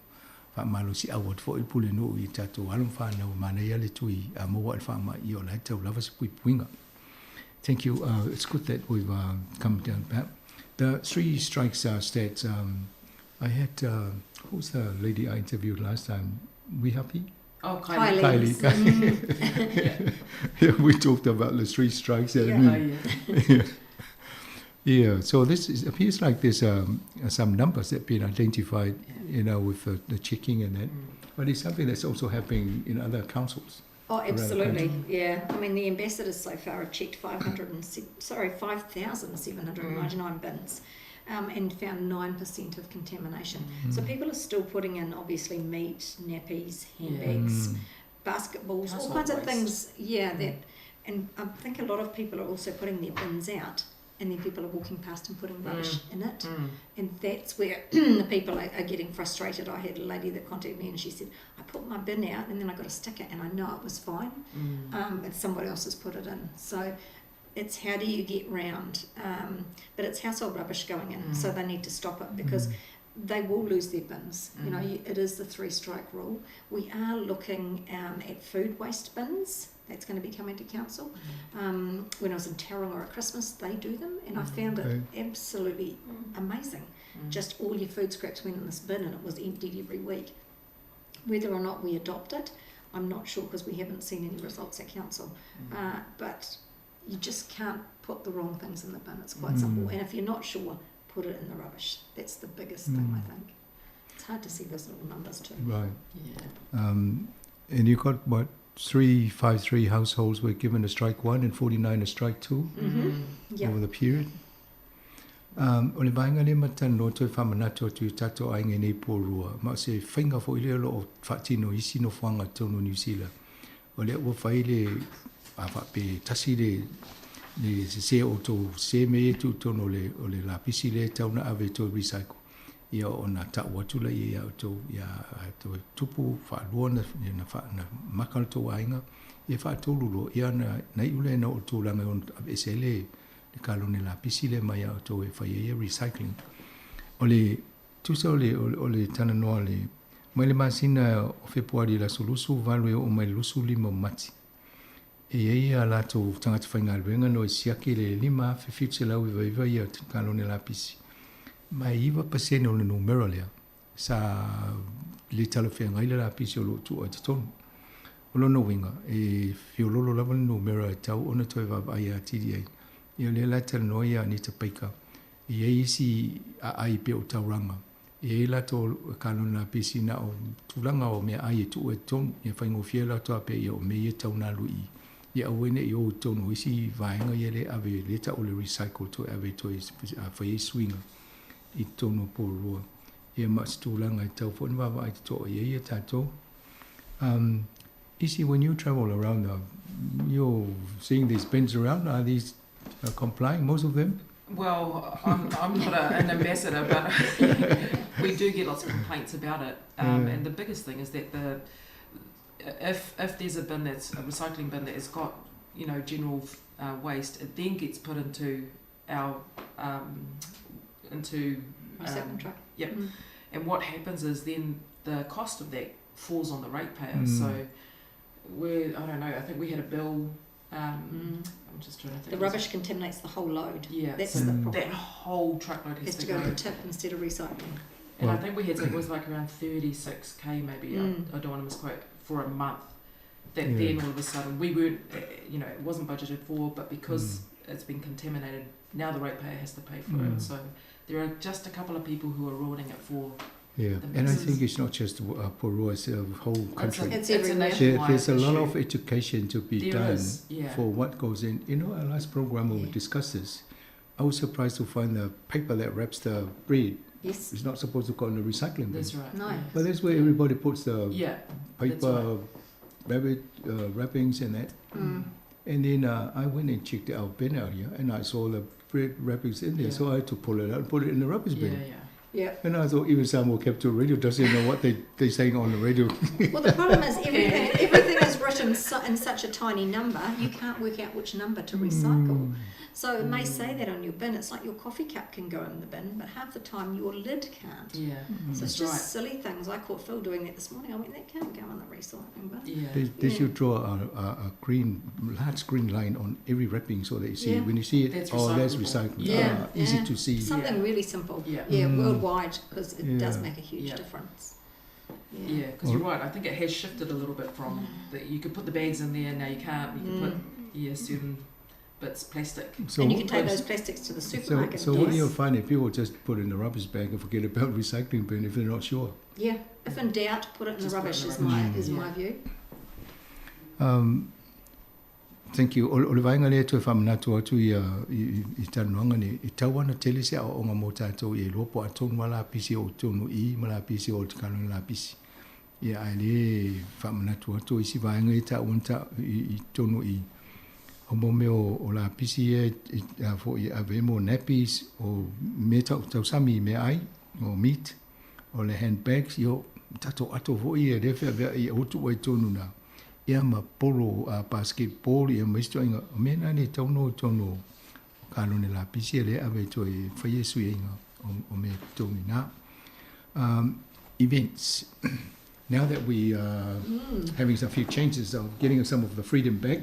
faamalosiau atu foi le pulenuu i tatou alo ma fanau e manaia le tui a maua ai le faamai ia o la e tau lava se puipuiga. Thank you. It's good that we've come down back. The three strikes stats. I had, who's the lady I interviewed last time? We happy? Oh, Kylie. Kylie. Kylie. Kylie. Yeah, we talked about the three strikes. Yeah. Oh, yeah. Yeah. So this is, appears like there's some numbers that have been identified, you know, with the checking and that. But it's something that's also happening in other councils. Oh, around the absolutely, country. yeah. I mean, the ambassadors so far have checked 5,799 bins, and found 9% of contamination. So people are still putting in, obviously, meat, nappies, handbags, basketballs, all Household kinds of waste. things. Yeah, that, and I think a lot of people are also putting their bins out, and then people are walking past and putting rubbish in it. And that's where the people are getting frustrated. I had a lady that contacted me and she said, I put my bin out and then I got a sticker and I know it was fine, and somebody else has put it in. So it's how do you get round? But it's household rubbish going in, so they need to stop it because they will lose their bins. You know, it is the 3-strike rule. We are looking at food waste bins. That's going to be coming to council. When I was in Tauranga at Christmas, they do them, and I found it absolutely amazing. Just all your food scraps went in this bin and it was emptied every week. Whether or not we adopt it, I'm not sure because we haven't seen any results at council. But you just can't put the wrong things in the bin. It's quite simple. And if you're not sure, put it in the rubbish. That's the biggest thing, I think. It's hard to see those little numbers too. Right. Yeah. And you got, what, 353 households were given a strike 1 and 49 a strike 2 over the period. O le vaega lea matalanoa toe faamanatu atu i tatou aiga i nei Porirua, ma o se faiga foi lea o loo faatino i isi nofoaga totonu o New Zealand. O lea ua fai le a faape tasi le le sesē o outou sesē mea ia e tuutonu o le lapisi lea e tau na ave e toe recycle. Ia ona tau atu laia ia outou ia toe tupu faalua na na maka le tou aiga ia faatolu loa ia na naiu lea na o le tulaga e ono aveese ai le le kalone lapisi lea mai ia outou e fai ai ia recycling. O le tusa o le o le talanoa le mai le masina o Fepuari i le aso 28 e oo mai le 25 o Mati. E i ai a latou tagata faigaluega no e siaki le 5,799 ia kalone lapisi. Ma e 9% o le numera lea sa le talafeagai le lapisi o loo tuua i totonu. O lona uiga e fiololo lava le numera e tau ona toe vaavaai atili ai. Ia o lea la e talanoa ia Anita Baker. E i ai isi aai pea o tauraga. E i ai latou kalone lapisi na o tulaga o meaai e tuua i totonu. Ia faigofie latou faapea ia o mea ia e tau na alu i i. Ia aua ne i o i totonu o isi vaega ia lea e ave lea e tau o le recycle toe ave toe fai ai suiga i totonu o Porirua. Ia ma o se tulaga e tatau foi ona vaavaai totoa i ai ia tatou. Isi, when you travel around, you're seeing these bins around, are these complying, most of them? Well, I'm not an ambassador, but we do get lots of complaints about it. And the biggest thing is that if there's a bin that's a recycling bin that has got, you know, general waste, it then gets put into our Recycling truck. Yep. And what happens is then the cost of that falls on the ratepayer. So we're, I don't know, I think we had a bill. I'm just trying to think. The rubbish contaminates the whole load. Yeah, That's so the problem. That whole truckload has Has to go to the tip instead of recycling. And I think we had, it was like around 36k maybe, I don't want to misquote, for a month. That then all of a sudden we weren't, you know, it wasn't budgeted for, but because it's been contaminated, now the ratepayer has to pay for it. So there are just a couple of people who are ruining it for Yeah, The and I masses. think it's not just Porirua, it's the whole country. It's It's a everywhere. nationwide There's a lot issue. of education to be There done is, yeah. for what goes in. You know, our last program when we discussed this, I was surprised to find the paper that wraps the bread Yes. is not supposed to go in the recycling bin. That's right. No. Yeah. But that's where everybody puts the Yeah, that's paper rabbit wrappings and that. And then I went and checked our bin out here, and I saw the bread wrappings in there, Yeah. so I had to pull it out and put it in the rubbish bin. Yeah, yeah. Yeah. And I thought even Samoa Capital Radio doesn't know what they're saying on the radio. Well, the problem is everything is written in such a tiny number, you can't work out which number to recycle. So it may say that on your bin. It's like your coffee cup can go in the bin, but half the time your lid can't. Yeah. So it's That's just right. silly things. I caught Phil doing that this morning. I went, that can't go in the recycling bin. Yeah. They Yeah. should draw a green, large green line on every wrapping so that you see Yeah. when you see it, That's oh, that's recyclable. recycled. Yeah, Easy yeah. to see. Something Yeah. really simple. Yeah. Yeah, worldwide, because it does Yeah. make a huge Yeah. difference. Yeah, because you're right. I think it has shifted a little bit from that you could put the bags in there, now you can't. You can put certain bits plastic. So and you can take those plastics to the supermarket. So what yes. you'll find is people just put in the rubbish bag and forget about recycling bin if they're not sure. Yeah, if in doubt, put it in Just the put it rubbish in the is rubbish. my is Yeah. my view. Thank you. O le vaenga lea toe faamanatu atu ia i talanoaga nei, e tau ana tele se aoaoga mo tatou ia iloa po o a tonu a lapisi o tonu i ma lapisi o le kalone lapisi. Ia ae lē faamanatu atu o isi vaega ia taua na ta i tonu i. O mo mea o lapisi ia e foʻi e ave ai mo nappies o mea tausami i meaai o meat o le handbags ia o tatou ato foʻi ia lea feaveaʻi e utu ai tonu na. Ia ma polo basketball ia ma isi toaiga o mea na nei tauno i tonu o kalone lapisi ia lea ave ai toe faia suiaiga o mea totogi na. Events. Now that we are having some few changes of getting some of the freedom back,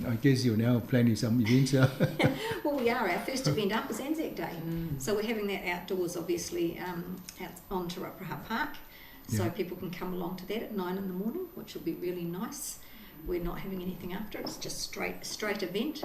I guess you're now planning some events. Well, we are. Our first event up is Anzac Day. So we're having that outdoors, obviously, out on Te Rauparaha Park. So people can come along to that at 9 in the morning, which will be really nice. We're not having anything after. It's just straight event.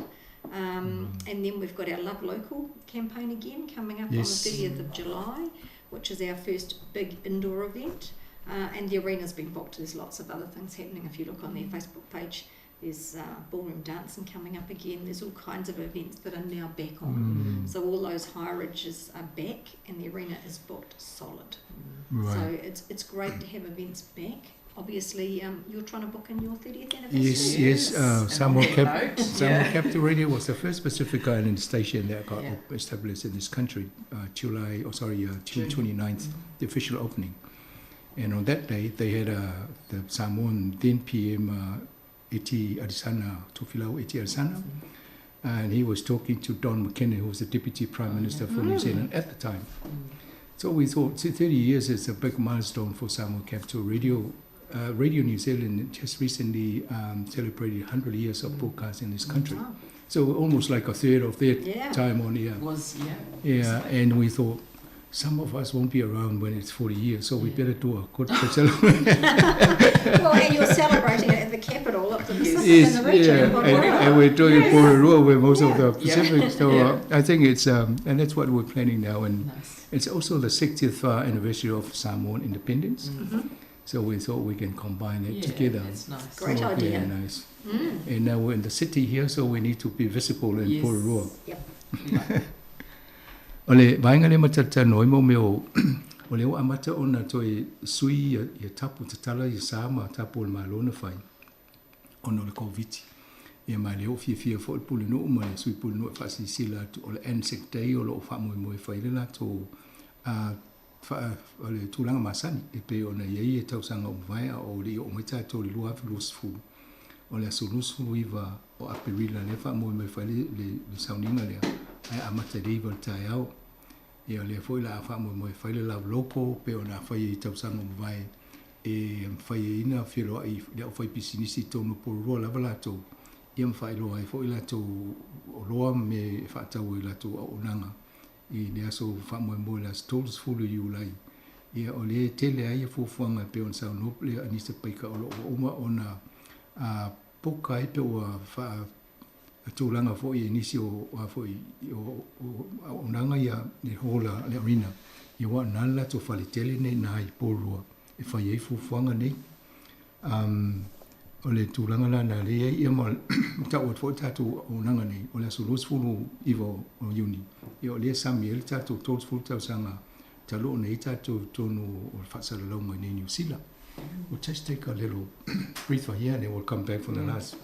And then we've got our Love Local campaign again coming up on the 30th of July, which is our first big indoor event. And the arena's been booked. There's lots of other things happening. If you look on their Facebook page, there's ballroom dancing coming up again. There's all kinds of events that are now back on. So all those hireages are back and the arena is booked solid. Right. So it's great to have events back. Obviously, you're trying to book in your 30th anniversary. Yes, yes. And Samoa on that note, Samoa Capital Radio was the first Pacific Island station that got Yeah. established in this country, June 29th, the official opening. And on that day, they had the Samoan then PM Eti Ardisana, Tofilau Eti Ardisana, and he was talking to Don McKinnon, who was the Deputy Prime Minister for New Zealand at the time. So we thought 30 years is a big milestone for Samoa Capital Radio. Radio New Zealand just recently celebrated 100 years of broadcast in this country. Wow. So almost like a third of their time on air. Was, yeah. Yeah, and we thought, some of us won't be around when it's 40 years, so we better do a good celebration. Well, and you're celebrating it at the capital of the Pacific Yes, in the region. yeah, in Porirua. and we're doing it Porirua where most of the Pacific. So Yeah. I think it's, and that's what we're planning now. And Nice. it's also the 60th anniversary of Samoan independence. So we thought we can combine it Yeah, together. That's nice. Great So idea. Yeah, nice. And now we're in the city here, so we need to be visible in Yes. Porirua. Yep. Yeah. O le vaenga le matatanoa mo mea o o le o amata ona toe sui ia tapu tatala ia sa ma tapu o le malo na fai ona o le Koviti. Ia ma le o fiafia foʻi le pulenuu ma le sui pulenuu e faasilasila atu o le Anzac Day o loo faamoemoe fai le latou o le tulaga masani e pei ona iai e tausaga o mavae a o leʻi oo mai tatou le 2020 o le aso 29 o Aperila lea faamoemoe fai le sauniga lea ae amata i le 9 o le taeao. Ia lea foʻi la a faamoemoe fai le Love Local pe ona fai i tausaga o mavae e fai ai na feloaʻi le aufai pisinisi i tonu Porirua lava latou ia ma faailoa ai foʻi latou oloa ma mea e faatau ai latou auaunaga i le aso faamoemoe le aso 30 Iulai. Ia o le tele ai ia fuafuaga e pei ona saunoa le Anisa Paika o loo ua uma ona poka ai pe ua faa tulaga foʻi e nisi o a foʻi o auaunaga ia le hola le arena. Ia aua o lena le latou faletele nei i ina i Porirua e fai ai fuafuaga nei. Um, o le tulaga la na lea i ai, ia ma tau atu foi le tatou auaunaga nei, o le aso 29 o Iuni, ia o lea e sami ai le tatou 30 tausaga talu ona i ai tatou i totonu o le faasalalauga i nei Niu Sila. We'll just take a little breather here and then we'll come back for the last.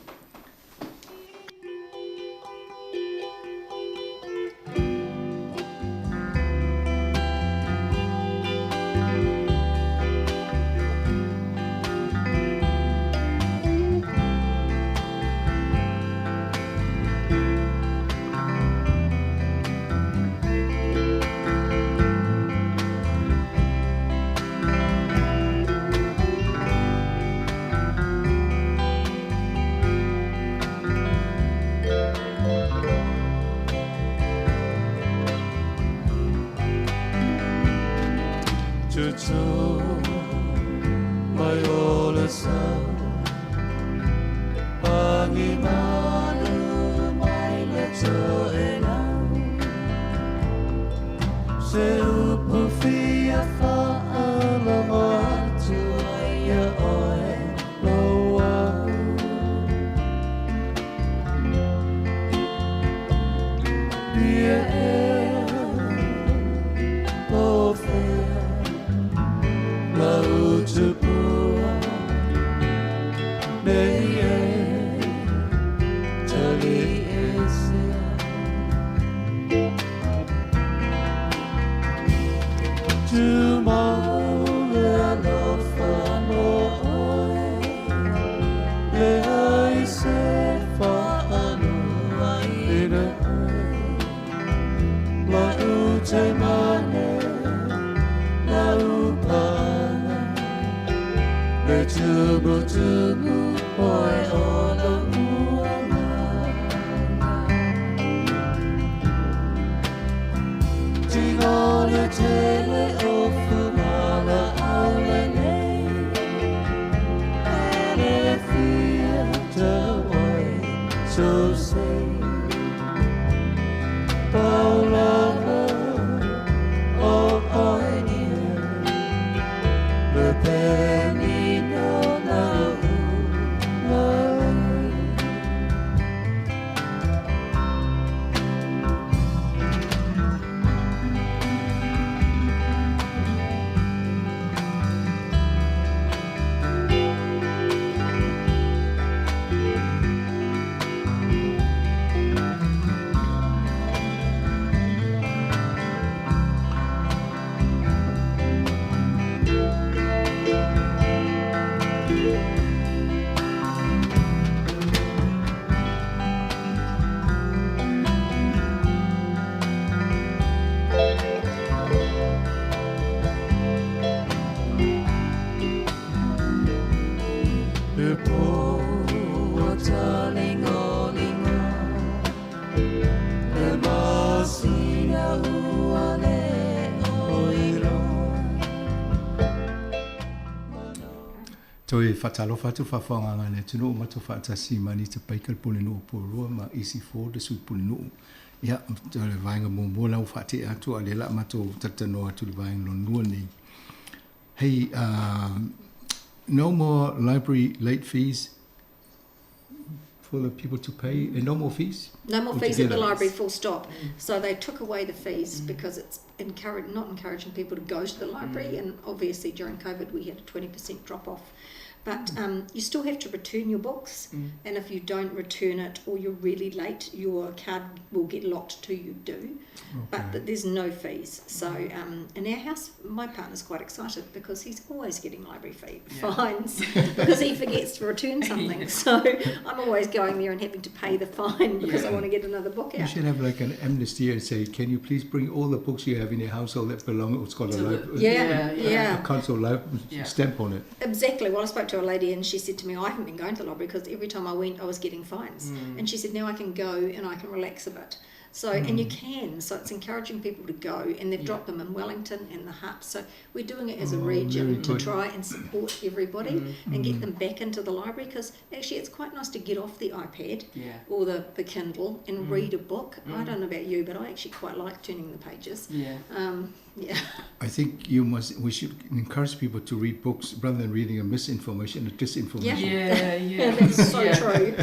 Toe faatalofa atu faafofoga a le atunuu ua matou faatasi ma Anita Baker le Pulenuu o Porirua ma Isi Ford le Sui Pulenuu. Ia, o le vaega muamua la ua faatea atu a o lea la a matou talatalanoa atu i le vaega lona lua lenei. Hey, no more library late fees for the people to pay and no more fees? No more fees at the library, full stop. So they took away the fees because it's encourage, not encouraging people to go to the library. And obviously during COVID we had a 20% drop off. But you still have to return your books. And if you don't return it or you're really late, your card will get locked till you do. But there's no fees. So in our house, my partner's quite excited because he's always getting library fee fines because he forgets to return something. So I'm always going there and having to pay the fine because I want to get another book You out. should have like an amnesty and say, can you please bring all the books you have in your household that belong, it's got a To the- Yeah, a council stamp on it. Exactly. Well, I spoke to a lady and she said to me, oh, I haven't been going to the library because every time I went, I was getting fines. And she said, now I can go and I can relax a bit. So, and you can. So it's encouraging people to go, and they've dropped them in Wellington and the Hutt. So we're doing it as a Oh, region very to good. try and support everybody and get Mm. them back into the library, because actually it's quite nice to get off the iPad Yeah. or the Kindle and read a book. I don't know about you, but I actually quite like turning the pages. Yeah. Yeah. I think you must. We should encourage people to read books rather than reading a misinformation or disinformation. Yeah, yeah. That's so Yeah. true.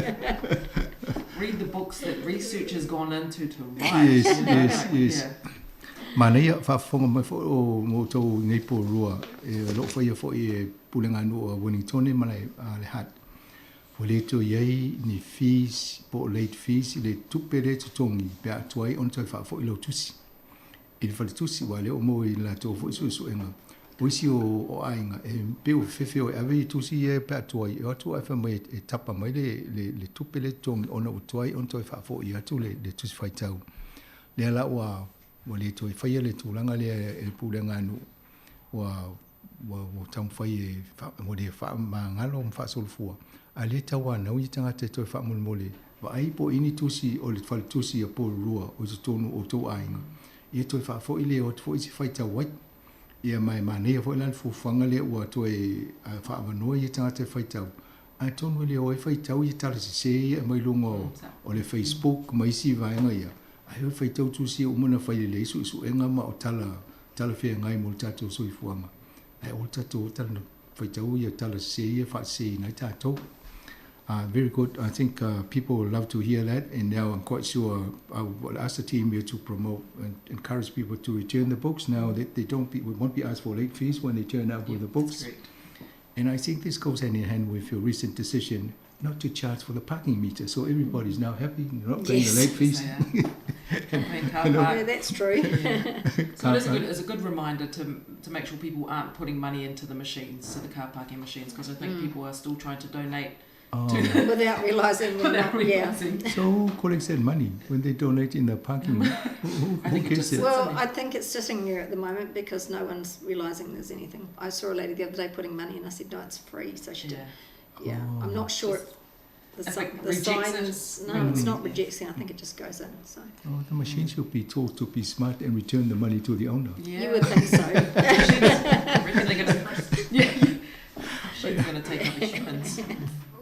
Read the books that research has gone into to write. Yes, you know, yes, like, yes. Yeah. Manaia whaafonga mai fo o mō tau nei pō rua e lo whaia fo i e pulenga nu o Wellington ma le a le hat. O le to iai ni fees, po late fees, i le tupe le tutongi, pe a tuai on toi whaafo i lau tusi. I le whale tusi wa le o mo i la tō fo i su enga. O isi o ainga, e pe o fefe o ave i tusi e pe a tuai, e atu ai mai e tapa mai le tupe le tutongi ona o tuai on toi whaafo i atu le tusi whaitau. Le la ua ua le toe faia le tulaga lea e le pulega nuu ua taumafai e ua le faamagalo ma faasolofua a lē tauanau ia tagata e toe faamolemole vaai po o ini tusi o le faletusi a polulua o totonu o tou aiga ia toe faafoʻi le o atu foʻi se faitau ai ia ma e manaia foʻi la le fuafuaga lea ua toe faaavanoa ia tagata e faitau atonu e le o ai faitau ia tala sesē ia e mai luga o le Facebook ma isi vaega ia ai o faitau tusi uma na fai lelei suʻesuʻega ma o tala tala feagai mo le tatou soifuaga ae o le tatou tala na faitau ia tala sesē ia faasesēina ai tatou. Very good. I think people will love to hear that, and now I'm quite sure I will ask the team here to promote and encourage people to return the books now that they don't be, we won't be asked for late fees when they turn up with the books. Correct. And I think this goes hand in hand with your recent decision not to charge for the parking meter. So everybody's now happy, you're not paying the Yes. late fees. Yes, they are. Paying car You know, park. Yeah, that's true. Yeah. So it is a Car good, it's a good reminder to make sure people aren't putting money into the machines, so the car parking machines, because I think people are still trying to donate Oh. to Without realising we're without not, yeah. realising. So who collects that money when they donate in the parking? Who I think it gets just it? sits Well, in I think it's sitting there at the moment because no one's realising there's anything. I saw a lady the other day putting money in. I said, no, it's free. So she did. Yeah. Yeah, I'm not sure Just if the, It's like the rejects it. signs. No, it's not Yeah. rejecting. I think it just goes in. So Oh, the machine should be told to be smart and return the money to the owner. Yeah. you would think so. I reckon they're gonna, yeah. Machine's gonna take over humans.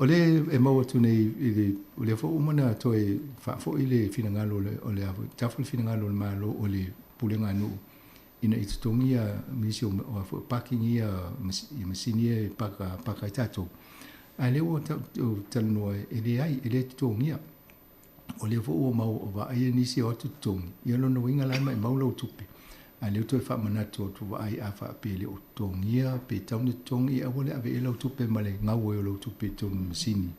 O le e maua atu nei i le, o le fo umana toe faafo i le finagalo o le, o le avo, tafo le finagalo o le malo o le pulega nuu ina i totogi ia nisi o afo parking ia ia masini ia e paka ai tatou. A le ua talanoa e le ai, e le totogia. O le fo ua mau o vaai ia nisi o atu totogi. Ia lona uiga la e maʻimau lau tupe. A lea ua toe faamanatu atu vaai a faapea e le o totogia pe tau na totogi ia aua le ave e lau tupe ma le gau ai o lau tupe i totonu o masini.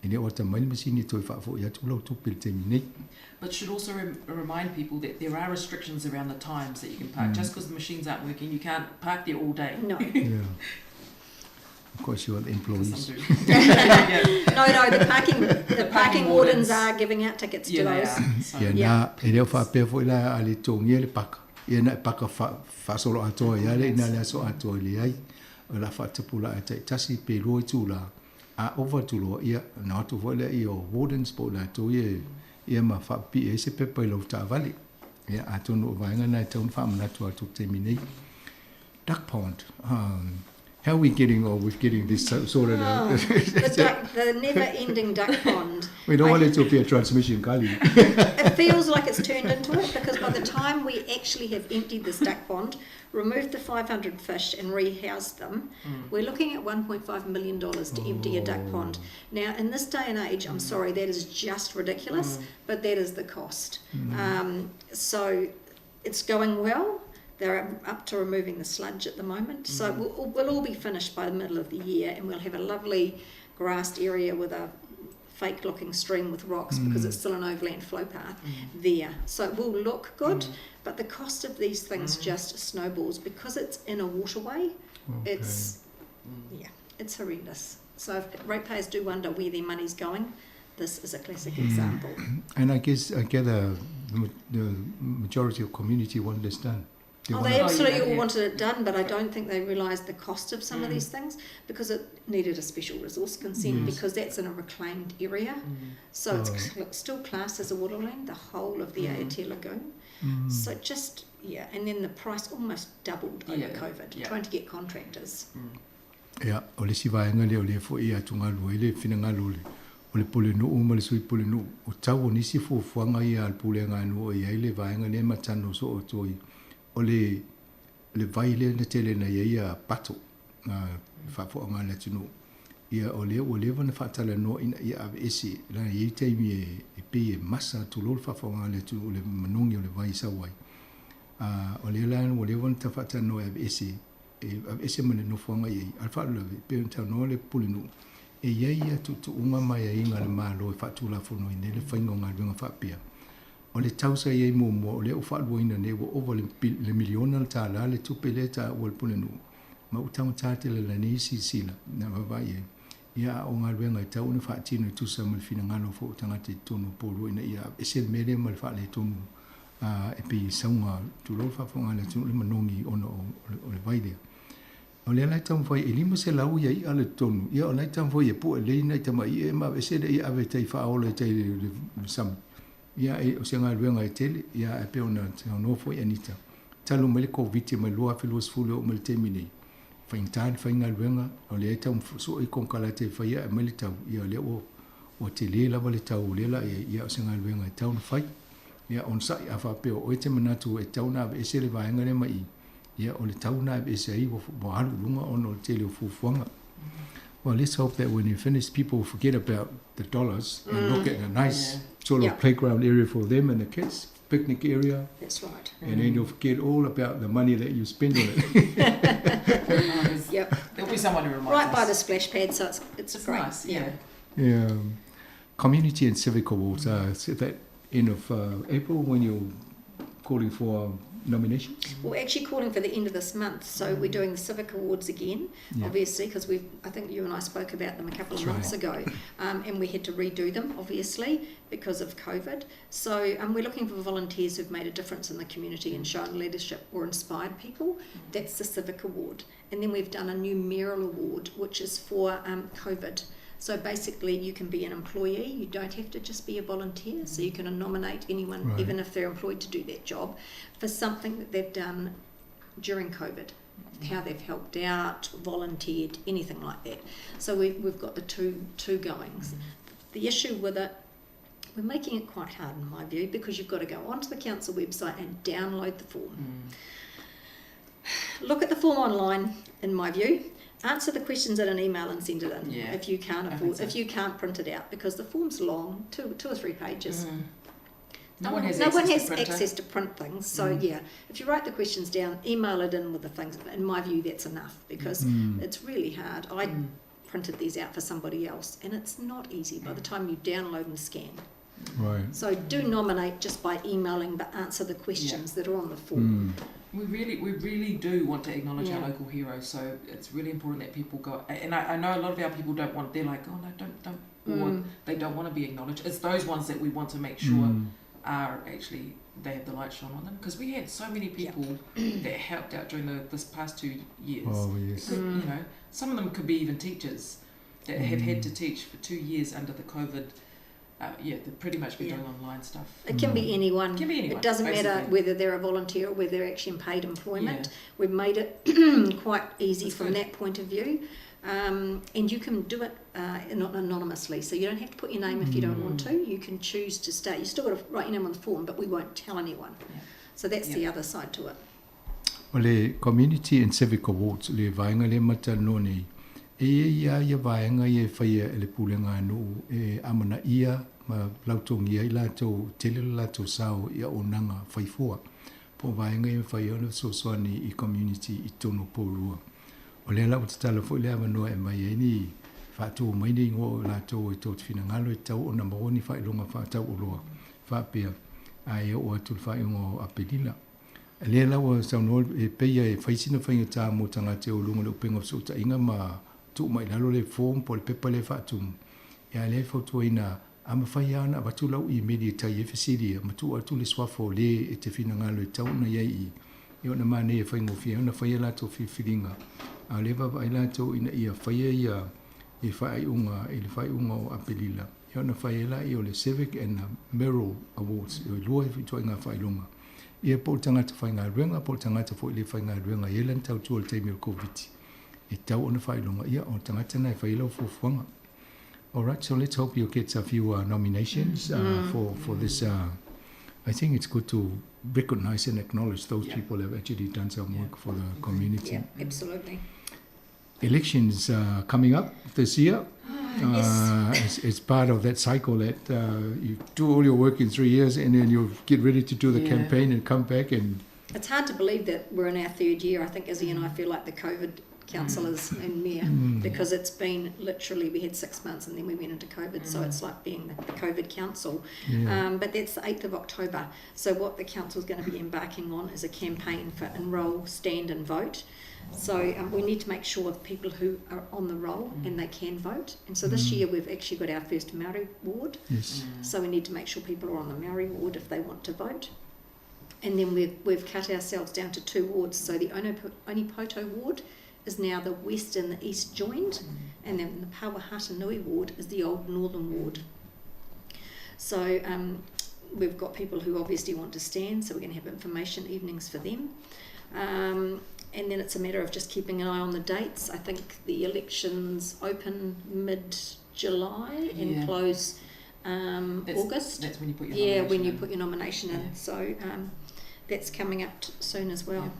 E le o atamai le masini e toe faafoʻi atu lau tupe i le taimi nei. But should also remind people that there are restrictions around the times that you can park. Just because the machines aren't working, you can't park there all day. No. Yeah. Of course, you are the employees. Some do. Yeah. No, the parking wardens wardens. are giving out tickets Yeah, to they those. are. So, Ia na e leo faapea foʻi la a le togia le paka. Ia na e paka faasolo atoa ia le ina le aso atoa i le ai. O la faatapula e taʻitasi pe lua i tula. A ova atu loa ia na atu foʻi lea ia o wardens po o latou ia ia ma faapipii ai se pepa i lau taavale. Ia atonu o vaega na e tau ona faamanatu atu taimi nei. Duck pond. How are we getting on with getting this sorted out? Oh, the never-ending duck pond. We don't want it to be a transmission gully. It feels like it's turned into it, because by the time we actually have emptied this duck pond, removed the 500 fish and rehoused them, we're looking at $1.5 million to empty a duck pond. Now, in this day and age, I'm sorry, that is just ridiculous, but that is the cost. So it's going well. They're up to removing the sludge at the moment. So we'll all be finished by the middle of the year, and we'll have a lovely grassed area with a fake looking stream with rocks, because it's still an overland flow path there. So it will look good, but the cost of these things just snowballs because it's in a waterway. It's horrendous. So if ratepayers do wonder where their money's going, this is a classic example. And I guess I gather the majority of community want this done. They Oh, wanna- they absolutely yeah, all yeah. wanted it done, but I don't think they realised the cost of some of these things because it needed a special resource consent Yes. because that's in a reclaimed area. So it's still classed as a waterland, the whole of the Aotea Lagoon. So just, yeah, and then the price almost doubled over Yeah, COVID, yeah. trying to get contractors. Ia, o le isi vaega lea o lea fo'i e atugalu ai le finagalo o le o le pulenuu ma le sui pulenuu o tau o nisi fuafuaga ia a le pulega a nuu o i ai le vaega lea matano soo atu ai o le le vai lea na tele na i ai ia pato faafo'aga a le atunuu ia o lea ua leva na faatalanoa ina ia aveese lana i ai taimi e e pei e masa tulou le faafo'aga a le atunuu o le manogi o le vai sau ai o lea la ua leva na tafaatalanoa e aveese e aveese ma le nofoaga i ai a le faalolave e pei ona taunoa le pulenuu e iai ia tuutuuga ma aiaiga a le Malo e faatulafonoina ai le faiga o galuega faapea o le tau sa iai muamua o lea ua faaluaina nei ua ova le, le miliona le tālā le tupe lea taua le pulenuu ma ua tagatā tele lanei silasila na vaavaai ai ia a o galuega e tau ona faatino e tusa ma le finagalo fo'u tagata i totonu o Porirua ina ia aveese le mea lea ma le faaletonu e pei e sauga tulou le faafofoga a le atunuu le manogi ona o, o le vai lea. O lea la e taumafai e 500 ia i'a le totonu, ia o la e taumafai e pu'e lelei nai tama'i'a ia ma aveese le ia ave tai faaola i tai le sami. Ia e o se galuega e tele, ia ae pei ona saunoa foi Anita, talu mai le Koviti mai le 2020 e oo mai le taimi nei, faigata le faigaluega, o lea e taumafai i konekarate e faia ae aumai le tau, ia o lea ua ua telē lava le tau o lea la i ai, ia o se galuega e tatau ona fai. Ia onosa'i a faapea o oe e te manatu e tatau ona aveese le vaega lea mai i, ia o le tau lena e aveese ai ua ua alu i luga ona o le tele o fuafuaga. Well, let's hope that when you finish, people will forget about the dollars and look at a nice sort of playground area for them and the kids, picnic area. That's right. And then you'll forget all about the money that you spend on it. Yep. There'll be someone who reminds Right us. by the splash pad, so it's It's great. nice, yeah. Yeah. Community and Civic Awards, so that end of April when you're calling for nominations? We're actually calling for the end of this month, so we're doing the Civic Awards again, obviously, because we've I think you and I spoke about them a couple of That's months ago, and we had to redo them, obviously, because of COVID. So we're looking for volunteers who've made a difference in the community and shown leadership or inspired people. That's the Civic Award. And then we've done a new mayoral award, which is for COVID. So basically, you can be an employee. You don't have to just be a volunteer. So you can nominate anyone, even if they're employed to do that job, for something that they've done during COVID, how they've helped out, volunteered, anything like that. So we've got the two goings. The issue with it, we're making it quite hard in my view, because you've got to go onto the council website and download the form. Look at the form online, in my view. Answer the questions in an email and send it in Yeah, if you can't I think afford, so. if you can't print it out, because the form's long, two or three pages. No one has no access one to has printer. access to print things. So yeah, if you write the questions down, email it in with the things. In my view, that's enough, because it's really hard. I printed these out for somebody else, and it's not easy by the time you download and scan. Right. So do nominate just by emailing, but answer the questions that are on the form. We really do want to acknowledge our Yeah. local heroes, so it's really important that people go. And I know a lot of our people don't want, they're like, oh no, don't, or they don't want to be acknowledged. It's those ones that we want to make sure are actually, they have the light shone on them. Because we had so many people that helped out during this past 2 years. Oh, yes. Could, you know, some of them could be even teachers that have had to teach for 2 years under the COVID. They've pretty much been doing online stuff. It can be anyone. It can be anyone, It doesn't matter basically. whether they're a volunteer or whether they're actually in paid employment. We've made it quite easy That's from good. that point of view. And you can do it anonymously. So you don't have to put your name if you don't want to. You can choose to stay. You still got to write your name on the form, but we won't tell anyone. So that's the other side to it. O le Community and Civic Awards, le vaega lea matalanoa nei, e iai lava ia vaega ia e faia e le pulega a nuu e amanaia ma lautogia ai latou tele le latou sao i auaunaga faifua. Po o vaega ia e mafai ai ona fesoasoani i community i totonu o Porirua. O lea la ua tatala foi le avanoa e aumai ai ni faatū mai ni igoa o latou e tou te finagalo e tatau ona maua ni faailoga faatauoloa faapea ae oo atu le faaiuga o Aperila. Lea la ua saunoa e pei e fai sina faigata mo tagata e o luga o le upega o fesootaiga ma tuu mai lalo le form po o le pepa lea e faatumu. Ia lea e fautuaina a mafai lava ona avatu lau imeli e tai ai fesili ia ma tuu atu le suafa o lē e te finagalo e tatau ona iai i. Ia ona manaia e faigofie ai ona faia latou filifiliga, a o lea e vaavaai latou ina ia faia ia i faaiuga i le faaiuga o Aperila, ia ona fai ai laia o le Civic and the Merrill Awards, e lua ituaiga faailoga. Ia po o le tagata faigaluega po o le tagata foi le faigaluega e i ai lana tautua i le taimi o le Koviti, e tatau ona faailoga, ia o le tagata lena e fai ai lau fuafuaga. All right, so let's hope you get a few nominations for this. I think it's good to recognize and acknowledge those people who have actually done some work for the community. Yeah, absolutely. Elections coming up this year. Yes. It's part of that cycle that you do all your work in 3 years and then you get ready to do the campaign and come back and... It's hard to believe that we're in our third year. I think Izzy and I feel like the COVID councillors and mayor, because it's been literally, we had 6 months and then we went into COVID, so it's like being the COVID council. But that's the 8th of October. So what the council's going to be embarking on is a campaign for enrol, stand and vote. So we need to make sure people who are on the roll and they can vote. And so this year we've actually got our first Maori ward. So we need to make sure people are on the Maori ward if they want to vote. And then we've cut ourselves down to 2 wards. So the Onepoto ward is now the west and the east joined, and then the Pauahatanui ward is the old northern ward. So we've got people who obviously want to stand, so we're going to have information evenings for them. And then it's a matter of just keeping an eye on the dates. I think the elections open mid-July and close August. That's when you put your Yeah, nomination when you in. put your nomination in. So that's coming up soon as well.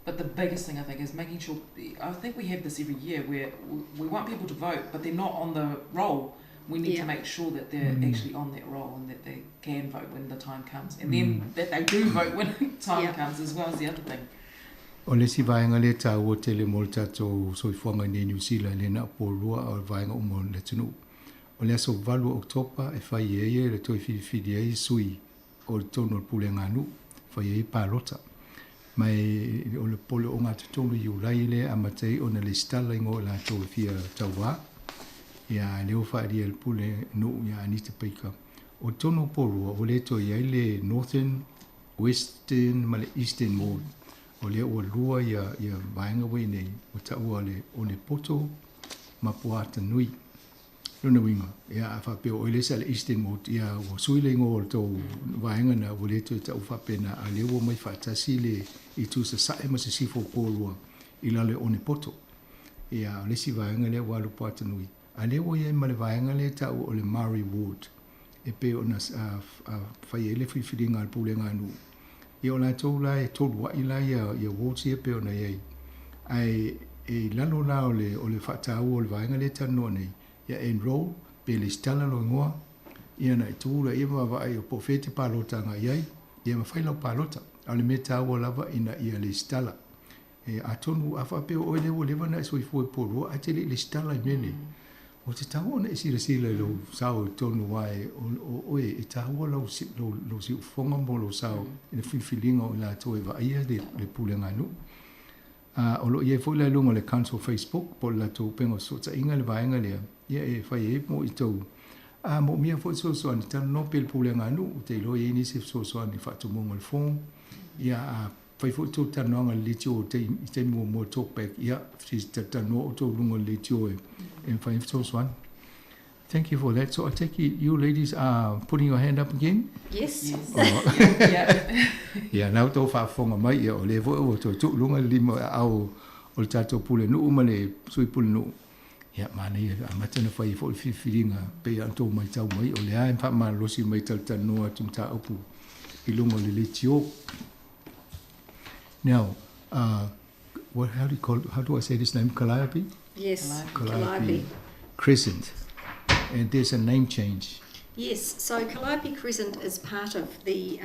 But the biggest thing, I think, is making sure... I think we have this every year where we want people to vote, but they're not on the roll. We need to make sure that they're actually on that roll and that they can vote when the time comes. And then that they do vote when the time comes as well as the other thing. O le isi vaega lea e taua tele mo le tatou soifuaga i New Zealand le na Porirua a o le vaega uma o le atunuu. O le aso 8 o Oketopa e fai ai e le toe filifili ai sui o le tonu o le pulega nuu, fai ai palota. Mai o le pole o ngā totonu i Iulai le amata ai ona lesitala ingoa o latou e fia tauā. Ia leo whaaria le pule nuu ia Anita Baker. O tonu o Porirua, o le toe ai le Northern, Western ma le Eastern Ward. O lea ua lua ia vaenga wei nei, o taua le Onepoto ma Pauahatanui. Lona uiga, ia a faapea o le sa le Eastern Ward, ia ua sui le ingoa o le tou vaega na ua le toe tau faapena, a lea ua mai faatasi le itu sasae ma sisifo o Porirua i lalo e Onepoto. Ia o le isi vaega lea ua alu Pauahatanui. A lea ua iai ma le vaega lea taua o le Maori Ward. E pei ona fai ai le filifiliga a le pulega a nuu. Ia o latou la e tolu ai la ia wards ia pe ona iai. Ae e lalo la o le faataua o le vaega lea talanoa nei, ia enroll pe lesitala lo ingoa, ia na i tū la ia vaavaai o po o fea te palota agai ai, ia ma fai lau palota. A o le mea taua lava ina ia lesitala. E atonu a faapea o oe lea ua leva ona e soifua i Porirua ae te le i lesitala i mea nei. O te taua ona e silasila i lou sao i tonu ae o oe e taua lau siufofoga mo lou sao i le filifiliga o i latou e vaaia le pulega nuu. O lo o i ai foi la i luga o le Council Facebook po o le latou upega o fesootaiga le vaega lea, ia e fai ai mo i tou. A moomia foi fesoasoani, talanoa pea i le pulega nuu, te iloa i ai nisi fesoasoani faatumuga o le form, ia a fai foi tou talanoaga i le leitio i taimi muamua talk back, ia talanoa outou i luga o le leitio e mafai ai fesoasoani. Thank you for that. So I take it you ladies are putting your hand up again? Yes. Yes. Oh. Yeah. Ia, nau tau faafofoga mai, ia, o lea foi ua toe tuu luga le lima aao o le tatou pule nuu ma le sui pule nuu. Ia, manaia, amata na fai ai foi le filifiliga, pei ona tou matau mai, o lea e faamalolosi mai talatalanoa atu mataupu i luga o le leitio. Now, what, how do you call it? How do I say this name? Calliope? Yes, Calliope. Calliope. Crescent. And there's a name change. Yes, so Calliope Crescent is part of the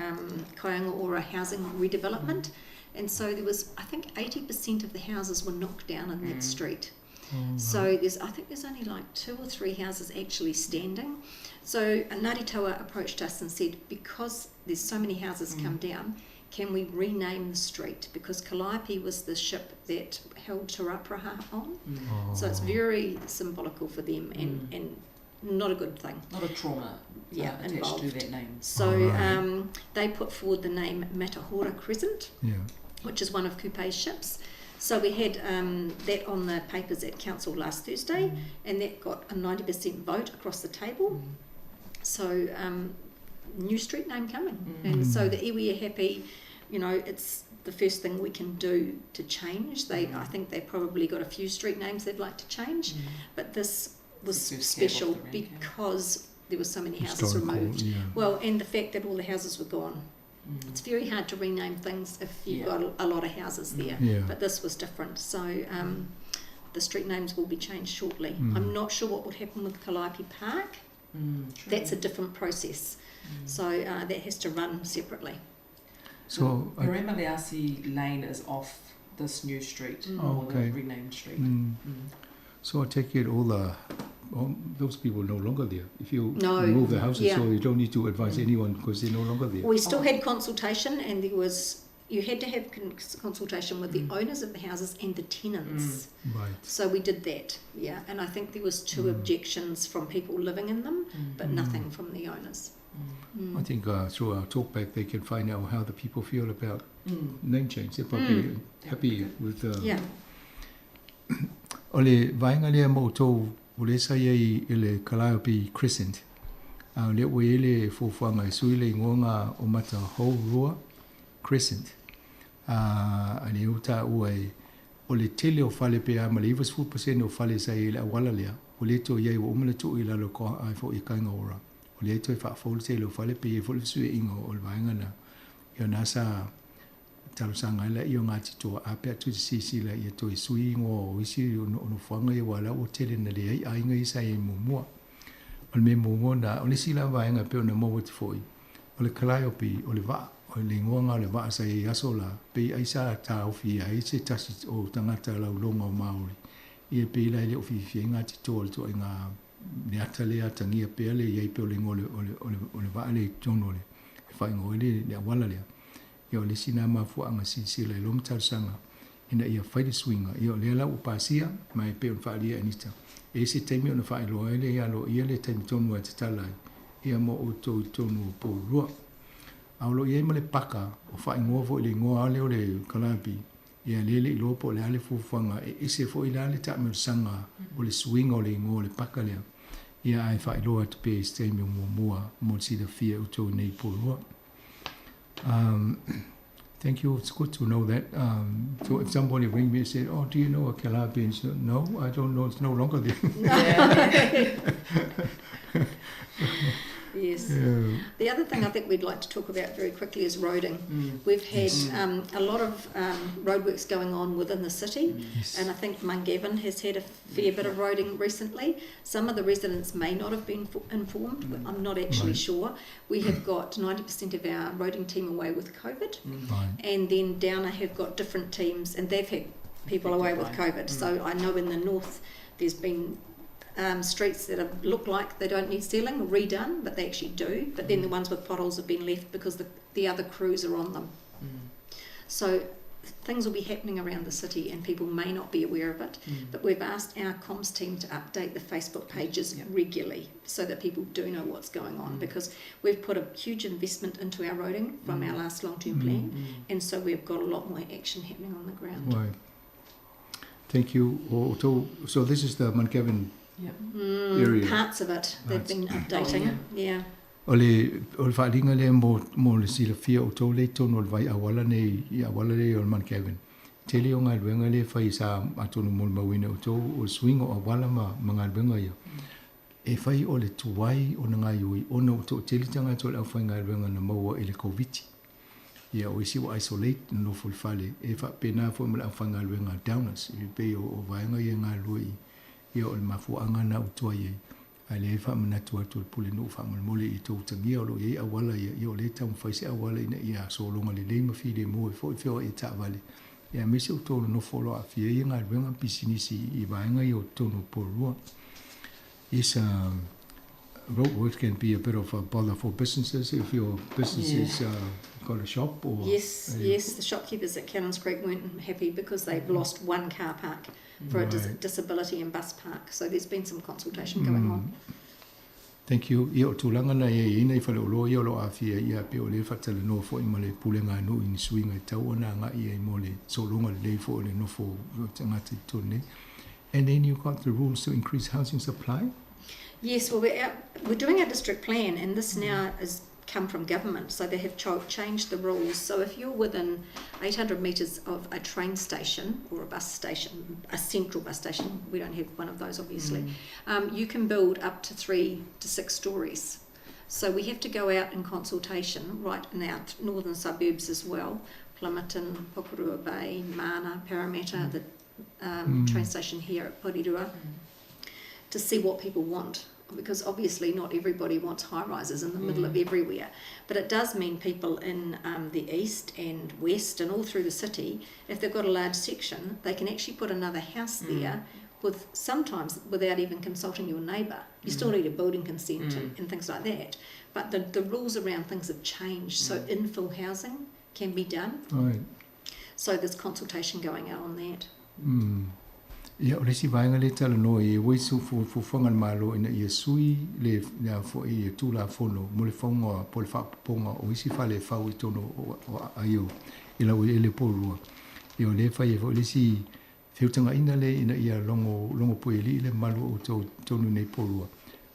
Kāinga Ora housing redevelopment. And so there was, I think, 80% of the houses were knocked down in that street. Oh, So right. I think there's only like 2 or 3 houses actually standing. So Ngāti Toa approached us and said, because there's so many houses come down, can we rename the street? Because Calliope was the ship that held Te Rauparaha on. So it's very symbolical for them and not a good thing. Not a trauma, Yeah, attached to involved. that name. So All right. they put forward the name Matahora Crescent. Yeah. which is one of Kupe's ships. So we had that on the papers at council last Thursday, and that got a 90% vote across the table. So new street name coming. And so the iwi are happy. You know, it's the first thing we can do to change. I think they've probably got a few street names they'd like to change, but this was special because there were so many houses Historical, removed. yeah. Well, and the fact that all the houses were gone. It's very hard to rename things if you've got a lot of houses there. Yeah. But this was different. So the street names will be changed shortly. I'm not sure what would happen with Calliope Park. That's a different process. So that has to run separately. So Peremaleasi Lane is off this new street, or the renamed street. So I take it all the those people are no longer there. If you remove the houses, so you don't need to advise anyone because they're no longer there. We still had consultation, and there was you had to have consultation with the owners of the houses and the tenants. Right. So we did that, yeah. And I think there was 2 objections from people living in them, but nothing from the owners. I think through our talkback they can find out how the people feel about name change. They're probably happy with. O le vaenga lea mo outou o le sa iai i le Calliope Crescent. A le ua i ai le fuafuaga e sui le igoaga o Matahourua Crescent. A le ua taua e o le tele o fale pe a ma le 90% o fale sa iai i le auala lea. O le toe iai ua uma ona tuu i lalo ko ai foʻi i Kāinga Ora. O le toe faafou le tele o fale pe iai foʻi le fesuiaiga o le vaega na. Ia na sa talosaga ai laia o Ngāti Toa a pe a toe silasila ia toe sui igoa o isi o nofoaga ia ua la ua tele na leai aiga ia sa iai muamua. O le mea muamua na, o le isi la vaega pei ona maua atu foʻi, o le Calliope o le vaa, o le igoaga o le vaa sa iai aso la, pei ai sa taofia ai se tasi o tagata lauloga o Māori. Ia pei la e le o fiafia ai Ngāti Toa i le tuaiga le ata lea atagia pea le iai pei o le igoa o le vaa lea i totonu o le e faaigoa ai le auala lea. Ia o le isi na mafuaaga silasila i loa ma talosaga ina ia fai le suiga. Ia o lea la ua pasia ma e pei ona faaalia e Anita. E i ai se taimi ona faailoa ai lea ia aloaia le taimi tonu e tatala ai ia mo outou i totonu o Porirua. A o lo o i ai ma le paka o faaigoa foi i le igoa lea o le Calliope, ia lea e le i iloa po o le a le fuafuaga e ese foi la le taamilosaga o le suiga o le igoa o le paka lea. Ia ae faailoa atu pea i se taimi o muamua mo le silafia e outou i nei i Porirua. Thank you. It's good to know that. So if somebody ring me and said, "Oh, do you know a Calliope?" And said, "No, I don't know. It's no longer there." Yes. Yeah. The other thing I think we'd like to talk about very quickly is roading. We've had a lot of roadworks going on within the city, and I think Mungavin has had a fair bit of roading recently. Some of the residents may not have been informed. I'm not actually sure. We have got 90% of our roading team away with COVID, and then Downer have got different teams, and they've had people away with COVID. So I know in the north there's been streets that have, look like they don't need sealing redone, but they actually do. But then the ones with potholes have been left because the other crews are on them. So things will be happening around the city and people may not be aware of it. But we've asked our comms team to update the Facebook pages regularly so that people do know what's going on, because we've put a huge investment into our roading from our last long-term plan, and so we've got a lot more action happening on the ground. Right. Thank you. Oh, so this is the Mungavin area. Parts of it they've Parts. been updating. Yeah. O le faaaliga lea mo le silafia o outou lea i totonu o le vai auala nei i auala lea o le Mungavin. Tele o galuega lea e fai sa atonu molimauina e outou o le suiga o auala ma galuega ia. E fai o le tuai ona gaioi ona ua toatele tagata o le aufaigaluega na maua i le Koviti. Ia o isi ua isolate nonofo i le fale e faapena foi ma le aufaigaluega a Downers e pei o vaega ia e galulue i ia o le mafuaaga na ua tuai ai. Ae leai faamanatu atu o le pulenuu faamolemole i tou utagia o lo o i ai auala ia, ia o lea e taumafai se auala ina ia sologa lelei ma filemu ai foi feoai e taavale. Ia aemaise outou nonofo o lo o aafia ai galuega ma pisinisi i vaega ia o totonu o Porirua. Yes, roadworks can be a bit of a bother for businesses if your business is got a shop or Yes, yes, the shopkeepers at Cannons Creek weren't happy because they've lost one car park for a disability and bus park. So there's been some consultation going on. Thank you. Ia, o tulaga na e i ai nai faleoloa ia o lo o aafia ai, ia, pei o lea e faatalanoa foi ma le Pulega a nuu i ni suiga e tatau ona agai i ai mo le sologa lelei foi o le nofo o tagata i totonu nei. And then you got the rules to increase housing supply? Yes, well, we're, out, we're doing a district plan, and this now is come from government, so they have changed the rules. So if you're within 800 metres of a train station or a bus station, a central bus station, we don't have one of those obviously, you can build up to 3 to 6 stories. So we have to go out in consultation right in our northern suburbs as well, Plimmerton, Pukerua Bay, Mana, Parramatta, the train station here at Porirua, to see what people want. Because obviously not everybody wants high-rises in the middle of everywhere. But it does mean people in the east and west and all through the city, if they've got a large section, they can actually put another house there with sometimes without even consulting your neighbour. You still need a building consent and things like that. But the rules around things have changed, so infill housing can be done. So there's consultation going out on that. Ia, o le isi vaega lea e talanoa i ai, ua i se fuafuaga a le Malo ina ia sui le le foi e Tulafono mo le fauga po o le faaopoopoga o isi fale e fau i totonu o aai o i laueleele Porirua. Ia, o lea e fai ai foi le isi feutagaina lea ina ia logo logo puialii le mamalu o outou i totonu i nei Porirua.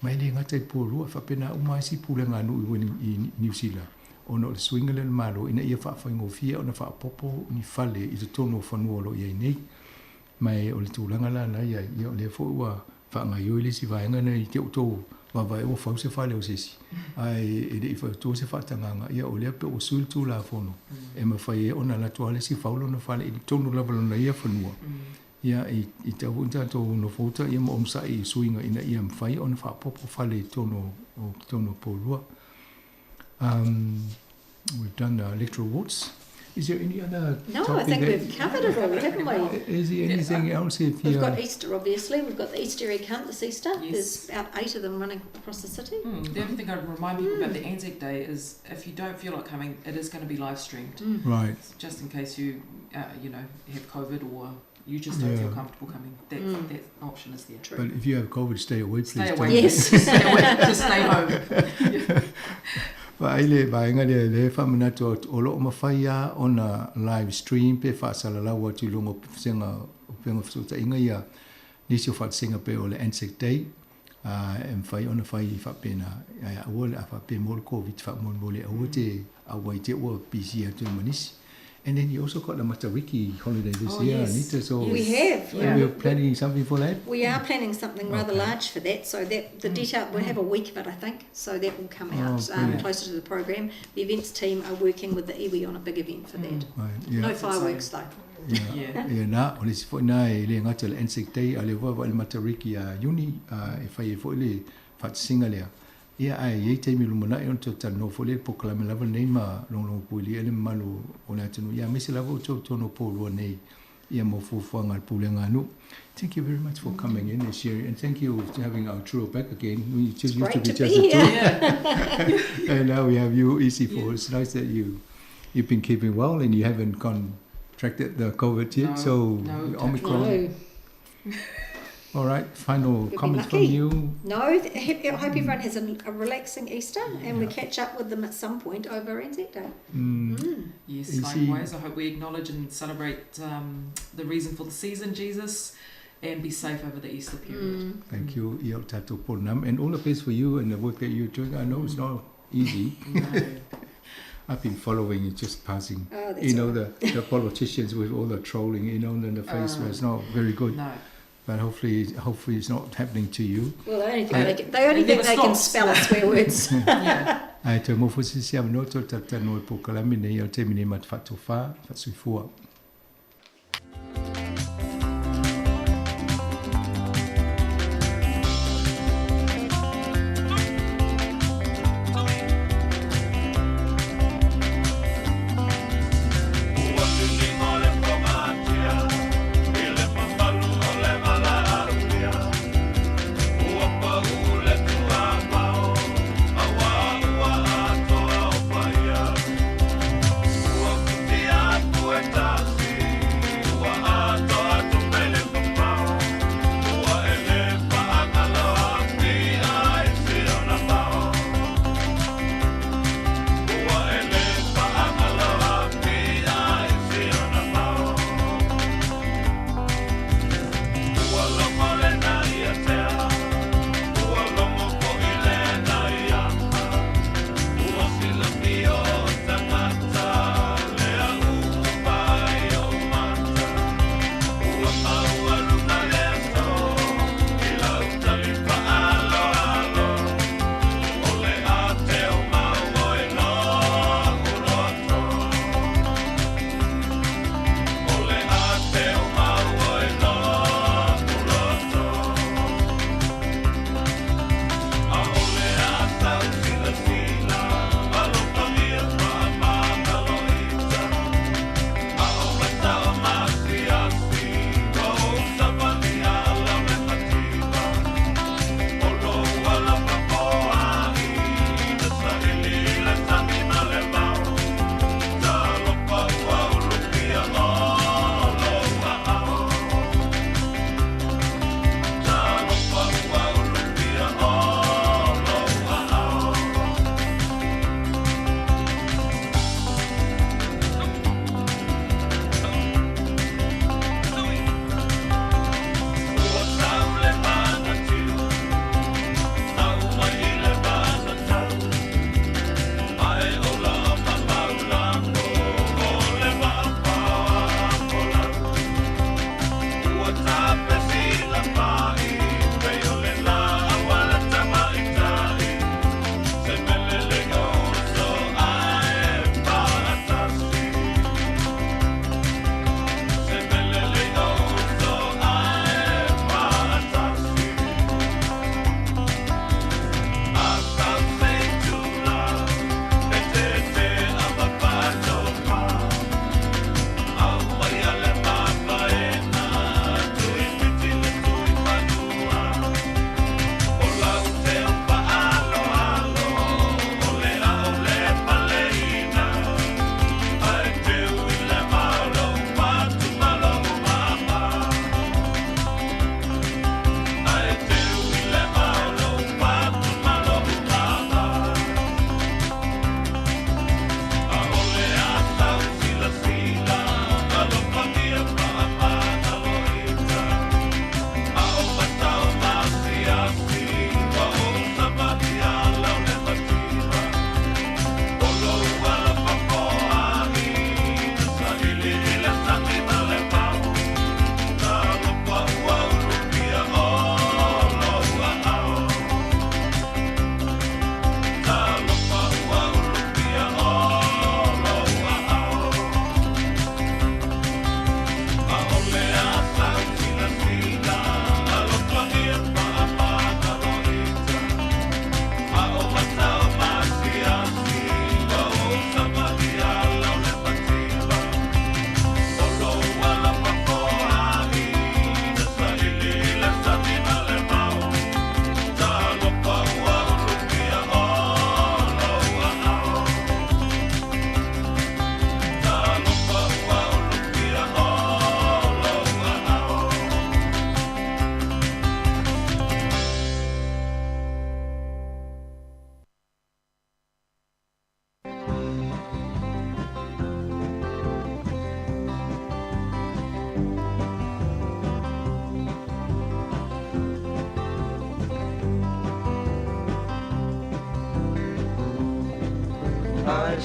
Ma e le gata i Porirua, e faapena uma lava isi pulega a nuu i Niu Sila, ona o le suiga lea o le Malo ina ia faafaigofie ona faaopoopo ni fale i totonu o fanua o lo o i ai nei. Ma e o le tulaga la na i ai, ia o lea foi ua faagaoioi le isi vaega nei i te outou vaavaai ua fau se fale o se isi, ae e le i fautua se faatagaga, ia o lea pe ua sui le Tulafono e mafai ai ona alu atu lava le isi fau lona fale i totonu lava o lona ia fanua. Ia, i tatau foi ona tatou nofouta ia ma onosai i suiga ina ia mafai ona faaopoopo fale i totonu o Porirua. We've done the electoral wards. Is there any other No, I topic think that we've covered it all, haven't we? Is there anything else? If We've you got Easter, obviously. We've got the Easter egg hunt this Easter. Yes. There's about 8 of them running across the city. The only thing I'd remind people about the Anzac Day is if you don't feel like coming, it is going to be live streamed. Just in case you have COVID or you just don't feel comfortable coming. That option is there. True. But if you have COVID, stay away, please. Stay don't. away. Yes. Stay away. Just stay home. Vaai le vaega lea lea e faamanatu atu, o lo o mafai lava ona live stream pe faasalalau atu i luga o upega upega fesootaiga ia nisi o faatasinga pei o le Anzac Day, e mafai ona fai faapena, ae aua le a faapea mo le Covid faamolemole aua te auai te ua pisi atu ai ma nisi. And then you also got the Matariki holiday this Oh, year, yes. Anita. So We have. Yeah. We're planning something for that? We are planning something rather large for that. So that the detail, we'll have a week of it, I think. So that will come Oh, out brilliant. closer to the program. The events team are working with the iwi on a big event for that. Right, yeah. No fireworks though. Yeah. Yeah. Yeah, na, o le isi foi na e le gata le Anzac Day, a le foai le Matariki a Iuni, e fai ai foi le faatasinga lea. Ia, ae i ai taimi lumanai ona toe talanoa foi lea i le polokalame lava lenei ma logologo puilia le mamalu o le atunuu. Ia, aemaise lava outou totonu o Porirua nei, ia mo fuafuaga a le Pulega a nuu. Thank you very much for coming in and sharing, and thank you for having our trio back again. We just used to great be to just be the two. Yeah. And now we have you, Isi, for it's nice that you've been keeping well and you haven't contracted the COVID yet. No, so no, touch Omicron. No. All right, final We'd be comments from lucky. you. No, I hope everyone has a relaxing Easter, and we catch up with them at some point over Anzac Day. Yes, Is he likewise. I hope we acknowledge and celebrate the reason for the season, Jesus, and be safe over the Easter period. Thank you, Ia Tato Ponam, and all the best for you and the work that you're doing. I know it's not easy. No. I've been following it, just passing. Oh, that's You know, all right. the politicians with all the trolling, you know, and the face was not very good. No. But hopefully it's not happening to you. Well, they only think they can, they only It think never they can stops. spell us swear words. Yeah. Ae toe mo foi se isi avanoa toe talatalanoa i le polokalame nei o le taimi nei ma te faatofā, faasuifua. Ua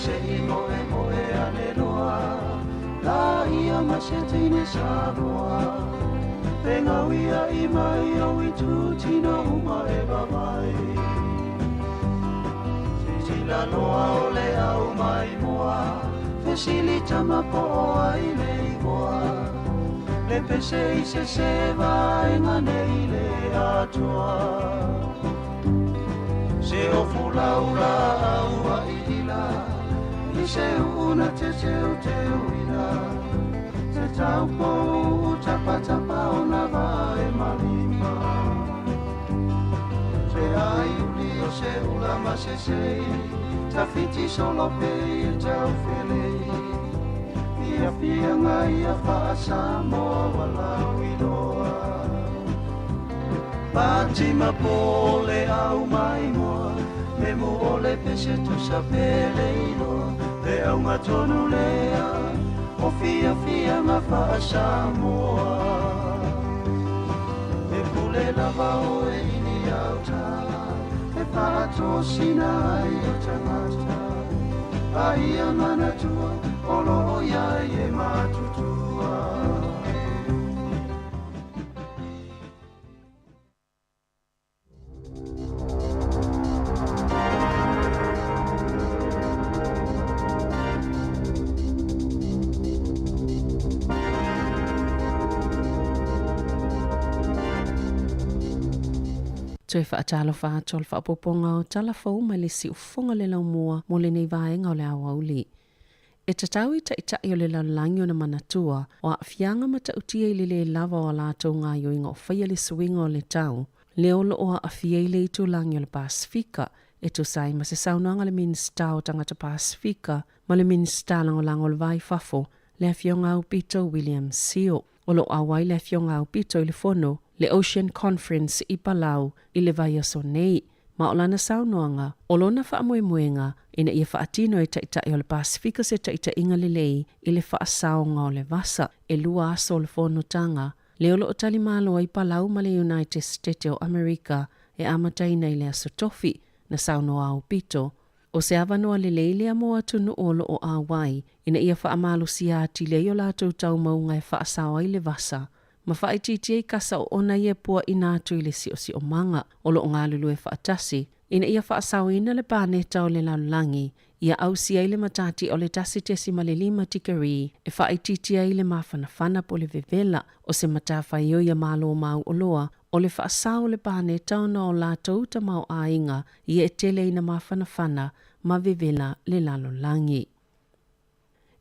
se i moe moe a le loa La ia ma se teine Samoa Fegauia i mai o i tūtino uma e vavai Sisila loa o le au mai moa Fesili tama po o ai le igoa Le pese i se se vaenga nei le atoa Se o fulaula au a ila I se una te teu teu ina Te taupo tapa tapa o na vae malima Se ai uli o se ula ma se sei Tawhiti solo pe i tau felei Fia fia ngai a wha walau i loa Fatima pole au mai moa Me mu ole pese tusa pele iloa Le au tonu lea O fia fia ngā wha Samoa E pule lava o e ini au tā E whaatosina ai o tangata Ai a manatua o lo ia e matutua Toe whaatalo whaatol whaapoponga o tala fou mai le siufoga le laumua mo lenei vaega o le aoauli. E tatau i taʻitaʻi o le lalolagi ona manatua o aafiaga matautia i le lē lava o a latou gaioiga o faia le suiga o le tau, lea o loo aafia i le itulagi o le Pasifika, e tusa ai ma se saunoaga le Minisita o Tagata Pasifika ma le Minisita Lagolago o le Va i Fafo, le afioga Aupito William Sio. O loo auai le afioga Aupito i le fono, le Ocean Conference i Palau i le vaiaso nei, ma o lana saunoaga, o lona faamoemoega ina ia faatino e taʻitaʻi o le Pasifika se taʻitaʻiga lelei i le faasaoga o le vasa e lua aso o le fonotaga, le o loo talimalo ai Palau ma le United States o Amerika e amataina i le aso Tofi, na saunoa Aupito. O se avanoa lelei lea mo atunuu o loo auai, ina ia faamalosia atili ai o latou taumauga e faasao ai le vasa, ma faaitiitia i kasa o ona ia puaʻina atu i le siʻosiʻomaga o loo galulue faatasi, ina ia faasaoina le paneta o le lalolagi, ia ausia ai le matati o le 1.5 tikeri e faaitiitia ai le mafanafana po le vevela o se matafaioi ia malo mauoloa o le faasao o le paneta ona o latou tamaoaiga ia e tele ina mafanafana ma vevela le lalolagi.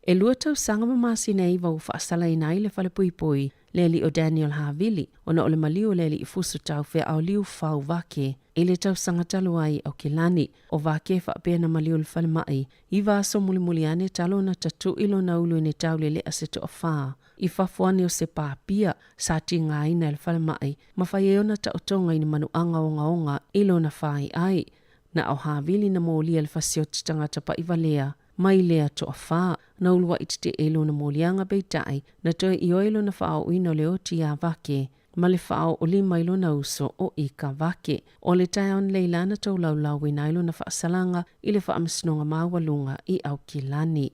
E lua tausaga ma masina e iva ua faasalaina ai le falepuipui le alii o Daniel Havili ona o le maliu o le alii fusu taufeaao liufau Vake i le tausaga talu ai Aukilani. O Vake faapea na maliu le falemai iva aso mulimuli ane talo ona tatuʻi lona ulu ine tauleleʻa se toafā i fafo ane o se papia sa tigaina e le falemai ma fai ai ona taotoga i ni manuaga ogaoga i lona fāiʻai. Na o Havili na molia le fasioti tagata paʻivalea mai lea toafā na uluaʻi tetee lona moliaga peitaʻi na toe ioe lona faaooina o le oti iā Vake ma le faaoolima i lona uso o Ika Vake. O le taeao nei lana toulaulauina ai lona faasalaga i le faamasinoga maualuga i Aukilani.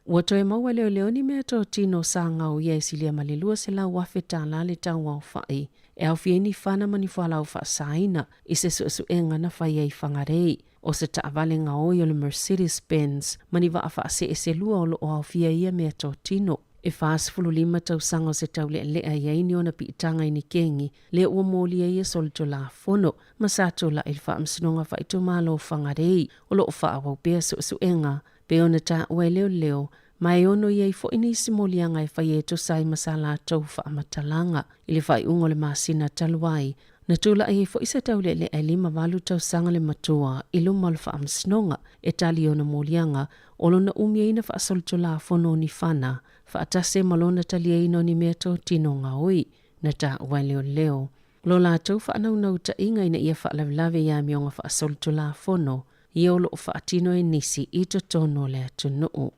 Ua toe maua e leoleo ni mea totino sa gauia e silia ma le 200,000 tālā le tauaofaʻi e aofia ai ni fana ma ni fualau faasaina i se suesuega na fai ai Whangarei. O se taavale gaoi o le Mercedes Benz ma ni vaa faaseese lua o loo aofia ia mea totino. E 45 tausaga o se taulealea i ai ni ona piitaga i ni kegi lea ua molia ia solitulafono ma sa tulaʻi i le faamasinoga faaitumalo o Whangarei o loo faaauau pea suesuega pe ona taua e leoleo ma e ono i ai foʻi nisi moliaga e faia e tusa ai ma sa latou faamatalaga i le faaiuga o le masina talu ai. Na tulaʻi ai foʻi se taulealea e 58 tausaga le matua i luma o le faamasinoga e tali ona moliaga o lona umiaina faasolitulafono o ni fana faatasi ma lona taliaina o ni mea totino gaoi na taua e leoleo. Lo latou faanaunautaiga ina ia faalavelave i amioga faasolitulafono ia o loo faatino e nisi i totonu o le atunuu.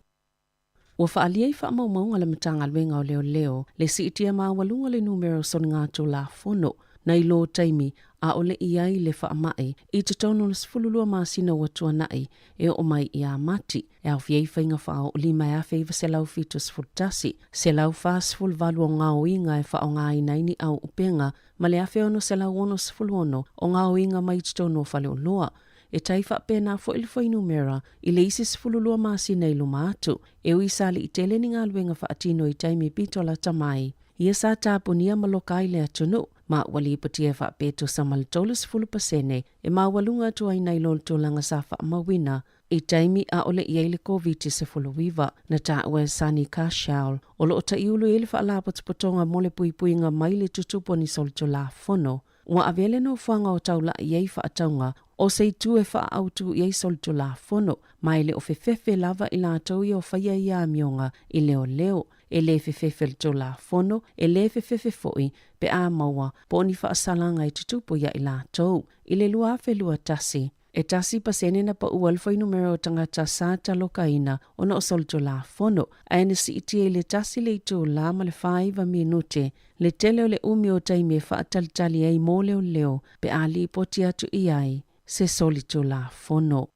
Ua faalia i faamaumauga le Matagaluega o Leoleo le siitia maualuga le numera o soligatulafono nai lo taimi ʻaʻole i ai le faamai i totonu o le 12 masina ua tuanaʻi e oo mai iā Mati, e aofia ai faiga faaoolima e 1971, 148 o gaoiga e faaaogaina ai ni au upega ma le 1666 o gaoiga mai totonu o faleoloa. E tai faapena foi le fuainumera i le isi 12 masina i luma atu, e ui sa liʻi tele ni galuega faatino i taimi pito lata mai. Ia sa tapunia ma loka ai le atunuu, ma ua lipotia e faapea e tusa ma le 30% e maualuga atu ai nai lo le tulaga sa faamauina i taimi ʻaʻole i ai le Koviti-19. Na taua e Sunny Kaushal, o lo o taʻiulu i ai le Faalapotopotoga mo le Puipuiga mai le Tutupu o ni Solitulafono, ua avea le nofoaga o taulaʻi i ai faatauga o se itu e faaautu i ai solitulafono, ma e le o fefefe lava i latou ia o faia ia amioga i leoleo. E lē fefefe le Tulafono, e lē fefefe foi pe a maua po o ni faasalaga e tutupu iā i latou. I le 2021, e 1% na paʻu ai le fuainumera o tagata sa talokaina ona o solitulafono, ae na siitia i le tasi le itulā ma le 49 minute le tele o le umi o taimi e faatalitali ai mo leoleo pe a lipoti atu i ai se solitulafono.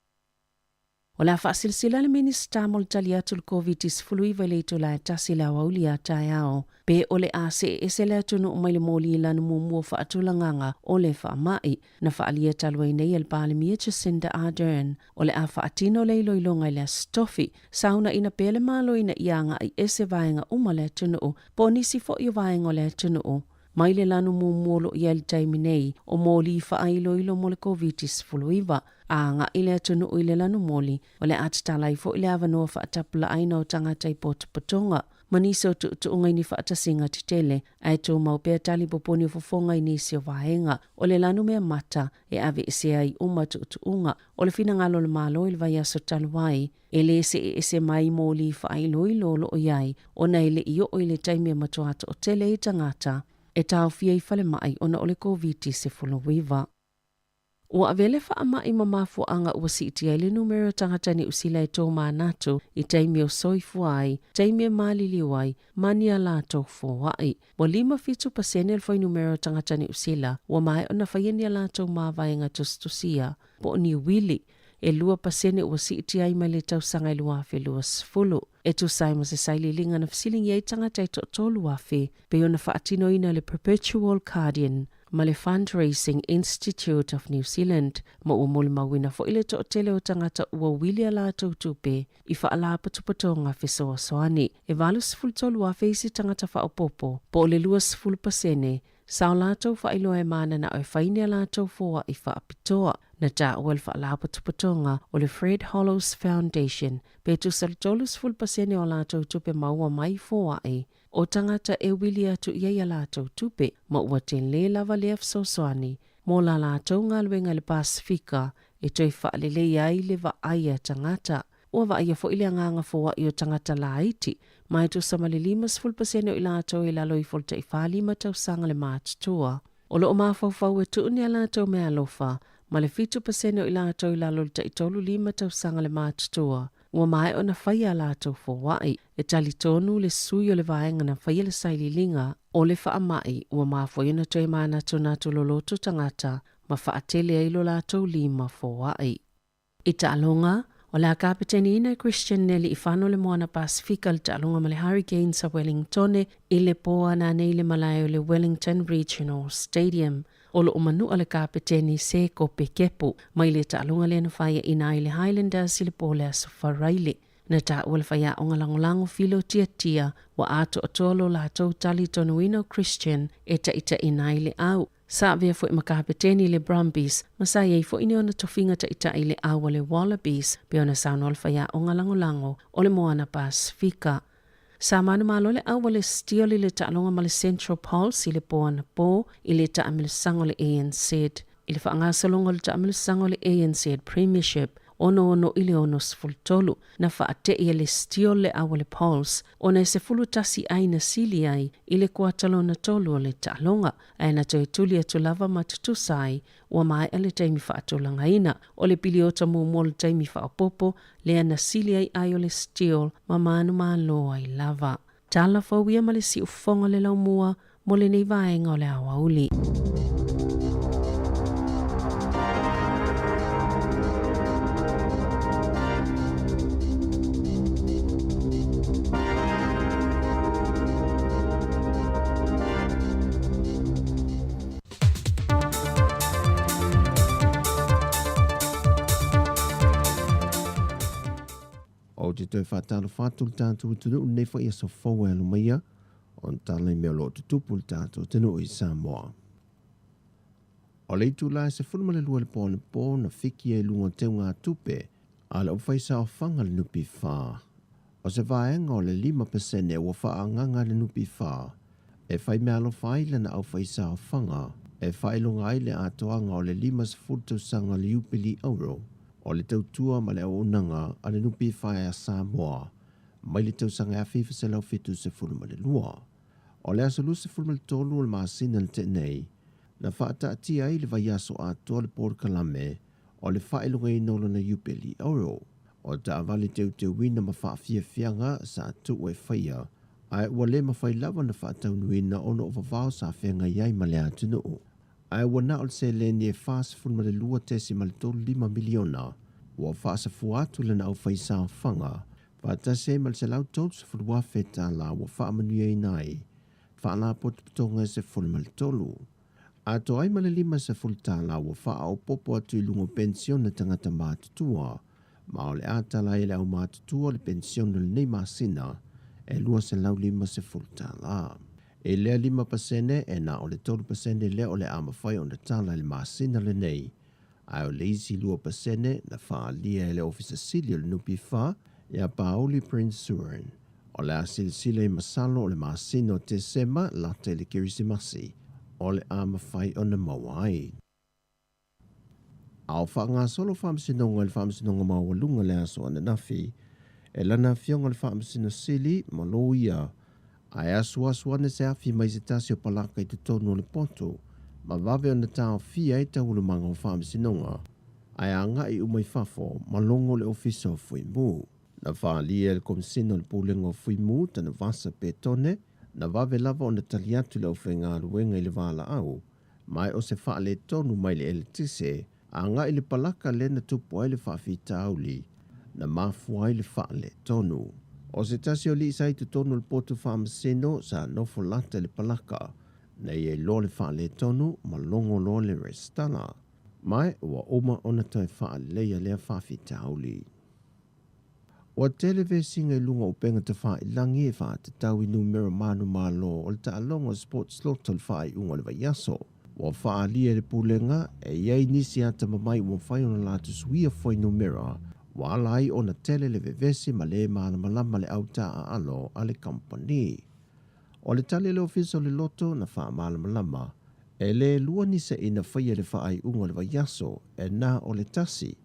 O le a faasilasila le Minisita mo le tali atu i le Koviti-19 i le itula e tasi i le aoauli a taeao, pe o le a see ese le atunuu mai le moli lanu muamua faatulagaga o le faamai. Na faaalia talu ai nei e le Palemia Jacinda Ardern, o le a faatino le iloiloga i le Aso Tofi, saunaina pea le Malo ina ia agai ese vaega uma o le atunuu po o nisi foi o vaega o le atunuu. Mai le lanu muamua o lo o i ai i le taimi nei, o moli faailoilo mo le Koviti-19, a agai le atunuu i le lanu moli, o le a tatala ai foi le avanoa faatapulaaina o tagata i potopotoga ma nisi o tuutuuga i ni faatasiga tetele, ae tumau pea tali poponi o fofoga i nisi o vaega o le lanu mea mata e aveesea ai uma tuutuuga o le finagalo o le Malo i le vaiaso talu ai. E lē seʻeʻese mai moli faailoilo o lo o i ai, ona e le i oo i le taimi e matua toʻatele ai tagata e taofia i falemai ona o le Koviti-19. Ua avea le faamai ma mafuaaga ua siitia ai le numera o tagata Niu Sila e tōmanatu i taimi o soifua ai, taimi e maliliu ai, ma ni a latou foai. Ua 57% le fuainumera o tagata Niu Sila ua maea ona faia ni a latou mavaega tusitusia po o ni wili e 2% ua siitia ai mai le tausaga e 2020. E tusa ai ma se sailiiliga na fesiligia ai tagata e toatolu afe pei ona faatinoina le Perpetual Guardian ma le Fundraising Institute of New Zealand, ma ua molimauina foi le toatele o tagata ua wili a latou tupe i faalapotopotoga fesoasoani. E 83,000 isi tagata faaopoopo, po o le 20%, sa o latou faailoa e mananao e fai ni a latou foai faapitoa. Na taua e le Faalapotopotoga o le Fred Hollows Foundation pe tusa le 30% o a latou tupe maua mai foai o tagata e wili atu i ai a latou tupe, ma ua tele lava lea fesoasoani mo la latou galuega i le Pasefika e toe faaleleia ai le vaai a tagata. Ua vaaia foi le agaga foai o tagata laiti, ma e tusa ma le 50% o i latou e i lalo ifo o le tai 45 tausaga le matutua. O lo o mafaufau e tuu ni a latou meaalofa, ma le 7% o i latou i lalo o le tai 35 tausaga le matutua, ua maea ona faia a latou foai. E talitonu le sui o le vaega na faia le sailiiliga o le faamai ua mafua ai ona toe manatunatu loloto tagata ma faatele ai lo latou lima foai. I taaloga, o le a kapeteniina e Christian Neliʻifano le Moana Pasefika i le taaloga ma le Hurricanes a Wellingtone i le pō ana nei i le malae o le Wellington Regional Stadium. O lo o manua le kapeteni Sekope Kepu mai le taaloga lea na faiaina ai le Highlanders i le pō o le Aso Faraile. Na taua le faiaoga lagolago Filo Tiatia ua atoatoa lo latou talitonuina o Christian e taitaiina ai le au. Sa avea foi ma kapeteni i le Brumbies, ma sa i ai foi ni ona tofiga taitai i le au a le Wallabies, pei ona saunoa le faiaoga lagolago o le Moana Pasefika. Sa manumalo le au a le Steel i le taaloga ma le Central Pulse i le pō anapō i le taamilosaga o le ANZ. I le faagasologa o le taamilosaga o le ANZ Premiership, 66 i le 63, na faate'i e le Steel le au a le Pulse ona e 11 ai na sili ai i le kuata lona tolu o le taaloga, ae na toe tuli atu lava ma tutusa ai ua maea le taimi faatulagaina. O le piliota muamua o le taimi faaopoopo lea na sili ai ai o le Steel ma manumalo ai lava. Tala fou ia ma le siufofoga o le laumua mo lenei vaega o le aoauli. te toe faatalofa atu i le tatou atunuu i lenei foi aso fou e alo maia ona tala i mea o lo o tutupu i le tatou atunuu i Samoa. O le itula e 12 i le po anapo na fiki ai i luga o teugatupe a le aufaisaofaga a le NPF. O se vaega o le 5% ua faaagaga e le NPF e fai meaalofa ai lana aufaisaofaga e faailoga ai le atoaga o le 50 tausaga o le Iupeli Auro o le tautua ma le auaunaga a le NPF a Samoa mai le tausaga 1972. O le aso 23 o le masina na tea nei, na faataatia ai le vaiaso atoa le polokalame o le faailogaina o lona Iupeli Auro. O taavale teuteuina ma faafiafiaga sa tuu e faia, ae ua le mafai lava ona faataunuuina ona o vavao sa feagai ai ma le atunuu. Ae ua na o le seleni e $42.35 miliona ua faasafua atu lana aufaisaofaga faatasi ai ma le $130,000 ua faamanuiaina ai faalapotopotoga e 13. Atoa ai ma le $50 ua faaopoopo atu i luga o penisione tagata matutua, ma o le a tala ai e le aumatutua le penisione o lenei masina e $250. I lea 5%, e na o le 3% lea o le a mafai ona tala i le masina lenei, ae o le isi 2% na faaalia e le Ofisa Sili o le NPF ia Pauli Prince Surin. O le a silasila i masalo o le masina o Tesema lata i le Kerisimasi o le a mafai ona maua ai. A o faagasolo faamasinoga i le Faamasinoga Maualuga le aso ananafi, e lana afioga le Faamasino Sili ma Loia, ae asuasu ane se afi mai se tasi o palaka i totonu o le poto, ma vave ona taofia ai taualumaga o faamasinoga, ae agai uma i fafo ma logo le Ofisa o Fuimu. Na faaalia e le Komesina o le Pulega o Fuimu, Tanuvasa Petone, na vave lava ona tali atu le aufaigaluega i le valaau, ma o se faaletonu mai le eletise agai i le palaka lea na tupu ai le faafitauli na mafua ai le faaletonu. O se tasi o alii sa i totonu o le potu faamasino sa nofo lata i le palaka na ia iloa le faaletonu ma logo loa le resitala, ma ua uma ona toe faaleleia lea faafitauli. Ua tele vesiga i luga o upega tafailagi e faatatau i numera manumalo o le taaloga o Sports Lotto i le faaiuga o le vaiaso. Ua faaalia e le Pulega e i ai nisi atamamai ua mafai ona latou suia fuainumera ua ala ai ona tele le vevesi ma le malamalama le autaaalo a le kamupani. O le tali a le Ofisa o le Loto na faamalamalama, e le lua ni se'i na faia i le faaiuga o le vaiaso, e na o le tasi,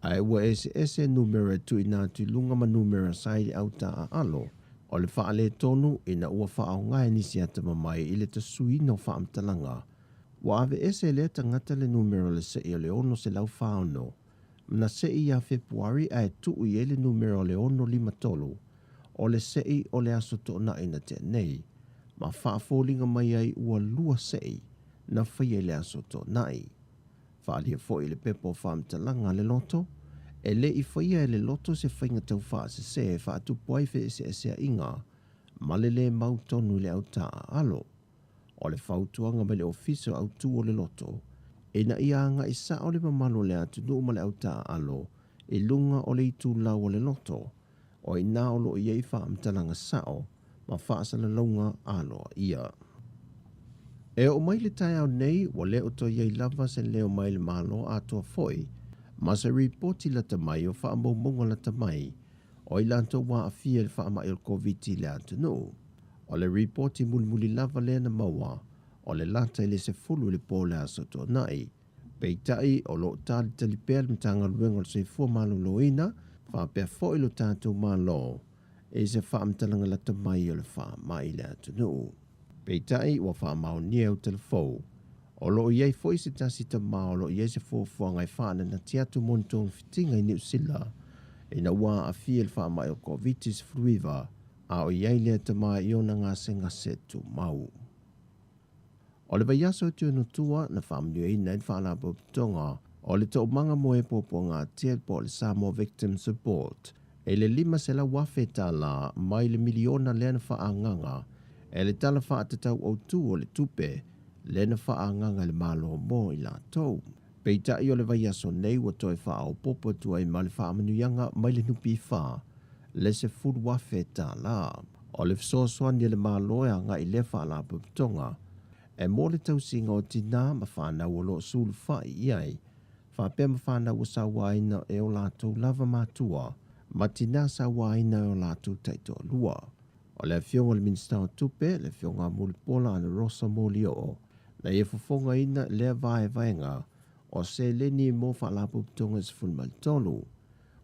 ae ua eseese numera e tuuina atu i luga ma numera sa i le autaaalo o le faaletonu ina ua faaaoga e nisi atamamai i le tasuina o faamatalaga. Ua aveese e lea tagata le numera o le se'i o le 646 na se'i ia Fepuari ae tuu i ai le numera o le 653 o le se'i o le aso Toonai na tea nei, ma faafoliga mai ai ua lua se'i na faia i le aso Toonai. Faaalia foi i le pepa o faamatalaga a le loto, e le i faia e le loto se faiga taufaasese e faatupu ai feeseeseaiga ma le le mautonu i le autaaalo. O le fautuaga mai le Ofisa o Autu o le Loto, ina ia agai sao le mamalu o le atunuu ma le autaaalo i luga o le itulau o le loto, o i ina o lo o i ai faamatalaga sao ma faasalalauga aloaia. E oo mai le taeao nei, ua le o toe i ai lava se leo mai le Malo atoa foi ma se ripoti lata mai o faamaumauga lata mai o i latou ua aafia i le faamai o le Koviti i le atunuu. O le ripoti mulimuli lava lea na maua, o le lata i le 10 i le po o le Aso Toonai. Peitai, o lo o talitali pea le Matagaluega o le Soifua Maloloina faapea foi lo tatou Malo i se faamatalaga lata mai o le faamai i le atunuu. Peitai, ua faamaonia e Utalafou, o lo o i ai foi se tasi tama o lo o i ai se fuafuaga e faananati atu mo ni togafitiga i Niu Sila ina ua aafia i le faamai o le Koviti-19, a o i ai lea tama i ona gasegase tumau. O le vaiaso e Tuanutua na faamanuiaina ai le Faalapotopotoga o le Toomaga mo e Puapuagatia po o le Samoa Victim Support i le $500,000 mai le miliona lea na faaagaga e le Tala Faatatau Autu o le Tupe lea na faaagaga e le Malo mo i latou. Peitai o le vaiaso nei ua toe faaopoopo atu ai ma le faamanuiaga mai le NPF le $10,000. O le fesoasoani a le Malo e agai i lea faalapotopotoga e mo le tausiga o tinā ma fanau o lo o sulufai i ai, faapea ma fanau ua sauaina e o latou lava matua ma tinā sauaina e o latou taitoalua. O le afioga i le Minisita o Tupe, le afioga a Mulipola Anarosa Molioo, na ia fofogaina lea vaevaega o seleni mo faalapotopotoga e 13.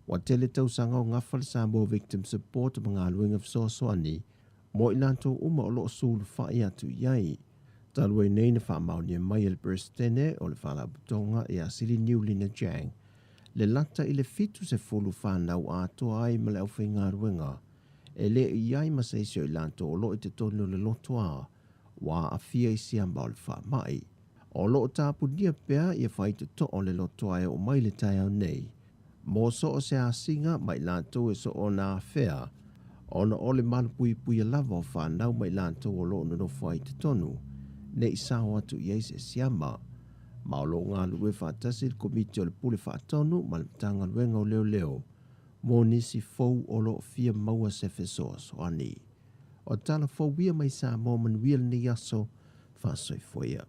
Ua tele tausaga o gafa le Samoa Victim Support ma galuega fesoasoani mo i latou uma o lo o sulufai atu i ai. Talu ai nei na faamaonia mai e le Peresetene o le Faalapotopotoga ia Sili Niulina Jang le lata i le 70 fanau atoa ai ma le aufaigaluega e le i ai ma se isi o i latou o lo o i totonu o le lotoa ua aafia i siama o le faamai. O lo o tapunia pea ia faitotoa o le lotoa e oo mai le taeao nei mo so o se asiga ma i latou e soona afea ona o le malupuipuia lava o fanau ma i latou o lo o nonofo ai i totonu ne i sao atu i ai se siama. Ma o lo o galulue faatasi le Komiti o le Pule Faatonu ma le Matagaluega o Leoleo mo nisi fou o lo o fia maua se fesoasoani. O tala fou ia mai Samoa manuia lenei aso faasoifua ia.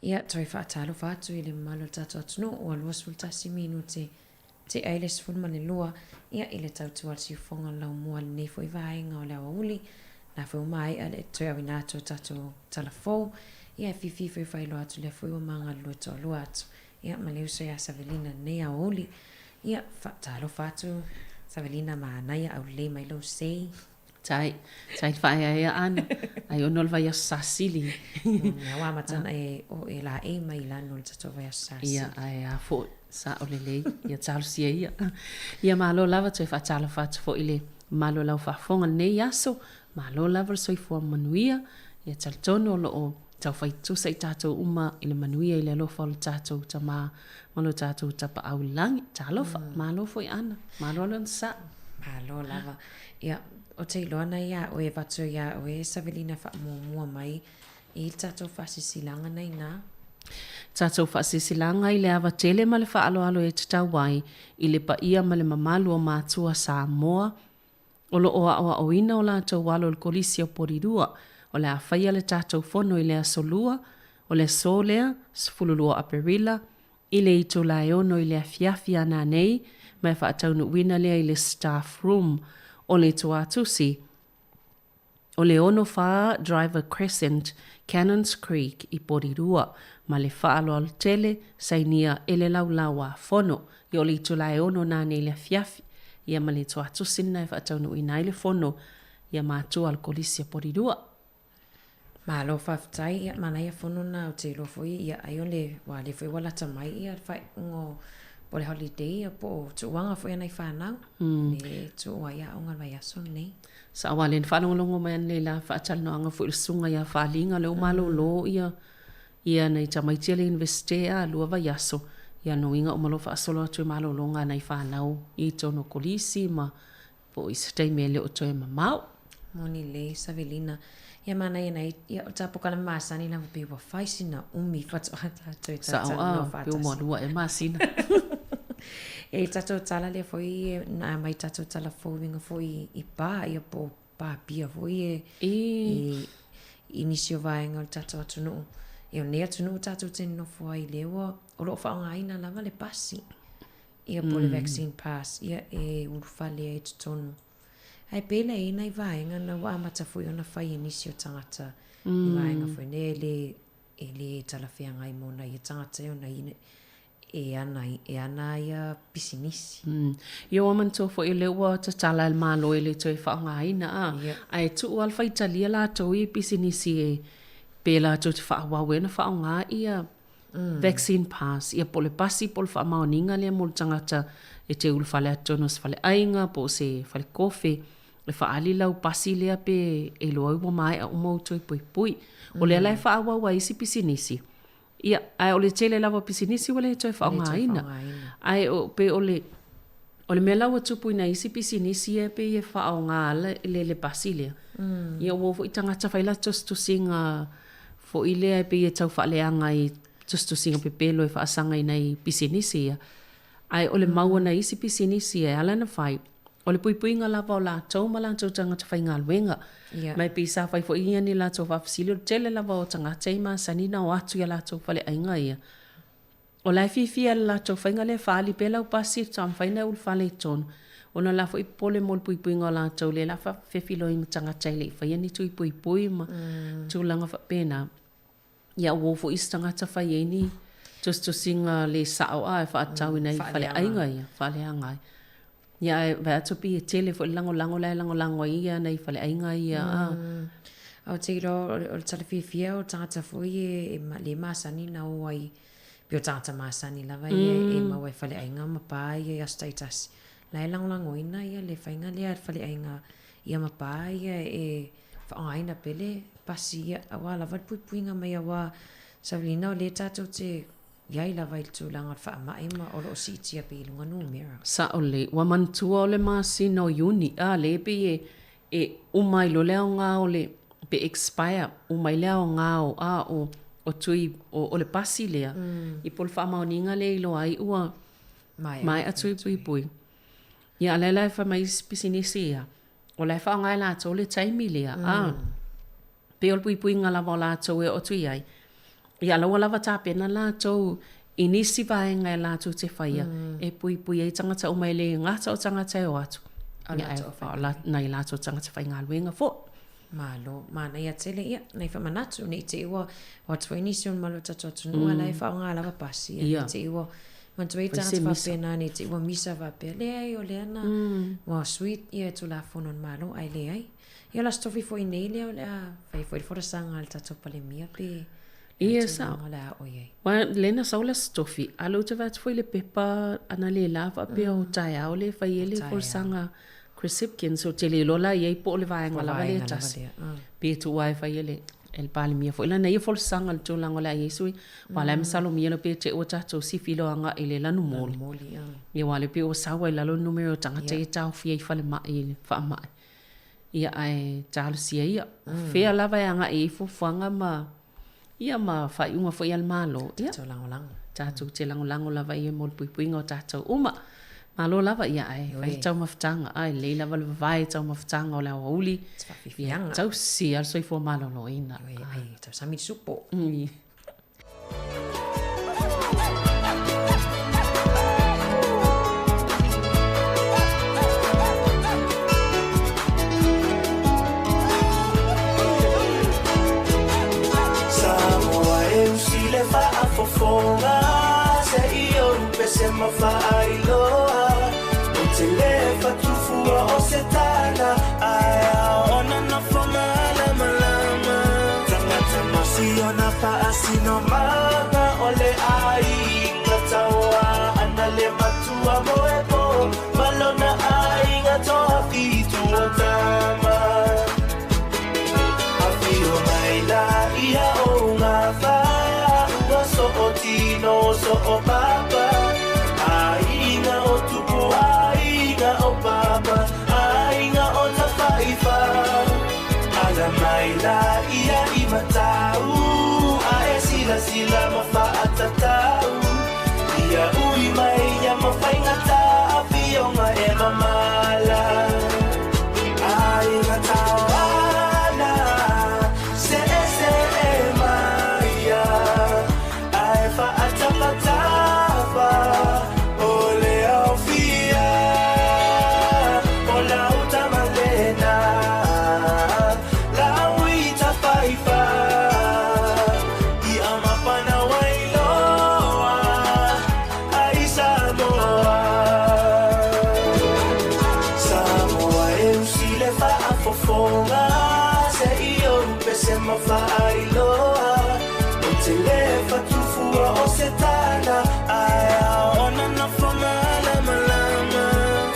Ia, toe faatalofa atu i le mamalu o le tatou atunuu, ua 21 minute tea i le 12, ia, i le tautua a le siufofoga o le laumua i lenei foi vaega o le aoauli, na foi ua maea le toe auina atu o tatou tala fou, ia, e fiafia foi e faailoa atu lea foi ua ma galulue toalua atu, ia, ma le uso ia Savelina i lenei aoauli. Ia, faatalofa atu Savelina, manaia aulelei mai lou sei. Tai, tai faaeaea ana, ai ona o le vaiaso sasili. Ia ua amata ona e o e laei mai i lalo o le tatou vaiaso sasili. Ia, ae a foi, sao lelei, ia talosia ia. Ia malo lava toe faatalofa atu foi i le mamalu o lau faafofoga i lenei aso, malo lava le soifua manuia, ia talitonu o lo o taufai tutusa i tatou uma i le manuia i le alofa o le tatou Tama ma lo tatou Tapaau i le lagi. Talofa, malo foi Ana, malo le onosai. Malo lava. Ia, ou te iloa na iā oe e avatu iā oe e Savelina faamuamua mai i le tatou faasilasilaga na inā. Tatou faasilasilaga i le ava tele ma le faaaloalo e tatau ai i le paia ma le mamalu o matua Samoa o lo o aoaoina o latou alo i le Kolisi o Porirua. O le a faia le tatou fono i le aso Lua, o le aso lea, 12 Aperila, i le itula e 6 i le afiafi a nanei, ma e faataunuuina lea i le staff room o le Tuatusi o le 64 Driver Crescent, Cannons Creek i Porirua, ma le faaaloalo tele sainia e le laulau a fono. Ia o le itula e 6 nanei i le afiafi, ia ma le Tuatusi lena e faataunuuina ai le fono ia matua a le Kolisi o Porirua. Malo faafetai, ia manaia fono na ou te iloa foi ia ai o le wa lea foi ua lata mai ia le faaiuga o po o le holiday ia po o tuuaga foi a nai fanau mm. le tuu ai aoga le vaiaso lenei. Sa aua le na faalogologo mai ananei la faatalanoaga foi le susuga ia Faliga lea ua malolo ia ia nai tamaiti a le Universite a lua vaiaso ia lona uiga uma loa faasolo atu i malologa a nai fanau i totonu o kolisi ma po o i se taimi e le o toe mamao. Moni lelei Savelina. Ia manaia nai, ia o ta pokana masani lava pe ua fai sina umi faatoa tatou e Sao talatalanoa a, pe ua faatasi. lua ea masina. Ia i tatou tala lea foi e na aumai tatou tala fou i uiga foi i pa ia po o papia foi e I. i i nisi o vaega o le tatou atunuu. Ia o nei atunuu tatou te nonofo ai lea ua o lo o faaaogaina lava le pasi. Ia po o le vaccine pass, ia e ulufale ai i totonu. Ae pei la e i ai nai vaega na ua amata foi ona fai e nisi o tagata i vaega foi nei e le, e le talafeagai mo nai ia tagata e ona e ana, e ana ia pisinisi. Ia ua manatua foi o lea ua tatala e le Malo e le toe faaaogaina a, ae tuu lava le faitalia latou ia i pisinisi e pe latou te faaauau ai ona faaaoga ia vaccine pass, ia po o le pasi po o le faamaoniga lea mo le tagata e te ulufale atu totonu o se faleaiga po o se falekofe, e faaali lau pasi lea pe e iloa ai ua maea uma ou toe puipui. O lea la e faaauau ai isi pisinisi, ia, ae o le tele lava o pisinisi ua le toe faaaogaina. Ae o, pe o le, o le mea la ua tupu i nai isi pisinisi ia pei e faaaoga le, le, le pasi lea, ia ua o foi tagata fai latou tusitusiga foi lea e pei e tau faaleaga i tusitusiga pepelo e faasaga i nai pisinisi ia. Ae o le mau a nai isi pisinisi e ala ona fai, o le puipuiga lava o latou ma latou tagata faigaluega. Yeah. Ma e pei sa fai foi ia ni latou faafesili, o le tele lava o tagata i masani na o atu i a latou faleaiga ia. O la e fiafia i le latou faiga lea e faaali pea lau pasi faatoa mafai ona e ulufale i totonu, ona o la foi e popole mo le puipuiga o latou lea o le a faafefiloi ma tagata e le i faia ni tui puipui ma tulaga faapena. Ia ua o foi isi tagata fai ai ni tusitusiga le sao a e faatatau i nai faleaiga ia, faaleaga ai. Ia ae vaai atu pei e tele foi le lagolago la e lagolago ai ia nai faleaiga ia a. Ou te iloa o le tala fiafia o tagata foi e le masani na o ai, pei o tagata masani lava ia e maua i faleaiga ma pa ia i aso taitasi. La e lagolagoina ia le faiga lea a le faleaiga ia ma pa ia e faaaogaina pea le pasi ia aua lava le puipuiga mai aua Savelina o lea tatou te I ai lava i le tulaga o le faamai ma o lo o siitia pea i luga numera. Sao lelei. Ua manatua o le masina o Iuni, a lea e pei e, e uma ai loa le aoga o le, pe expire, uma ai le aoga o, a o, o tui, o, o le pasi lea, mm. i po o le faamaoniga lea e iloa ai ua maea tui puipui. Ia, a lea la e fai mai isi pisinisi ia, o la e faaaoga e latou le taimi lea, mm. a, pei o le puipuiga lava o latou e oo atu i ai. Ia la ua lava tapena latou i nisi vaega e latou te faia e puipui ai tagata uma e le gata o tagata e o atu, ia ae nai latou tagata faigaluega foi. Malo, manaia tele, ia, nai faamanatu, ne i te i ua o atu foi nisi o le mamalu o le tatou atunuu a la e faaaoga lava pasi, ia, ne i te i ua manatua ai tagata faapena, ne i te i ua misa faapea, leai o lea na ua sui ia Tulafono a le Malo, ae leai. Ia o le Aso Tofi foi nei lea o le a fai foi le folasaga a le tatou Palemia pe Ia sao. O le a oo i ai. Aua lea na sau le Aso Tofi, a o lea ou te vaai atu foi i le pepa analeila faapea o taeao lea e fai ai le folasaga Chris Hipkins, ou te le iloa la i ai po o le vaega lava lea e tasi. Pe tuu lava e fai e le e le Palemia foi lana ia folasaga i le tulaga o le a i ai sui. Aua o la e masalomia loa pe te i ua tatou sifi loa agai i le lanumoli. Ia aua o lea pei ua sau lava i lalo le numera o tagata ia e taofia i falemai i le faamai. Ia ae talosia ia. O fea lava e agai i ai fuafuaga ma ia ma faaiuga foi a le Malo. Ia. Tatou lagolago. Tatou te lagolago lava ia mo le puipuiga o tatou uma. Malo lava ia ae fai le taumafataga. Ae lelei lava le vavae taumafataga o le aoauli. Ia tausi lava le soifua maloloina. Ioe, tausami le supo. Samoa e usi le faafofoga se i ou pese ma faailoa ou te le fatufua o se tala ae aona nofo malamalama tagata ma siona faasinomaga o le aiga taua ana le matua moepo ma lona aiga toafitu o tama afio mai la ia o gafa ua soo tino soo papa aiga o tupu aiga o papa aiga o tafaifa ala mai la ia i matau ae silasila ma faatatau ia ui mai ia ma faigata afioga e mamala aiga taoana se ese e maia ae faatapatafa o le aofia o lau tamalena lau i tafaifa ia mapana wailoa ai Samoa Samoa e usi le faafofoga se i ou pese ma faailoa ou te le fatufua o se tala ae aona nofo malamalama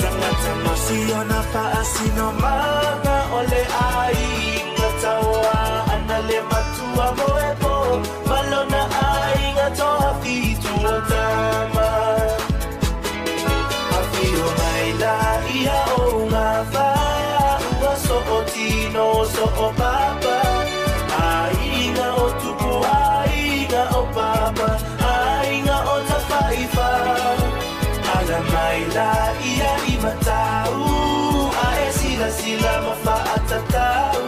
tagata ma siona faasinomaga o le aiga taua ana le matua moepo ma lona aiga toafitu o tama afio mai la ia o gafa ua soo tino soo papa aiga o tupu aiga o papa aiga o tafaifa ala mai la ia i matau ae silasila ma faatatau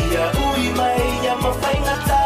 ia ui mai ia ma faigata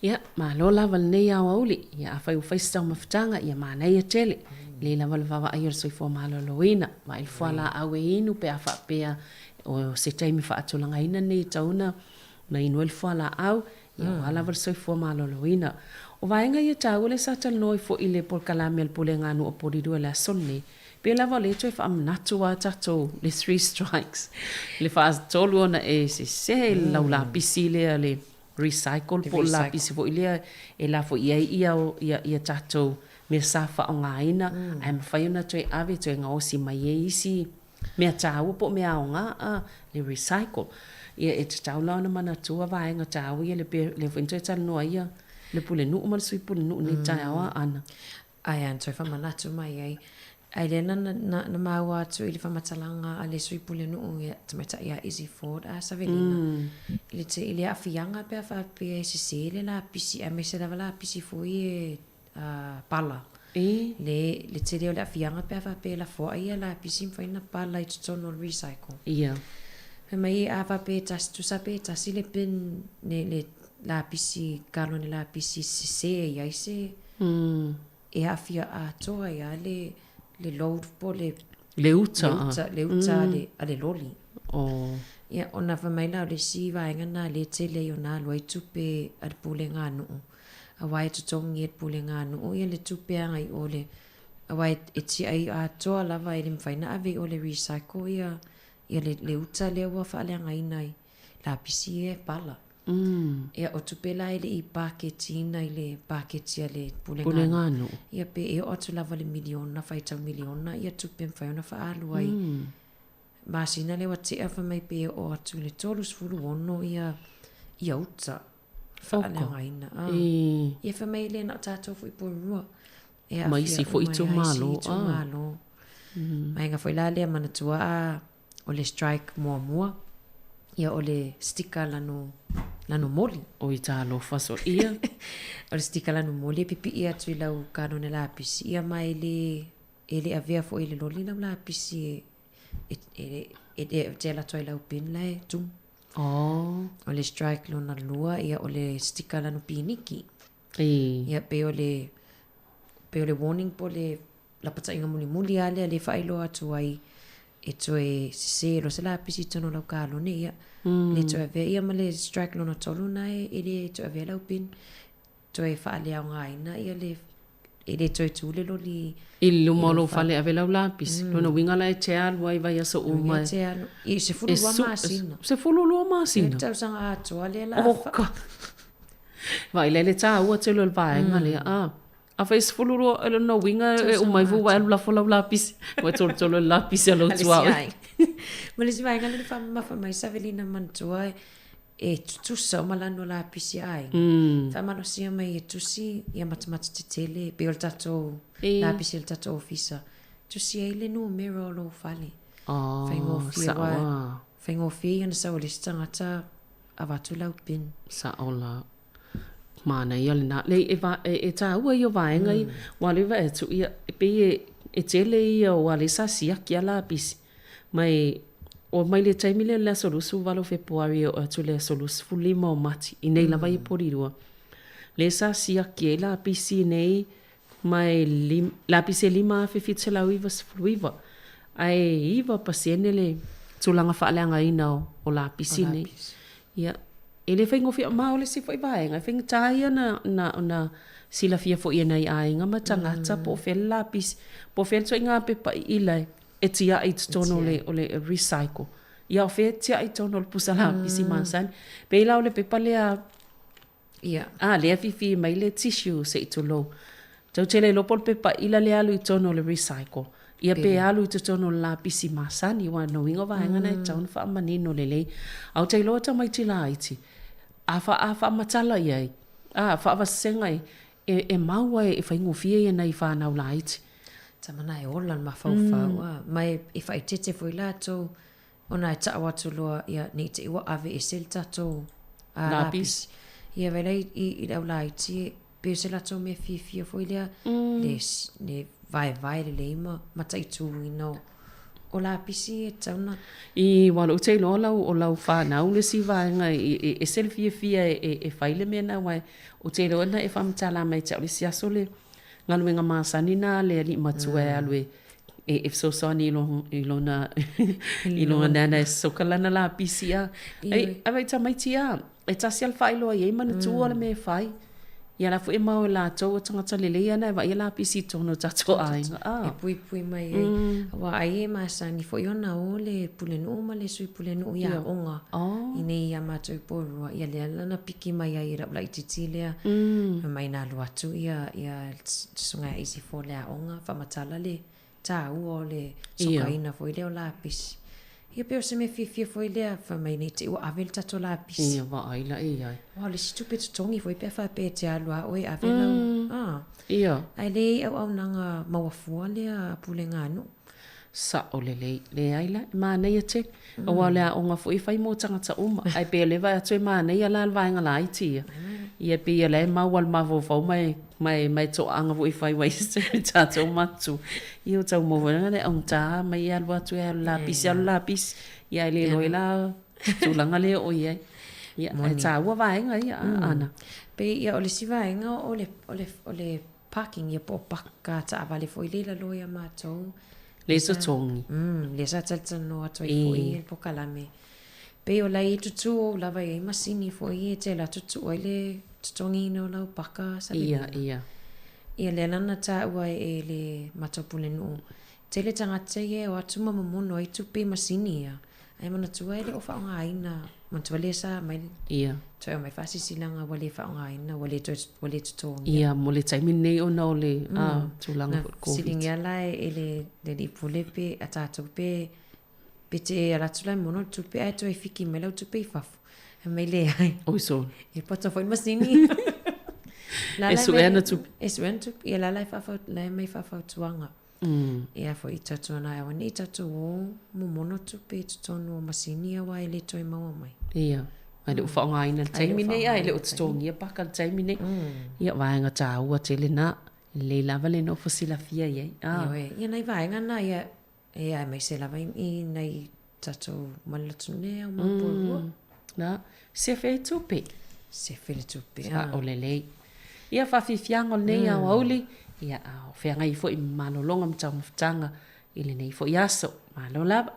Ia, malo lava lenei aoauli. Ia, afai ua fai se taumafataga, ia manaia tele. Lelei lava le vaavaai o le soifua maloloina. Vaai le fualaau e inu pe a faapea o se taimi faatulagaina lenei e tatau ona inu ai le fualaau, ia aua lava le soifua maloloina. O vaega ia taua lea sa talanoa ai foi i le polokalame a le Pulega a Nuu o Polilua i le aso lenei, pei lava o lea e toe faamanatu lava tatou le three strikes, le faatolu ona e sese i le laulapisi lea le recycle po o le lapisi foi lea e lafo i ai ia tatou mea sa faaaogaina ae mafai ona toe ave toe gaosi mai ai isi mea taua po o mea aoga le recycle. Ia e tatau la ona manatua vaega taua ia lea foi na toe talanoa ai le Pulenuu ma le Sui Pulenuu i lenei taeao Aana. Ae a na toe faamanatu mai ai. Ae lea na, na, na maua atu i le faamatalaga a le sui pulenuu ia tamaitai ia Izzy Ford a Savelina mm. i le, te, i le aafiaga pe a faapea e sesē le lapisi aemaise lava lapisi foi e uh, pala. E. Le, le tele o le aafiaga pe a faapea e lafoai ia lapisi mafai ona pala i totonu o le recycle. Ia. Fai mai a faapea e tasi, tusa pe tasi le bin le, le lapisi, kalone lapisi sesē ai ai se e aafia atoa ai lava le, le load po o le Le uta. Le uta, le uta a le, a le loli. Oh. Ia, ona fai mai la o le isi vaega lena lea e tele ai ona alu ai tupe a le pulega a nuu. Aua e totogi e le pulega a nuu ia le tupe agai i o le, aua e tiai atoa lava e le mafai ona ave i o le recycle ia, ia le, le uta lea ua faaleagaina i lapisi ia e pala. Ia, o tupe la e le i paketiina i le paketi a le Pulega Pulega nuu. Ia, pe e oo atu lava i le miliona, faitau miliona ia tupe e mafai ona faaalu ai. Masina lea ua tea fai mai pe oo atu i le 36 ia ia uta faaleagaina. Ah. Ia fai mai e le na o tatou foi Porirua. E Ma aafia isi foi uma ai lava isi itumalo, ah. itumalo. Vaega foi la lea manatua a o le strike muamua, ia o le sticker lanu, lanu moli. Oi talofa so ia. O le sticker lanu moli e pipii atu i lau kanone lapisi, ia ma e le, e le avea foi e le loli lau lapisi e, e, e, e, e, e te alu atu ai i lau bin la e tumu. Oh. O le strike lona lua, ia o le sticker lanu piniki. Ia pei o le pei o le warning po o le lapataiga mulimuli lava lea lea e faailoa atu ai e toe sese loa se lapisi i totonu o lau kalone, ia le toe avea ia ma le strike lona tolu lena e le toe avea lau bin. Toe faaleaogaina ia le e le toe tu le loli i luma o lou fale e ave lau lapisi. Lona uiga la e te alu ai i vaiaso uma. E te alu i 12 masina. 12 masina. Le tausaga atoa lea la. Oh God. Vaai la i le taua tele o le vaega lea. Ah. Afai e 12, o lona uiga e uma ifo ua e alu lafo lau lapisi. Ua e tolotolo i le lapisi a lou tuaoi. Ma le isi vaega lea na faamamafa mai Savelina manatua e tutusa uma lanu o lapisi a aiga. Faamalosia mai e tusi ia matamata tetele, pei o le tatou lapisi a le tatou ofisa. Tusi ai le numera o lou fale. Oh, Faigofie wa, faigofie ia ona sau o le isi tagata avatu lau pin. Sao la. Manaia lena. Lei e, va, e, e tāua ia o vaega ia. Ua le vaai atu ia, e pei e, e tele ia o a le sa siaki a lapisi. Ma e, o mai le taimi lea le aso 28 o Fepuari e oo atu i le aso 25 o Mati, i nei lava ia Porirua. Le sa siaki ai lapisi nei ma e lim, lapisi e 5,799, ae 9% le tulaga faaleagaina o, o lapisi nei. Ia, e le faigofie, ma o le isi foi vaega, e faigata ia na, na, na silafia foi e nai aiga ma tagata po o fea le lapisi, po o fea le ituaiga pepa iila e, e tiai i totonu o le, o le recycle. Ia o fea e tiai i totonu o le pusa lapisi masani. Pei la o le pepa lea, Ia. A, lea e fifi mai le tissue se i tulou. Tou te le iloa po o le pepa ila lea e alu i totonu o le recycle. Ia pe alu i totonu o le lapisi masani, aua lona uiga o vaega na e tatau ona faamanino lelei. A ou te iloa tamaiti laiti, a fa, a faamatala i ai, a faavasega i, e, e mau ai e faigofie ia nai fanau laiti. Tama na e ola le mafaufau, a, ma e, e faaeteete foi latou Ona e ta'u atu loa, ia, ne i te i ua ave ese le tatou lapisi. Ia wela i, i, i le au laiti, e pei o se latou mea fiafia foi lea, le, le vaevae lelei ma mataituina o, o lapisi e tatau ona. I, ua lou te iloa o lau, o lau fanau le isi vaega i, e ese le fiafia e, e, e fai le mea na, aua ou te iloa na e faamatala mai te au le isi aso le galuega masani na a le alii matua e alu e, e, e fesoasoani i lona, i lona, i lona nana e soka lana lapisi a. Ai, ai vai tamaiti a, e tasi a le faailoa i ai manatua le mea e fai. Ia la foi e mau e latou o tagata lelei ana e vaai a lapisi i totonu o tatou aiga. A. E puipui mai ai. Aua ai e masani foi ona o le pulenuu ma le sui pulenuu i aoga. I nei ia matou i Porirua. Ia lea lana piki mai ai e lau laitiiti lea. Fai mai na alu atu ia, ia susuga ia Easy for le aoga, faamatala le taua o le sokaina foi lea o lapisi. Ia pei o se mea fiafia foi lea, fai mai nei te i ua ave le tatou lapisi. Ia vaai la i ai. Aua o le isi tupe totogi foi pe a faapea e te alu lava oe e ave lau, a. Ia. Ae le i ai auaunaga maua fua lea a pulega a nuu. Sao lelei. Leai la, e manaia tele. Aua o le aoga foi e fai mo tagata uma. Ae pei o lea e vaai atu e manaia la le vaega laiti ia. Ia pei o la e mau lava i le mafaufau ma e, ma e, ma e toaaga foi e fai ai se tatou matua. Ia o tau maua foi le augata mai e alu atu e alu lapisi, alu lapisi. Ia ae le iloa ai la tulaga lea o i ai. Ia, ae taua vaega ia, Ana. Pei ia o le isi vaega o le, o le, o le parking ia po o paka taavale foi lea i lalo ia matou. Le totogi. Lea sa talatalanoa atu ai foi i le polokalame. Pei o la e tutū lava i ai masini foi e te alu atu tuu ai le totogiina o lau paka sa Ia, ia. Ia lea la na taua e le matou pulenuu. Tele tagata ia e o atu ma momono ai tupe i masini ia. Ae manatua e le o faaaogaina, manatua lea sa aumai, Ia. toe aumai faasilasilaga ua le faaaogaina, ua le toe, ua le totogia. Ia, mo le taimi lenei ona o le a, tulaga Na foi o le Covid. fesiligia la e le le alii pule pe a tatou pe pe te ala atu la e mono le tupe ae toe fiki mai lau tupe i fafo. Fai mai leai. Oi sole. E poto foi le masini. La E la sue mai- ana tupe. E sue ana tupe. Ia la la e faafau, la e aumai faafautuaga. Ia foi i tatou ana auaneʻi tatou o momono tupe i totonu o masini aua e le toe maua mai. Ia, ae le o faaaogaina i le taimi nei, a e le o totogia paka i le taimi nei. Ia, vaega taua tele na, e lelei lava le nofo silafia i ai. Ioe, ia nai vaega na, ia, e aemaise lava i nai tatou ma le atunuu nei au mau poerua. Na, sefe ai tupe. Sefe le tupe, a. Sao lelei. Ia, faafiafiaga o lenei aoauli, ia, a o feagai foi ma malologa ma taumafataga i lenei foi aso. Malo lava.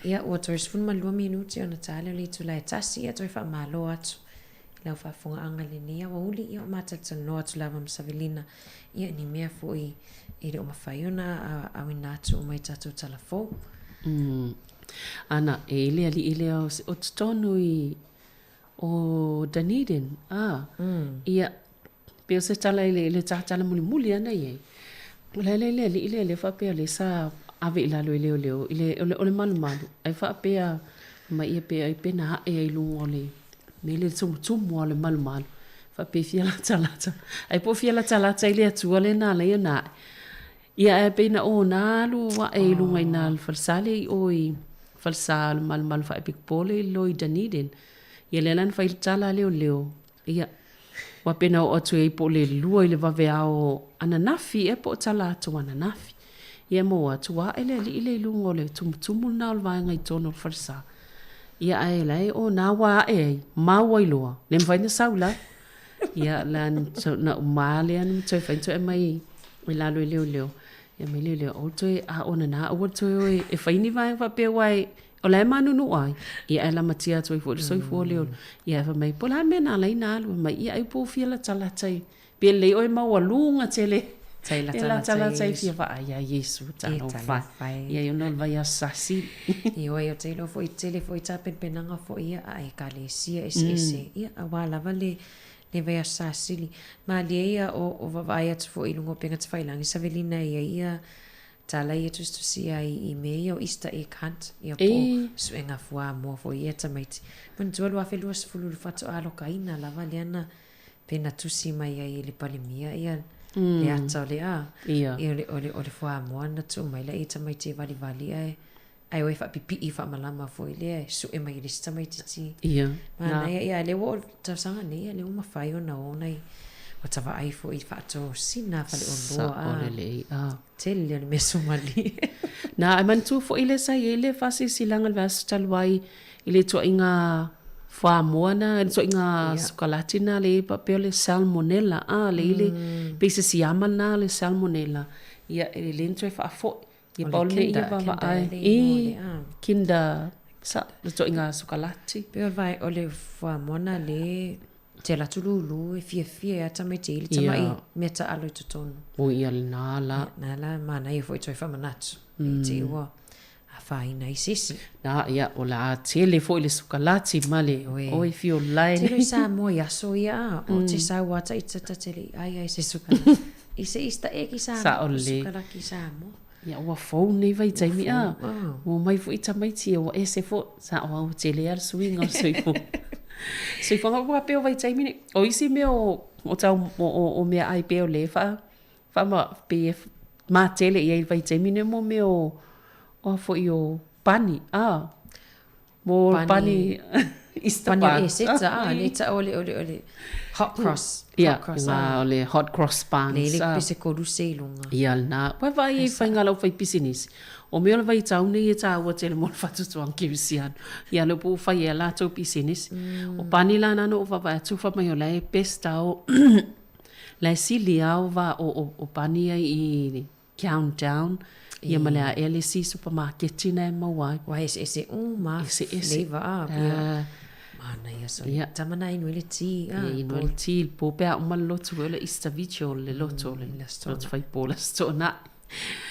Ia, ua toe 12 minute ona tali o le itula e tasi, ia toe faamalo atu i lau faafogaaga i lenei aoauli, ia o matalatalanoa atu lava ma Savelina, ia ni mea foi e le o mafai ona auina atu uma i tatou tala fou. Ana, e i le alii lea o totonu i o Dunedin, a, ia, pei o se tala i le, i le tatala mulimuli ana i ai. O le ala i le alii lea, lea faapea o lea sa ave i lalo e leoleo, i le, o le, o le malumalu, ai faapea mai ia pe ai pe na ae ai i luga o le mea lea le tumutumu lava o le malumalu, faapea e fia latalata, ai po o fia latalata i le Atua lea na ala ai ona ae. Ia ae pei na o na alu ae i luga i na falesale i o i. falesa o le malumalu faaepikupole i lalo i Dunedin. Ia lea la na fai le tala a leoleo, ia, aua pe na oo atu i ai po o le 2 i le vaveao ananafi ea po o tala atu ananafi. Ia e maua atu ua ae le alii lea i luga o le tumutumu lena o le vaega i totonu o le falesa. Ia ae la e o na ua ae ai, mau ai loa, le mafai ona sau la. Ia la na uma lea na toe fai toe aumai i lalo i leoleo. Ia mai leoleo, aua le toe a ona na, aua le toe o e fai ni vaega faapea aua e o la e manunu ai. Ia ae lamatia atu ai foi le soifua o leoleo. Ia ae fai mai, po o le a le mea na ala ai ona alu? Fai mai, ia ai po ua fia latalata i Pe lelei oe maualuga tele e latalata i fia vaai ia Iesu talofa e. Ia ona o le vaiaso sasi. Ioe, ou te iloa foi tele foi tapenapenaga foi ia a ekalesia eseese ia aua lava le le vaiaso sasili. Malie ia o o vaavaai atu foi i luga o upega tafailagi savelina ai ia tala ia tusitusia ai i mea ia o Easter egg hunt ia po o suega fuamoa foi ia tamaiti. Manatua 2020 le faatoa alokaina lava lea na pe na tusi mai ai e le Palemia ia le ata o le a, ia o le, o le fuamoa na tuu mai laia i tamaiti e valivali ae, ae o e faapipii faamalama foi lea e sue mai e le isi tamaititi. Ia. Manaia, ia, lea ua o tausaga nei, ia lea ua mafai ona o nai ua ta vaai foi i faatosina faleoloa. Sao lelei, a. Tele o le mea sumalie. Na, ae manatua foi lea sa i ai le faasilasilaga i le vaiaso talu ai i le ituaiga fuamoa na, le ituaiga sikolati na le faapea o le salmonella, a, le i le, pei se siama lena o le salmonella. Ia, e lelei ona toe faafoi. Ia, pau le mea ia vaavaai. I, Kinder, sa, le ituaiga sikolati. Pei o le vae, o le fuamoa na le Te alu atu lūlū e fiafia ai a tamaiti i le tamaʻi mea taʻalo i totonu. O ia lena la. Na la manaia foi toe faamanatu i te i ua afaina ai se isi. Na, ia, o le a tele foi le sukalati ma le oi fio lae. Tele i Samoa i aso ia a, o te sau a taita ta te le i ai ai se sukalati. I se Easter egg i Samoa, sukalaki i Samoa. Ia ua fou nei vaitaimi a, ua omai foi tamaiti ia ua ese foi, sa o au tele a le suiga o le soifua. Soifuaga ua faapea o vaitaimi nei, o isi mea o, o tau, o, o, o meaai pea o lea e faa, faa, pei e matele i ai i le vaitaimi nei mo mea o, o a foi o pani, a. Mo pani Easter bun. Pani o Eseta, a, le ta o le, o le, o le hot cross. Ia, hot cross, a. o le hot cross buns. Le le pese kolu se i luga. Ia, lena. Ua vaai ai faiga lau fai pisinisi. O mea o le vaitau nei e tāua tele mo le fatutuaga kerisiano. Ia, lea po ua fai e a latou pisinisi. O pani la na no o vaavaai atu fai mai o la e best ao, la e sili ao va o, o, o pani ai i Countdown, ia ma le aʻe le isi supamaketi na e maua ai. Ua eseese uma Eseese. flavor a, pia. Manaia sole. Ia. Tama na inu i le ti, a. Ia inu i le ti, le po pe a uma le lotu, o le Easter Vigil le lotu, le lotu fai po le Aso Toonai.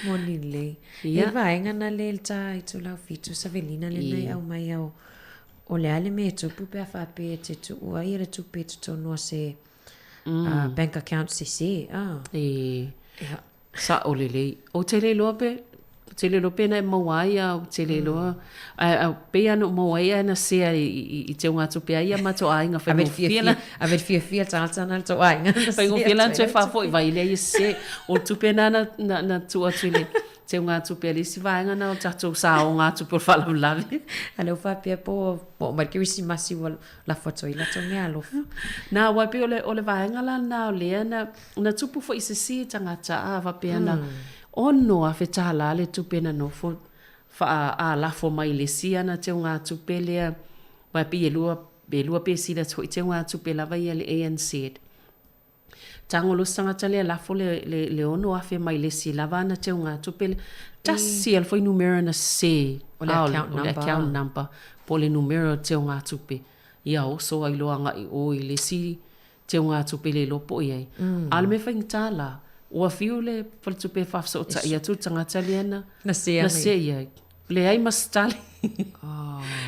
Moni lelei. Ia. E vaega na le le ta itulau fitu savelina lena e aumai au o le a le mea e tupu pe a faapea e te tuua ia le tupe i totonu o se bank account sese, a. E. Ia. Sao lelei. Ou te le iloa pe, ou te le iloa pena e maua ai a ou te le iloa. Ae a pei lava ona ou maua ai ae na sea i, i, i teugatupe ai ia matou aiga faigofie la. Ave le fiafia le tagata na le tou aiga. Faigofie la ona toe faafoi vai lea ia sese. O le tupe lena na, na, na tuu atu i le teugatupe a le isi vaega na o tatou saogatupe o le faalavelave. A lea ua faapea po ua oo mai le Kerisimasi ua lafo atu ai latou meaalofa. Na, aua e pei o le, o le vaega la lena o lea na, Na tupu foi se si tagata a faapea na 6,000 tālā le tupe na nofo wha-a-lafo mai le si ana teugatupe lea, wai pei e lua, e lua pesila atu foi teugatupe lava ia le ANZ. Tago loa se tagata lea lafo le, le, le 6,000 mai le si lava ana teugatupe lea, tasi a le fuainumera na sese, O le account o le account number, po o le numera o le teugatupe. Ia oso ai loa agai o i le si teugatupe le iloa po o i ai. A o le mea faigata la, ua fiu le faletupe e faafesootai atu le tagata lea na Na sea na sea i ai. Leai ma se tali.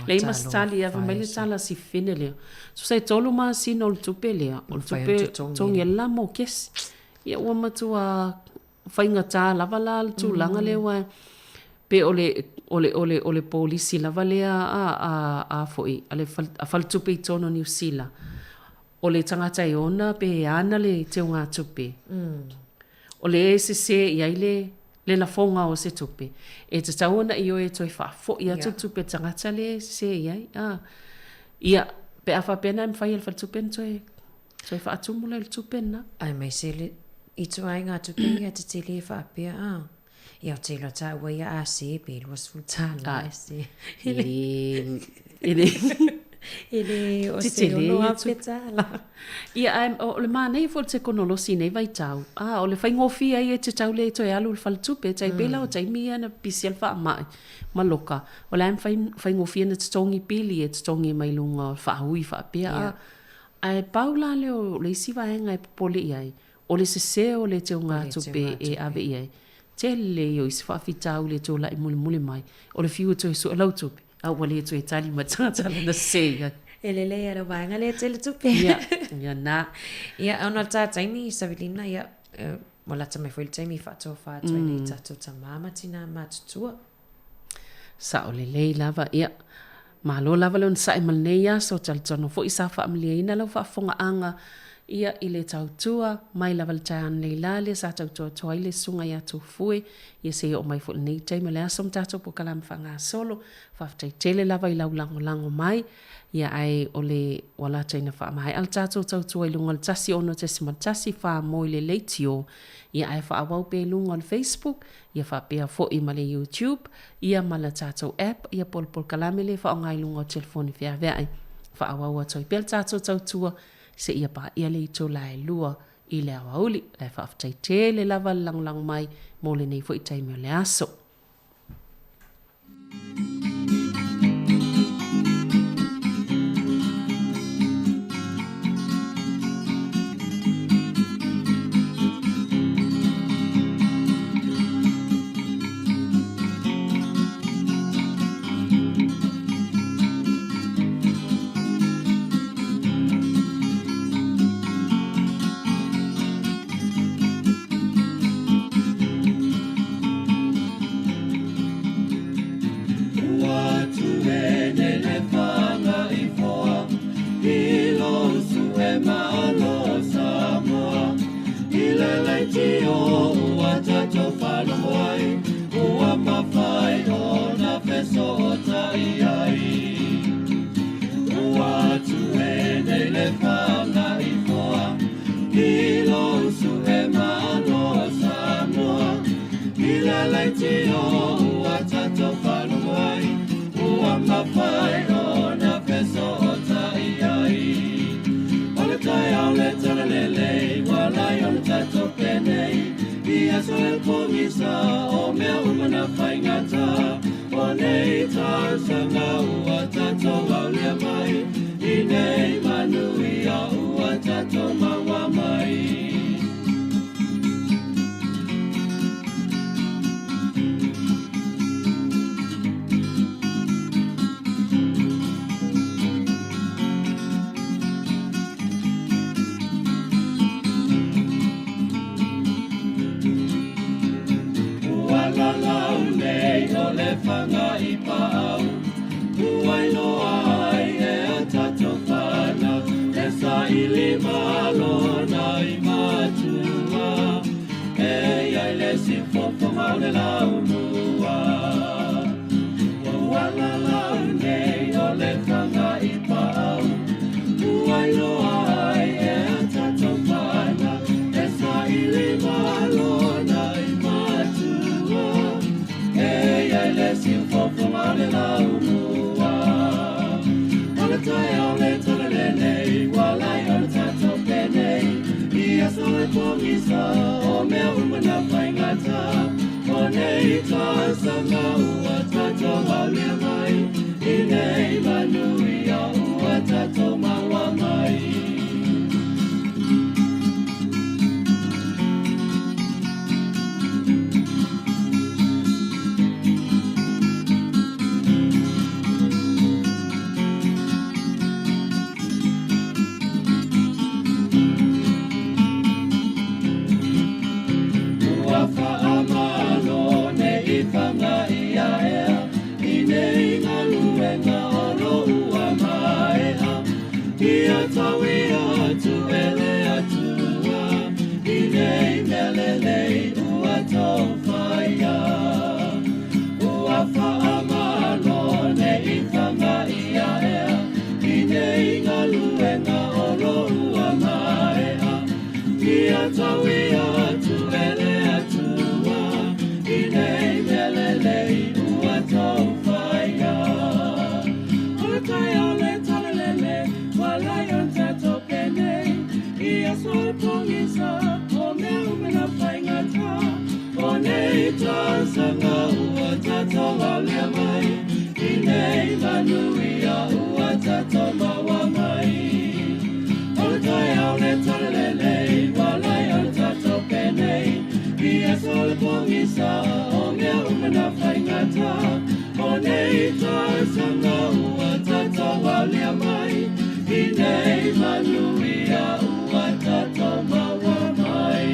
Leai ma se tali, ae fai mai le tala a si fine lea. Tusa e tolu masina o le tupe lea, o le tupe totogi e la mo kesi. Ia ua matua faigata lava la le tulaga lea aua pe o le o le o le o le polisi lava lea a a a foi a le a faletupe i totonu o Niu Sila. O le tagata e ona pe e ana le teugatupe. O le e sese i ai le Le lafoga o se tupe, e tatau ona ioe e toe faafoi atu le tupe a le tagata lea e sese i ai. A. Ia, pe a faapea na e mafai e le faletupe ona toe, toe faatumu lea o le tupe lena. Aemaise le ituaiga tupe ia tetele faapea a. Ia ou te iloa taua ia a se pe $20 e se. E le, e le, e le o se $6,000. Ia, ae o le manaia foi o le tekonolosi i nei vaitau, a, o le faigofie ai e te tau le toe alu i le faletupe, tai pei la o taimi ia na pisi ai le faamai ma loka, o la e mafai faigofie ona totogi pili e totogi mai luga o le faaui faapea, a, ae pau la lea o le isi vaega e popole i ai, o le sese o le teugatupe e ave i ai, tele ia o isi faafitauli e tulai mulimuli mai, o le fiu e toe sue lau tupe, a ua le toe tali ma tagata lana sese i ai. E lelei lava lau vaega lea tele tupe. Ia, ia na. Ia, ona o le ta taimi, Savelina, ia, ua lata mai foi le taimi e faatofa atu ai nei tatou tama ma tina matutua. Sao lelei lava, ia. Malo lava le onosai ma lenei aso, talitonu foi sa faamalieina lau faafofogaaga, ia, i le tautua, mai lava le taeao nei la lea sa tautuatua ai le susuga ia Tufue, ia seia oo mai foi i lenei taimi o le aso ma tatou polokalame faagasolo. Faafetai tele lava i lau lagolago mai, ia ae o le ua lata ina faamaea le tatou tautua i luga o le 106.1 fa mo i le leitio, ia ae faaauau pea i luga o le Facebook, ia faapea foi ma le YouTube, ia ma le tatou app, ia po o le polokalame lea e faaaoga i luga o telefoni feaveai. Faaauau atu ai pea le tatou tautua seia paia le itula e 2 i le aoauli. Ae faafetai tele lava le lagolago mai mo lenei foi taimi o le aso. aso le pogisa o mea uma na faigata o nei tausaga ua tatou aulia mai i nei manuia ua tatou maua mai. O le taeao le talalelei ua lai o le tatou penei i aso le pogisa o mea uma na faigata o nei tausaga ua tatou aulia mai i nei manuia ua tatou maua mai.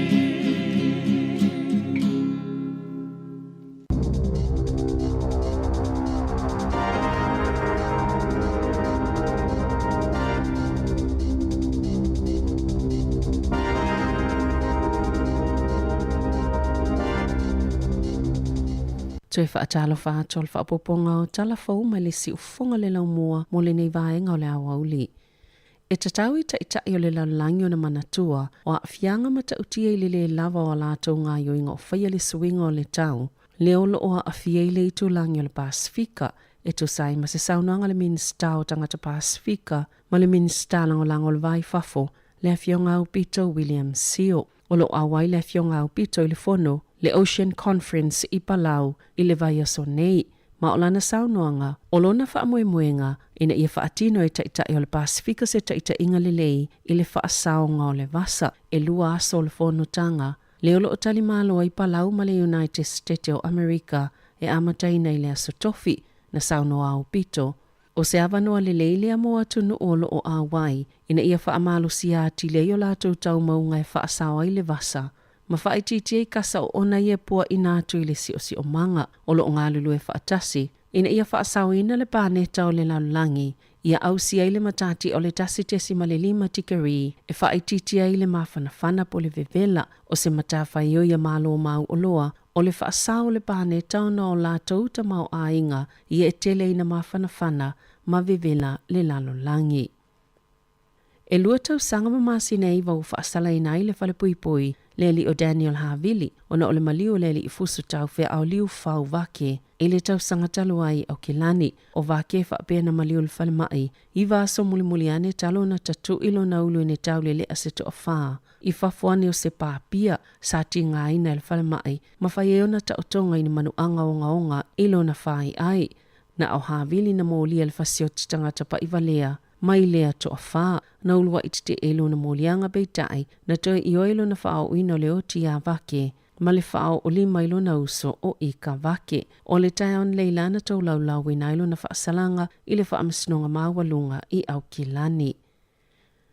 Toe faatalofa atu o le faaopoopoga o tala fou mai le siufofoga le laumua mo lenei vaega o le aoauli. E tatau i taitai o le lalolagi ona manatua o aafiaga matautia i le lē lava o a latou gaoioiga o faia le suiga o le tau, lea o loo aafia i le itulagi o le Pasefika, e tusa ai ma se saunoaga a le Minisita o Tagata Pasefika ma le Minisita Lagolago o le Va i Fafo, le Afioga Aupito William Sio. O lo o auai le Afioga Aupito i le fono, le Ocean Conference i Palau i le vaiaso nei, ma o lana saunoaga, o lona faamoemoega ina ia faatino e Taitai o le Pasefika se taitaiga lelei i le faasaoga o le vasa. E lua aso o le fonotaga, lea o lo o talimalo ai Palau ma le United Setete o Amerika e amataina i le Aso Tofi, na saunoa Aupito. ʻO se avanoa lelei lea mo atunuu o lo o ʻauai ina ia faamalosia atili ai o latou taumauga e faasao ai le vasa ma faaitiitia i kasa oona ia e puaʻina atu i le siosiomaga o lo o galulue faatasi ina ia faasaoina le paneta o le lalolagi ia ausia ai le matati o le 1.5 tikeri e faaitiitia ai le mafanafana po o le vevela o se matafaioi a Malo Mauoloa o le faasao o le paneta ona o latou tamaoaiga ia e tele ina mafanafana ma vevela le lalolagi. E lua tausaga ma masina e iva ua faasalaina ai le falepuipui le alii o Daniel Havili ona o le maliu o le alii fusu taufeaao Liufau Vake i le tausaga talu ai i Aukilani. O Vake e faapea na maliu i le falemai iva aso mulimuli ane talu ona tatuʻi lona ulu i ne tauleleʻa se toafā i fafo ane o se pāpia sa tigaina e le falemai ma fai ai ona taotoga i ni manuaga ogaoga i lona fāiʻai. Na o Havili na molia le fasioti tagata paʻivalea mai lea toafā. Na uluaʻi teteʻe lona moliaga peitai na toe ioe lona faaooina o le oti iā Vake ma le faaoolima i lona uso o Ika Vake. O le taeao nei la na toulaulauina ai lona faasalaga i le Faamasinoga Maualuga i Aukilani.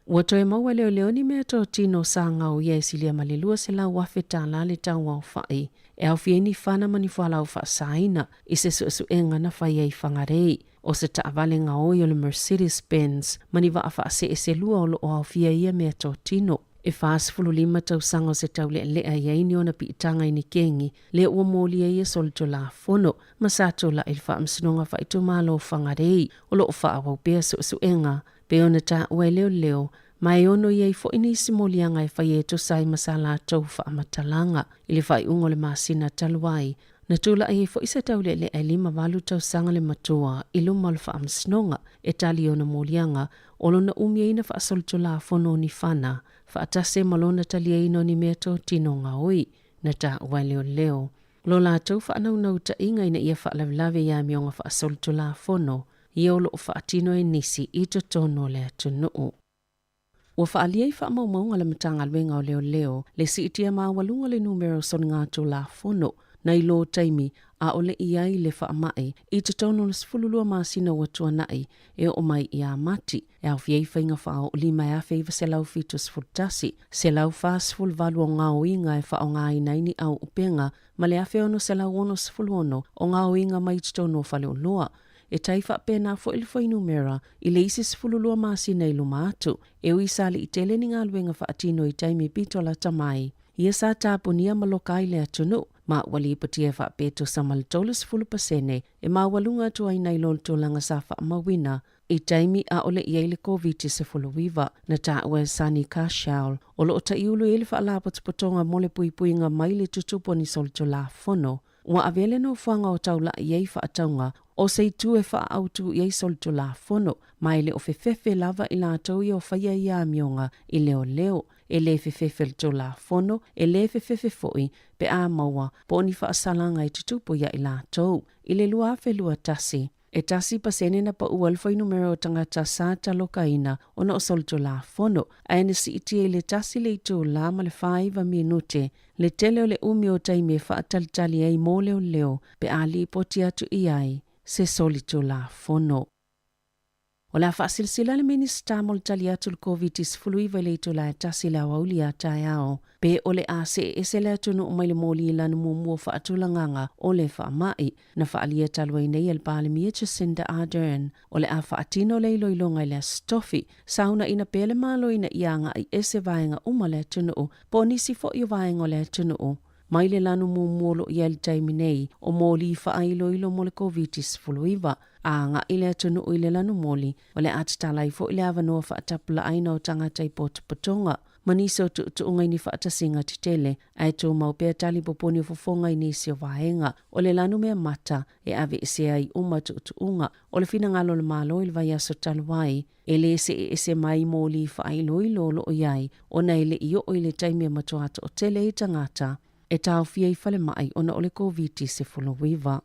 Ua toe maua e leoleo ni mea totino sa gaoia e silia ma le $200,000 tālā le tau aofaʻi e aofia ai ni fana ma ni fualaau faasaina i se suesuega na fai ai i Whangarei. ʻO se taʻawale gaoi o le Mercedes Benz ma ni vaʻa faasee se lua o loo aofia i ia mea totino. E 45 tausaga o se tauleʻaleʻa i ai ni ona piʻitaga i ni kengi lea ua molia ia solitulafono ma sa tulaʻi i le Faamasinoga Faaitumalo o Whangarei o loo faaauau pea suesuega pei ona taua e leoleo ma e ono i ai foi nisi moliaga e faia e tusa ai ma sa latou faamatalaga. I le faaiuga o le masina talu ai, na tulaʻi ai foi se tauleʻaleʻa e 58 tausaga le matua i luma o le Faamasinoga e tali i ona moliaga o lona umi ai na faasolitulafono o ni fana faatasi ai ma lona taliaina o ni mea totino gaoi na taua e leoleo lo latou faanaunautaiga ina ia faalavelave i amioga faasolitulafono ia o lo o faatino e nisi i totonu o le atunuu. Ua faaalia i faamaumauga a le Matagaluega o Leoleo le siitia maualuga o le numera o soligatulafono nai lo taimi a o le i ai le faamai i totonu o le 12 masina ua tuanai e oo mai ia Mati, e aofia ai faiga faaoolima e 1971, 148 o gaoiga e faaaogaina ai ni auupega ma le 1666 o gaoiga mai totonu o faleoloa. E tai faapena foi le fuainumera i le isi 12 masina i luma atu, e ui sa alii tele ni galuega faatino i taimi pito lata mai. Ia sa tapunia ma loka ai le atunuu, ma ua lipotia e faapea tusa ma le 30% e maualuga atu ai nai lo le tulaga sa faamauina i taimi a o le i ai le Koviti-19. Na taua e Sunny Kaushal, o lo o taiulu i ai le Faalapotopotoga mo le Puipuiga mai le Tutupu o ni Solitulafono, Ua avea le nofoaga o taulaʻi i ai faatauga o se itu e faaautu i ai solitulafono, ma e le o fefefe lava i latou ia o faia ia amioga i leoleo. E lē fefefe le Tulafono, e lē fefefe foi pe a maua po o ni faasalaga e tutupu ia i latou. I le 2021, e 1% na paua le fuainumera o tagata sa talokaina ona o solitulafono, ae na siitia i le 1 le itulā ma le 49 minute le tele o le umi o taimi e faatalitali ai mo leoleo pe a lipoti atu i ai se solitulafono. O le a faasilasila le Minisita mo le tali atu i le Koviti-19 i le itula e 1 i le aoauli a taeao, pe o le a see ese le atunuu mai le moli lanu muamua faatulagaga o le faamai. Na faaalia talu ai nei e le Palemia Jacinda Ardern, o le a faatino le iloiloga i le Aso Tofi, saunaina pea le Malo ina ia agai ese vaega uma o le atunuu po o nisi foi o vaega o le atunuu mai le lanu muamua o lo o i ai i le taimi nei o moli faailoilo mo le Koviti-19. A agai le atunuu i le lanumoli, o le a tatala ai foi le avanoa faatapulaaina o tagata i potopotoga ma nisi o tuutuuga i ni faatasiga tetele, ae tumau pea tali poponi o fofoga i nisi o vaega o le lanumea mata e aveesea ai uma tuutuuga. O le finagalo o le Malo i le vaiaso talu ai, e lē seeese mai moli faailoilo o lo o i ai ona e le i oo i le taimi e matua toatele ai tagata e taofia i falemai ona o le Koviti-19.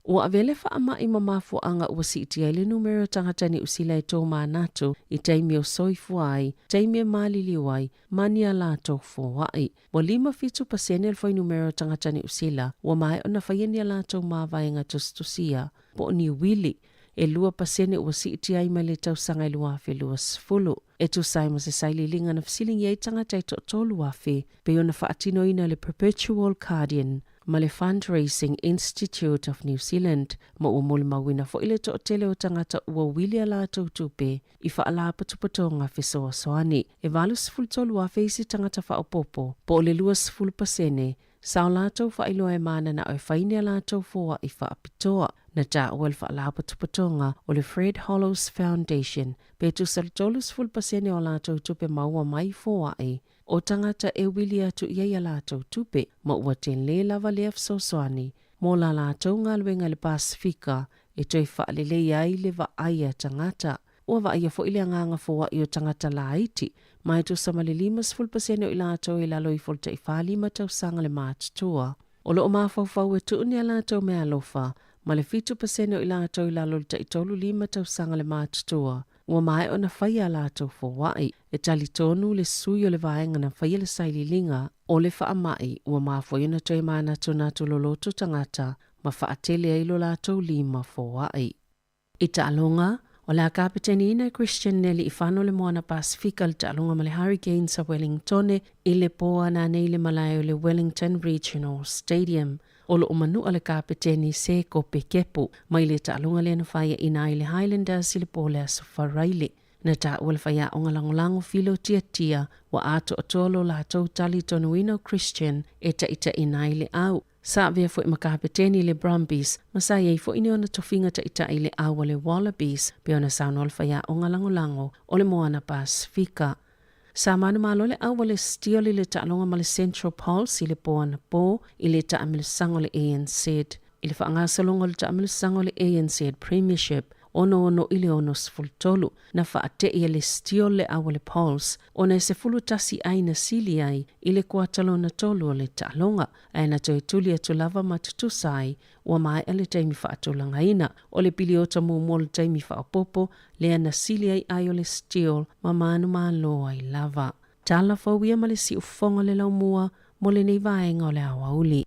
Ua avea le faamai ma mafuaaga ua siitia ai le numera o tagata Niu Sila e tōmanatu i taimi o soifua ai, taimi e maliliu ai, ma ni a latou foai. Ua 57% o le fuainumera o tagata Niu Sila ua maea ona faia ni a latou mavaega tusitusia po o ni uili, e 2% ua siitia ai mai le tausaga e 2020. E tusa ai ma se sailiiliga na fesiligia ai tagata e toatolu afe, pei ona faatinoina e le Perpetual Guardian ma le Fundraising Institute of New Zealand, ma ua molimauina foi le toatele o tagata ua uili a latou tupe i faalapotopotoga fesoasoani. E 83,000 isi tagata faaopoopo, po o le 20%, sa o latou faailoa e mananao e fai ni a latou foai faapitoa. Na taua e le faalapotopotoga o le Fred Hollows Foundation pe tusa le 30% o a latou tupe maua mai foai o tagata e wili atu i ai a latou tupe, ma ua tele lava lea fesoasoani mo la latou galuega i le Pasefika e toe faaleleia ai le vaai a tagata. Ua vaaia foi le agaga foai o tagata laiti, ma e tusa ma le 50% o i latou e i lalo ifo o le 45 tausaga le matutua. O lo o mafaufau e tuu ni a latou meaalofa, ma le 7% o i latou i lalo o le 35 tausaga le matutua, ua maea ona faia a latou foai. E talitonu le sui o le vaega na faia le sailiiliga o le faamai ua mafua ai ona toe manatunatu loloto tagata ma faatele ai lo latou lima foai. I taaloga, o le a kapeteniina e Christian Lealiifano le Moana Pasefika i le taaloga ma le Hurricanes a Wellingtone i le pō ananei i le malae o le Wellington Regional Stadium. O lo o manua le kapeteni Se Kope Kepu mai le taaloga lea na faiaina ai le Highlanders i le pō o le Aso Faraile. Na taua le faiaoga lagolago Filo Tiatia ua atoatoa lo latou talitonuina o Christian e taitaiina ai le au. Sa avea foi ma kapeteni le Brumbies ma sa i ai foi ni ona tofiga taitai i le au a le Wallabies pei ona saunoa le faiaoga lagolago o le Moana Pasefika. Sa manumalo le au a le Steel i le taaloga ma le Central Pulse i le pō anapō i le taamilosaga o le ANZ i le faagasologa o le taamilosaga o le ANZ Premiership 66 i le 63. Na faate'i e le Steel le au a le Pulse ona e 11 ai na sili ai i le kuata lona tolu o le taaloga, ae na toe tuli atu lava ma tutusa ai ua maea le taimi faatulagaina. O le piliota muamua o le taimi faaopoopo lea na sili ai ai o le Steel ma manumalo ai lava. Tala fou ia ma le siufofoga o le laumua mo lenei vaega o le aoauli.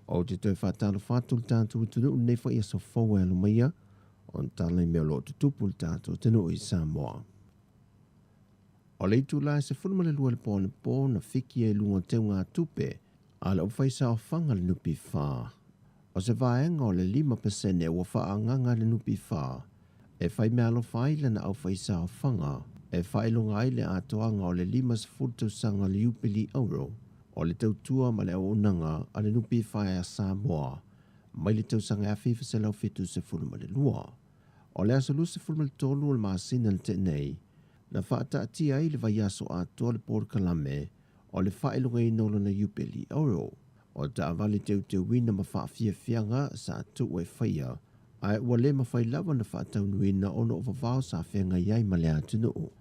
Ou te toe faatalofa atu i le tatou atunuu i lenei foi aso fou e alo maia ona tala i mea o lo o tutupu i le tatou atunuu i Samoa. O le itula e 12 i le po anapo na fiki ai i luga o teugatupe a le Aufaisaofaga le NPF. O se vaega o le 5% ua faaagaga e le NPF e fai meaalofa ai lana aufaisaofaga e faailoga ai le atoaga o le 50 tausaga o le Iupeli Auro o le tautua ma le auaunaga a le NPF a Samoa. mai le tausaga 1972. O le aso 23 o le masina na tea nei, na faataatia ai le vaiaso atoa le polokalame o le faailogaina o lona Iupeli Oro. O taavale teuteuina ma faafiafiaga sa tuu e faia, ae ua le mafai lava ona faataunuuina ona o vavao sa feagai ai ma le atunuu.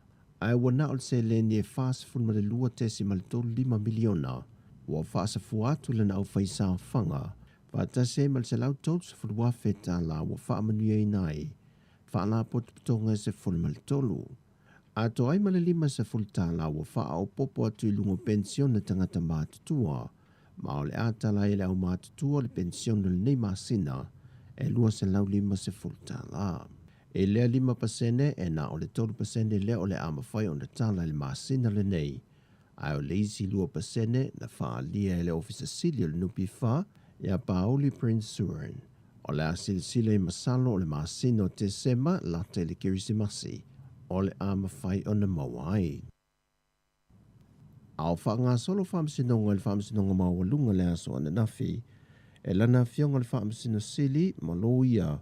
Ae ua na o le seleni e $42.35 miliona ua faasafua atu lana aufaisaofaga faatasi ai ma le $130,000 ua faamanuiaina ai faalapotopotoga e 13. Atoa ai ma le $50 ua faaopoopo atu i luga o penisione tagata matutua, ma o le a tala ai e le aumatutua le penisione o lenei masina e $250. I lea 5%, e na o le 3% lea o le a mafai ona tala i le masina lenei, ae o le isi 2% na faaalia e le Ofisa Sili o le NPF ia Paoli Prince Surin. O le a silasila i masalo o le masina o Tesema lata i le Kerisimasi o le a mafai ona maua ai. A o faagasolo faamasinoga i le Faamasinoga Maualuga le aso ananafi, e lana afioga le Faamasino Sili ma Loia,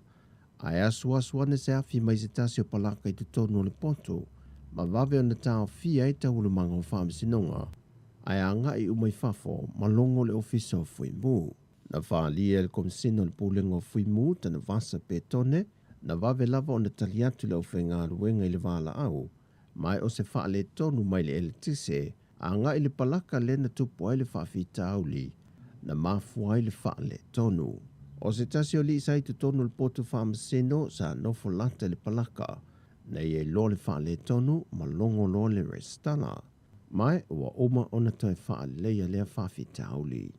ae asuasu ane se afi mai se tasi o palaka i totonu o le poto, ma vave ona taofia ai taualumaga o faamasinoga, ae agai uma i fafo ma logo le Ofisa o Fuimu. Na faaalia e le Komesina o le Pulega o Fuimu Tanuvasa Petone, na vave lava ona tali atu le aufaigaluega i le valaau, ma o se faaletonu mai le eletise agai i le palaka lea na tupu ai le faafitauli na mafua ai le faaletonu. O se tasi o alii sa i totonu o le poto faamasino sa nofo lata i le palaka, na ia iloa le faaletonu ma logo loa le resitala, ma ua uma ona toe faaleleia lea faafitauli.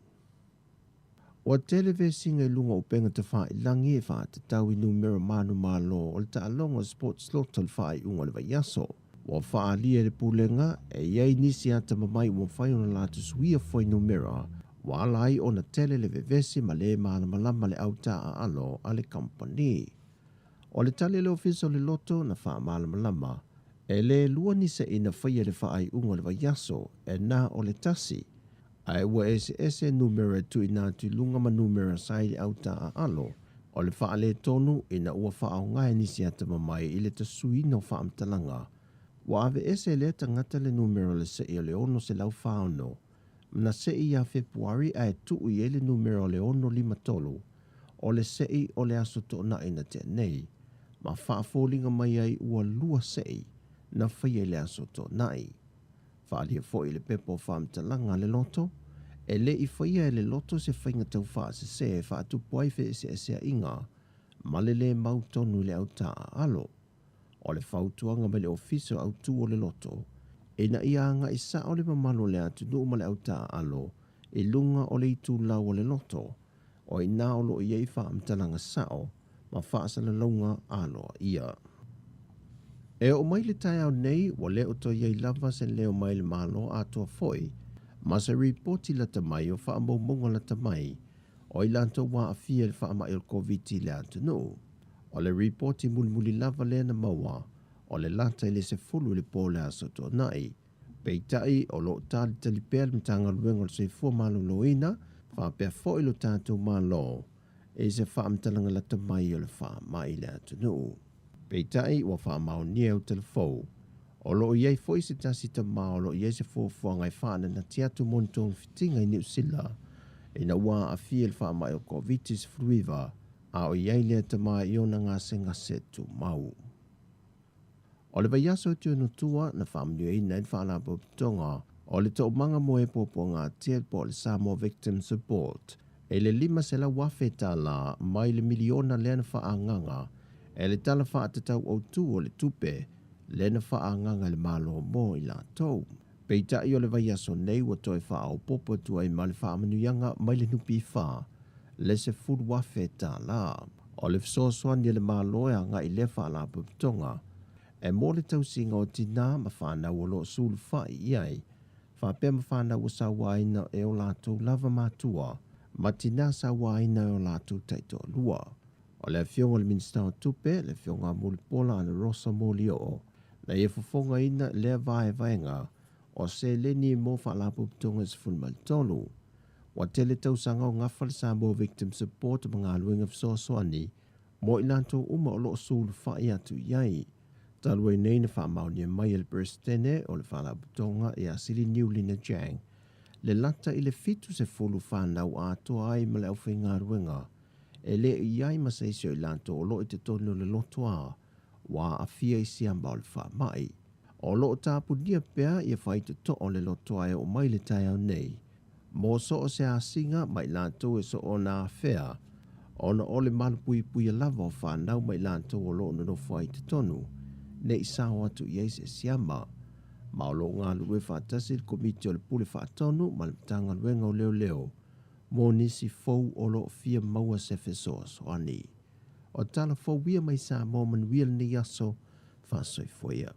Ua tele vesiga i luga o upega tafailagi e faatatau i numera manumalo o le taaloga o Sports Lotto i le faaiuga o le vaiaso. Ua faaalia e le Pulega e i ai nisi atamamai ua mafai ona latou suia fuainumera ua ala ai ona tele le vevesi ma le malamalama le au taaalo a le kamupani. O le tali a le Ofisa o le Loto na faamalamalama, e le lua ni se'i na faia i le faaiuga o le vaiaso, e na o le tasi, ae ua eseese numera e tuuina atu i luga ma numera sa i le au taaalo o le faaletonu ina ua faaaoga e nisi atamamai i le tasuina o faamatalaga. Ua aveese e lea tagata le numera o le se'i o le 646 na se'i ia Fepuari ae tuu i ai le numera o le 653 o le se'i o le aso Toonai na tea nei, ma faafoliga mai ai ua lua se'i na faia i le aso Toonai. Faaalia foi i le pepa o faamatalaga a le loto, e le i faia e le loto se faiga taufaasese e faatupu ai feeseeseaiga ma le lē mautonu i le au taaalo. O le fautuaga mai le Ofisa o Autu o le Loto, ina ia agai sao le mamalu o le atunuu ma le au taaalo i luga o le itulau o le loto, o i ina o lo o i ai faamatalaga sao ma faasalalauga aloaia. E oo mai le taeao nei, ua le o toe i ai lava se leo mai le Malo atoa foi ma se ripoti lata mai o faamaumauga lata mai o i latou ua aafia i le faamai o le Koviti i le atunuu. O le ripoti mulimuli lava lea na maua, o le lata i le 10 i le po o le Aso Toonai. Peitai, o lo o talitali pea le Matagaluega o le Soifua Maloloina faapea foi lo tatou Malo i se faamatalaga lata mai o le faamai i le atunuu. Peitai, ua faamaonia e Utalafou, o lo o i ai foi se tasi tama o lo o i ai se fuafuaga e faananati atu mo ni togafitiga i Niu Sila ina ua aafia i le faamai o le Koviti-19, a o i ai lea tama i ona gasegase tumau. O le vaiaso i Tuanutua na faamanuiaina ai le Faalapotopotoga o le Toomaga mo e Puapuagatia po o le Samoa Victim Support i le $500,000 mai le miliona lea na faaagaga e le Tala Faatatau Autu o le Tupe lea na faaagaga e le Malo mo i latou. Peitai o le vaiaso nei ua toe faaopoopo atu ai ma le faamanuiaga mai le NPF le $10,000. O le fesoasoani a le Malo e agai i lea faalapotopotoga e mo le tausiga o tinā ma fanau o lo o sulufai i ai, faapea ma fanau ua sauaina e o latou lava matua ma tinā sauaina e o latou taitoalua. O le afioga i le Minisita o Tupe, le afioga a Mulipola Anarosa Molioo, na ia fofogaina lea vaevaega o seleni mo faalapotopotoga e 13. Ua tele tausaga o gafa le Samoa Victim Support ma galuega fesoasoani mo i latou uma o loo sulufai atu i ai. Talu ai nei na faamaonia mai e le Peresetene o le Faalapotopotoga ia Sili Niulina Jang le lata i le 70 fanau atoa ai ma le aufaigaluega e le i ai ma se isi o i latou o loo i totonu o le lotoa ua aafia i siama o le faamai. O loo tapunia pea ia faitotoo o le lotoa e oo mai le taeao nei mo so o se asiga ma i latou e soona afea ona o le malupuipuia lava o fanau ma i latou o loo nonofo ai i totonu nei sao atu i ai se siama. Ma o loo galulue faatasi le Komiti o le Pule Faatonu ma le Matagaluega o Leoleo mo nisi fou o loo fia maua se fesoasoani. O tala fou ia mai Samoa manuia lenei aso faasoifua ia.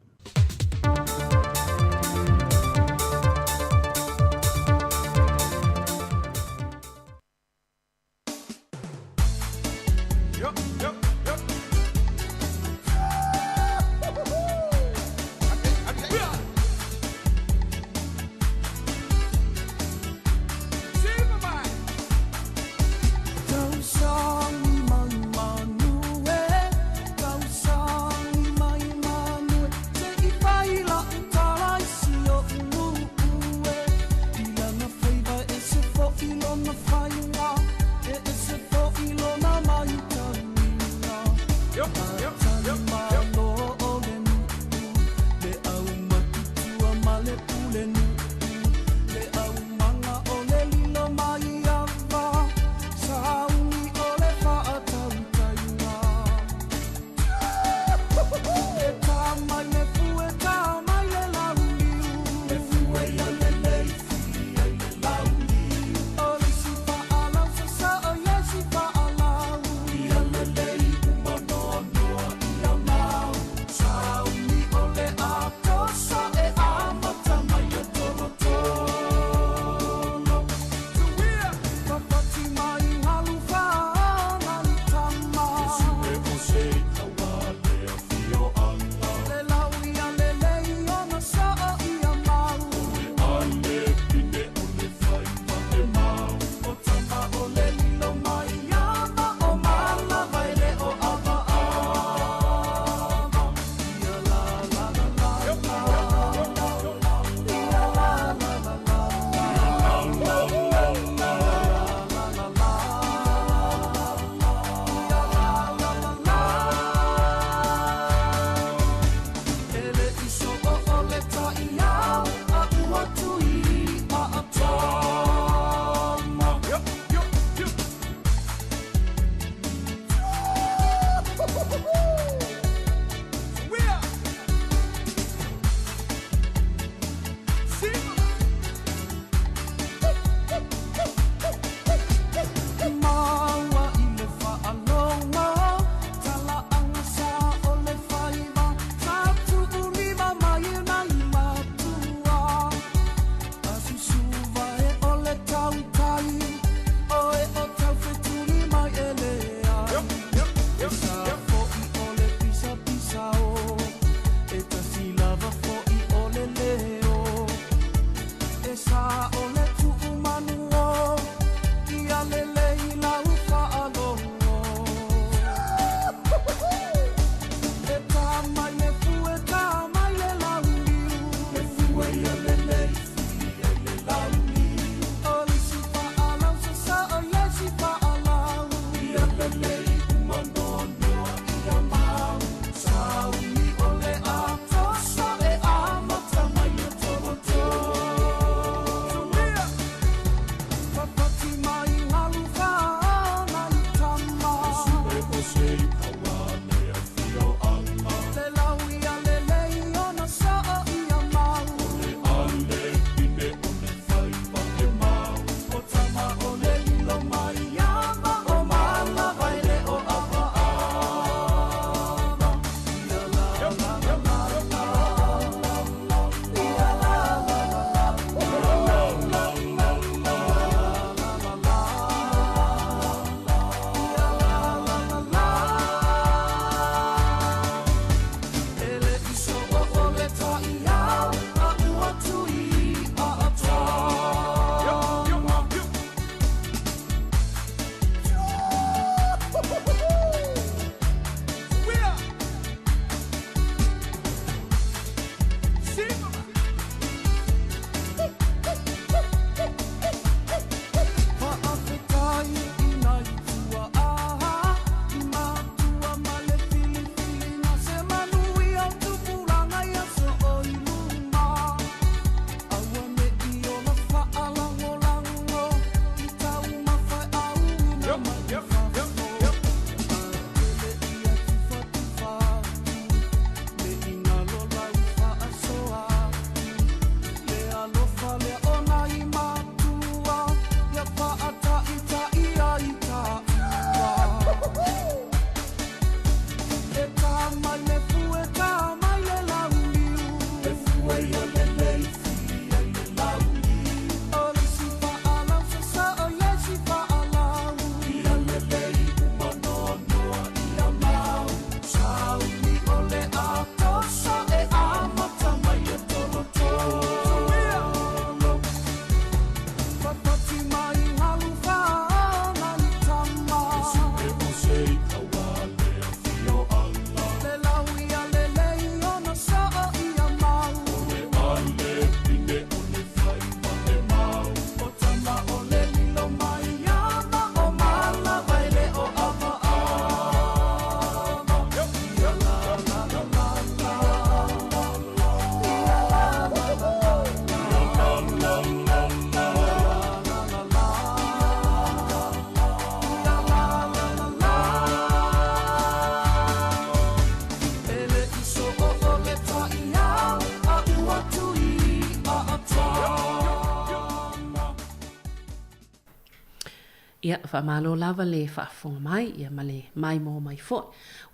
Ia, faamalo lava le faafofoga mai, ia ma le maimoa mai foi.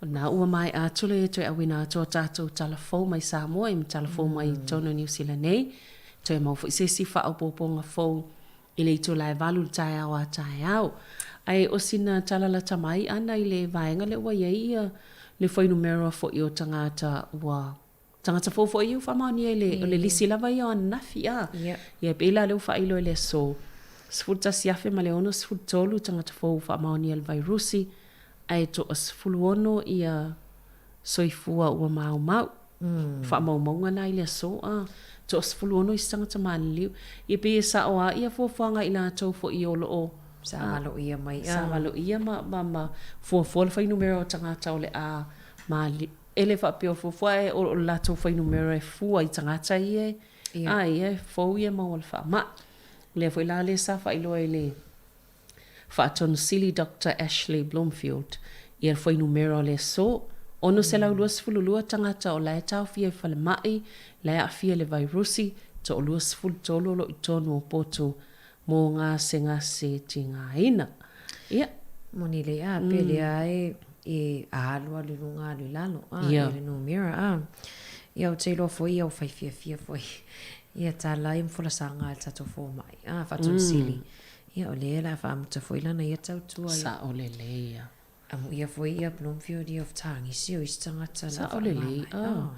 O lena ua maea atu le toe auina atu o tatou tala fou mai Samoa ia ma tala fou mai i totonu o Niu Sila nei. Toe maua foi se isi faaopoopoga fou i le itula e 8 i le taeao a taeao. Ae o sina tala lata mai ʻana i le vaega lea ua i ai ia le fuainumera foi o tagata ua tagata fou foi ia ua faamaonia i le, o le lisi lava ia o ananafi a. Ia pei la lea ua faailoa i le aso, 11,063 tagata fou ua faamaonia i le vairusi, ae toa 16 ia soifua ua maumau. Faamaumauga na i le aso a. Toa 16 isi tagata maliliu. Ia pei e sao lava ia fuafuaga a i latou foi o lo o Sa valoia mai a. Sa valoia ma fuafua le fuainumera o tagata o le a maliliu. E le faapea o fuafua ae o le latou fuainumera e fua i tagata ia e a ia e fou ia maua le faamai. O lea foi la lea sa faailoa i le Faatonu Sili Doctor Ashley Bloomfield ia le fuainumera o le aso, 622 tagata o la e taofia i falemai, la e aafia i le vairusi, toa 23 o lo o i tonu o potu mo gasegase tigaina. Ia. Moni lea, a, pe lea e, e alu alu i luga alu i lalo, a, ia le numera, a. Ia, ou te iloa foi ia ua fai fiafia foi ia tala ia ma folasaga a le tatou fomai, a, Faatonu Sili. Ia, o lea o le a faamuta foi lana ia tautua. Sao lelei ia. Amuia foi ia Bloomfield ia o Tagisi o isi tagata la Sao lelei, ah.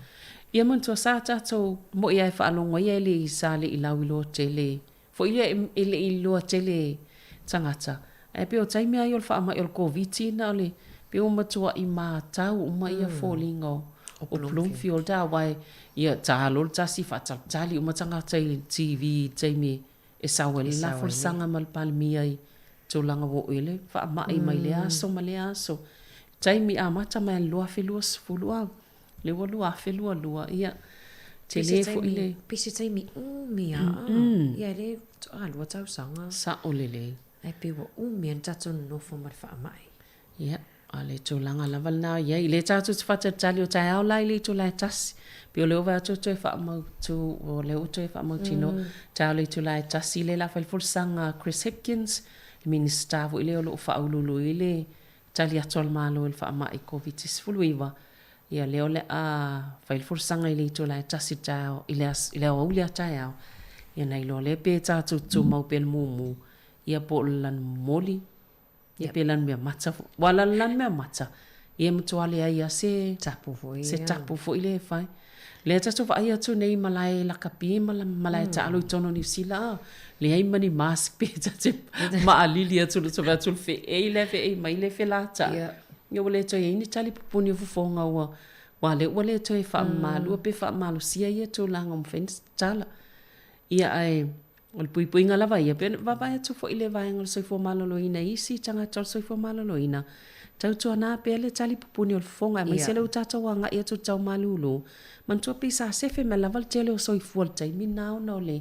Ia manatua sa tatou moi a e faalogo ia e le i sa le i lauiloa tele foi lea e le i iloa tele tagata. Ae pei o taimi lava ia o le faamai o le Koviti na o le pei ua matuai matau uma ia foliga o Bloomfield a aua ia ta loa le tasi faatalitali uma tagata i le TV i le taimi e sau ai le la folasaga ma le Palemia i tulaga ua oo i ai le faamai mai lea aso ma lea aso. Taimi amata mai le 2020 a, lea ua 2022, ia, tele foi le... Pei se taimi umi a, ia e le faatoa lua tausaga. Sao lelei. Ae pei ua umi a na tatou nonofo ma le faamai. Ia, a o le tulaga lava lena o i ai. Le tatou te faatalitali o taeao la i le itula e 1. Pei o lea ua vaai atu ua toe faamautu, o lea ua toe faamautinoa. Taeao i le itula e 1 lea o le a fai le folasaga a Chris Hipkins, le Minisita foi lea o lo o faauluulu i le tali atu a le Malo i le faamai Koviti-19. Ia, lea o le a fai le folasaga i le itula e 1 i le taeao, i le aoauli a taeao. Ia na iloa lea pe tatou te tumau pea i le mumu, ia po o le lanu momoli. Ia pe lanu mea mata foi. Ua lanu lanu mea mata. Ia matua leai a se tapu foi. Se tapu foi lea e fai. Lea tatou vaai atu nei malae lakapi ma malae taalo i totonu o Niu Sila a. Leai ma ni mask pe ta te maalili atu le vaai atu le feei lea feei mai le felataai. Ia ua le toe i ai ni tali pupuni o fofoga ua aua lea ua le toe faamamalua pe faamalosia ia tulaga ua mafai ona tatala. Ia ae O le puipuiga lava ia, pei ona vaavaai atu foi i le vaega o le soifua maloloina i isi tagata o le soifua maloloina, tautuana pea le tali pupuni o le fofoga, aemaise lea ua tatou agai atu i le tau malulu. Manatua pei sa sefe mai lava le tele o soifua i le taimi lena ona o le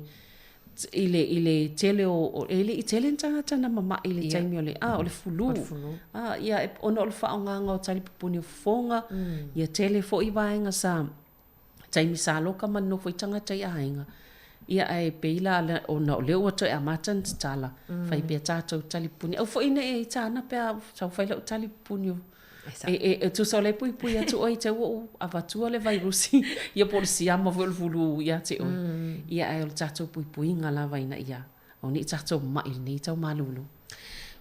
i le i le tele o e le i tele ni tagata na mama'i i le taimi o le a o le fulu. A ia ona o le faaaogaina o tali pupuni o fofoga, ia tele foi vaega sa taimi sa loka ma nonofo ai tagata i aiga, ia ae pei la ona o lea ua toe amata ona tatala, fai pea tatou tali pupuni. Aua foi ne i tāna pe a tau fai lau tali pupuni o e tusa o lea e puipui atu oe i te ua ou avatua le vairusi ia po o le siama foi o le fulu ia te oe. Ia ae o le tatou puipuiga lava ina ia aua ne i tatou ma'i i lenei tau malulu.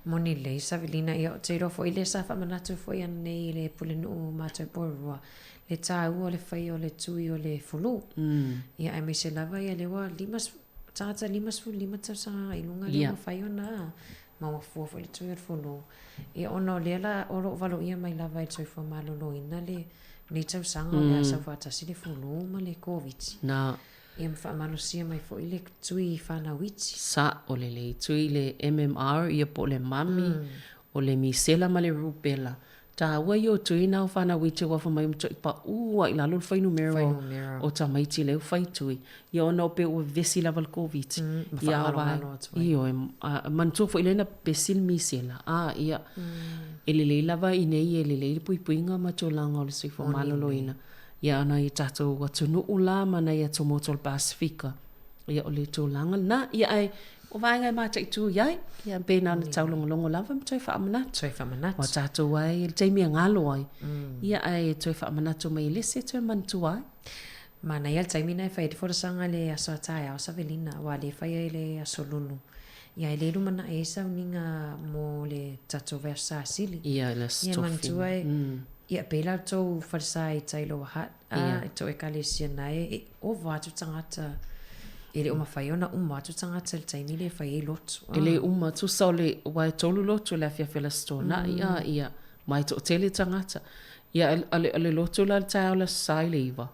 Moni lelei Savelina, ia ou te iloa foi lea sa faamanatu foi ananei i le pulenuu o matou Porirua, le tāua o le faia o le tui o le fulu. Ia aemaise lava ia lea ua tagata 55 tausaga i luga lea ua mafai ona maua fua foi le tui o le fulu. Ia ona o lea la o lo o valoia mai lava e le soifua maloloina lenei tausaga o le a sau faatasi le fulu ma le Koviti. Na. Ia ma faamalosia mai foi le tui fanau iti. Sa'o lelei tui le MMR ia po o le mami, o le misela ma le rubella. Taua ia o tui na o fanau iti aua fai mai ua matuai pa'u lava i lalo le fuainumera o tamaiti lea ua fai tui. Ia ona o pei ua vevesi lava le Koviti. Ma faagalogalo atu ai. Ioe, manatua foi lea na pepesi le misela. A ia, e lelei lava i inei e lelei le puipuiga ma tulaga o le soifua maloloina. Ia nai o tatou atunuu la ma nai atumotu o le Pasefika, ia o le tulaga lena. Ia ae o vaega e mataitu i ai, ia pe na ona taulogologo lava ma toe faamanatu. Toe faamanatu. Ua tatou ai i le taimi e galo ai, ia ae toe faamanatu mai e le isi e toe manatua ai. Manaia le taimi lena e fai ai le folasaga i le aso a taeao Savelina, aua lea e fai ai i le aso Lulu. Ia e le lumanai ai sauniga mo le tatou vaiaso Sasili. Ia i le aso Ia Tofi. manatua e, ia pei la tou falesa i tai Lower Hutt, a i tou ekalesia na e, e ova atu tagata, e le o mafai ona uma atu tagata i le taimi lea e fai ai lotu. E le uma, tusa o le, aua e tolu lotu i le afiafi o le Aso Toonai, a, ia, ma e toatele tagata. Ia, a o le lotu la i le taeao o le Aso Sa i le 9,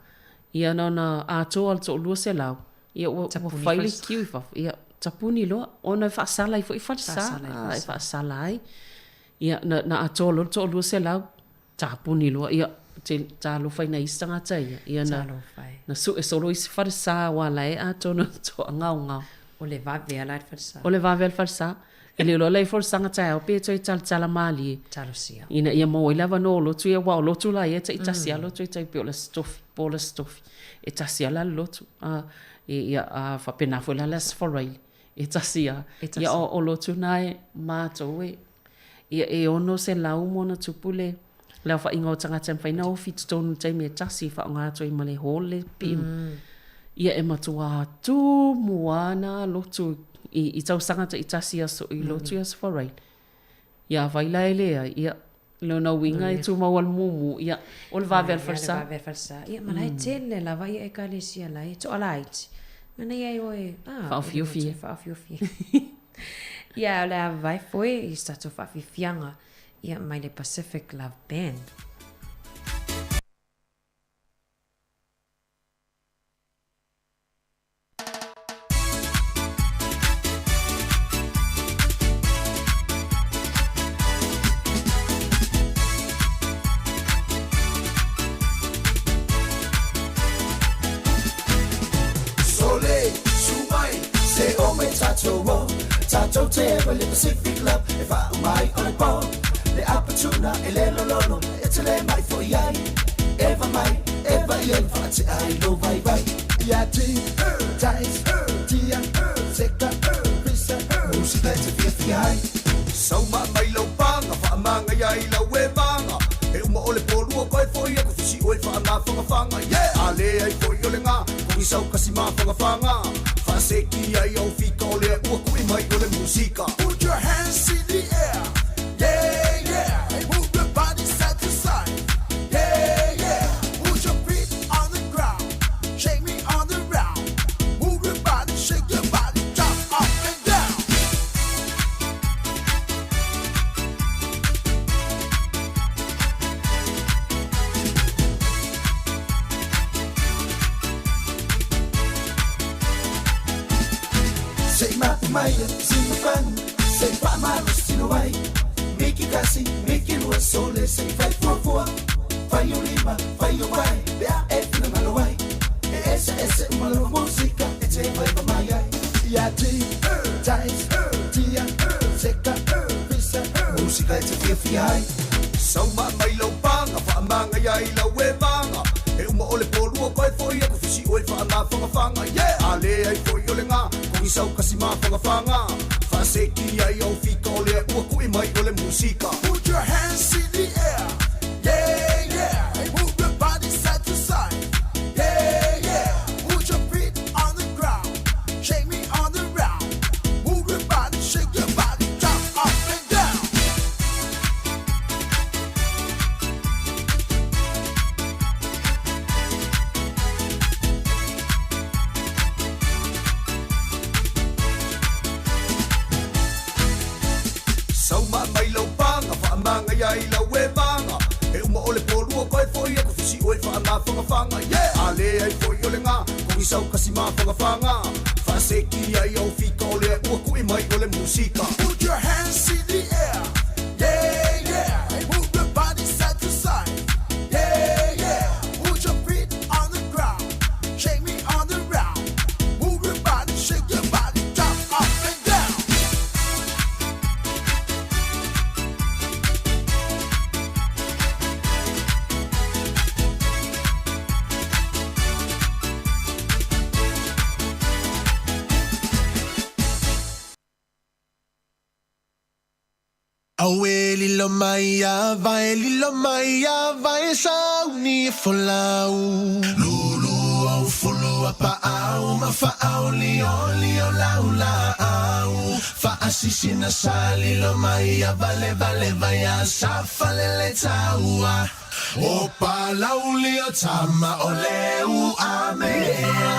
ia na ona atoa o le toalua selau, ia ua, ua fai le kiu i fafo, ia, tapuni loa, ona e faasala ai foi falesa, a, e faasala ai. Ia, na, na atoa loa le toalua selau, tapuni loa, ia, te, talofa i nai isi tagata ia, ia na, na sue solo isi falesa aua la e atoa na toagaogao. O le vave a la i le falesa. O le vave a le falesa. E le iloa la i folasaga taeao pe toe talatala malie. Talosia. Ina ia maua ai le avanoa o lotu ia, aua o lotu la ia e taitasi lava lotu e tai pei o le Aso Tofi, po o le Aso Tofi. E tasi lava la le lotu. A, e, ia, a faapena foi la le Aso Faraile. E tasi lava. E tasi. Ia, o, o lotu na e matou e, ia, e 600 ma ona tupu le, le aofaiga o tagata e mafai ona ofi i totonu i le taimi e tasi e faaaoga atu ai ma le hall le pii. Ia e matua tumu lava na lotu i, i tausaga taitasi aso i lotu i Aso Faraile. Ia afai la e leai, ia, lona uiga e tumau lava le mumu, ia, o le vave a le falesa. Le vave a le falesa. Ia, ma la e tele lava ia ekalesia la e toalaiti. Manaia e oe, ah, Faaofiofi e. Faaofiofi. Ia, o le a vavae foe i se tatou faafiafiaga ia mai le Pacific Love Band. Sole, su mai, se o mai tatou o Tatou te ewa le Pacific Love E whaau mai o le po Le apatuna e le lololo E te le mai fo i ai Eva mai, eva i ai Whaate ai lo vai vai Ia ti, tais, tia, seka, pisa Musika e te fia fia ai Sauma mai lau panga, whaamanga ia i lau e vanga. E uma o le polua koe foi aku fisi oe whaamawhangawhanga. Yeah! A le ai foi o le ngā, kongi sau kasi mawhangawhanga. Whaaseki ai au fika o lea ua kui mai o le musika. Put your hands in the air, yeah, yeah. And move your body side to side, yeah, yeah. Put your feet on the ground, shake me on the round. Move your body, shake your body, jump up and down. Se i mapu mai e sina fanu, se i whaamalo sino ai. Miki kasi, miki lua, sole, se i fai fuafua. Fai o lima, fai o vai, pe a e whina ngalo ai. E ese ese umalo musika, e te vai pa mai ai. Ia ti, tais, tia, seka, pisa, musika e te fia fia ai. Sauma mai lau panga, whaamanga ia i lau e vanga. E uma o le polua koe foi aku fisi oe whaamawhangawhanga. Yeah! A le ai foi o le ngā, kongi sau kasi mawhangawhanga. Whaaseki ai au fika o lea ua kui mai o le musika. Put your hands in the air, yeah, yeah. And move your body side to side, yeah, yeah. Put your feet on the ground, shake me on the round. Move your body, shake your body, jump up and down. Sauma mai lau panga, whaamanga ia i lau e vanga. E uma o le polua koe foi aku fisi oe whaamawhangawhanga. Yeah! A le ai foi o le ngā, kongi sau kasi mawhangawhanga. Whaaseki ai au fika o lea ua kui mai o le musika. Put your hands in the air, yeah, yeah. And move your body side to side, yeah, yeah. Put your feet on the ground, shake me on the round. Move your body, shake your body, jump up and down. Auē lilo mai a vai lilo mai a vai sauni e folau. Lulu au fulu a paau ma faau lio lio lau laau. Faasisina sa lilo mai a vale vale vai a sa falele taua. O palauli o tama o le uamea.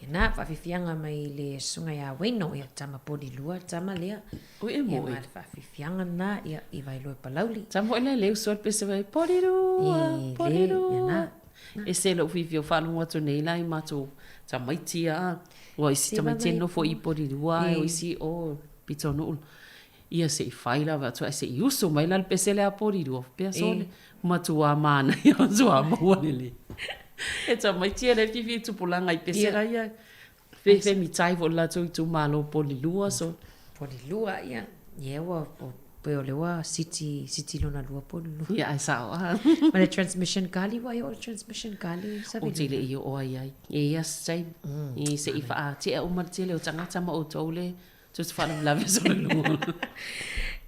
Na, faafiafiaga mai le susuga ia Wayno, ia tama poli lua tama lea. Ui e Ia moe. ma le faafiafiaga lena, ia, i Vailoa i Palauli. Tama foi le le uso le pese vai, poli lua, E poli le, ia lua. na. E se lou fiafia o faalogo atu nei la i matou tamaiti a. Ua isi Se tamaiti e vaivai nofo i poli lua, E. o isi o pitonuu. Ia seʻi fai lava atu ae seʻi uso mai la le pese lea poli lua. Faapea sole, E. matuā manaia matuā maua lelei. E tamaiti e le fiafia i tupulaga i pese Ia. laia. Fefe mitai foi le latou itumalo poli lua so. Poli lua, ia. Ia ua, o, pei o le ua siti, siti lona lua poli lua. Ia ae sao a. Ma le transmission kali, ua i oo le transmission kali, Ou te Savelina. le i oo ai ai. E ia se taimi. I seʻi faatea uma le tele o tagata ma outou le tusi faalavelave sole lua.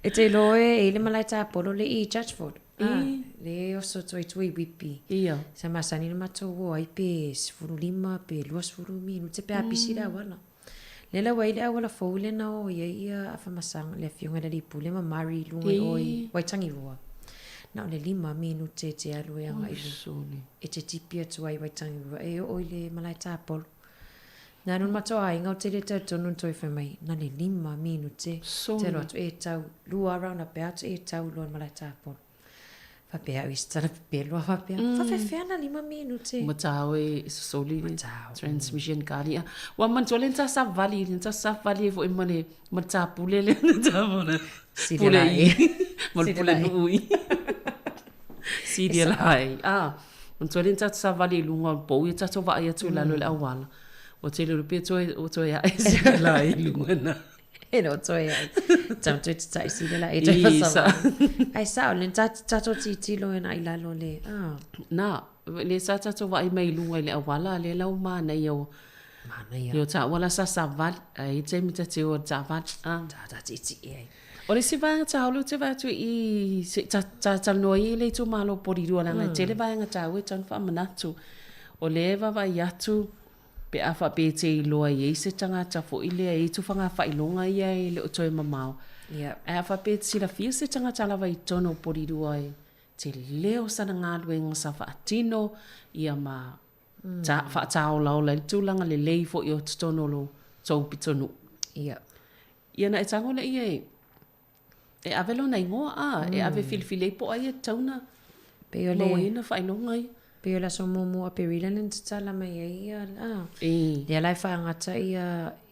E te iloa e i le malae tapolo le i Judgeford. Ah, le oso atu ai tua i Whitby. Ia. Sa masani ona matou o ai pe 15 pe 20 minute pe a pisi le auala. Lea la ua i ai le auala fou lea na o i ai ia Afamasaga, le afioga i le alii pule ma Murray i luga i o i Waitangirua. Na o le 5 minute e te alu e agai i le, e te tipi atu ai i Waitangirua e oo i le malae tapolo. Na alu le matou aiga ou te le talitonu na toe fai mai, na le 5 minute te alu atu e tau, 2 round up atu e tau loa i le malae tapolo. Faapea au i se tala pepelo a faapea, faapefea na 5 minute? Ua tau e sosoli le transmission kali. Ua manatua le na savali, na savali ai foi ma le ma le tapule lea na tapule. Pule i. Ma le pule nuu i. Silia lai. Ah. Manatua le na tatou savali i luga o le pou ia tatou vaai atu i lalo i le auala. Ua tele o le pia toe, ua toe ae silia lai i luga na. E le o toe ae. Tau toe tatai silia lai e toe fasavali. Ai sao, le na tatou tilotilo e na i lalo le. Ah. Na, le sa tatou vaai mai i luga i le auala, lea la ua manaia o Manaia. Ia o taua la sa savali, ae i taimi ta te o i le taavale. Ah. Ta ta tietie ai. O le isi vaega taua lea ou te vaai atu i se i ta talanoa ai i le itumalo o Porirua leaga e tele vaega taua e tatau ona faamanatu. O lea e vaavaai atu pe a faapea e te iloa e i ai se tagata foi lea e i ai tufaga faailoga ia e le o toe mamao. Ae a faapea e te silafia se tagata lava i totonu o Porirua e tele o sana galuega sa faatino ia ma Ta, faataolaola ai le tulaga lelei foi o totonu o lo tou pitonuu. Ia. Ia na e tago lea ia e, e ave lona igoa, a, e ave filifili ai po o ai e tatau ona Pei o le, maua ai ona faailoga ia. Pei o le aso muamua o Aperila lea na tatala mai ai ia, a, I. lea la e faagata ia,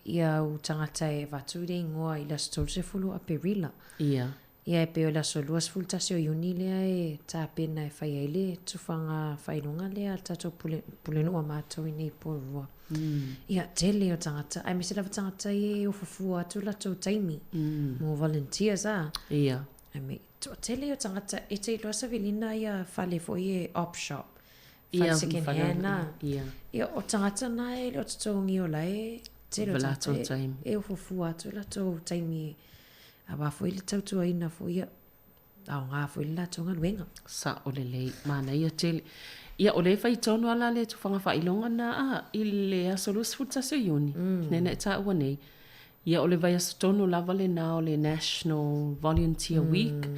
ia au tagata e avatu i le igoa i le aso 30 o Aperila. Ia. Ia e pei o le aso 21 o Iuni lea e tapena e fai ai le tufaga faailoga lea a le tatou pule, pulenuu a matou i nei Porirua. Ia, tele o tagata, aemaise lava tagata ia e ofo fua atu latou taimi mo volunteers a. Ia. I mean, toatele o tagata, e te iloa Savelina ia fale foi e op shop, fale second hand a. Ia. Ia, o tagata na e le o totogi o la e tele o tagata e ofo fua atu latou taimi e Aua foi le tautuaina foi ia, aoga foi le latou galuega. Sao lelei, manaia tele. Ia, o lea e fai tonu lava la le tufaga faailoga na a, i le aso 21 o Iuni, lea na e taua nei. Ia, o le vaiaso tonu lava lena o le National Volunteer Week.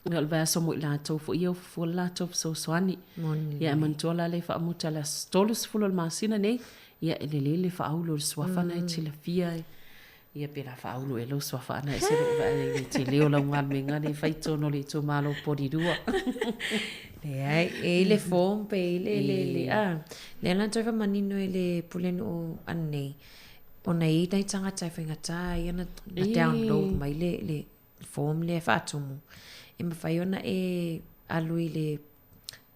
Ia, o le vaiaso mo i latou foi ia ua fufua le latou fesoasoani. Ia, e manatua la le faamuta i le aso 30 o le masina nei, ia, e lelei le faaulu o le suafa na e tilafia e Ia pe la faaulu e lou suafa ana ese lou vaai i le tele o lau galuega lea e fai totonu o le itumalo o Porirua. Leai, e i le form pe i le, le, le, a. Lea la na toe faamanino e le Pulenuu anei, ona e i ai nai tagata e faigata ai ona na download mai le, le form lea e faatumu. E mafai ona e alu i le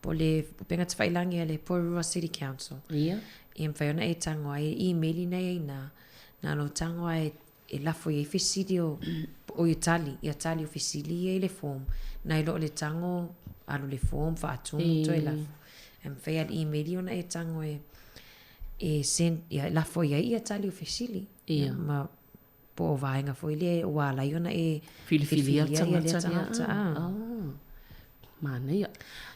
po o le upega tafailagi a le Porirua City Council. Ia. E mafai ona e tago ai, e email ina ia i ina, na lou tago lava e lafo i ai fesili o, o ia tali, ia tali o fesili ia i le form, nai lo o le tago, alu le form, faatumu, toe lafo. E mafai lava le email ona e tago e, e send, ia lafo i ai ia tali o fesili. Ia. Ma Po o vaega foi lea ua ala ai ona e filifilia ia lea tagata. Ah. Manaia.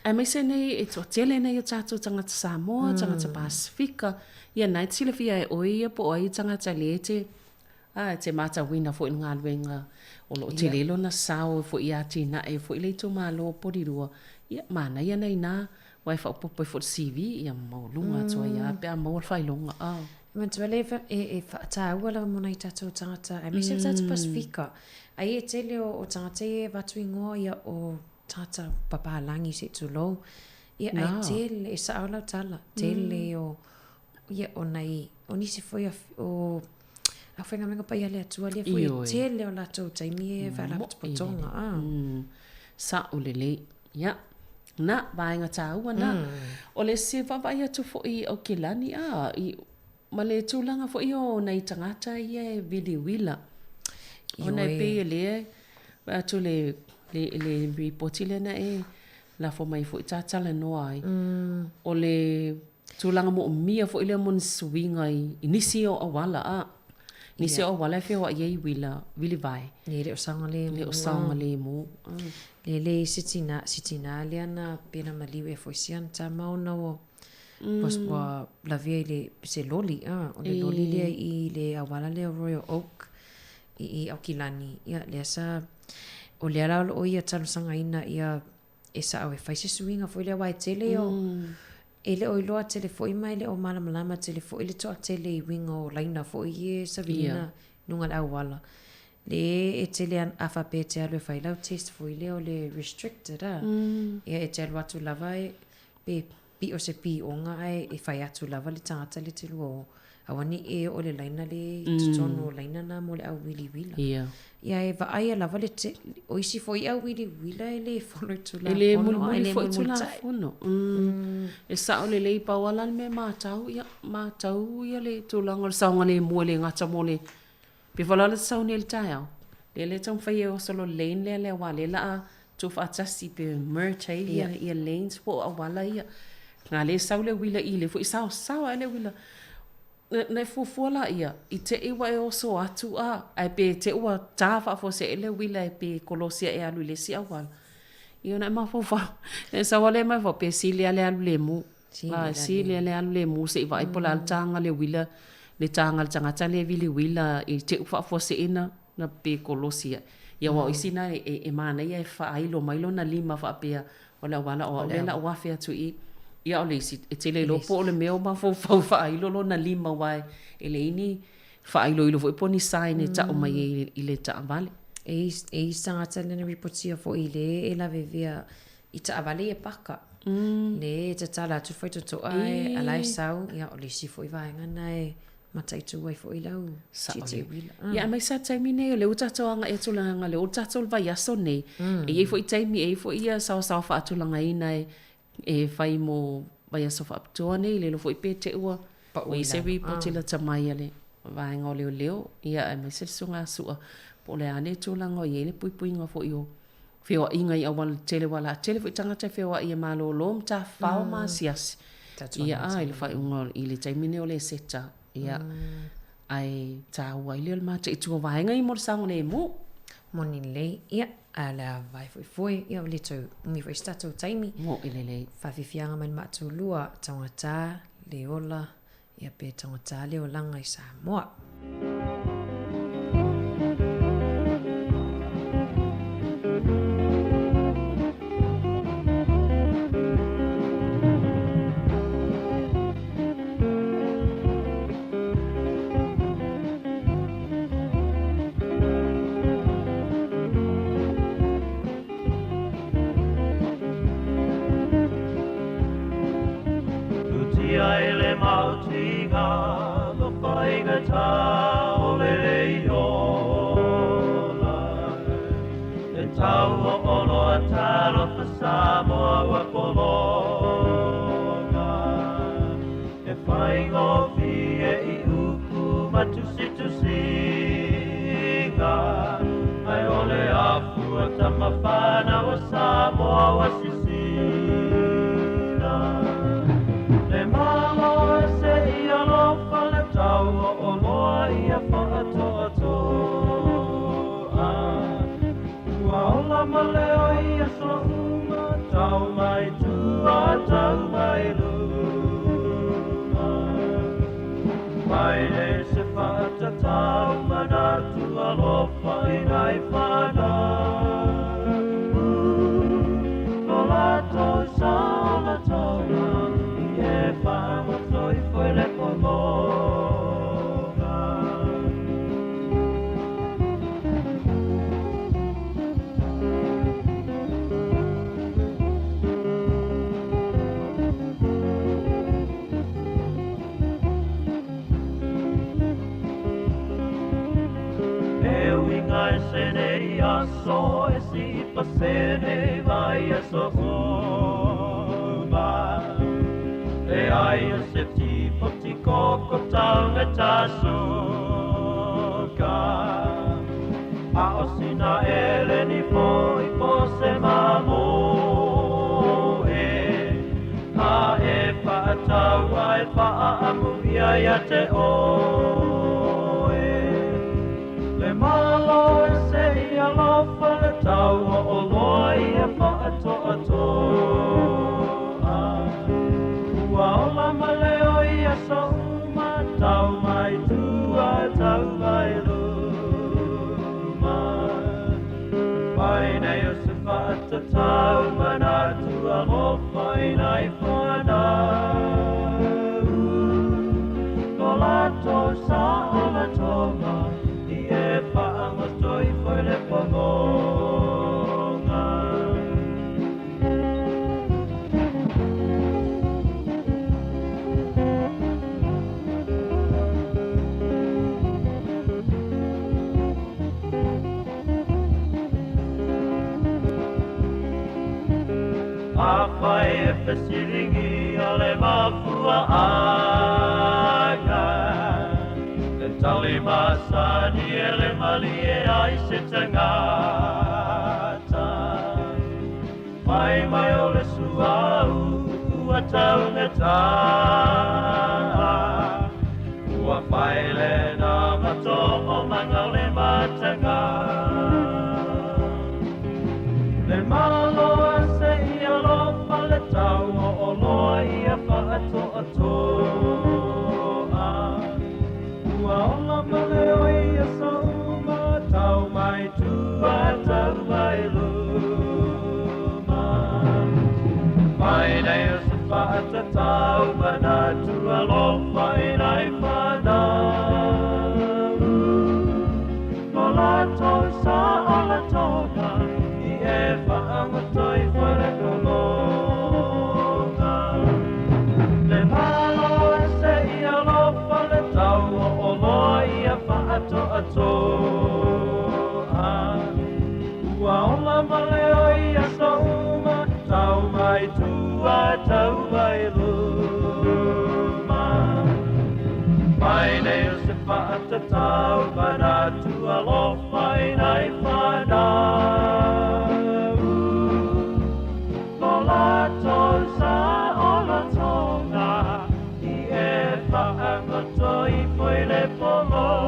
Aemaise nei e toatele nei o tatou tagata Samoa, tagata Pasifika, ia na e te silafia e oe ia po o ai tagata le te a te matauina foi i le galuega o lo o tele lona sao foi i atinae foi le itumalo o Porirua. Ia manaia nei na aua e faaopoopo ai foi le CV ia maualuga atu ai lava pe a maua le faailoga. Ah. Manatua lea e faataua lava mo nai tatou tagata, aemaise o tagata Pasifika. Ai e tele o tagata ia e avatu ingoa ia o tagata papalagi se i tulou. Ia ai tele, e sao lau tala, tele o ia o nai, o nisi foi o aufaigaluega paia a le Atua lea foi e tele o latou taimi e faalapotopotoga. Sao lelei. Ia. Na, vaega taua na. O le isi vaavaai atu foi i Aukilani, a, i, ma le tulaga foi o nai tagata ia e vili uila. Ona e pei e lea e vaai atu le, le, le ripoti lea na e lafo mai foi ta talanoa ai. O le tulaga moomia foi lea mo ni suiga i, i nisi o auala, a. Nisi o auala e feoai ai uila vilivae. E le o saogalemu. Le o saogalemu. Le le i se tina, si tina lea na pe na maliu e foi si ana tama ona ua ua ua lavea i le se loli a o le loli lea i le auala lea o Royal Oak i i Aukilani ia lea sa o lea la o loo ia talosagaina ia e sao e fai se suiga foi lea aua e tele o e le o iloa tele foi ma e le o malamalama tele foi le toatele i uiga o laina foi ia e sawiliina luga o le auala. Le e tele a faapea e te alu e fai lau test foi lea o le restricted a. Ia e te alu atu lava e pe pio se pioga ae e fai atu lava le tagata le te lua o aua ne i e oo i le laina le i totonu o laina na mo le au wiliwila. Ia e vaaia lava le te, o isi foi au wiliwila e le follow i Tulafono. E le mulimuli foi Tulafono. E sao lelei pau lava la le mea e matau, ia matau ia le tulaga o le saogalemu e le gata mo le Pe vala le sauni i le taeao, lea le taumafai e oso lo lane lea lea aua lea la a tuufaatasi pe merge ai ia, ia lanes po o auala ia. Na lea sau le uila i le foi saosao ae le uila. Na e fuafua la ia, i te i ua e oso atu a, ae pe te ua ta faafuasei le uila e pe kolosi e alu i le isi auala. Ia ona e mafaufau, e sau lava lea mafaufau, pe sili lava le alu lemu. A, sili lava le alu lemu se i vaai po o le a le taga le uila, le taga a le tagata lea e vili uila i te i ua faafuasei na pe kolosi ai. Ia aua o isi na e manaia e faailo mai lona lima faapea o le auala o au lea o le a ou afe atu i i. Ia o le isi, e te le iloa po o le mea o mafaufau e faailo lona lima aua e leai ni faailoilo foi po o ni sign e tau mai ai i le taavale. E i ai isi tagata na ripotia foi i le e lavevea i taavale ia paka. Le e tatala atu faitotoa e ala e sau, ia o le isi foi vaega na e mataitu ai foi lau tietie uila. Ia aemaise lava taimi nei o lea ua tatou agai atu leaga o lea ua tatou i le vaiaso nei. E i ai foi taimi e i ai foi ia saoasaoa faatulagaina e fai mo vaiaso faapitoa nei, le iloa foi pe te i ua i ai se report i lata mai a le vaega o leoleo, ia aemaise le susuga ia Su'a, po o le a le tulaga o i ai le puipuiga foi o feoaiga i aualatele aua o le a tele foi tagata e feoai e malolo ma tafafao ma asiasi ia i le faaiuga i le taimi lenei o le seta ia ae taua ai lea o le mataitu o vaega ia mo le saogalemu. Moni lelei, ia, ae o le a vae foi foe, ia ua le toe umi foi se tatou taimi. Moʻi lelei. Faafiafiaga mai le maatulua, taugata le ola, ia pe taugata le olaga i Samoa. Utia e le mautiga lo faigata o le iola. E tau o oloa talofa Samoa ua pologa. E faigofie i upu ma tusitusiga. Ae o le afua tama fanau a Samoa ua sisina. Le Malo e se i alofa le tau o oloa ia whaatoatoa. Ua ola ma leo i aso uma, tau mai tua, tau mai luma. Mai le se whaatatau manatu alofa i nai whanau. Lo latou saolatoga i e whaangoto i foe le pologa. E uiga ese nei aso e si pasene vai aso uma. E ai o se tipo ti koko taunga tasuka. A o sina ele ni foi po se mamo e. A e whaatau ai whaamu ia ia te oe. Le malo e se i alofa le tau o oloa ia i aso uma tau mai tua tau mai luma. Pai nei o se whaatatau manatua alofa i nai whanau. Ko lato sa o la tonga i e whaangoto i foi le pongonga. Afai e fesilingi o le mafua anga, le tali masani e le malie ai se tangata. Mai mai o le suau ua taugata, ua whaile na mato o manga o le matanga. Le malo a se i alofa le tau o o loa ia whaatoa toa. Ua ola ma le oi a sa uma tau mai tua tau mai luma. Mai nei o se whaatatau manatu alofa i nai whanau. Ko lato sa o la tonga i e whaangoto i whare kolonga. Le malo e se i alofa le tau o o loa ia whaatoa toa. Ua ola ma le oi a sa uma tau mai tua tau mai luma. Mai nei o se whaatatau manatu alofa i nai whanau. Ko lato sa o la tonga i e whaangoto i foi le pongonga.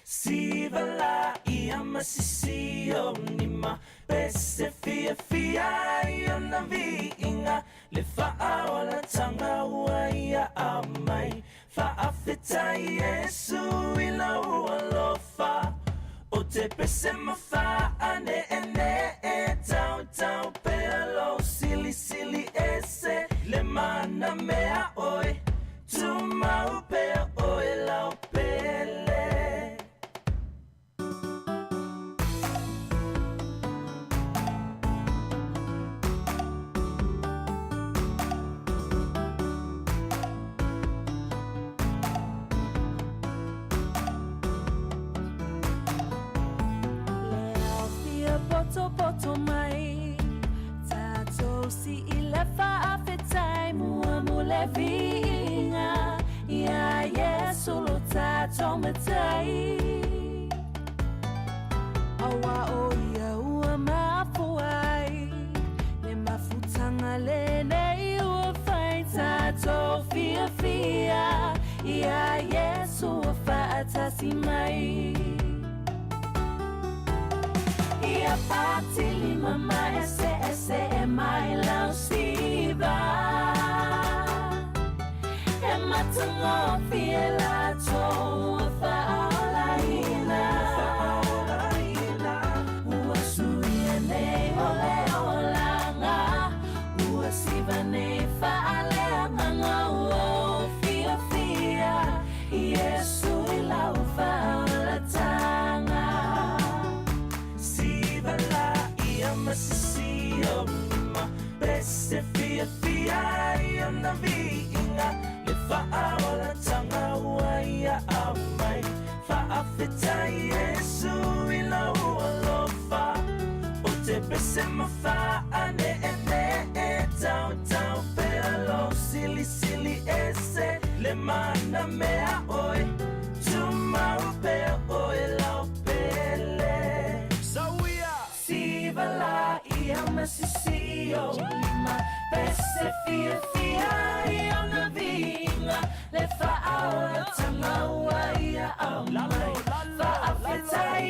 Siva la ia masisi o nima pese fia fia i ona viinga le faaola tanga ua ia amai faafetai Yesu i lau alofa o te pese mafaane e ne e tau tau pea lau sili sili ese le mana mea oe tumau pea oe lau pele. Leo poto poto mai tātou si i le faafetai mua mo le viiga ia Iesu lo tātou matai. Aua o ia ua mafuai le mafutanga lenei ua fai tātou fiafia ia Iesu ua faatasi mai. Ia patili mama ese ese e mai lau siva. E matungo fie la toa whaolaina. Ua suia nei o le olanga. Ua siva nei whaalea nganga ua o fia fia. Yesu i lau whaolatanga. Siva la ia masisi o ma pese fia fia i ona viinga le faaolatanga ua ia amai faafetai Yesu i lau alofa o te pese mafaane e ne e tau tau pea lau sili sili ese le mana mea oe tumau pea oe lau pele. Sawia Siva la ia masisi o lima pese fia fia i ona viinga le faaolatanga ua ia amai faafetai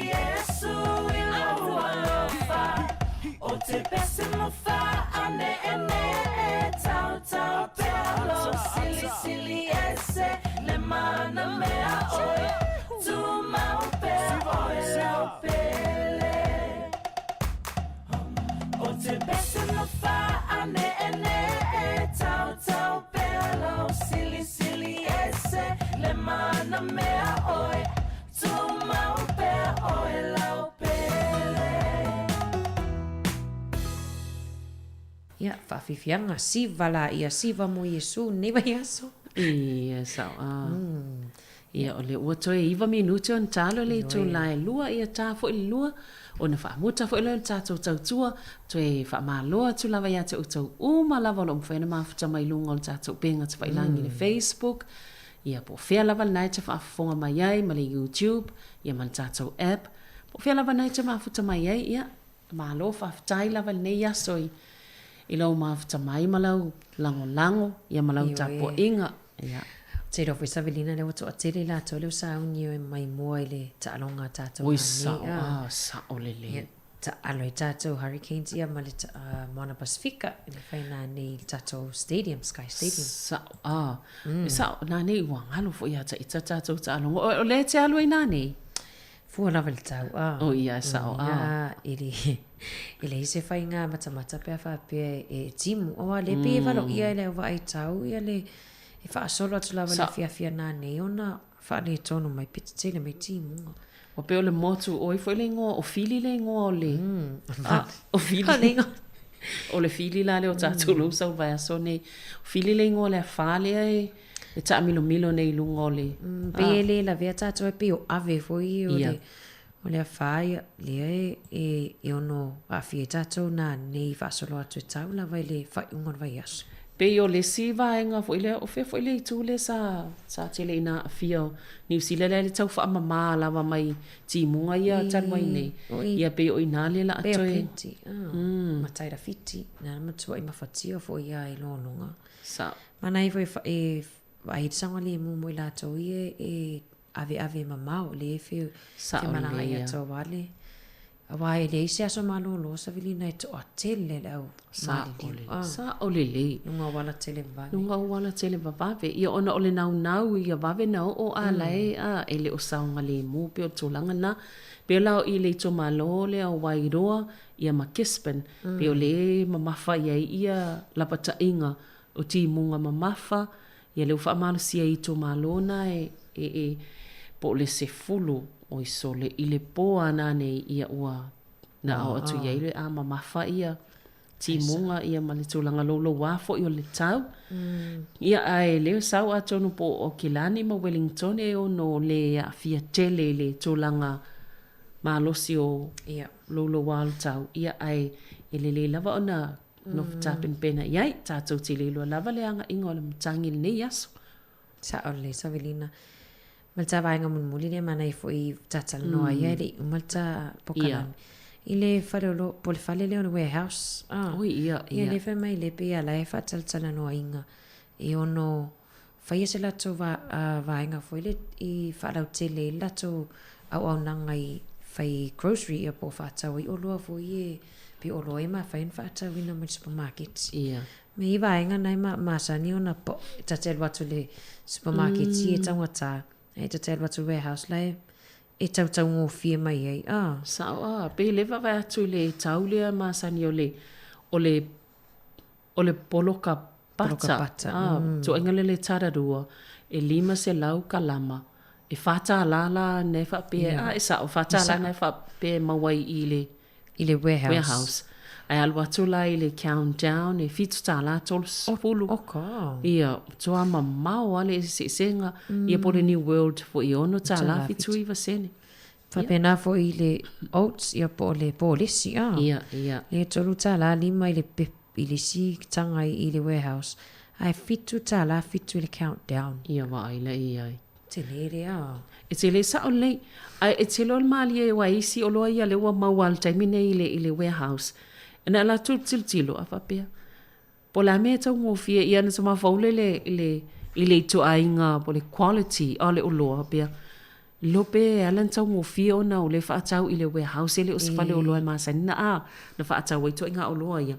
Ia, faafiafiaga, siva laia, siva mo Iesu lenei vaiaso. Ia, sao a. Ia, o lea ua toe iva minute ona talo le itula e lua, ia ta foi le lua, ona faamuta foi lea o le tatou tautua, toe faamalo atu lava ia te outou uma lava o lo o mafai ona mafuta mai luga o le tatou upega tafailagi i le Facebook, ia po o fea lava lena e te faafofoga mai ai ma le YouTube, ia ma le tatou app, po o fea lava lena e te mafuta mai ai, ia, Malo faafetai lava i lenei aso i i lou mafuta mai ma lau lagolago ia ma lau tapuaiga. Ia. Ou te iloa foi Savelina lea ua toatele i latou lea ua sauni e mai mua i le taaloga a tatou Oi sao, ah, sao lelei. Ia, taalo ai tatou Hurricanes ia ma le Moana Pasifika e mafai nanei i le tatou stadium, Sky Stadium. Sao, ah. Sao, nanei ua galo foi ia te ita tatou taaloga. O lea e te alu ai nanei? Fua lava i le tau, a. Oh, ia, e sao, a. Ia, e le, e leai se faiga matamata pe a faapea e timu. Aua o lea pei e valoia e le au vaai tau ia le, e faasolo atu lava i le afiafi a nanei ona faaletonu mai pe tetele mai timuga. Ua pei o le motu, o ai foi le igoa, o Fili le igoa o le, a, o Fili. O le igoa. O le Fili la lea o tatou lea ua sau vaiaso nei. O Fili le igoa o le afa lea e, e taamilomilo nei i luga o le... Mm, pei e le lavea tatou e pei o ave foi o le, o le afa ia, lea e, e, e ono aafia ai tatou nanei faasolo atu e tau lava i le faaiuga o le vaiaso. Pei o le isi vaega foi lea, o fea foi le itu lea sa, sa tele ina aafia o Niu Sila lea le tau faamama lava mai timuga ia talu ai nei. Ia pei o i ina lea la a toe... Bay of Plenty, ah, ma Tairāwhiti, nā matuai mafatia foi ia i lologa. Sa. Mana ai foi e vaai ai le saogalemu mo i latou ia e aveave mamao le fe femalagaai atu aua le aua e leai se aso malolo savilina e toatele le au maliliu. Ah. Sao lelei. Luga o auala tele vavave. Luga o auala tele vavave. Ia ona o le naunau ia vave na oo a la e a e le o saogalemu pei o le tulaga na. Pei la o i le itumalo lea o Wairoa ia ma Gisborne, pei o le mamafa i ai ia lapataiga o timuga mamafa, ia lea ua faamalosia i itumalo na e, e, e, po o le sefulu oi sole i le po a nanei ia ua na ao atu i ai le a mamafa ia timuga ia ma le tulaga louloua foi o le tau. Ia ae lea sau atonu po o Aukilani ma Wellington e ono le aafia tele i le tulaga malosi o louloua o le tau, ia ae e lelei lava ona nofo tapenapena i ai, tatou te le iloa lava le agaiga o le matagi i lenei aso. Sao lelei Savelina. Ma le ta vaega mulimuli lea manaia foi ta talanoa ai e le i uma le ta pokalame. I le fale o lo, po o le fale lea o le warehouse. Ah. Oi, ia, ia. Ia lea fai mai le pei a la e faatalatalanoaina e ono faia se latou vaega foi lea i faalautele ai le latou auaunaga i fai grocery ia po o faatau ai oloa foi e pei o oloa ia e mafai ona faatauina mai le supermarket. Ia. Me i vaega na e masani ona po, ta te alu atu i le supermarket e taugata, e ta te alu atu i le warehouse la e e tautaugofie mai ai. Ah. Sao a, pei le vaavaai atu i le tau lea masani o le, o le O le poloka pata. Poloka pata. Ah, tuuaiga lea le tararua, e 500 kalama. E $4 la na e faapea, ah, e sao, $4 na e faapea e maua ai i le I le warehouse. warehouse. Ae alu atu la i le countdown e $7.30. Oh, ka. Ia, matua mamao lava le eseesega. Ia po o le New World foi e $6.79. Faapena foi i le oats ia po o le polesi a. Ia, ia. Le $3.5 i le pep, i le isi taga i le warehouse, ae $7.7 i le countdown. Ia vaai la i ai. Tele lea. E tele sao lelei. Ae e tele o le malie aua e isi oloa ia lea ua maua i le taimi nei i le, i le warehouse. Na latou tilotilo a faapea, Po o le a mea e taugofie ia na mafaufau lea i le, i le ituaiga po o le quality o le oloa pea iloa pe ala ona taugofie ona o lea e faatau i le warehouse e le o se fale oloa e masani na a na faatau ai ituaiga oloa ia.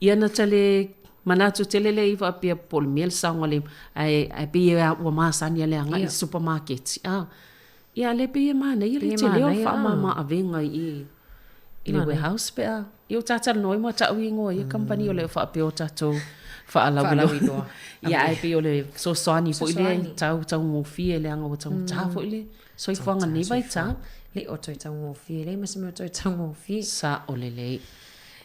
Ia na ta le manatu tele lea i faapea po o le mea le saogalemu ae ae pei ua masani a le agai i le supermarket a. Ia a lea pei e manaia le tele o le faamama avega i i le warehouse pe a ia ua ta talanoa ai ma ta'u igoa o ia kamupani o le faapea o tatou faalauiloa. Ia ae pei o le fesoasoani foi lea i tau taugofie leaga ua taugata foi le soifuaga i lenei vaitau. Le o toe taugofie, leai ma se mea o toe taugofie. Sao lelei.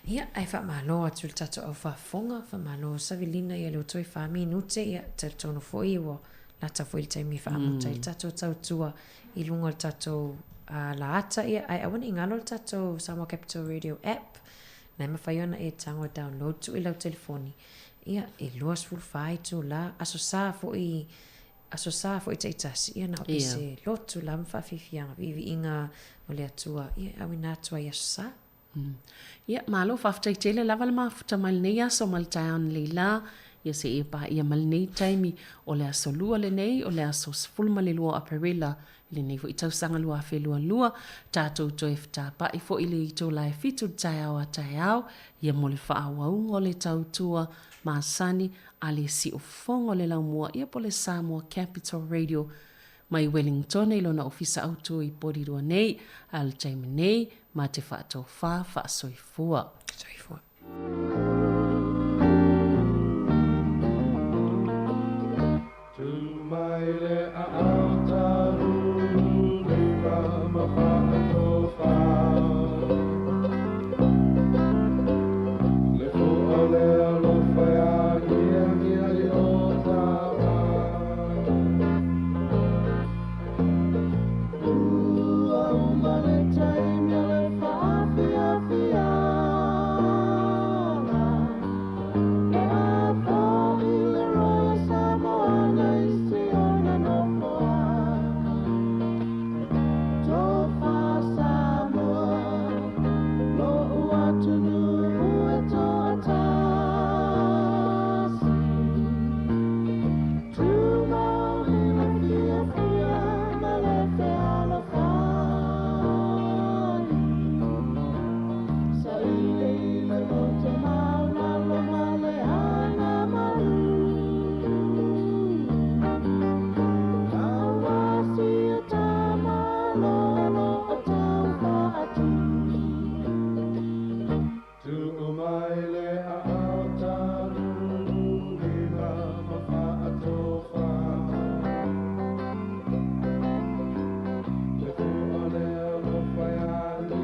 Ia, ae faamalo atu i le tatou au faafofoga, faamalo Savilina ia lea ua toe fa minute, ia, talitonu foi ua lata foi le taimi e faamuta ai le tatou tautua i luga o le tatou lāta, ia, ae aua ne i galo le tatou Samoa Capital Radio app, na e mafai ona e tago e download tuu i lau telefoni, ia, e 24 itula, Aso Sa foi, Aso Sa foi taitasi, ia na o pese lotu la ma faafiafiaga, viiviiga o le Atua, ia, e auina atu ai i Aso Sa. Ia, malo faafetai tele lava le mafuta mai lenei aso ma le taeao nei la. Ia seia paia mai lenei taimi o le aso lua lenei, o le aso 12 o Aperila i lenei foi tausaga 2022. Tatou toe fetapa'i foi i le itula e fitu i le taeao a taeao, ia mo le faaauauga o le tautua masani a le siufofoga o le laumua, ia po o le Samoa Capital Radio mai Wellingtone i lona ofisa autu i Porirua nei, a o le taimi nei, mā te faatofā faasoifua. Soifua.